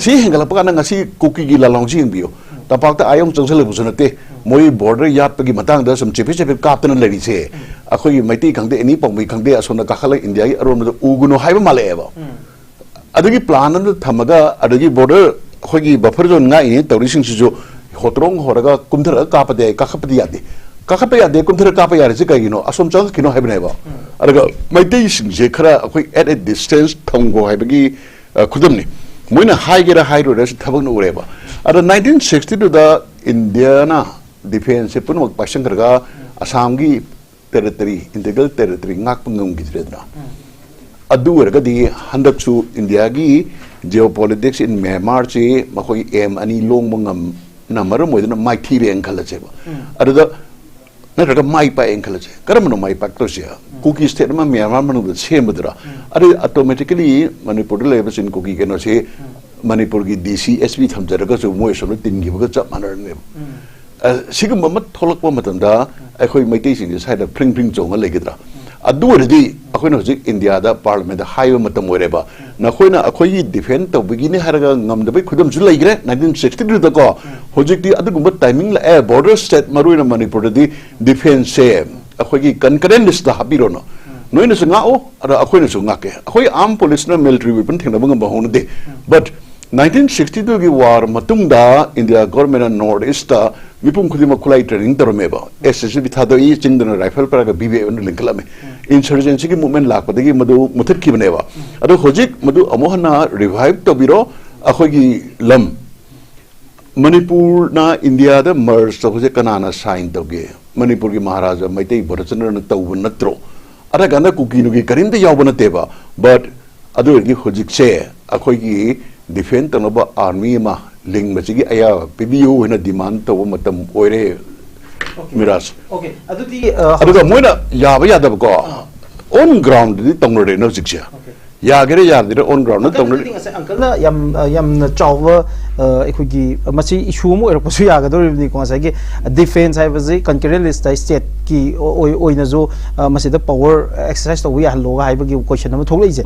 ꯁꯤ ꯍꯦꯟꯒꯠꯂꯛꯄ ꯀꯥꯟꯗ ꯉꯁꯤ ꯀꯨꯀꯤꯒꯤ ꯂꯥꯂꯣꯡꯁꯤ ꯌꯦꯡꯕꯤꯌꯨ꯫ ꯇꯝꯄꯥꯛꯇ ꯑꯥ ꯌꯧꯅ ꯆꯪꯁꯤꯜꯂꯛꯄꯁꯨ ꯅꯠꯇꯦ꯫ ꯃꯣꯏ ꯕꯣꯔꯗꯔ ꯌꯥꯠꯄꯒꯤ ꯃꯇꯥꯡꯗ ꯁꯨꯝ ꯆꯤꯐꯦꯠ ꯆꯤꯐꯦꯠ ꯀꯥꯞꯇꯅ ꯂꯩꯔꯤꯁꯦ꯫ ꯑꯩꯈꯣꯏꯒꯤ ꯃꯩꯇꯩ ꯈꯪꯗꯦ, ꯑꯦꯅꯤ ꯄꯥꯎꯃꯤ ꯈꯪꯗꯦ, ꯑꯁꯣꯝꯗ ꯀꯥꯈꯠꯂꯒ ꯏꯟꯗꯤꯌꯥꯒꯤ ꯑꯔꯣꯟꯕꯗ ꯎꯒꯅꯨ ꯍꯥꯏꯕ ꯃꯥꯜꯂꯛꯑꯦꯕ꯫ ꯑꯗꯨꯒꯤ ꯄ꯭ꯂꯥꯟ ꯑꯃ ꯊꯝꯃꯒ, ꯑꯗꯒꯤ ꯕꯣꯔꯗꯔ ꯑꯩꯈꯣꯏꯒꯤ ꯕꯐꯔ ꯖꯣꯟ ꯉꯥꯛꯏꯅꯦ ꯇꯧꯔꯤꯁꯤꯡꯁꯤꯁꯨ ꯍꯣꯇ꯭ꯔꯣꯡ ꯍꯣꯔꯒ ꯀꯨꯝꯊꯔꯒ ꯀꯥꯞꯄꯗꯤ ꯌꯥꯏ, ꯀꯥꯈꯠꯄꯗꯤ ꯌꯥꯗꯦ꯫ ꯀꯥꯈꯠꯄ ꯌꯥꯗꯦ, ꯀꯨꯝꯊꯔꯒ ꯀꯥꯞꯄ ꯌꯥꯔꯤꯁꯦ ꯀꯩꯒꯤꯅꯣ? ꯑꯁꯣꯝ ꯆꯪꯉꯛꯈꯤꯅꯣ ꯍꯥꯏꯕꯅꯦꯕ꯫ ꯑꯗꯨꯒ ꯃꯩꯇꯩꯁꯤꯡꯁꯦ ꯈꯔ ꯑꯩꯈꯣꯏ at a distance ꯊꯝꯈꯣ ꯍꯥꯏꯕꯒꯤ ꯑ, ꯈꯨꯗꯝꯅꯤ꯫ ꯃꯣꯏꯅ ꯍꯥꯏꯒꯦꯔꯥ ꯍꯥꯏꯔꯣꯏꯔꯁꯨ ꯊꯕꯛꯅ ꯎꯔꯦꯕ꯫ ꯑꯗ ꯅꯥꯏꯟꯇꯤꯟ ꯁꯤꯛꯁꯇꯤ ꯇꯨꯗ ꯏꯟꯗꯤꯌꯥꯅ ꯗꯤꯐꯦꯟꯁꯁꯦ ꯄꯨꯝꯅꯃꯛ ꯄꯥꯏꯁꯟꯈ꯭ꯔꯒ ꯑꯁꯥꯝꯒꯤ ꯇꯦꯔꯤꯇꯔꯤ, ꯏꯟꯇꯤꯒ꯭ꯔꯦꯜ ꯇꯦꯔꯤꯇꯔꯤ ꯉꯥꯛꯄ ꯉꯝꯈꯤꯗ꯭ꯔꯦꯗꯅ꯫ ꯑꯗꯨ ꯑꯣꯏꯔꯒꯗꯤ ꯍꯟꯗꯛꯁꯨ ꯏꯟꯗꯤꯌꯥꯒꯤ ꯖꯤꯑꯣ ꯄꯣꯂꯤꯇꯤꯛꯁ ꯏꯟ ꯃ꯭ꯌꯥꯟꯃꯥꯔꯁꯤ ꯃꯈꯣꯏ ꯑꯦꯝ ꯑꯅꯤ ꯂꯣꯡꯕ ꯉꯝꯅ ꯃꯔꯝ ꯑꯣꯏꯗꯨꯅ ꯃꯥꯏꯊꯤꯔꯦꯅ ꯈꯜꯂꯁꯦꯕ꯫ ꯑꯗꯨꯗ ꯅꯠꯇ꯭ꯔꯒ ꯃꯥꯏ ꯄꯥꯛꯑꯦꯅ ꯈꯜꯂꯁꯦ, ꯀꯔꯝꯕꯅꯣ ꯃꯥꯏ ꯄꯥꯛꯇꯣꯏꯁꯦ? ꯀꯨꯀꯤ ꯁ꯭ꯇꯦꯠ ꯑꯃ ꯃ꯭ꯌꯥꯟꯃꯥꯔ ꯃꯅꯨꯡꯗ ꯁꯦꯝꯕꯗꯨꯔ? ꯑꯗꯨꯗꯤ ꯑꯣꯇꯣꯃꯦꯇꯤꯀꯦꯂꯤ ꯃꯅꯤꯄꯨꯔꯗ ꯂꯩꯔꯤꯕ ꯆꯤꯟ ꯀꯨꯀꯤ ꯀꯩꯅꯣꯁꯦ ꯃꯅꯤꯄꯨꯔꯒꯤ ꯗꯤ ꯁꯤ, ꯑꯦꯁ ꯄꯤ ꯊꯝꯖꯔꯒꯁꯨ ꯃꯣꯏ ꯑꯁꯣꯝꯗ ꯇꯤꯟꯈꯤꯕꯒ ꯆꯞ ꯃꯥꯟꯅꯔꯅꯦꯕ꯫ ꯑ, ꯁꯤꯒꯨꯝꯕ ꯑꯃ ꯊꯣꯛꯂꯛꯄ ꯃꯇꯝꯗ ꯑꯩꯈꯣꯏ ꯃꯩꯇꯩꯁꯤꯡꯁꯦ ꯁ꯭ꯋꯥꯏꯗ ꯐ꯭ꯔꯤꯡ ꯐ꯭ꯔꯤꯡ ꯆꯣꯡꯉ ꯂꯩꯒꯗ꯭ꯔꯥ? ꯑꯗꯨ ꯑꯣꯏꯔꯗꯤ ꯑꯩꯈꯣꯏꯅ ꯍꯧꯖꯤꯛ ꯏꯟꯗꯤꯌꯥꯗ ꯄꯥꯔꯂꯤꯌꯥꯃꯦꯟꯗ ꯍꯥꯏꯕ ꯃꯇꯝ ꯑꯣꯏꯔꯦꯕ, ꯅꯈꯣꯏꯅ ꯑꯩꯈꯣꯏꯒꯤ ꯗꯤꯐꯦꯟ ꯇꯧꯕꯒꯤꯅꯤ ꯍꯥꯏꯔꯒ ꯉꯝꯗꯕꯒꯤ ꯈꯨꯗꯝꯁꯨ ꯂꯩꯈ꯭ꯔꯦ ꯅꯥꯏꯟꯇꯤꯟ ꯁꯤꯛꯁꯇꯤ ꯇꯨꯗꯀꯣ꯫ ꯍꯧꯖꯤꯛꯇꯤ ꯑꯗꯨꯒꯨꯝꯕ ꯇꯥꯏꯃꯤꯡ ꯂꯥꯛꯑꯦ, ꯕꯣꯔꯗꯔ ꯁ꯭ꯇꯦꯠ ꯃꯔꯨꯑꯣꯏꯅ ꯃꯅꯤꯄꯨꯔꯗꯗꯤ ꯗꯤꯐꯦꯟꯁꯁꯦ ꯑꯩꯈꯣꯏꯒꯤ ꯀꯟꯀꯔꯦꯟ ꯂꯤꯁꯇ ꯍꯥꯞꯄꯤꯔꯣꯅ꯫ ꯅꯣꯏꯅꯁꯨ ꯉꯥꯛꯑꯣ, ꯑꯗ ꯑꯩꯈꯣꯏꯅꯁꯨ ꯉꯥꯛꯀꯦ꯫ ꯑꯩꯈꯣꯏ armed police ꯅ military weapon ꯊꯦꯡꯅꯕ ꯉꯝꯕ ꯍꯧꯅꯗꯦ꯫ But nineteen sixty two ꯒꯤ war ꯃꯇꯨꯡꯗ India government ꯅ North East ꯇ ꯃꯤꯄꯨꯝ ꯈꯨꯗꯤꯡꯃꯛ ꯈꯨꯠꯂꯥꯏ training ꯇꯧꯔꯝꯃꯦꯕ꯫ S S B ꯊꯥꯗꯣꯛꯏ, ꯆꯤꯡꯗꯅ rifle ꯄꯥꯏꯔꯒ B B ꯅ ꯂꯤꯡꯈꯠꯂꯝꯃꯦ꯫ Insurgency ꯒꯤ movement ꯂꯥꯛꯄꯗꯒꯤ ꯃꯗꯨ ꯃꯨꯊꯠꯈꯤꯕꯅꯦꯕ꯫ ꯑꯗꯣ ꯍꯧꯖꯤꯛ ꯃꯗꯨ ꯑꯃꯨꯛ ꯍꯟꯅ revive ꯇꯧꯕꯤꯔꯣ꯫ ꯑꯩꯈꯣꯏꯒꯤ ꯂꯝ ꯃꯅꯤꯄꯨꯔꯅ ꯏꯟꯗꯤꯌꯥꯗ merge ꯇꯧꯕꯁꯦ ꯀꯅꯥꯅ sign ꯇꯧꯒꯦ? ꯃꯅꯤꯄꯨꯔꯒꯤ ꯃꯍꯥꯔꯥꯖꯥ ꯃꯩꯇꯩ ꯕꯣꯙꯆꯟꯗ꯭ꯔꯅ ꯇꯧꯕ ꯅꯠꯇ꯭ꯔꯣ? ꯑꯗ ꯀꯥꯟꯗ ꯀꯨꯀꯤ ꯅꯨꯀꯤ ꯀꯔꯤꯝꯇ ꯌꯥꯎꯕ ꯅꯠꯇꯦꯕ꯫ But ꯑꯗꯨ ꯑꯣꯏꯔꯗꯤ ꯍꯧꯖꯤꯛꯁꯦ ꯑꯩꯈꯣꯏꯒꯤ defend ꯇꯧꯅꯕ army ꯑꯃ ꯂꯤꯡꯕꯁꯤꯒꯤ ꯑꯌꯥꯕ ꯄꯤꯕꯤꯌꯨ ꯍꯥꯏꯅ demand ꯇꯧꯕ ꯃꯇꯝ ꯑꯣꯏꯔꯦ꯫ ꯃꯤꯔꯥꯖ꯫ Okay, ꯑꯗꯨꯗꯤ ꯑ, ꯑꯗꯨꯒ ꯃꯣꯏꯅ ꯌꯥꯕ ꯌꯥꯗꯕꯀꯣ, on ground ꯗꯗꯤ ꯇꯧꯅꯔꯦꯅ ꯍꯧꯖꯤꯛꯁꯦ꯫ ꯌꯥꯒꯦꯔꯥ ꯌꯥꯗꯦꯔꯥ on ground ꯗ ꯇꯧꯅꯔꯦ꯫ ꯑꯗꯨꯗꯤ ꯉꯁꯥꯏ uncle ꯅ ꯌꯥꯝ ꯑ, ꯌꯥꯝꯅ ꯆꯥꯎꯕ ꯑ, ꯑꯩꯈꯣꯏꯒꯤ ꯃꯁꯤ issue ꯑꯃ ꯑꯣꯏꯔꯛꯄꯁꯨ ꯌꯥꯒꯗꯧꯔꯤꯕꯅꯤꯀꯣ꯫ ꯉꯁꯥꯏꯒꯤ defence ꯍꯥꯏꯕꯁꯤ concurrent list ꯇ state ꯀꯤ ꯑꯣꯏ- ꯑꯣꯏꯅꯁꯨ ꯑ, ꯃꯁꯤꯗ power exercise ꯇꯧꯕ ꯌꯥꯍꯜꯂꯣꯒ ꯍꯥꯏꯕꯒꯤ question ꯑꯃ ꯊꯣꯛꯂꯛꯏꯁꯦ꯫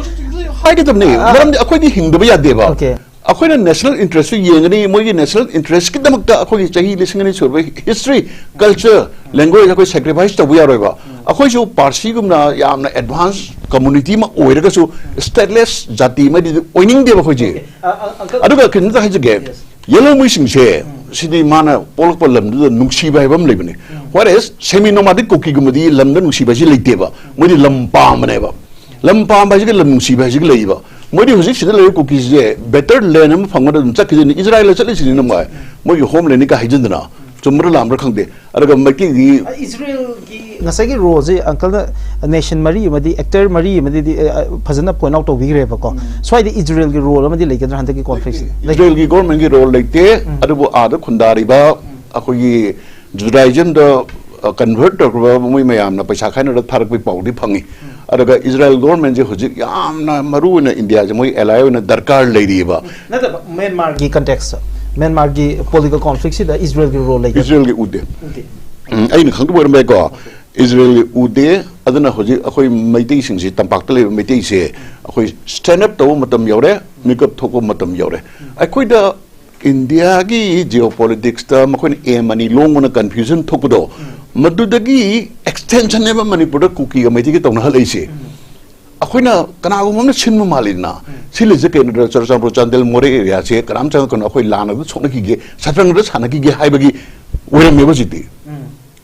ꯍꯥꯏꯒꯗꯕꯅꯤ꯫ ꯑ, ꯃꯔꯝꯗꯤ ꯑꯩꯈꯣꯏꯗꯤ ꯍꯤꯡꯗꯕ ꯌꯥꯗꯦꯕ꯫ Okay. ꯑꯩꯈꯣꯏꯅ national interest ꯁꯨ ꯌꯦꯡꯒꯅꯤ, ꯃꯣꯏꯒꯤ national interest ꯀꯤꯗꯃꯛꯇ ꯑꯩꯈꯣꯏꯒꯤ ꯆꯍꯤ ꯂꯤꯁꯤꯡ ꯑꯅꯤ ꯁꯨꯔꯕ history, culture, language ꯑꯩꯈꯣꯏ sacrifice ꯇꯧꯕ ꯌꯥꯔꯣꯏꯕ꯫ ꯑꯩꯈꯣꯏꯁꯨ ꯄꯥꯔꯁꯤꯒꯨꯝꯅ ꯌꯥꯝꯅ advance community ꯑꯃ ꯑꯣꯏꯔꯒꯁꯨ stateless ꯖꯥꯇꯤ ꯑꯃꯗꯤ ꯑꯣꯏꯅꯤꯡꯗꯦꯕ ꯑꯩꯈꯣꯏꯁꯦ꯫ ꯑꯗꯨꯒ ꯀꯩꯅꯣꯝꯇ ꯍꯥꯏꯖꯒꯦ, ꯌꯦꯂꯧꯃꯤꯁꯤꯡꯁꯦ ꯁꯤꯗꯤ ꯃꯥꯅ ꯄꯣꯛꯂꯛꯄ ꯂꯝꯗꯨꯗ ꯅꯨꯡꯁꯤꯕ ꯍꯥꯏꯕ ꯑꯃ ꯂꯩꯕꯅꯦ꯫ Whereas semi nomadic ꯀꯨꯀꯤꯒꯨꯝꯕꯗꯤ ꯂꯝꯗ ꯅꯨꯡꯁꯤꯕ ꯍꯥꯏꯁꯤ ꯂꯩꯇꯦꯕ, ꯃꯣꯏꯗꯤ ꯂꯝ ꯄꯥꯝꯕꯅꯦꯕ꯫ ꯂꯝ ꯄꯥꯝꯕ ꯍꯥꯏꯁꯤꯒ ꯂꯝ ꯅꯨꯡꯁꯤꯕ ꯍꯥꯏꯁꯤꯒ ꯂꯩꯕ꯫ ꯃꯣꯏꯗꯤ ꯍꯧꯖꯤꯛ ꯁꯤꯗ ꯂꯩꯔꯤꯕ ꯀꯨꯀꯤꯁꯦ better land ꯑꯃ ꯐꯪꯕꯗ ꯑꯗꯨꯝ ꯆꯠꯈꯤꯗꯣꯏꯅꯤ꯫ ꯏꯖꯔꯥꯏꯜꯗ ꯆꯠꯂꯤꯁꯤꯅꯤ ꯅꯃꯥꯏ, ꯃꯣꯏꯒꯤ homeland ꯅꯤ ꯀ ꯍꯥꯏꯖꯤꯟꯗꯅ꯫ ꯆꯨꯝꯕ꯭ꯔꯥ ꯂꯥꯟꯕ꯭ꯔꯥ ꯈꯪꯗꯦ꯫ ꯑꯗꯨꯒ ꯃꯩꯇꯩꯒꯤ ꯏꯖꯔꯦꯜꯒꯤ ꯉꯁꯥꯏꯒꯤ role ꯁꯤ uncle ꯅ nation ꯃꯔꯤ ꯑꯃꯗꯤ actor ꯃꯔꯤ ꯑꯃꯗꯤ ꯑ, ꯐꯖꯅ point out ꯇꯧꯕꯤꯈ꯭ꯔꯦꯕꯀꯣ꯫ ꯁ꯭ꯋꯥꯏꯗ ꯏꯖꯔꯦꯜꯒꯤ role ꯑꯃꯗꯤ ꯂꯩꯒꯗ꯭ꯔꯥ ꯍꯟꯗꯛꯀꯤ conflict ꯁꯤꯗ? ꯏꯖꯔꯦꯜꯒꯤ government ꯀꯤ role ꯂꯩꯇꯦ꯫ ꯑꯗꯨꯕꯨ ꯑꯥꯗ ꯈꯨꯟꯗꯥꯔꯤꯕ ꯑꯩꯈꯣꯏꯒꯤ Judaism ꯗ convert ꯇꯧꯈ꯭ꯔꯕ ꯃꯣꯏ ꯃꯌꯥꯝꯅ ꯄꯩꯁꯥ ꯈꯥꯏꯅꯔ ꯊꯥꯔꯛꯄꯒꯤ ꯄꯥꯎꯗꯤ ꯐꯪꯉꯤ꯫ ꯑꯗꯨꯒ ꯏꯖꯔꯦꯜ government ꯁꯦ ꯍꯧꯖꯤꯛ ꯌꯥꯝꯅ ꯃꯔꯨ ꯑꯣꯏꯅ ꯏꯟꯗꯤꯌꯥꯁꯦ ꯃꯣꯏ ally ꯑꯣꯏꯅ ꯗꯔꯀꯥꯔ ꯂꯩꯔꯤꯑꯕ꯫ ꯅꯠꯇꯕ ꯃ꯭ꯌꯥꯟꯃꯥꯔꯒꯤ context ꯇ, ꯃ꯭ꯌꯥꯟꯃꯥꯔꯒꯤ political conflict ꯁꯤꯗ ꯏꯖꯔꯦꯜꯒꯤ role ꯂꯩꯒꯗ꯭ꯔꯥ? ꯏꯖꯔꯦꯜꯒꯤ ꯎꯗꯦ꯫ ꯎꯗꯦ꯫ ꯎꯝ, ꯑꯩꯅ ꯈꯪꯗꯕ ꯑꯣꯏꯔꯝꯕ ꯌꯥꯏꯀꯣ꯫ ꯏꯖꯔꯦꯜꯒꯤ ꯎꯗꯦ꯫ ꯑꯗꯨꯅ ꯍꯧꯖꯤꯛ ꯑꯩꯈꯣꯏ ꯃꯩꯇꯩꯁꯤꯡꯁꯦ, ꯇꯝꯄꯥꯛꯇ ꯂꯩꯕ ꯃꯩꯇꯩꯁꯦ, ꯑꯩꯈꯣꯏ stand up ꯇꯧꯕ ꯃꯇꯝ ꯌꯧꯔꯦ, ꯃꯤꯀꯞ ꯊꯣꯛꯄ ꯃꯇꯝ ꯌꯧꯔꯦ꯫ ꯑꯩꯈꯣꯏꯗ ꯏꯟꯗꯤꯌꯥꯒꯤ geopolitics ꯇ ꯃꯈꯣꯏꯅ aim ꯑꯅꯤ ꯂꯣꯡꯕꯅ confusion ꯊꯣꯛꯄꯗꯣ, ꯃꯗꯨꯗꯒꯤ extend ꯇꯦꯟꯁꯟꯅꯦꯕ ꯃꯅꯤꯄꯨꯔꯗ ꯀꯨꯀꯤꯒ ꯃꯩꯇꯩꯒ ꯇꯧꯅꯍꯜꯂꯛꯏꯁꯦ꯫ ꯑꯩꯈꯣꯏꯅ ꯀꯅꯥꯒꯨꯝꯕ ꯑꯃꯅ ꯁꯤꯟꯕ ꯃꯥꯜꯂꯤꯗꯅ, ꯁꯤ ꯂꯩꯁꯦ ꯀꯩꯅꯣꯗ ꯆꯨꯔꯆꯥꯟꯄꯨꯔ, ꯆꯥꯟꯗꯦꯜ, ꯃꯣꯔꯦ ꯑꯦꯔꯤꯌꯥꯁꯦ ꯀꯅꯥꯝ ꯆꯪꯉꯛꯀꯅꯣ, ꯑꯩꯈꯣꯏ ꯂꯥꯟ ꯑꯗꯨ ꯁꯣꯛꯅꯈꯤꯒꯦ, ꯁꯠꯇ꯭ꯔꯪꯗ ꯁꯥꯟꯅꯈꯤꯒꯦ ꯍꯥꯏꯕꯒꯤ ꯑꯣꯏꯔꯝꯃꯦꯕ ꯍꯧꯖꯤꯛꯇꯤ꯫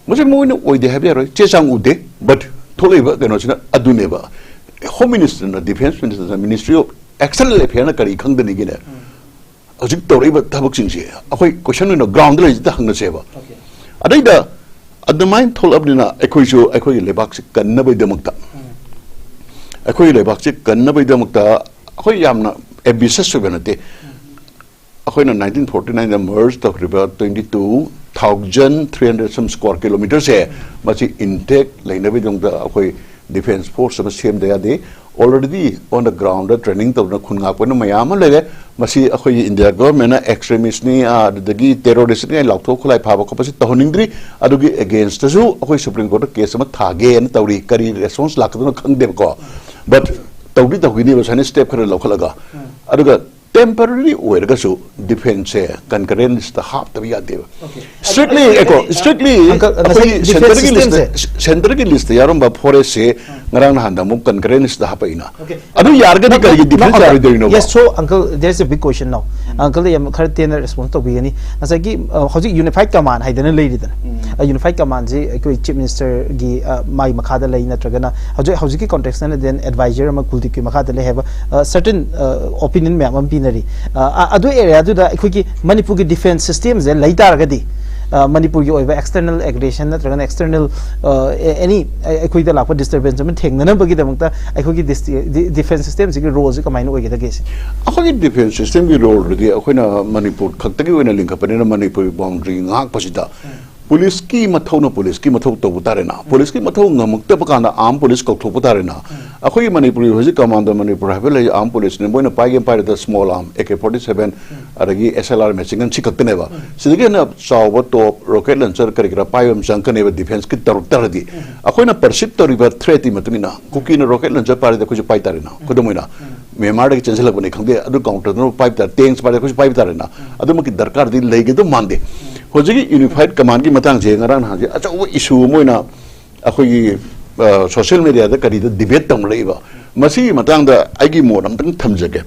ꯃꯁꯤ ꯃꯣꯏꯅ ꯑꯣꯏꯗꯦ ꯍꯥꯏꯕ ꯌꯥꯔꯣꯏ, ꯆꯦ ꯆꯥꯡ ꯎꯗꯦ, but ꯊꯣꯛꯂꯛꯏꯕ ꯀꯩꯅꯣꯁꯤꯅ ꯑꯗꯨꯅꯦꯕ꯫ ꯍꯣꯝ ꯃꯤꯅꯤꯁꯇꯔꯅ, ꯗꯤꯐꯦꯟꯁ ꯃꯤꯅꯤꯁꯇꯔꯅ, ꯃꯤꯅꯤꯁꯇ꯭ꯔꯤ ꯑꯣꯐ ꯑꯦꯛꯁꯟ ꯑꯦꯐꯤꯌꯔꯅ ꯀꯔꯤ ꯈꯪꯗꯅꯤꯒꯤꯅꯦ? ꯍꯧꯖꯤꯛ ꯇꯧꯔꯛꯏꯕ ꯊꯕꯛꯁꯤꯡꯁꯦ ꯑꯩꯈꯣꯏ ꯀꯣꯏꯁꯟ ꯑꯣꯏꯅ ꯒ꯭ꯔꯥꯎꯟꯗ ꯂꯩꯁꯤꯗ ꯍꯪꯅꯁꯦꯕ꯫ ꯑꯗꯩꯗ ꯑꯗꯨꯃꯥꯏꯅ ꯊꯣꯛꯂꯛꯑꯕꯅꯤꯅ ꯑꯩꯈꯣꯏꯁꯨ ꯑꯩꯈꯣꯏꯒꯤ ꯂꯩꯕꯥꯛꯁꯤ ꯀꯟꯅꯕꯒꯤꯗꯃꯛꯇ, ꯑꯩꯈꯣꯏꯒꯤ ꯂꯩꯕꯥꯛꯁꯤ ꯀꯟꯅꯕꯒꯤꯗꯃꯛꯇ ꯑꯩꯈꯣꯏ ꯌꯥꯝꯅ ꯑꯦꯝꯕꯤꯁꯁ ꯑꯣꯏꯕ ꯅꯠꯇꯦ꯫ ꯑꯩꯈꯣꯏꯅ ꯅꯥꯏꯟꯇꯤꯟ ꯐꯣꯔꯇꯤ ꯅꯥꯏꯟꯗ ꯃꯔꯖ ꯇꯧꯈ꯭ꯔꯤꯕ twenty two thousand three hundred some square kilometerꯁꯦ, ꯃꯁꯤ ꯏꯟꯇꯦꯛ ꯂꯩꯅꯕꯒꯤꯗꯃꯛꯇ ꯑꯩꯈꯣꯏ ꯗꯤꯐꯦꯟꯁ ꯐꯣꯔꯁ ꯑꯃ ꯁꯦꯝꯗ ꯌꯥꯗꯦ꯫ Already on the groundꯗ training ꯇꯧꯗꯅ ꯈꯨꯟ ꯉꯥꯛꯄꯅ ꯃꯌꯥꯝ ꯑꯃ ꯂꯩꯔꯦ꯫ ꯃꯁꯤ ꯑꯩꯈꯣꯏꯒꯤ ꯏꯟꯗꯤꯌꯥ ꯒꯣꯚꯔꯟꯃꯦꯟꯠꯅ extremistꯅꯤ, ꯑꯗꯨꯗꯒꯤ terroristꯅꯤ ꯍꯥꯏꯅ ꯂꯥꯎꯊꯣꯛ ꯈꯨꯠꯂꯥꯏ ꯐꯥꯕ ꯈꯣꯠꯄꯁꯤ ꯇꯧꯍꯟꯅꯤꯡꯗ꯭ꯔꯤ꯫ ꯑꯗꯨꯒꯤ againstꯇꯁꯨ ꯑꯩꯈꯣꯏ ꯁꯨꯄ꯭ꯔꯤꯝ ꯀꯣꯔꯠꯇ ꯀꯦꯁ ꯑꯃ ꯊꯥꯒꯦꯅ ꯇꯧꯔꯤ꯫ ꯀꯔꯤ ꯔꯦꯁꯄꯣꯟꯁ ꯂꯥꯛꯀꯗꯣꯏꯅꯣ ꯈꯪꯗꯦꯕꯀꯣ, but ꯇꯧꯗꯤ ꯇꯧꯈꯤꯅꯦꯕ ꯁꯨꯃꯥꯏꯅ ꯁ꯭ꯇꯦꯞ ꯈꯔ ꯂꯧꯈꯠꯂꯒ꯫ ꯑꯗꯨꯒ temporary ꯑꯣꯏꯔꯒꯁꯨ ꯗꯤꯐꯦꯟꯁꯁꯦ ꯀꯟꯀꯔꯦꯟꯁꯇ ꯍꯥꯞꯇꯕ ꯌꯥꯗꯦꯕ꯫ Strictly, ꯑꯩꯈꯣ, strictly uncle, ꯉꯁꯥꯏ ꯑꯩꯈꯣꯏꯒꯤ defense ꯁꯦꯟꯇꯔꯒꯤ ꯂꯤꯁꯇ, systemꯁꯦ ꯁꯦꯟꯇꯔꯒꯤ ꯂꯤꯁꯇ ꯌꯥꯎꯔꯝꯕ ꯐꯣꯔꯦꯁꯁꯦ ꯉꯔꯥꯡ ꯅꯍꯥꯟꯗ ꯑꯃꯨꯛ ꯀꯟꯀꯔꯦꯟꯁꯇ ꯍꯥꯞꯄꯛꯏꯅ꯫ Okay. ꯑꯗꯨ ꯌꯥꯔꯒꯗꯤ no, ꯀꯔꯤꯒꯤ no, defence uncle. ꯌꯥꯔꯣꯏꯗꯣꯏꯅꯣꯕ? Yes, so uncle, there's a big question now. Uncle ꯌꯥꯝ ꯈꯔ ꯇꯦꯟꯅ ꯔꯦꯁꯄꯣꯟꯁ ꯇꯧꯕꯤꯒꯅꯤ꯫ ꯉꯁꯥꯏꯒꯤ, ꯑ, ꯍꯧꯖꯤꯛ ꯌꯨꯅꯤꯐꯥꯏꯗ ꯀꯃꯥꯟ ꯍꯥꯏꯗꯅ ꯂꯩꯔꯤꯗꯅ꯫ ꯎꯝ꯫ ꯑ, ꯌꯨꯅꯤꯐꯥꯏꯗ ꯀꯃꯥꯟꯁꯤ ꯑꯩꯈꯣꯏ ꯆꯤꯐ ꯃꯤꯅꯤꯁꯇꯔꯒꯤ, ꯑ, ꯃꯥꯒꯤ ꯃꯈꯥꯗ ꯂꯩ, ꯅꯠꯇ꯭ꯔꯒꯅ ꯍꯧꯖꯤꯛ, ꯍꯧꯖꯤꯛꯀꯤ ꯀꯣꯟꯇꯦꯛꯁꯇꯅ then ꯑꯦꯗꯚꯥꯏꯖꯔ ꯑꯃ ꯀꯨꯜꯗꯤꯞꯀꯤ ꯃꯈꯥꯗ ꯂꯩ ꯍꯥꯏꯕ, ꯑ, certain, ꯑ, opinion ꯃꯌꯥꯝ ꯑꯃ ꯄꯤꯅꯔꯤ꯫ ꯑ, ꯑ, ꯑꯗꯨ ꯑꯦꯔꯤꯌꯥꯗꯨꯗ ꯑꯩꯈꯣꯏꯒꯤ ꯃꯅꯤꯄꯨꯔꯒꯤ ꯗꯤꯐꯦꯟꯁ ꯁꯤꯁꯇꯦꯝꯁꯦ ꯂꯩ ꯇꯥꯔꯒꯗꯤ, ꯑ, ꯃꯅꯤꯄꯨꯔꯒꯤ ꯑꯣꯏꯕ external aggression ꯅꯠꯇ꯭ꯔꯒꯅ external, ꯑ, a-, any, ꯑ, ꯑꯩꯈꯣꯏꯗ ꯂꯥꯛꯄ ꯗꯤꯁꯇꯔꯕꯦꯟꯁ ꯑꯃ ꯊꯦꯡꯅꯅꯕꯒꯤꯗꯃꯛꯇ ꯑꯩꯈꯣꯏꯒꯤ ꯗꯤꯁ-, ꯗꯤ-, ꯗꯤꯐꯦꯟꯁ ꯁꯤꯁꯇꯦꯝꯁꯤꯒꯤ ꯔꯣꯜꯁꯦ ꯀꯃꯥꯏꯅ ꯑꯣꯏꯒꯗꯒꯦ ꯁꯤꯅꯤ? ꯑꯩꯈꯣꯏꯒꯤ ꯗꯤꯐꯦꯟꯁ ꯁꯤꯁꯇꯦꯝꯒꯤ ꯔꯣꯜꯗꯨꯗꯤ ꯑꯩꯈꯣꯏꯅ ꯃꯅꯤꯄꯨꯔ ꯈꯛꯇꯒꯤ ꯑꯣꯏꯅ ꯂꯤꯡꯈꯠꯄꯅꯤꯅ ꯃꯅꯤꯄꯨꯔꯒꯤ ꯕꯥꯎꯟꯗꯔꯤ ꯉꯥꯛꯄꯁꯤꯗ ꯄꯨꯂꯤꯁꯀꯤ ꯃꯊꯧꯅ ꯄꯨꯂꯤꯁꯀꯤ ꯃꯊꯧ ꯇꯧꯕ ꯇꯥꯔꯦꯅ꯫ ꯄꯨꯂꯤꯁꯀꯤ ꯃꯊꯧ ꯉꯝꯃꯛꯇꯕ ꯀꯥꯟꯗ ꯑꯥꯔꯝ ꯄꯨꯂꯤꯁ ꯀꯧꯊꯣꯛꯄ ꯇꯥꯔꯦꯅ꯫ ꯑꯩꯈꯣꯏꯒꯤ ꯃꯅꯤꯄꯨꯔꯒꯤ ꯍꯧꯖꯤꯛ ꯀꯃꯥꯟꯗꯣ ꯃꯅꯤꯄꯨꯔ ꯍꯥꯏꯕ ꯂꯩ, ꯑꯥꯔꯝ ꯄꯨꯂꯤꯁꯅꯤ, ꯃꯣꯏꯅ ꯄꯥꯏꯒꯦ ꯄꯥꯏꯔꯗ small arm, A K forty seven, ꯑꯗꯒꯤ S L R machine gun ꯁꯤ ꯈꯛꯇꯅꯦꯕ꯫ ꯁꯤꯗꯒꯤ ꯍꯦꯟꯅ ꯆꯥꯎꯕ ꯇꯣꯞ, ꯔꯣꯀꯦꯠ ꯂꯟꯆꯔ ꯀꯔꯤ ꯀꯔꯥ ꯄꯥꯏꯕ ꯑꯃ ꯆꯪꯉꯛꯀꯅꯦꯕ ꯗꯤꯐꯦꯟꯁꯀꯤ ꯇꯧꯔꯛ ꯇꯥꯔꯗꯤ꯫ ꯑꯩꯈꯣꯏꯅ ꯄꯔꯁꯤꯞ ꯇꯧꯔꯤꯕ ꯊ꯭ꯔꯦꯠꯀꯤ ꯃꯇꯨꯡ ꯏꯟꯅ ꯀꯨꯀꯤꯅ ꯔꯣꯀꯦꯠ ꯂꯟꯆꯔ ꯄꯥꯏꯔꯗꯤ ꯑꯩꯈꯣꯏꯁꯨ ꯄꯥꯏ ꯇꯥꯔꯦꯅ꯫ ꯈꯨꯗꯝ ꯑꯣꯏꯅ ꯃ꯭ꯌꯥꯟꯃꯥꯔꯗꯒꯤ ꯆꯦꯟꯁꯤꯜꯂꯛꯄꯅꯤ ꯈꯪꯗꯦ, ꯑꯗꯨ ꯀꯥꯎꯟꯇꯔꯗꯨꯅ ꯄꯥꯏꯕ ꯇꯥꯔꯦ, ꯇꯦꯡꯁ ꯄꯥꯏꯔꯗꯤ ꯑꯩꯈꯣꯏꯁꯨ ꯄꯥꯏꯕ ꯇꯥꯔꯦꯅ꯫ ꯑꯗꯨꯃꯛꯀꯤ ꯗꯔꯀꯥꯔꯗꯤ ꯂꯩꯒꯗꯧ ꯃꯥꯟꯗꯦ꯫ ꯍꯧꯖꯤꯛꯀꯤ ꯌꯨꯅꯤꯐꯥꯏꯗ ꯀꯃꯥꯟꯒꯤ ꯃꯇꯥꯡꯁꯦ ꯉꯔꯥꯡ ꯅꯍꯥꯟꯁꯦ ꯑꯆꯧꯕ ꯏꯁꯨ ꯑꯃ ꯑꯣꯏꯅ ꯑꯩꯈꯣꯏꯒꯤ ꯁꯣꯁꯤꯌꯦꯜ ꯃꯦꯗꯤꯌꯥꯗ ꯀꯔꯤꯗ ꯗꯤꯕꯦꯠ ꯇꯧꯅꯔꯛꯏꯕ, ꯃꯁꯤꯒꯤ ꯃꯇꯥꯡꯗ ꯑꯩꯒꯤ ꯃꯣꯠ ꯑꯝꯇꯪ ꯊꯝꯖꯒꯦ꯫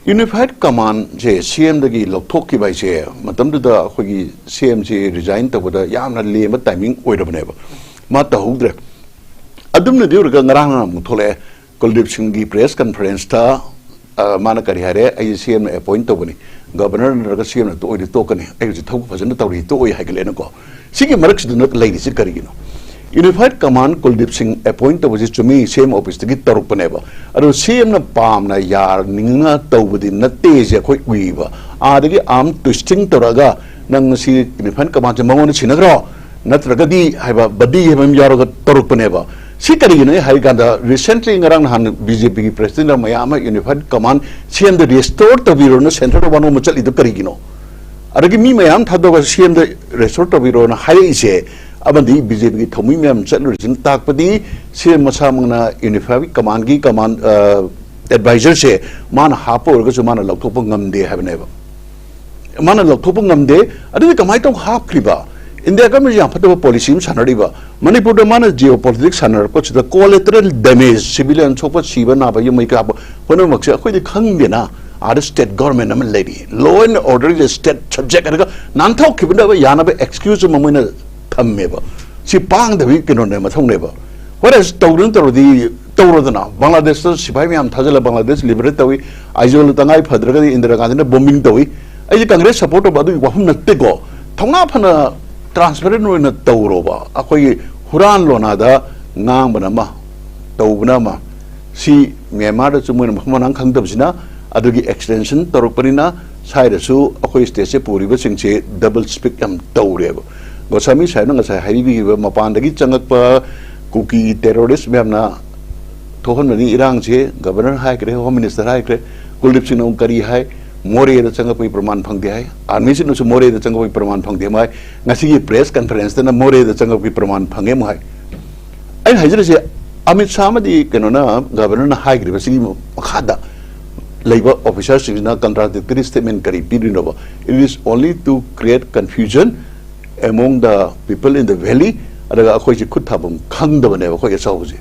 ꯌꯨꯅꯤꯐꯥꯏꯠ ꯀꯃꯥꯟꯁꯦ ꯁꯤ ꯑꯦꯝꯗꯒꯤ ꯂꯧꯊꯣꯛꯈꯤꯕ ꯍꯥꯏꯁꯦ ꯃꯇꯝꯗꯨꯗ ꯑꯩꯈꯣꯏꯒꯤ ꯁꯤ ꯑꯦꯝꯁꯤ ꯔꯤꯖꯥꯏꯟ ꯇꯧꯕꯗ ꯌꯥꯝꯅ ꯂꯦꯝꯕ ꯇꯥꯏꯃꯤꯡ ꯑꯣꯏꯔꯕꯅꯦꯕ꯫ ꯃꯥ ꯇꯧꯍꯧꯗ꯭ꯔꯦ꯫ ꯑꯗꯨꯝꯅꯗꯤ ꯑꯣꯏꯔꯒ ꯉꯔꯥꯡ ꯅꯍꯥꯟ ꯑꯃꯨꯛ ꯊꯣꯛꯂꯛꯑꯦ, ꯀꯨꯜꯗꯤꯞ ꯁꯤꯡꯒꯤ ꯄ꯭ꯔꯦꯁ ꯀꯟꯐꯔꯦꯟꯁꯇ ꯃꯥꯅ ꯀꯔꯤ ꯍꯥꯏꯔꯦ? "ꯑꯩꯁꯦ ꯁꯤ ꯑꯦꯝꯅ ꯑꯦꯄꯣꯏꯟ ꯇꯧꯕꯅꯤ, ꯒꯕꯔꯅꯔ ꯅꯠꯇ꯭ꯔꯒ ꯁꯤ ꯑꯦꯝꯅ ꯇꯣꯛꯑꯣꯏꯗꯤ ꯇꯣꯛꯀꯅꯤ, ꯑꯩ ꯍꯧꯖꯤꯛ ꯊꯕꯛ ꯐꯖꯅ ꯇꯧꯔꯤ, ꯇꯣꯛꯑꯣꯏ" ꯍꯥꯏꯒꯠꯂꯛꯑꯦꯅꯀꯣ꯫ ꯁꯤꯒꯤ ꯃꯔꯛꯁꯤꯗꯅ ꯂꯩꯔꯤꯁꯤ ꯀꯔꯤꯒꯤꯅꯣ? ꯌꯨꯅꯤꯐꯥꯏꯠ ꯀꯃꯥꯟ ꯀꯨꯜꯗꯤꯞ ꯁꯤꯡ ꯑꯦꯄꯣꯏꯟ ꯇꯧꯕꯁꯤ ꯆꯨꯝꯃꯤ, ꯁꯤ ꯑꯦꯝ ꯑꯣꯐꯤꯁꯇꯒꯤ ꯇꯧꯔꯛꯄꯅꯦꯕ꯫ ꯑꯗꯣ ꯁꯤ ꯑꯦꯝꯅ ꯄꯥꯝꯅ ꯌꯥꯅꯤꯡꯅ ꯇꯧꯕꯗꯤ ꯅꯠꯇꯦꯁꯦ ꯑꯩꯈꯣꯏ ꯎꯏꯕ꯫ ꯑꯥꯗꯒꯤ ꯑꯥꯔꯝ ꯇ꯭ꯋꯤꯁꯇꯤꯡ ꯇꯧꯔꯒ ꯅꯪ ꯁꯤ ꯌꯨꯅꯤꯐꯥꯏꯠ ꯀꯃꯥꯟꯁꯦ ꯃꯉꯣꯟꯗ ꯁꯤꯟꯅꯈ꯭ꯔꯣ, ꯅꯠꯇ꯭ꯔꯒꯗꯤ ꯍꯥꯏꯕ ꯕꯗꯤ ꯍꯥꯏꯕ ꯑꯃ ꯌꯥꯎꯔꯒ ꯇꯧꯔꯛꯄꯅꯦꯕ꯫ ꯁꯤ ꯀꯔꯤꯒꯤꯅꯣ ꯍꯥꯏ ꯀꯥꯟꯗ, ꯔꯤꯁꯦꯟꯠꯂꯤ ꯉꯔꯥꯡ ꯅꯍꯥꯟ ꯕꯤ ꯖꯦ ꯄꯤꯒꯤ ꯄ꯭ꯔꯦꯁꯤꯗꯦꯟꯠ ꯃꯌꯥꯝ ꯑꯃ ꯌꯨꯅꯤꯐꯥꯏꯠ ꯀꯃꯥꯟ ꯁꯤ ꯑꯦꯝꯗ ꯔꯦꯁꯇꯣꯔ ꯇꯧꯕꯤꯔꯣꯅ ꯁꯦꯟꯇꯔꯗ ꯋꯥꯅꯣꯝꯕ ꯆꯠꯂꯤꯗꯣ ꯀꯔꯤꯒꯤꯅꯣ? ꯑꯗꯒꯤ ꯃꯤ ꯃꯌꯥꯝ ꯊꯥꯗꯣꯛꯑꯒ ꯁꯤ ꯑꯦꯝꯗ ꯔꯦꯁꯇꯣꯔ ꯇꯧꯕꯤꯔꯣꯅ ꯍꯥꯏꯔꯛꯏꯁꯦ, ꯑꯃꯗꯤ ꯕꯤ ꯖꯦ ꯄꯤꯒꯤ ꯊꯧꯃꯤ ꯃꯌꯥꯝ ꯆꯠꯂꯨꯔꯤꯁꯤꯅ ꯇꯥꯛꯄꯗꯤ ꯁꯤ ꯑꯦꯝ ꯃꯁꯥꯃꯛꯅ ꯌꯨꯅꯤꯐꯥꯏꯠ ꯀꯃꯥꯟꯒꯤ ꯀꯃꯥꯟ, ꯑ, ꯑꯦꯗꯚꯥꯏꯖꯔꯁꯦ ꯃꯥꯅ ꯍꯥꯞꯄ ꯑꯣꯏꯔꯒꯁꯨ ꯃꯥꯅ ꯂꯧꯊꯣꯛꯄ ꯉꯝꯗꯦ ꯍꯥꯏꯕꯅꯦꯕ꯫ ꯃꯥꯅ ꯂꯧꯊꯣꯛꯄ ꯉꯝꯗꯦ꯫ ꯑꯗꯨꯗꯤ ꯀꯃꯥꯏꯅ ꯇꯧ ꯍꯥꯞꯈ꯭ꯔꯤꯕ? ꯏꯟꯗꯤꯌꯥ ꯒꯃꯦꯟꯁꯤ ꯌꯥꯝ ꯐꯠꯇꯕ ꯄꯣꯂꯤꯁꯤ ꯑꯃ ꯁꯥꯟꯅꯔꯤꯕ꯫ ꯃꯅꯤꯄꯨꯔꯗ ꯃꯥꯅ ꯖꯤꯑꯣ ꯄꯣꯂꯤꯇꯤꯛꯁ ꯁꯥꯟꯅꯔꯛꯄꯁꯤꯗ ꯀꯣꯂꯦꯇꯔꯦꯜ ꯗꯦꯃꯦꯖ, ꯁꯤꯚꯤꯂꯤꯌꯟ ꯁꯣꯛꯄ, ꯁꯤꯕ ꯅꯥꯕ, ꯌꯨꯝ ꯃꯩ ꯀꯥꯕ ꯄꯨꯝꯅꯃꯛꯁꯦ ꯑꯩꯈꯣꯏꯗꯤ ꯈꯪꯗꯦꯅ꯫ ꯑꯥꯗ ꯁ꯭ꯇꯦꯠ ꯒꯣꯔꯃꯦꯟ ꯑꯃ ꯂꯩꯔꯤ, law and order is state subject ꯍꯥꯏꯔꯒ ꯅꯥꯟꯊꯣꯛꯈꯤꯕꯅꯕ ꯌꯥꯅꯕ ꯑꯦꯛꯁꯀ꯭ꯌꯨꯁ ꯑꯃ ꯃꯣꯏꯅ ꯊꯝꯃꯦꯕ꯫ ꯁꯤ ꯄꯥꯡꯗꯕꯒꯤ ꯀꯩꯅꯣꯅꯦ, ꯃꯊꯧꯅꯦꯕ꯫ ꯍꯣꯔꯦꯟ ꯇꯧꯗꯅ ꯇꯧꯔꯗꯤ ꯇꯧꯔꯣꯗꯅ꯫ ꯕꯪꯒ꯭ꯂꯥꯗꯦꯁꯇ ꯁꯤꯐꯥꯏ ꯃꯌꯥꯝ ꯊꯥꯖꯤꯜꯂ ꯕꯪꯒ꯭ꯂꯥꯗꯦꯁ ꯂꯤꯕꯔꯦꯠ ꯇꯧꯏ꯫ ꯑꯥꯏꯖꯣꯜꯗ ꯇꯉꯥꯏ ꯐꯗ꯭ꯔꯒꯗꯤ ꯏꯟꯗꯤꯔꯥ ꯒꯥꯟꯙꯤꯅ ꯕꯣꯝꯕꯤꯡ ꯇꯧꯏ꯫ ꯑꯩꯁꯦ ꯀꯪꯒ꯭ꯔꯦꯁ ꯁꯞꯄꯣꯔꯠ ꯇꯧꯕ ꯑꯗꯨꯒꯤ ꯋꯥꯐꯝ ꯅꯠꯇꯦꯀꯣ꯫ ꯊꯧꯅꯥ ꯐꯅ ꯇ꯭ꯔꯥꯟꯁꯄꯦꯔꯦꯟ ꯑꯣꯏꯅ ꯇꯧꯔꯣꯕ꯫ ꯑꯩꯈꯣꯏꯒꯤ ꯍꯨꯔꯥꯟ ꯂꯣꯅꯥꯗ ꯉꯥꯡꯕꯅ ꯑꯃ, ꯇꯧꯕꯅ ꯑꯃ꯫ ꯁꯤ ꯃ꯭ꯌꯥꯟꯃꯥꯔꯗꯁꯨ ꯃꯣꯏꯅ ꯃꯐꯝ ꯃꯔꯥꯡ ꯈꯪꯗꯕꯁꯤꯅ ꯑꯗꯨꯒꯤ ꯑꯦꯛꯁꯇꯦꯟꯁꯟ ꯇꯧꯔꯛꯄꯅꯤꯅ ꯁ꯭ꯋꯥꯏꯗꯁꯨ ꯑꯩꯈꯣꯏ ꯁ꯭ꯇꯦꯠꯁꯦ ꯄꯨꯔꯤꯕꯁꯤꯡꯁꯦ ꯗꯕꯜ ꯁ꯭ꯄꯤꯛ ꯌꯥꯝ ꯇꯧꯔꯦꯕ꯫ ꯒꯣꯁꯥꯃꯤ ꯁꯥꯍꯦꯕꯅ ꯉꯁꯥꯏ ꯍꯥꯏꯕꯤꯈꯤꯕ ꯃꯄꯥꯟꯗꯒꯤ ꯆꯪꯉꯛꯄ ꯀꯨꯀꯤ ꯇꯦꯔꯣꯔꯤꯁ ꯃꯌꯥꯝꯅ ꯊꯣꯛꯍꯟꯕꯅꯤ ꯏꯔꯥꯡꯁꯦ꯫ ꯒꯕꯔꯅꯔ ꯍꯥꯏꯈ꯭ꯔꯦ, ꯍꯣꯝ ꯃꯤꯅꯤꯁꯇꯔ ꯍꯥꯏꯈ꯭ꯔꯦ, ꯀꯨꯜꯗꯤꯞ ꯁꯤꯡꯅ ꯑꯃꯨꯛ ꯀꯔꯤ ꯍꯥꯏ? ꯃꯣꯔꯦꯗ ꯆꯪꯉꯛꯄꯒꯤ ꯄ꯭ꯔꯃꯥꯟ ꯐꯪꯗꯦ ꯍꯥꯏ, ꯑꯥꯔꯃꯤꯁꯤꯡꯅꯁꯨ ꯃꯣꯔꯦꯗ ꯆꯪꯉꯛꯄꯒꯤ ꯄ꯭ꯔꯃꯥꯟ ꯐꯪꯗꯦ ꯑꯃꯨꯛ ꯍꯥꯏ, ꯉꯁꯤꯒꯤ ꯄ꯭ꯔꯦꯁ ꯀꯟꯐꯔꯦꯟꯁꯇꯅ ꯃꯣꯔꯦꯗ ꯆꯪꯉꯛꯄꯒꯤ ꯄ꯭ꯔꯃꯥꯟ ꯐꯪꯉꯦ ꯑꯃꯨꯛ ꯍꯥꯏ꯫ ꯑꯩꯅ ꯍꯥꯏꯖꯔꯤꯁꯦ, ꯑꯃꯤꯠ ꯁꯥꯍ ꯑꯃꯗꯤ ꯀꯩꯅꯣꯅ, ꯒꯕꯔꯅꯔꯅ ꯍꯥꯏꯈ꯭ꯔꯤꯕꯁꯤꯒꯤ ꯃꯈꯥꯗ ꯂꯩꯕ ꯑꯣꯐꯤꯁꯥꯔꯁꯤꯡꯁꯤꯅ ꯀꯟꯇ꯭ꯔꯥꯗꯤꯛꯇꯔꯤ ꯁ꯭ꯇꯦꯠꯃꯦꯟ ꯀꯔꯤ ꯄꯤꯔꯤꯅꯣꯕ? It is only to create confusion among the people in the valley. ꯑꯗꯨꯒ ꯑꯩꯈꯣꯏꯁꯦ ꯈꯨꯠ ꯊꯥꯐꯝ ꯈꯪꯗꯕꯅꯦꯕ꯫ ꯑꯩꯈꯣꯏ ꯑꯆꯧꯕꯁꯦ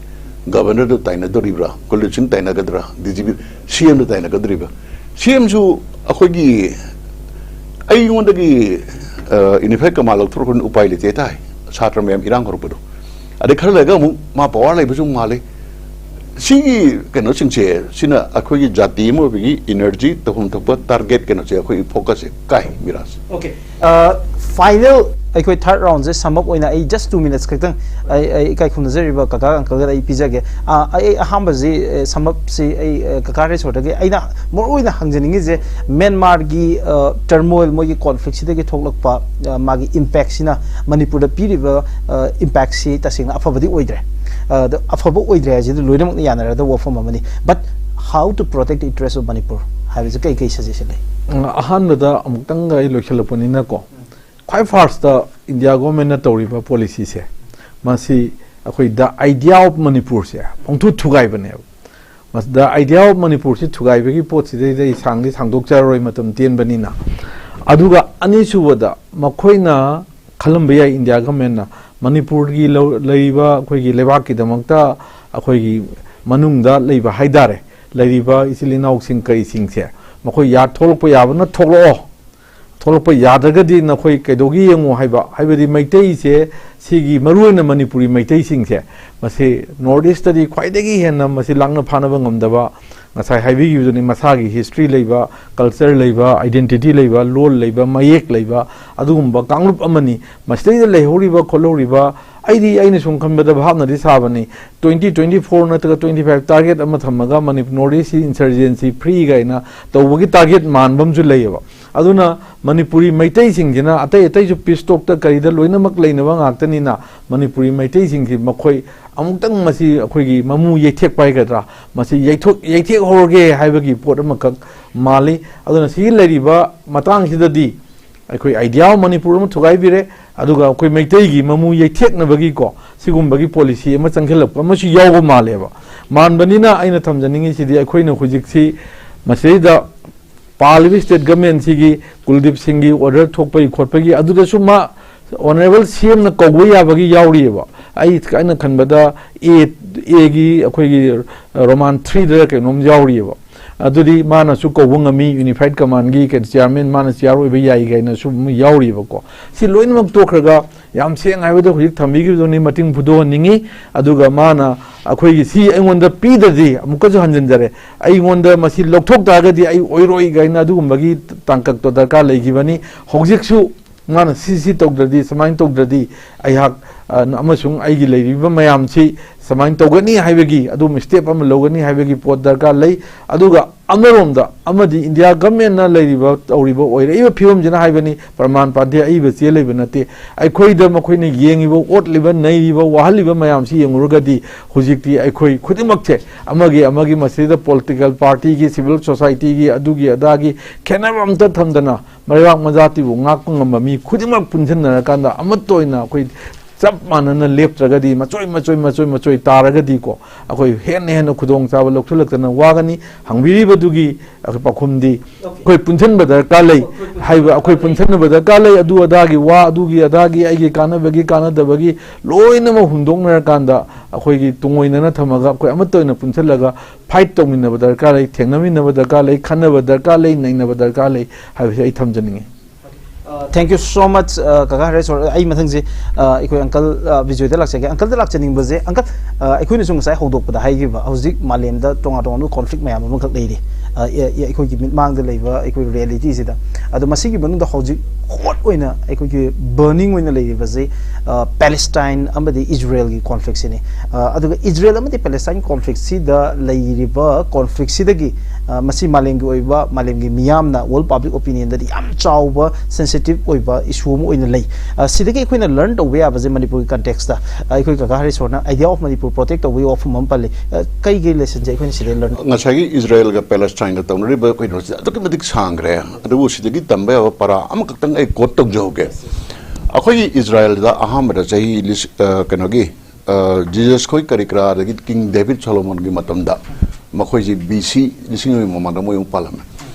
ꯒꯕꯔꯅꯔꯗ ꯇꯥꯏꯅꯗꯣꯔꯤꯕ꯭ꯔꯥ, ꯀꯨꯜꯗꯤꯞ ꯁꯤꯡ ꯇꯥꯏꯅꯒꯗ꯭ꯔꯥ, ꯗꯤ ꯖꯤ ꯄꯤ, ꯁꯤ ꯑꯦꯝꯗ ꯇꯥꯏꯅꯒꯗꯣꯔꯤꯕ꯭ꯔꯥ? ꯁꯤ ꯑꯦꯝꯁꯨ ꯑꯩꯈꯣꯏꯒꯤ ꯑꯩꯉꯣꯟꯗꯒꯤ ꯏꯅꯤꯐꯥꯏ ꯀꯃꯥꯟ ꯂꯧꯊꯣꯔꯛꯄꯅ ꯎꯄꯥꯏ ꯂꯩꯇꯦ ꯇꯥꯏ꯫ ꯁꯥꯇ꯭ꯔ ꯃꯌꯥꯝ ꯏꯔꯥꯡ ꯍꯧꯔꯛꯄꯗꯣ, ꯑꯗꯩ ꯈꯔ ꯂꯩꯔꯒ ꯑꯃꯨꯛ ꯃꯥ ꯄꯋꯥꯔ ꯂꯩꯕꯁꯨ ꯃꯥꯜꯂꯤ꯫ ꯁꯤꯒꯤ ꯀꯩꯅꯣꯁꯤꯡꯁꯦ, ꯁꯤꯅ ꯑꯩꯈꯣꯏꯒꯤ ꯖꯥꯇꯤ ꯑꯃ ꯑꯣꯏꯕꯒꯤ ꯏꯅꯔꯖꯤ, ꯇꯧꯐꯝ ꯊꯣꯛꯄ ꯇꯥꯔꯒꯦꯠ, ꯀꯩꯅꯣꯁꯦ ꯑꯩꯈꯣꯏ ꯐꯣꯀꯁꯁꯦ ꯀꯥꯏ, ꯃꯤꯔꯥꯖ꯫ Okay, final ꯑꯩꯈꯣꯏ ꯊꯥꯔꯠ ꯔꯥꯎꯟꯁꯦ ꯁꯝ ꯑꯞ ꯑꯣꯏꯅ ꯑꯩ just two minutes ꯈꯛꯇꯪ ꯑꯩ ꯑꯩ ꯏꯀꯥꯏ ꯈꯨꯝꯅꯖꯔꯤꯕ ꯀꯀꯥ ꯑꯪꯀꯜꯒꯗ ꯑꯩ ꯄꯤꯖꯒꯦ꯫ ꯑ, ꯑꯩ ꯑꯩ ꯑꯍꯥꯟꯕꯁꯤ ꯑ, ꯁꯝ ꯑꯞꯁꯤ ꯑꯩ ꯑ, ꯀꯀꯥ ꯔꯦꯁꯣꯔꯠꯇꯒꯤ ꯑꯩꯅ ꯃꯔꯨ ꯑꯣꯏꯅ ꯍꯪꯖꯅꯤꯡꯉꯤꯁꯦ, ꯃꯦꯟꯃꯥꯔꯒꯤ ꯇꯔꯃꯣꯏꯜ, ꯃꯣꯏꯒꯤ ꯀꯣꯟꯐ꯭ꯂꯤꯛꯁꯤꯗꯒꯤ ꯊꯣꯛꯂꯛꯄ ꯑ, ꯃꯥꯒꯤ ꯏꯝꯄꯦꯛꯁꯤꯅ ꯃꯅꯤꯄꯨꯔꯗ ꯄꯤꯔꯤꯕ ꯏꯝꯄꯦꯛꯁꯤ ꯇꯁꯦꯡꯅ ꯑꯐꯕꯗꯤ ꯑꯣꯏꯗ꯭ꯔꯦ꯫ ꯑ, ꯑꯗ ꯑꯐꯕ ꯑꯣꯏꯗ꯭ꯔꯦ ꯍꯥꯏꯁꯤꯗꯤ ꯂꯣꯏꯅꯃꯛꯅ ꯌꯥꯅꯔꯗꯕ ꯋꯥꯐꯝ ꯑꯃꯅꯤ꯫ But how to protect the interest of Manipur ꯍꯥꯏꯕꯁꯤ ꯀꯩ ꯀꯩ ꯁꯖꯦꯁꯟ ꯂꯩ? ꯑꯍꯥꯟꯕꯗ ꯑꯃꯨꯛꯇꯪꯒ ꯑꯩ ꯂꯣꯏꯁꯤꯜꯂꯛꯄꯅꯤꯅꯀꯣ, ꯈ꯭ꯋꯥꯏ ꯐꯥꯔꯁꯇ ꯏꯟꯗꯤꯌꯥ ꯒꯣꯔꯃꯦꯟꯅ ꯇꯧꯔꯤꯕ ꯄꯣꯂꯤꯁꯤꯁꯦ, ꯃꯁꯤ ꯑꯩꯈꯣꯏ ꯗ ꯑꯥꯏꯗꯤꯌꯥ ꯑꯣꯐ ꯃꯅꯤꯄꯨꯔꯁꯦ ꯄꯨꯡꯊꯨ ꯊꯨꯒꯥꯏꯕꯅꯦꯕ꯫ ꯗ ꯑꯥꯏꯗꯤꯌꯥ ꯑꯣꯐ ꯃꯅꯤꯄꯨꯔꯁꯤ ꯊꯨꯒꯥꯏꯕꯒꯤ ꯄꯣꯠꯁꯤꯗꯩꯗ ꯑꯩ ꯁꯥꯡꯗꯤ ꯁꯥꯡꯗꯣꯛꯆꯔꯔꯣꯏ, ꯃꯇꯝ ꯇꯦꯟꯕꯅꯤꯅ꯫ ꯑꯗꯨꯒ ꯑꯅꯤꯁꯨꯕꯗ ꯃꯈꯣꯏꯅ ꯈꯜꯂꯝꯕ ꯌꯥꯏ, ꯏꯟꯗꯤꯌꯥ ꯒꯣꯔꯃꯦꯟꯅ ꯃꯅꯤꯄꯨꯔꯒꯤ ꯂꯧ- ꯂꯩꯔꯤꯕ ꯑꯩꯈꯣꯏꯒꯤ ꯂꯩꯕꯥꯛꯀꯤꯗꯃꯛꯇ ꯑꯩꯈꯣꯏꯒꯤ ꯃꯅꯨꯡꯗ ꯂꯩꯕ ꯍꯥꯏꯇꯥꯔꯦ, ꯂꯩꯔꯤꯕ ꯏꯆꯤꯜ ꯏꯅꯥꯎꯁꯤꯡ ꯀꯩꯁꯤꯡꯁꯦ ꯃꯈꯣꯏ ꯌꯥ- ꯊꯣꯛꯂꯛꯄ ꯌꯥꯕꯅ ꯊꯣꯛꯂꯛꯑꯣ, ꯊꯣꯛꯂꯛꯄ ꯌꯥꯗ꯭ꯔꯒꯗꯤ ꯅꯈꯣꯏ ꯀꯩꯗꯧꯒꯦ ꯌꯦꯡꯉꯨ ꯍꯥꯏꯕ, ꯍꯥꯏꯕꯗꯤ ꯃꯩꯇꯩꯁꯦ ꯁꯤꯒꯤ ꯃꯔꯨꯑꯣꯏꯅ ꯃꯅꯤꯄꯨꯔꯤ ꯃꯩꯇꯩꯁꯤꯡꯁꯦ ꯃꯁꯤ ꯅꯣꯔꯠ ꯏꯁꯇꯗꯤ ꯈ꯭ꯋꯥꯏꯗꯒꯤ ꯍꯦꯟꯅ ꯃꯁꯤ ꯂꯥꯛꯅ ꯐꯥꯅꯕ ꯉꯝꯗꯕ, ꯉꯁꯥꯏ ꯍꯥꯏꯕꯤꯈꯤꯕꯗꯨꯅꯤ, ꯃꯁꯥꯒꯤ ꯍꯤꯁꯇ꯭ꯔꯤ ꯂꯩꯕ, ꯀꯜꯆꯔ ꯂꯩꯕ, ꯑꯥꯏꯗꯦꯟꯇꯤꯇꯤ ꯂꯩꯕ, ꯂꯣꯜ ꯂꯩꯕ, ꯃꯌꯦꯛ ꯂꯩꯕ ꯑꯗꯨꯒꯨꯝꯕ ꯀꯥꯡꯂꯨꯞ ꯑꯃꯅꯤ꯫ ꯃꯁꯤꯗꯩꯗ ꯂꯩꯍꯧꯔꯤꯕ ꯈꯣꯠꯍꯧꯔꯤꯕ, ꯑꯩꯗꯤ ꯑꯩꯅ ꯁꯨꯝ ꯈꯟꯕꯗ ꯚꯥꯞꯅꯗꯤ ꯁꯥꯕꯅꯤ, twenty twenty four ꯅꯠꯇ꯭ꯔꯒ twenty five target ꯑꯃ ꯊꯝꯃꯒ ꯃꯅꯤꯄꯨꯔ ꯅꯣꯔꯠ ꯏꯁꯁꯤ ꯏꯟꯁꯔꯖꯦꯟꯁꯤ ꯐ꯭ꯔꯤ ꯀꯥꯏꯅ ꯇꯧꯕꯒꯤ ꯇꯥꯔꯒꯦꯠ ꯃꯥꯟꯕ ꯑꯃꯁꯨ ꯂꯩꯌꯦꯕ꯫ ꯑꯗꯨꯅ ꯃꯅꯤꯄꯨꯔꯤ ꯃꯩꯇꯩꯁꯤꯡꯁꯤꯅ ꯑꯇꯩ ꯑꯇꯩꯁꯨ ꯄꯤꯁ ꯇꯣꯛꯇ ꯀꯔꯤꯗ ꯂꯣꯏꯅꯃꯛ ꯂꯩꯅꯕ ꯉꯥꯛꯇꯅꯤꯅ ꯃꯅꯤꯄꯨꯔꯤ ꯃꯩꯇꯩꯁꯤꯡꯁꯤ ꯃꯈꯣꯏ ꯑꯃꯨꯛꯇꯪ ꯃꯁꯤ ꯑꯩꯈꯣꯏꯒꯤ ꯃꯃꯨ ꯌꯩꯊꯦꯛꯄ ꯍꯥꯏꯒꯗ꯭ꯔꯥ, ꯃꯁꯤ ꯌꯩꯊꯣꯛ ꯌꯩꯊꯦꯛꯍꯧꯔꯒꯦ ꯍꯥꯏꯕꯒꯤ ꯄꯣꯠ ꯑꯃꯈꯛ ꯃꯥꯜꯂꯤ꯫ ꯑꯗꯨꯅ ꯁꯤꯒꯤ ꯂꯩꯔꯤꯕ ꯃꯇꯥꯡꯁꯤꯗꯗꯤ ꯑꯩꯈꯣꯏ ꯑꯥꯏꯗꯤꯌꯥ ꯑꯣꯐ ꯃꯅꯤꯄꯨꯔ ꯑꯃ ꯊꯨꯒꯥꯏꯕꯤꯔꯦ, ꯑꯗꯨꯒ ꯑꯩꯈꯣꯏ ꯃꯩꯇꯩꯒꯤ ꯃꯃꯨ ꯌꯩꯊꯦꯛꯅꯕꯒꯤꯀꯣ ꯁꯤꯒꯨꯝꯕꯒꯤ ꯄꯣꯂꯤꯁꯤ ꯑꯃ ꯆꯪꯁꯤꯜꯂꯛꯄ ꯑꯃꯁꯨ ꯌꯥꯎꯕ ꯃꯥꯜꯂꯦꯕ꯫ ꯃꯥꯟꯕꯅꯤꯅ ꯑꯩꯅ ꯊꯝꯖꯅꯤꯡꯉꯤꯁꯤꯗꯤ ꯑꯩꯈꯣꯏꯅ ꯍꯧꯖꯤꯛꯁꯤ ꯃꯁꯤꯗꯩꯗ ꯄꯥꯜꯂꯤꯕ ꯁ꯭ꯇꯦꯠ ꯒꯃꯦꯟꯁꯤꯒꯤ ꯀꯨꯜꯗꯤꯞ ꯁꯤꯡꯒꯤ ꯑꯣꯔꯗꯔ ꯊꯣꯛꯄꯒꯤ ꯈꯣꯠꯄꯒꯤ ꯑꯗꯨꯗꯁꯨ ꯃꯥ ꯑꯣꯅꯔꯦꯕꯜ ꯁꯤ ꯑꯦꯝꯅ ꯀꯧꯕ ꯌꯥꯕꯒꯤ ꯌꯥꯎꯔꯤꯑꯕ꯫ ꯑꯩ ꯑꯩꯅ ꯈꯟꯕꯗ ꯑꯦ ꯑꯦꯒꯤ ꯑꯩꯈꯣꯏꯒꯤ ꯔꯣꯃꯥꯟ ꯊ꯭ꯔꯤꯗ ꯀꯩꯅꯣꯝ ꯌꯥꯎꯔꯤꯑꯕ꯫ ꯑꯗꯨꯗꯤ ꯃꯥꯅꯁꯨ ꯀꯧꯕ ꯉꯝꯃꯤ, ꯌꯨꯅꯤꯐꯥꯏꯠ ꯀꯃꯥꯟꯒꯤ ꯀꯩꯅꯣ ꯆꯤꯌꯥꯔꯃꯦꯟ ꯃꯥꯅ ꯆꯤꯌꯥꯔ ꯑꯣꯏꯕ ꯌꯥꯏ ꯀꯥꯏꯅꯁꯨ ꯑꯃ ꯌꯥꯎꯔꯤꯕꯀꯣ꯫ ꯁꯤ ꯂꯣꯏꯅꯃꯛ ꯇꯣꯛꯈ꯭ꯔꯒ ꯌꯥꯝ ꯁꯦꯡꯅ ꯍꯥꯏꯕꯗ ꯍꯧꯖꯤꯛ ꯊꯝꯕꯤꯈꯤꯕꯗꯨꯅꯤ ꯃꯇꯤꯡ ꯐꯨꯗꯣꯛꯍꯟꯅꯤꯡꯉꯤ꯫ ꯑꯗꯨꯒ ꯃꯥꯅ ꯑꯩꯈꯣꯏꯒꯤ ꯁꯤ ꯑꯩꯉꯣꯟꯗ ꯄꯤꯗ꯭ꯔꯗꯤ, ꯑꯃꯨꯛꯀꯁꯨ ꯍꯟꯖꯤꯟꯖꯔꯦ, ꯑꯩꯉꯣꯟꯗ ꯃꯁꯤ ꯂꯧꯊꯣꯛ ꯇꯥꯔꯒꯗꯤ ꯑꯩ ꯑꯣꯏꯔꯣꯏ ꯀꯥꯏꯅ ꯑꯗꯨꯒꯨꯝꯕꯒꯤ ꯇꯥꯡꯀꯛꯇꯣ ꯗꯔꯀꯥꯔ ꯂꯩꯈꯤꯕꯅꯤ꯫ ꯍꯧꯖꯤꯛꯁꯨ ꯃꯥꯅ ꯁꯤ ꯁꯤ ꯇꯧꯗ꯭ꯔꯗꯤ, ꯁꯨꯃꯥꯏꯅ ꯇꯧꯗ꯭ꯔꯗꯤ ꯑꯩꯍꯥꯛ, ꯑ, ꯑꯃꯁꯨꯡ ꯑꯩꯒꯤ ꯂꯩꯔꯤꯕ ꯃꯌꯥꯝꯁꯤ ꯁꯨꯃꯥꯏꯅ ꯇꯧꯒꯅꯤ ꯍꯥꯏꯕꯒꯤ, ꯑꯗꯨꯝ ꯁ꯭ꯇꯦꯞ ꯑꯃ ꯂꯧꯒꯅꯤ ꯍꯥꯏꯕꯒꯤ ꯄꯣꯠ ꯗꯔꯀꯥꯔ ꯂꯩ꯫ ꯑꯗꯨꯒ ꯑꯃꯔꯣꯝꯗ ꯑꯃꯗꯤ ꯏꯟꯗꯤꯌꯥ ꯒꯃꯦꯟꯅ ꯂꯩꯔꯤꯕ, ꯇꯧꯔꯤꯕ, ꯑꯣꯏꯔꯛꯏꯕ ꯐꯤꯕꯝꯁꯤꯅ ꯍꯥꯏꯕꯅꯤ, ꯄ꯭ꯔꯃꯥꯟ ꯄꯥꯟꯊꯦ ꯑꯏꯕ ꯆꯦ ꯂꯩꯕ ꯅꯠꯇꯦ꯫ ꯑꯩꯈꯣꯏꯗ ꯃꯈꯣꯏꯅ ꯌꯦꯡꯉꯤꯕ, ꯑꯣꯠꯂꯤꯕ, ꯅꯩꯔꯤꯕ, ꯋꯥꯍꯜꯂꯤꯕ ꯃꯌꯥꯝꯁꯤ ꯌꯦꯡꯉꯨꯔꯒꯗꯤ ꯍꯧꯖꯤꯛꯇꯤ ꯑꯩꯈꯣꯏ ꯈꯨꯗꯤꯡꯃꯛꯁꯦ ꯑꯃꯒꯤ ꯑꯃꯒꯤ ꯃꯁꯤꯗ ꯄꯣꯂꯤꯇꯤꯀꯦꯜ ꯄꯥꯔꯇꯤꯒꯤ, ꯁꯤꯚꯤꯜ ꯁꯣꯁꯥꯏꯇꯤꯒꯤ, ꯑꯗꯨꯒꯤ ꯑꯗꯥꯒꯤ ꯈꯦꯠꯅꯕ ꯑꯝꯇ ꯊꯝꯗꯅ ꯃꯩꯔꯥꯛ ꯃꯖꯥꯇꯤꯕꯨ ꯉꯥꯛꯄ ꯉꯝꯕ ꯃꯤ ꯈꯨꯗꯤꯡꯃꯛ ꯄꯨꯟꯁꯤꯟꯅꯔꯀꯥꯟꯗ ꯑꯃꯠꯇ ꯑꯣꯏꯅ ꯑꯩꯈꯣꯏ ꯆꯞ ꯃꯥꯟꯅꯅ ꯂꯦꯞꯇ꯭ꯔꯒꯗꯤ, ꯃꯆꯣꯏ ꯃꯆꯣꯏ ꯃꯆꯣꯏ ꯃꯆꯣꯏ ꯇꯥꯔꯒꯗꯤꯀꯣ, ꯑꯩꯈꯣꯏ ꯍꯦꯟꯅ ꯍꯦꯟꯅ ꯈꯨꯗꯣꯡꯆꯥꯕ ꯂꯧꯁꯤꯜꯂꯛꯇꯅ ꯋꯥꯒꯅꯤ꯫ ꯍꯪꯕꯤꯔꯤꯕꯗꯨꯒꯤ ꯑꯩꯈꯣꯏ ꯄꯥꯎꯈꯨꯝꯗꯤ ꯑꯩꯈꯣꯏ ꯄꯨꯟꯁꯤꯟꯕ ꯗꯔꯀꯥꯔ ꯂꯩ ꯍꯥꯏꯕ, ꯑꯩꯈꯣꯏ ꯄꯨꯟꯁꯤꯟꯕ ꯗꯔꯀꯥꯔ ꯂꯩ꯫ ꯑꯗꯨ ꯑꯗꯥꯒꯤ ꯋꯥ, ꯑꯗꯨꯒꯤ ꯑꯗꯥꯒꯤ, ꯑꯩꯒꯤ ꯀꯥꯟꯅꯕꯒꯤ ꯀꯥꯟꯅꯗꯕꯒꯤ ꯂꯣꯏꯅꯃꯛ ꯍꯨꯟꯗꯣꯛꯅꯔꯀꯥꯟꯗ ꯑꯩꯈꯣꯏꯒꯤ ꯇꯨꯡꯑꯣꯏꯅꯅ ꯊꯝꯃꯒ ꯑꯩꯈꯣꯏ ꯑꯃꯠꯇ ꯑꯣꯏꯅ ꯄꯨꯟꯁꯤꯜꯂꯒ ꯐꯥꯏꯠ ꯇꯧꯃꯤꯟꯅꯕ ꯗꯔꯀꯥꯔ ꯂꯩ, ꯊꯦꯡꯅꯃꯤꯟꯅꯕ ꯗꯔꯀꯥꯔ ꯂꯩ, ꯈꯟꯅꯕ ꯗꯔꯀꯥꯔ ꯂꯩ, ꯅꯩꯅꯕ ꯗꯔꯀꯥꯔ ꯂꯩ ꯍꯥꯏꯕꯁꯤ ꯑꯩ ꯊꯝꯖꯅꯤꯡꯉꯤ꯫ Thank you so much, ꯀꯀꯥ ꯍꯔꯦꯁꯣꯔ꯫ ꯑꯩ ꯃꯊꯪꯁꯦ ꯑꯩꯈꯣꯏ ꯑꯪꯀꯜ ꯕꯤꯖꯣꯏꯗ ꯂꯥꯛꯆꯒꯦ꯫ ꯑꯪꯀꯜꯗ ꯂꯥꯛꯆꯅꯤꯡꯕꯁꯦ, ꯑꯪꯀꯜ, ꯑꯩꯈꯣꯏꯅꯁꯨ ꯉꯁꯥꯏ ꯍꯧꯗꯣꯛꯄꯗ ꯍꯥꯏꯈꯤꯕ, ꯍꯧꯖꯤꯛ ꯃꯥꯂꯦꯝꯗ ꯇꯣꯉꯥꯟ ꯇꯣꯉꯥꯟꯕ ꯀꯣꯟꯐ꯭ꯂꯤꯛ ꯃꯌꯥꯝ ꯑꯃꯈꯛ ꯂꯩꯔꯤ꯫ ꯑꯩꯈꯣꯏꯒꯤ ꯃꯤꯠꯃꯥꯡꯗ ꯂꯩꯕ ꯑꯩꯈꯣꯏ ꯔꯤꯌꯦꯂꯤꯇꯤꯁꯤꯗ꯫ ꯑꯗꯣ ꯃꯁꯤꯒꯤ ꯃꯅꯨꯡꯗ ꯍꯧꯖꯤꯛ ꯍꯣꯠ ꯑꯣꯏꯅ ꯑꯩꯈꯣꯏꯒꯤ ꯕꯔꯅꯤꯡ ꯑꯣꯏꯅ ꯂꯩꯔꯤꯕꯁꯦ ꯄꯦꯂꯦꯁꯇꯥꯏꯟ ꯑꯃꯗꯤ ꯏꯖꯔꯦꯜꯒꯤ ꯀꯣꯟꯐ꯭ꯂꯤꯛꯁꯤꯅꯤ꯫ ꯑꯗꯨꯒ ꯏꯖꯔꯦꯜ ꯑꯃꯗꯤ ꯄꯦꯂꯦꯁꯇꯥꯏꯟ ꯀꯣꯟꯐ꯭ꯂꯤꯛꯁꯤꯗ ꯂꯩꯔꯤꯕ ꯀꯣꯟꯐ꯭ꯂꯤꯛꯁꯤꯗꯒꯤ ꯃꯁꯤ ꯃꯥꯂꯦꯝꯒꯤ ꯑꯣꯏꯕ, ꯃꯥꯂꯦꯝꯒꯤ ꯃꯤꯌꯥꯝꯅ, ꯋꯥꯔꯜ ꯄꯕ꯭ꯂꯤꯛ ꯑꯣꯄꯤꯅꯤꯌꯟꯗꯗꯤ ꯌꯥꯝ ꯆꯥꯎꯕ ꯁꯦꯟꯁꯤꯇꯤꯞ ꯑꯣꯏꯕ ꯏꯁꯨ ꯑꯃ ꯑꯣꯏꯅ ꯂꯩ꯫ ꯁꯤꯗꯒꯤ ꯑꯩꯈꯣꯏꯅ ꯂꯔꯟ ꯇꯧꯕ ꯌꯥꯕꯁꯦ ꯃꯅꯤꯄꯨꯔꯒꯤ ꯀꯟꯇꯦꯛꯁꯇ ꯑꯩꯈꯣꯏ ꯀꯀꯥ ꯍꯔꯦꯁꯣꯔꯅ ꯑꯥꯏꯗꯤꯌꯥ ꯑꯣꯐ ꯃꯅꯤꯄꯨꯔ ꯄ꯭ꯔꯣꯇꯦꯛ ꯇꯧꯕꯒꯤ ꯋꯥꯐꯝ ꯑꯃ ꯄꯜꯂꯤ꯫ ꯀꯩ ꯀꯩ ꯂꯦꯁꯟꯁꯦ ꯑꯩꯈꯣꯏꯅ ꯁꯤꯗꯩ ꯂꯔꯟ? ꯉꯁꯥꯏꯒꯤ ꯏꯖꯔꯦꯜꯒ ꯄꯦꯂꯦꯁꯇꯥꯏꯟꯒ ꯇꯧꯅꯔꯤꯕ ꯀꯩꯅꯣꯁꯦ ꯑꯗꯨꯛꯀꯤ ꯃꯇꯤꯛ ꯁꯥꯡꯈ꯭ꯔꯦ꯫ ꯑꯗꯨꯕꯨ ꯁꯤꯗꯒꯤ ꯇꯝꯕ ꯌꯥꯕ ꯄꯔꯥ ꯑꯃꯈꯛꯇꯪ ꯑꯩ ꯀꯣꯠ ꯇꯧꯖꯍꯧꯒꯦ꯫ ꯑꯩꯈꯣꯏꯒꯤ ꯏꯖꯔꯦꯜꯗ ꯑꯍꯥꯟꯕꯗ ꯆꯍꯤ ꯂꯤꯁ-, ꯑ, ꯀꯩꯅꯣꯒꯤ, ꯑ, ꯖꯤꯖꯁ ꯈꯣꯏ ꯀꯔꯤ ꯀꯔꯥ, ꯑꯗꯒꯤ ꯀꯤꯡ ꯗꯦꯕꯤꯠ ꯁꯣꯂꯣꯃꯣꯟꯒꯤ ꯃꯇꯝꯗ ꯃꯈꯣꯏꯁꯤ ꯕꯤ ꯁꯤ ꯂꯤꯁꯤꯡ ꯑꯃꯒꯤ ꯃꯃꯥꯡꯗ ꯃꯣꯏ ꯑꯃꯨꯛ ꯄꯥꯜꯂꯝꯃꯦ꯫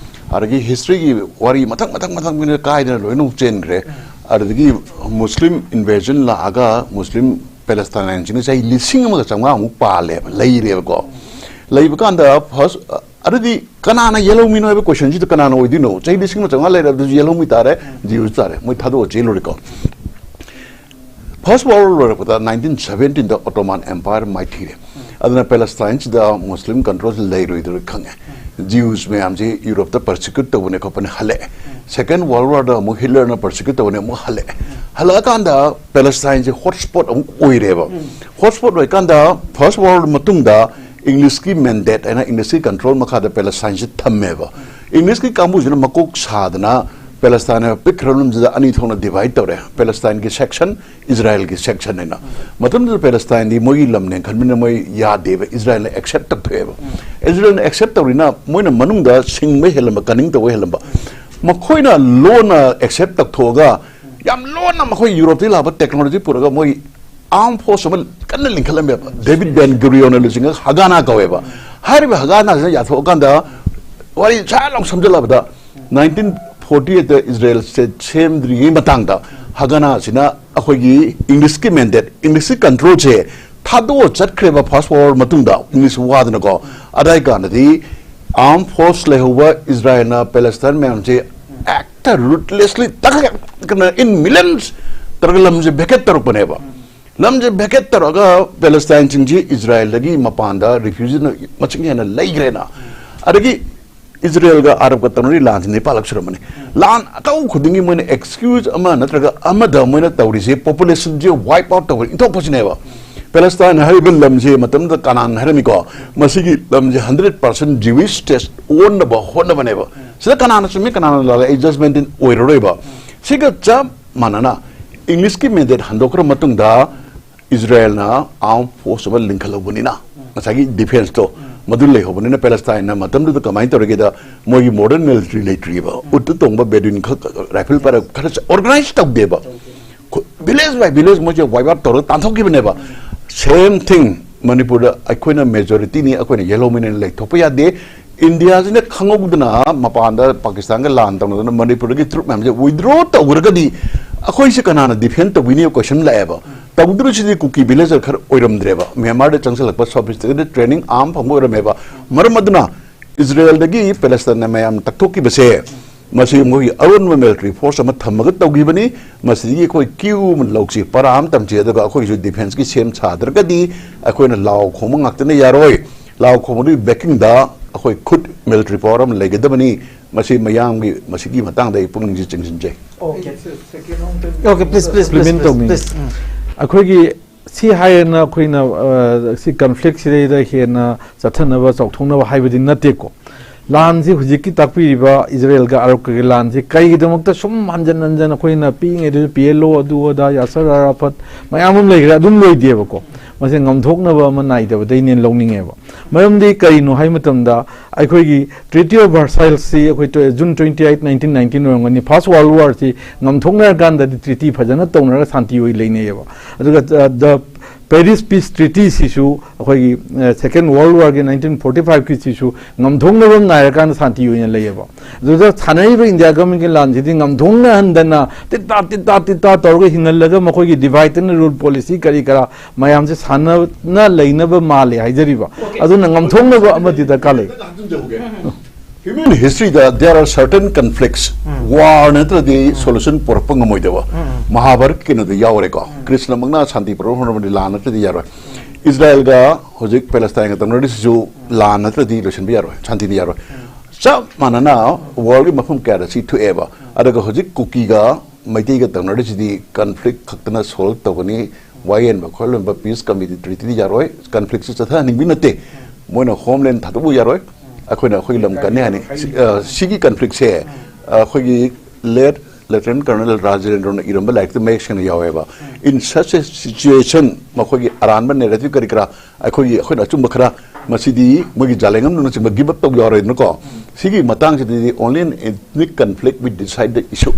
ꯑꯗꯒꯤ ꯍꯤꯁꯇ꯭ꯔꯤꯒꯤ ꯋꯥꯔꯤ ꯃꯊꯪ ꯃꯊꯪ ꯃꯊꯪ ꯃꯊꯪ ꯀꯥꯏꯗꯅ ꯂꯣꯏꯅ ꯑꯃꯨꯛ ꯆꯦꯟꯈ꯭ꯔꯦ꯫ ꯑꯗꯨꯗꯒꯤ ꯃꯨꯁꯂꯤꯝ ꯏꯟꯚꯦꯖꯟ ꯂꯥꯛꯑꯒ ꯃꯨꯁꯂꯤꯝ ꯄꯦꯂꯦꯁꯇꯥꯏꯟꯁꯤꯡꯅ ꯆꯍꯤ ꯂꯤꯁꯤꯡ ꯑꯃꯒ ꯆꯥꯝꯃꯉꯥꯃꯨꯛ ꯄꯥꯜꯂꯦꯕ, ꯂꯩꯔꯦꯕꯀꯣ꯫ ꯂꯩꯕ ꯀꯥꯟꯗ ꯐꯥꯔꯁ, ꯑꯗꯨꯗꯤ ꯀꯅꯥꯅ ꯌꯦꯜꯍꯧꯃꯤꯅꯣ ꯍꯥꯏꯕ ꯀꯣꯏꯁꯟꯁꯤꯗ ꯀꯅꯥꯅ ꯑꯣꯏꯗꯣꯏꯅꯣ? ꯆꯍꯤ ꯂꯤꯁꯤꯡ ꯑꯃ ꯆꯥꯝꯃꯉꯥ ꯂꯩꯔꯕꯗꯨꯁꯨ ꯌꯦꯜꯍꯧꯃꯤ ꯇꯥꯔꯦ, ꯖꯤꯌꯨꯁ ꯇꯥꯔꯦ, ꯃꯣꯏ ꯊꯥꯗꯣꯛꯑ ꯆꯦꯜꯂꯨꯔꯦꯀꯣ꯫ ꯐꯥꯔꯁ ꯋꯥꯔꯜ ꯂꯣꯏꯔꯛꯄꯗ ꯅꯥꯏꯟꯇꯤꯟ ꯁꯚꯦꯟꯇꯤꯟꯗ ꯑꯣꯇꯣꯃꯥꯟ ꯑꯦꯝꯄꯥꯌꯔ ꯃꯥꯏꯊꯤꯔꯦ꯫ ꯑꯗꯨꯅ ꯄꯦꯂꯦꯁꯇꯥꯏꯟꯁꯤꯗ ꯃꯨꯁꯂꯤꯝ ꯀꯟꯇ꯭ꯔꯣꯜꯁꯤ ꯂꯩꯔꯣꯏꯗꯣꯏꯔ ꯈꯪꯉꯦ꯫ ꯖꯤꯌꯨꯁ ꯃꯌꯥꯝꯁꯤ ꯌꯨꯔꯣꯞꯇ ꯄꯔꯁꯤꯀ꯭ꯌꯨꯠ ꯇꯧꯕꯅꯦ ꯈꯣꯠꯄꯅꯦ ꯍꯜꯂꯛꯑꯦ꯫ ꯁꯦꯀꯦꯟ ꯋꯥꯔꯜ ꯋꯥꯔꯗ ꯑꯃꯨꯛ ꯍꯤꯠꯂꯔꯅ ꯄꯔꯁꯤꯀ꯭ꯌꯨꯠ ꯇꯧꯕꯅꯦ ꯑꯃꯨꯛ ꯍꯜꯂꯛꯑꯦ꯫ ꯍꯜꯂꯛꯑꯀꯥꯟꯗ ꯄꯦꯂꯦꯁꯇꯥꯏꯟꯁꯤ ꯍꯣꯠ ꯁ꯭ꯄꯣꯠ ꯑꯃꯨꯛ ꯑꯣꯏꯔꯦꯕ꯫ ꯍꯣꯠ ꯁ꯭ꯄꯣꯠ ꯑꯣꯏꯔꯀꯥꯟꯗ ꯐꯥꯔꯁ ꯋꯥꯔꯜ ꯃꯇꯨꯡꯗ ꯏꯪꯂꯤꯁꯀꯤ ꯃꯦꯟꯗꯦꯠ ꯍꯥꯏꯅ ꯏꯪꯂꯤꯁꯀꯤ ꯀꯟꯇ꯭ꯔꯣꯜ ꯃꯈꯥꯗ ꯄꯦꯂꯦꯁꯇꯥꯏꯟꯁꯤ ꯊꯝꯃꯦꯕ꯫ ꯏꯪꯂꯤꯁꯀꯤ ꯀꯥꯡꯕꯨꯁꯤꯅ ꯃꯀꯣꯛ ꯁꯥꯗꯅ ꯄꯦꯂꯦꯁꯇꯥꯏꯟ ꯍꯥꯏꯕ ꯄꯤꯛꯈ꯭ꯔꯕ ꯂꯝꯁꯤꯗ ꯑꯅꯤ ꯊꯣꯛꯅ ꯗꯤꯚꯥꯏꯠ ꯇꯧꯔꯦ, ꯄꯦꯂꯦꯁꯇꯥꯏꯟꯒꯤ ꯁꯦꯛꯁꯟ, ꯏꯖꯔꯥꯏꯜꯒꯤ ꯁꯦꯛꯁꯟ ꯍꯥꯏꯅ꯫ ꯃꯇꯝꯗꯨꯗ ꯄꯦꯂꯦꯁꯇꯥꯏꯟꯗꯤ ꯃꯣꯏꯒꯤ ꯂꯝꯅꯦ ꯈꯟꯕꯅꯤꯅ ꯃꯣꯏ ꯌꯥꯗꯦꯕ, ꯏꯖꯔꯥꯏꯜꯅ ꯑꯦꯛꯁꯦꯞ ꯇꯧꯊꯣꯛꯑꯦꯕ꯫ ꯏꯖꯔꯥꯏꯜꯅ ꯑꯦꯛꯁꯦꯞ ꯇꯧꯔꯤꯅ ꯃꯣꯏꯅ ꯃꯅꯨꯡꯗ ꯁꯤꯡꯕ ꯍꯦꯜꯂꯝꯕ, ꯀꯅꯤꯡ ꯇꯧꯕ ꯍꯦꯜꯂꯝꯕ, ꯃꯈꯣꯏꯅ ꯂꯣꯟꯅ ꯑꯦꯛꯁꯦꯞ ꯇꯧꯊꯣꯛꯑꯒ ꯌꯥꯝ ꯂꯣꯟꯅ ꯃꯈꯣꯏ ꯌꯨꯔꯣꯞꯇꯒꯤ ꯂꯥꯛꯄ ꯇꯦꯛꯅꯣꯂꯣꯖꯤ ꯄꯨꯔꯒ ꯃꯣꯏ ꯑꯥꯔꯝ ꯐꯣꯔꯁ ꯑꯃ ꯀꯟꯅ ꯂꯤꯡꯈꯠꯂꯝꯃꯦꯕ꯫ ꯗꯦꯕꯤꯠ ꯕꯦꯟ ꯒꯨꯔꯤꯌꯣꯟꯅ ꯂꯨꯆꯤꯡꯉꯒ ꯍꯒꯥꯅꯥ ꯀꯧꯋꯦꯕ꯫ ꯍꯥꯏꯔꯤꯕ ꯍꯒꯥꯅꯥꯁꯤꯅ ꯌꯥꯊꯣꯛꯑꯀꯥꯟꯗ ꯋꯥꯔꯤ ꯁꯥ ꯂꯥꯎ ꯁꯝꯖꯜꯂꯕꯗ ꯅꯥꯏꯟꯇꯤꯟ ꯐꯣꯔꯇꯤ ꯑꯩꯠꯇ ꯏꯖꯔꯦꯜ ꯁ꯭ꯇꯦꯠ ꯁꯦꯝꯗ꯭ꯔꯤꯉꯩ ꯃꯇꯥꯡꯗ ꯍꯒꯥꯅꯥꯁꯤꯅ ꯑꯩꯈꯣꯏꯒꯤ ꯏꯪꯂꯤꯁꯀꯤ ꯃꯦꯟꯗꯦꯠ, ꯏꯪꯂꯤꯁꯀꯤ ꯀꯟꯇ꯭ꯔꯣꯜꯁꯦ ꯊꯥꯗꯣꯛꯑ ꯆꯠꯈ꯭ꯔꯦꯕ ꯐꯥꯔꯁ ꯋꯥꯔ ꯃꯇꯨꯡꯗ ꯏꯪꯂꯤꯁ ꯋꯥꯗꯅꯀꯣ꯫ ꯑꯗꯥꯏ ꯀꯥꯟꯗꯗꯤ ꯑꯥꯔꯝ ꯐꯣꯔꯁ ꯂꯩꯍꯧꯕ ꯏꯖꯔꯥꯏꯜꯅ ꯄꯦꯂꯦꯁꯇꯥꯏꯟ ꯃꯌꯥꯝꯁꯦ ꯍꯦꯛꯇ ꯔꯨꯠꯂꯦꯁꯂꯤ ꯇꯛꯈꯠ ꯏꯟ ꯃꯤꯂꯤꯌꯟꯁ ꯇꯧꯔꯒ ꯂꯝꯁꯦ ꯚꯦꯀꯦꯠ ꯇꯧꯔꯛꯄꯅꯦꯕ꯫ ꯂꯝꯁꯦ ꯚꯦꯀꯦꯠ ꯇꯧꯔꯒ ꯄꯦꯂꯦꯁꯇꯥꯏꯟꯁꯤꯡꯁꯤ ꯏꯖꯔꯥꯏꯜꯗꯒꯤ ꯃꯄꯥꯟꯗ ꯔꯤꯐ꯭ꯌꯨꯖꯤꯅ ꯃꯁꯤꯡ ꯍꯦꯟꯅ ꯂꯩꯈ꯭ꯔꯦꯅ꯫ ꯑꯗꯒꯤ ꯏꯖꯔꯦꯜꯒ ꯑꯔꯕꯀ ꯇꯧꯅꯔꯤ ꯂꯥꯟꯁꯤ ꯅꯤꯄꯥꯜꯂꯛ ꯁꯨꯔꯝꯃꯅꯤ꯫ ꯂꯥꯟ ꯑꯇꯧ ꯈꯨꯗꯤꯡꯒꯤ ꯃꯣꯏꯅ ꯑꯦꯛꯁꯀ꯭ꯌꯨꯖ ꯑꯃ ꯅꯠꯇ꯭ꯔꯒ ꯑꯃꯗ ꯃꯣꯏꯅ ꯇꯧꯔꯤꯁꯦ ꯄꯣꯄꯨꯂꯦꯁꯟꯁꯦ ꯋꯥꯏꯞ ꯑꯥꯎꯠ ꯇꯧꯕ, ꯏꯟꯊꯣꯛꯄꯁꯤꯅꯦꯕ꯫ ꯄꯦꯂꯦꯁꯇꯥꯏꯟ ꯍꯥꯏꯔꯤꯕ ꯂꯝꯁꯦ ꯃꯇꯝꯗꯨꯗ ꯀꯅꯥꯟ ꯍꯥꯏꯔꯝꯃꯤꯀꯣ, ꯃꯁꯤꯒꯤ ꯂꯝꯁꯦ ꯍꯟꯗ꯭ꯔꯦꯠ ꯄꯥꯔꯁꯦꯟ ꯖꯤꯋꯤꯁ ꯁ꯭ꯇꯦꯠ ꯑꯣꯟꯅꯕ ꯍꯣꯠꯅꯕꯅꯦꯕ꯫ ꯁꯤꯗ ꯀꯅꯥꯅ ꯆꯨꯝꯃꯤ ꯀꯅꯥꯅ ꯂꯥꯜꯂꯤ ꯑꯩ ꯖꯖꯃꯦꯟ ꯑꯣꯏꯔꯔꯣꯏꯕ꯫ ꯁꯤꯒ ꯆꯞ ꯃꯥꯟꯅꯅ ꯏꯪꯂꯤꯁꯀꯤ ꯃꯦꯟꯗꯦꯠ ꯍꯟꯗꯣꯛꯈ꯭ꯔ ꯃꯇꯨꯡꯗ ꯏꯖꯔꯦꯜꯅ ꯑꯥꯔꯝ ꯐꯣꯔꯁ ꯑꯃ ꯂꯤꯡꯈꯠꯍꯧꯕꯅꯤꯅ, ꯉꯁꯥꯏꯒꯤ ꯗꯤꯐꯦꯟꯁꯇꯣ ꯃꯗꯨ ꯂꯩꯍꯧꯕꯅꯤꯅ ꯄꯦꯂꯦꯁꯇꯥꯏꯟꯅ ꯃꯇꯝꯗꯨꯗ ꯀꯃꯥꯏꯅ ꯇꯧꯔꯒꯦꯗ ꯃꯣꯏꯒꯤ ꯃꯣꯗꯔꯟ ꯃꯤꯂꯤꯇꯔꯤ ꯂꯩꯇ꯭ꯔꯤꯕ, ꯎꯠꯇ ꯇꯣꯡꯕ ꯕꯦꯗꯨꯏꯟ ꯈꯛ ꯔꯥꯏꯐꯜ ꯄꯥꯏꯔꯒ ꯈꯔ ꯑꯣꯔꯒꯅꯥꯏꯖ ꯇꯧꯗꯦꯕ꯫ ꯚꯤꯂꯦꯖ ꯕꯥꯏ ꯚꯤꯂꯦꯖ ꯃꯣꯏꯁꯦ ꯋꯥꯏꯞ ꯑꯥꯎꯠ ꯇꯧꯔꯒ ꯇꯥꯟꯊꯣꯛꯈꯤꯕꯅꯦꯕ꯫ ꯁꯦꯝ ꯊꯤꯡ ꯃꯅꯤꯄꯨꯔꯗ ꯑꯩꯈꯣꯏꯅ ꯃꯦꯖꯣꯔꯤꯇꯤꯅꯤ, ꯑꯩꯈꯣꯏꯅ ꯌꯦꯜꯍꯧꯃꯤꯅ ꯂꯩꯊꯣꯛꯄ ꯌꯥꯗꯦ꯫ ꯏꯟꯗꯤꯌꯥꯁꯤꯅ ꯈꯪꯍꯧꯗꯅ ꯃꯄꯥꯟꯗ ꯄꯥꯀꯤꯁꯇꯥꯟꯒ ꯂꯥꯟ ꯇꯧꯅꯗꯅ ꯃꯅꯤꯄꯨꯔꯗꯒꯤ ꯇ꯭ꯔꯨꯞ ꯃꯌꯥꯝꯁꯦ ꯋꯤꯗ꯭ꯔꯣ ꯇꯧꯈ꯭ꯔꯒꯗꯤ ꯑꯩꯈꯣꯏꯁꯦ ꯀꯅꯥꯅ ꯗꯤꯐꯦꯟ ꯇꯧꯕꯤꯅꯤ ꯀꯣꯏꯁꯟ ꯂꯥꯛꯑꯦꯕ꯫ ꯇꯧꯗꯣꯔꯤꯁꯤꯗꯤ ꯀꯨꯀꯤ ꯚꯤꯂꯦꯖꯔ ꯈꯔ ꯑꯣꯏꯔꯝꯗ꯭ꯔꯦꯕ꯫ ꯃ꯭ꯌꯥꯟꯃꯥꯔꯗ ꯆꯪꯁꯤꯜꯂꯛꯄ ꯁꯣꯐꯤꯁꯇꯤꯀꯦꯇꯦꯗ ꯇ꯭ꯔꯦꯅꯤꯡ ꯑꯥꯔꯝ ꯐꯪꯕ ꯑꯣꯏꯔꯝꯃꯦꯕ꯫ ꯃꯔꯝ ꯑꯗꯨꯅ ꯏꯖꯔꯦꯜꯗꯒꯤ ꯄꯦꯂꯦꯁꯇꯥꯏꯟꯅ ꯃꯌꯥꯝ ꯇꯛꯊꯣꯛꯈꯤꯕꯁꯦ, ꯃꯁꯤ ꯃꯣꯏꯒꯤ ꯑꯔꯣꯟꯕ ꯃꯤꯂꯤꯇꯔꯤ ꯐꯣꯔꯁ ꯑꯃ ꯊꯝꯃꯒ ꯇꯧꯈꯤꯕꯅꯤ꯫ ꯃꯁꯤꯗꯒꯤ ꯑꯩꯈꯣꯏ ꯀ꯭ꯌꯨ ꯑꯃ ꯂꯧꯁꯤ, ꯄꯔꯥ ꯑꯃ ꯇꯝꯁꯤ, ꯑꯗꯨꯒ ꯑꯩꯈꯣꯏꯒꯤꯁꯨ ꯗꯤꯐꯦꯟꯁꯀꯤ ꯁꯦꯝ ꯁꯥꯗ꯭ꯔꯒꯗꯤ ꯑꯩꯈꯣꯏꯅ ꯂꯥꯎ ꯈꯣꯡꯕ ꯉꯥꯛꯇꯅ ꯌꯥꯔꯣꯏ꯫ ꯂꯥꯎ ꯈꯣꯡꯕꯗꯨꯒꯤ ꯕꯦꯀꯤꯡꯗ ꯑꯩꯈꯣꯏ ꯈꯨꯠ ꯃꯤꯂꯤꯇꯔꯤ ꯄꯥꯋꯔ ꯑꯃ ꯂꯩꯒꯗꯕꯅꯤ꯫ ꯃꯁꯤ ꯃꯌꯥꯝꯒꯤ, ꯃꯁꯤꯒꯤ ꯃꯇꯥꯡꯗ ꯑꯩ ꯄꯨꯛꯅꯤꯡꯁꯤ ꯆꯤꯡꯁꯤꯟꯖꯩ꯫ Okay. Okay, please, please, please, Implement please, ꯇꯧꯅꯤꯡꯉꯤ꯫ Please. ꯎꯝ. ꯑꯩꯈꯣꯏꯒꯤ ꯁꯤ ꯍꯥꯏꯌꯦꯅ ꯑꯩꯈꯣꯏꯅ, ꯑ, ꯁꯤ ꯀꯟꯐ꯭ꯂꯤꯛꯁꯤꯗꯩꯗ ꯍꯦꯟꯅ ꯆꯠꯊꯅꯕ, ꯆꯥꯎꯊꯣꯛꯅꯕ ꯍꯥꯏꯕꯗꯤ ꯅꯠꯇꯦꯀꯣ꯫ ꯂꯥꯟꯁꯤ ꯍꯧꯖꯤꯛꯀꯤ ꯇꯥꯛꯄꯤꯔꯤꯕ ꯏꯖꯔꯦꯜꯒ ꯑꯔꯕꯀꯒꯤ ꯂꯥꯟꯁꯤ ꯀꯔꯤꯒꯤꯗꯃꯛꯇ ꯁꯨꯝ ꯍꯟꯖꯟ ꯍꯟꯖꯟ ꯑꯩꯈꯣꯏꯅ ꯄꯤꯛꯏꯉꯩꯗꯁꯨ ꯄꯤ ꯑꯦꯜ ꯑꯣ, ꯑꯗꯨ ꯑꯗꯥ, ꯌꯥꯁꯔ ꯑꯔꯥꯐꯠ ꯃꯌꯥꯝ ꯑꯃ ꯂꯩꯈ꯭ꯔꯦ, ꯑꯗꯨꯝ ꯂꯣꯏꯗꯦꯕꯀꯣ꯫ ꯃꯁꯤ ꯉꯝꯊꯣꯛꯅꯕ ꯑꯃ ꯅꯥꯏꯗꯕꯗꯩꯅꯦꯅ ꯂꯧꯅꯤꯡꯉꯦꯕ꯫ ꯃꯔꯝꯗꯤ ꯀꯔꯤꯅꯣ ꯍꯥꯏꯕ ꯃꯇꯝꯗ, ꯑꯩꯈꯣꯏꯒꯤ Treaty of Versaillesꯁꯤ ꯑꯩꯈꯣꯏ ꯇꯣ-, June twenty eight, nineteen nineteen ꯑꯣꯏꯔꯝꯒꯅꯤ, First World Warꯁꯤ ꯉꯝꯊꯣꯛꯅꯔꯀꯥꯟꯗꯗꯤ treaty ꯐꯖꯅ ꯇꯧꯅꯔꯒ ꯁꯥꯟꯇꯤ ꯑꯣꯏ ꯂꯩꯅꯩꯌꯦꯕ꯫ ꯑꯗꯨꯒ, ꯑ, the Paris Peace Treatyꯁꯤꯁꯨ ꯑꯩꯈꯣꯏꯒꯤ, ꯑ, Second World Warꯒꯤ nineteen forty fiveꯀꯤꯁꯤꯁꯨ ꯉꯝꯊꯣꯛꯅꯕ ꯅꯥꯏꯔꯀꯥꯟꯗ ꯁꯥꯟꯇꯤ ꯑꯣꯏꯅ ꯂꯩꯌꯦꯕ꯫ ꯑꯗꯨꯗ ꯁꯥꯟꯅꯔꯤꯕ ꯏꯟꯗꯤꯌꯥ ꯒꯚꯔꯟꯃꯦꯟꯠꯀꯤ ꯂꯥꯟꯁꯤꯗꯤ ꯉꯝꯊꯣꯛꯅꯍꯟꯗꯅ ꯇꯤꯠꯇꯥ ꯇꯤꯠꯇꯥ ꯇꯤꯠꯇꯥ ꯇꯧꯔꯒ ꯍꯤꯡꯍꯜꯂꯒ ꯃꯈꯣꯏꯒꯤ divide and rule policy ꯀꯔꯤ ꯀꯔꯥ ꯃꯌꯥꯝꯁꯦ ꯁꯥꯟꯅꯅ ꯂꯩꯅꯕ ꯃꯥꯜꯂꯦ ꯍꯥꯏꯖꯔꯤꯕ꯫ ꯑꯗꯨꯅ ꯉꯝꯊꯣꯛꯅꯕ ꯑꯃꯗꯤ ꯗꯔꯀꯥꯔ ꯂꯩ꯫ Human historyꯗ there are certain conflicts, war ꯅꯠꯇ꯭ꯔꯗꯤ solution ꯄꯨꯔꯛꯄ ꯉꯝꯃꯣꯏꯗꯕ꯫ ꯃꯍꯥꯚꯥꯔꯠ ꯀꯩꯅꯣꯗ ꯌꯥꯎꯔꯦꯀꯣ꯫ ꯀ꯭ꯔꯤꯁꯅꯃꯛꯅ ꯁꯥꯟꯇꯤ ꯄꯨꯔꯛꯅꯕꯗꯤ ꯂꯥꯟ ꯅꯠꯇ꯭ꯔꯗꯤ ꯌꯥꯔꯣꯏ꯫ ꯏꯖꯔꯥꯌꯦꯜꯒ ꯍꯧꯖꯤꯛ ꯄꯦꯂꯦꯁꯇꯥꯏꯟꯒ ꯇꯧꯅꯔꯤꯁꯤꯁꯨ ꯂꯥꯟ ꯅꯠꯇ꯭ꯔꯗꯤ ꯂꯣꯏꯁꯤꯟꯕ ꯌꯥꯔꯣꯏ, ꯁꯥꯟꯇꯤꯗꯤ ꯌꯥꯔꯣꯏ꯫ ꯆꯞ ꯃꯥꯟꯅꯅ ꯋꯥꯔꯜꯒꯤ ꯃꯐꯝ ꯀꯌꯥꯗ ꯁꯤ ꯊꯣꯛꯑꯦꯕ꯫ ꯑꯗꯨꯒ ꯍꯧꯖꯤꯛ ꯀꯨꯀꯤꯒ ꯃꯩꯇꯩꯒ ꯇꯧꯅꯔꯤꯁꯤꯗꯤ ꯀꯟꯐ꯭ꯂꯤꯛ ꯈꯛꯇꯅ ꯁꯣꯜꯕ ꯇꯧꯒꯅꯤ, ꯋꯥꯌꯦꯟꯕ ꯈꯣꯠꯍꯟꯕ, ꯄꯤꯁ ꯀꯃꯤꯇꯤ ꯇ꯭ꯔꯤꯇꯤꯗꯤ ꯌꯥꯔꯣꯏ, ꯀꯟꯐ꯭ꯂꯤꯛꯁꯤ ꯆꯠꯊꯍꯟꯅꯤꯡꯕ ꯅꯠꯇꯦ꯫ ꯃꯣꯏꯅ ꯍꯣꯝꯂꯦꯟ ꯊꯥꯗꯣꯛꯎ ꯌꯥꯔꯣꯏ, ꯑꯩꯈꯣꯏꯅ ꯑꯩꯈꯣꯏꯒꯤ ꯂꯝ ꯀꯟꯅꯤ ꯍꯥꯏꯅꯤ꯫ ꯁꯤ-, ꯑ, ꯁꯤꯒꯤ ꯀꯟꯐ꯭ꯂꯤꯛꯁꯦ ꯑꯩꯈꯣꯏꯒꯤ ꯂꯦꯠ ꯂꯦꯐꯇꯤꯅꯦꯟ ꯀꯔꯅꯦꯜ ꯔꯥꯖꯦꯟꯗ꯭ꯔꯅ ꯏꯔꯝꯕ ꯂꯥꯏꯔꯤꯛꯇ ꯃꯌꯦꯛ ꯁꯦꯡꯅ ꯌꯥꯎꯋꯦꯕ꯫ In such a situation, ꯃꯈꯣꯏꯒꯤ ꯑꯔꯥꯟꯕ ꯅꯦꯔꯦꯇꯤꯚ ꯀꯔꯤ ꯀꯔꯥ, ꯑꯩꯈꯣꯏꯒꯤ, ꯑꯩꯈꯣꯏꯅ ꯑꯆꯨꯝꯕ ꯈꯔ, ꯃꯁꯤꯗꯤ ꯃꯣꯏꯒꯤ ꯖꯥꯂꯦꯡꯉꯝꯅꯆꯤꯡꯕ ꯒꯤꯞ ꯑꯞ ꯇꯧ ꯌꯥꯔꯣꯏꯗꯅꯀꯣ꯫ ꯁꯤꯒꯤ ꯃꯇꯥꯡꯁꯤꯗꯗꯤ only an ethnic conflict will decide the issue꯫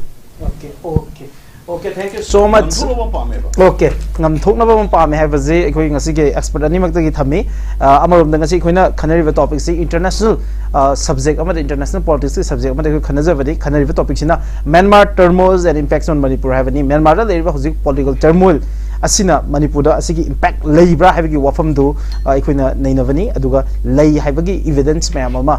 Okay, okay. Okay, thank you so much. ꯉꯝꯊꯣꯛꯅꯕ ꯄꯥꯝꯃꯦꯕ꯫ Okay, ꯉꯝꯊꯣꯛꯅꯕ ꯑꯃ ꯄꯥꯝꯃꯦ ꯍꯥꯏꯕꯁꯤ ꯑꯩꯈꯣꯏ ꯉꯁꯤꯒꯤ expert ꯑꯅꯤꯃꯛꯇꯒꯤ ꯊꯝꯃꯤ꯫ ꯑ, ꯑꯃꯔꯣꯝꯗ ꯉꯁꯤ ꯑꯩꯈꯣꯏꯅ ꯈꯟꯅꯔꯤꯕ topicꯁꯤ international, ꯑ, subject ꯑꯃꯗ, international politicsꯀꯤ subject ꯑꯃꯗ ꯑꯩꯈꯣꯏ ꯈꯟꯅꯖꯕꯅꯤ꯫ ꯈꯟꯅꯔꯤꯕ topicꯁꯤꯅ Myanmar turmoil and impacts on Manipur ꯍꯥꯏꯕꯅꯤ꯫ ꯃ꯭ꯌꯥꯟꯃꯥꯔꯗ ꯂꯩꯔꯤꯕ ꯍꯧꯖꯤꯛ political turmoil ꯑꯁꯤꯅ ꯃꯅꯤꯄꯨꯔꯗ ꯑꯁꯤꯒꯤ impact ꯂꯩꯕ꯭ꯔꯥ ꯍꯥꯏꯕꯒꯤ ꯋꯥꯐꯝꯗꯨ, ꯑ, ꯑꯩꯈꯣꯏꯅ ꯅꯩꯅꯕꯅꯤ꯫ ꯑꯗꯨꯒ ꯂꯩ ꯍꯥꯏꯕꯒꯤ evidence ꯃꯌꯥꯝ ꯑꯃ,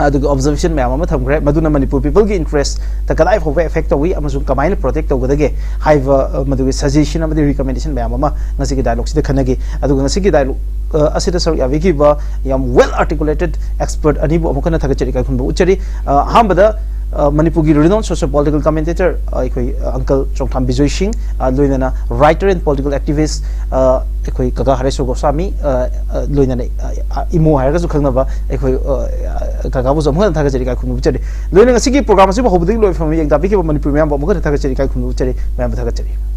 ꯑꯗꯨꯒ observation ꯃꯌꯥꯝ ꯑꯃ ꯊꯝꯈ꯭ꯔꯦ꯫ ꯃꯗꯨꯅ ꯃꯅꯤꯄꯨꯔ peopleꯒꯤ interestꯇ ꯀꯗꯥꯏ ꯐꯥꯎꯕ affect ꯇꯧꯏ ꯑꯃꯁꯨꯡ ꯀꯃꯥꯏꯅ protect ꯇꯧꯒꯗꯒꯦ ꯍꯥꯏꯕ, ꯑ, ꯃꯗꯨꯒꯤ suggestion ꯑꯃꯗꯤ recommendation ꯃꯌꯥꯝ ꯑꯃ ꯉꯁꯤꯒꯤ dialogueꯁꯤꯗ ꯈꯟꯅꯈꯤ꯫ ꯑꯗꯨꯒ ꯉꯁꯤꯒꯤ dialogue, ꯑ, ꯑꯁꯤꯗ ꯁꯔꯨꯛ ꯌꯥꯕꯤꯈꯤꯕ ꯌꯥꯝ well articulated expert ꯑꯅꯤꯕꯨ ꯑꯃꯨꯛ ꯍꯟꯅ ꯊꯥꯒꯠꯆꯔꯤ, ꯏꯀꯥꯏ ꯈꯨꯝꯅꯕ ꯎꯠꯆꯔꯤ꯫ ꯑ, ꯑꯍꯥꯟꯕꯗ, ꯑ, ꯃꯅꯤꯄꯨꯔꯒꯤ renowned socio political commentator, ꯑ, ꯑꯩꯈꯣꯏ, ꯑ, uncle ꯆꯣꯡꯊꯥꯝ ꯕꯤꯖꯣꯏ ꯁꯤꯡ, ꯑ, ꯂꯣꯏꯅꯅ writer and political activist, ꯑ, ꯑꯩꯈꯣꯏ ꯀꯀꯥ ꯍꯔꯦꯁꯣꯔ ꯒꯣꯁ꯭ꯋꯥꯃꯤ, ꯑ, ꯑ, ꯂꯣꯏꯅꯅ, ꯑ, ꯑ, ꯏꯃꯣ ꯍꯥꯏꯔꯒꯁꯨ ꯈꯪꯅꯕ ꯑꯩꯈꯣꯏ, ꯑ, ꯑ, ꯀꯀꯥꯕꯨꯁꯨ ꯑꯃꯨꯛ ꯍꯟꯅ ꯊꯥꯒꯠꯆꯔꯤ, ꯏꯀꯥꯏ ꯈꯨꯝꯅꯕ ꯎꯠꯆꯔꯤ꯫ ꯂꯣꯏꯅ ꯉꯁꯤꯒꯤ program ꯑꯁꯤꯕꯨ ꯍꯧꯕꯗꯒꯤ ꯂꯣꯏꯕ ꯐꯥꯎꯕ ꯌꯦꯡ ꯇꯥꯕꯤꯈꯤꯕ ꯃꯅꯤꯄꯨꯔ ꯃꯌꯥꯝꯕꯨ ꯑꯃꯨꯛ ꯍꯟꯅ ꯊꯥꯒꯠꯆꯔꯤ, ꯏꯀꯥꯏ ꯈꯨꯝꯅꯕ ꯎꯠꯆꯔꯤ, ꯃꯌꯥꯝꯕꯨ ꯊꯥꯒꯠꯆꯔꯤ꯫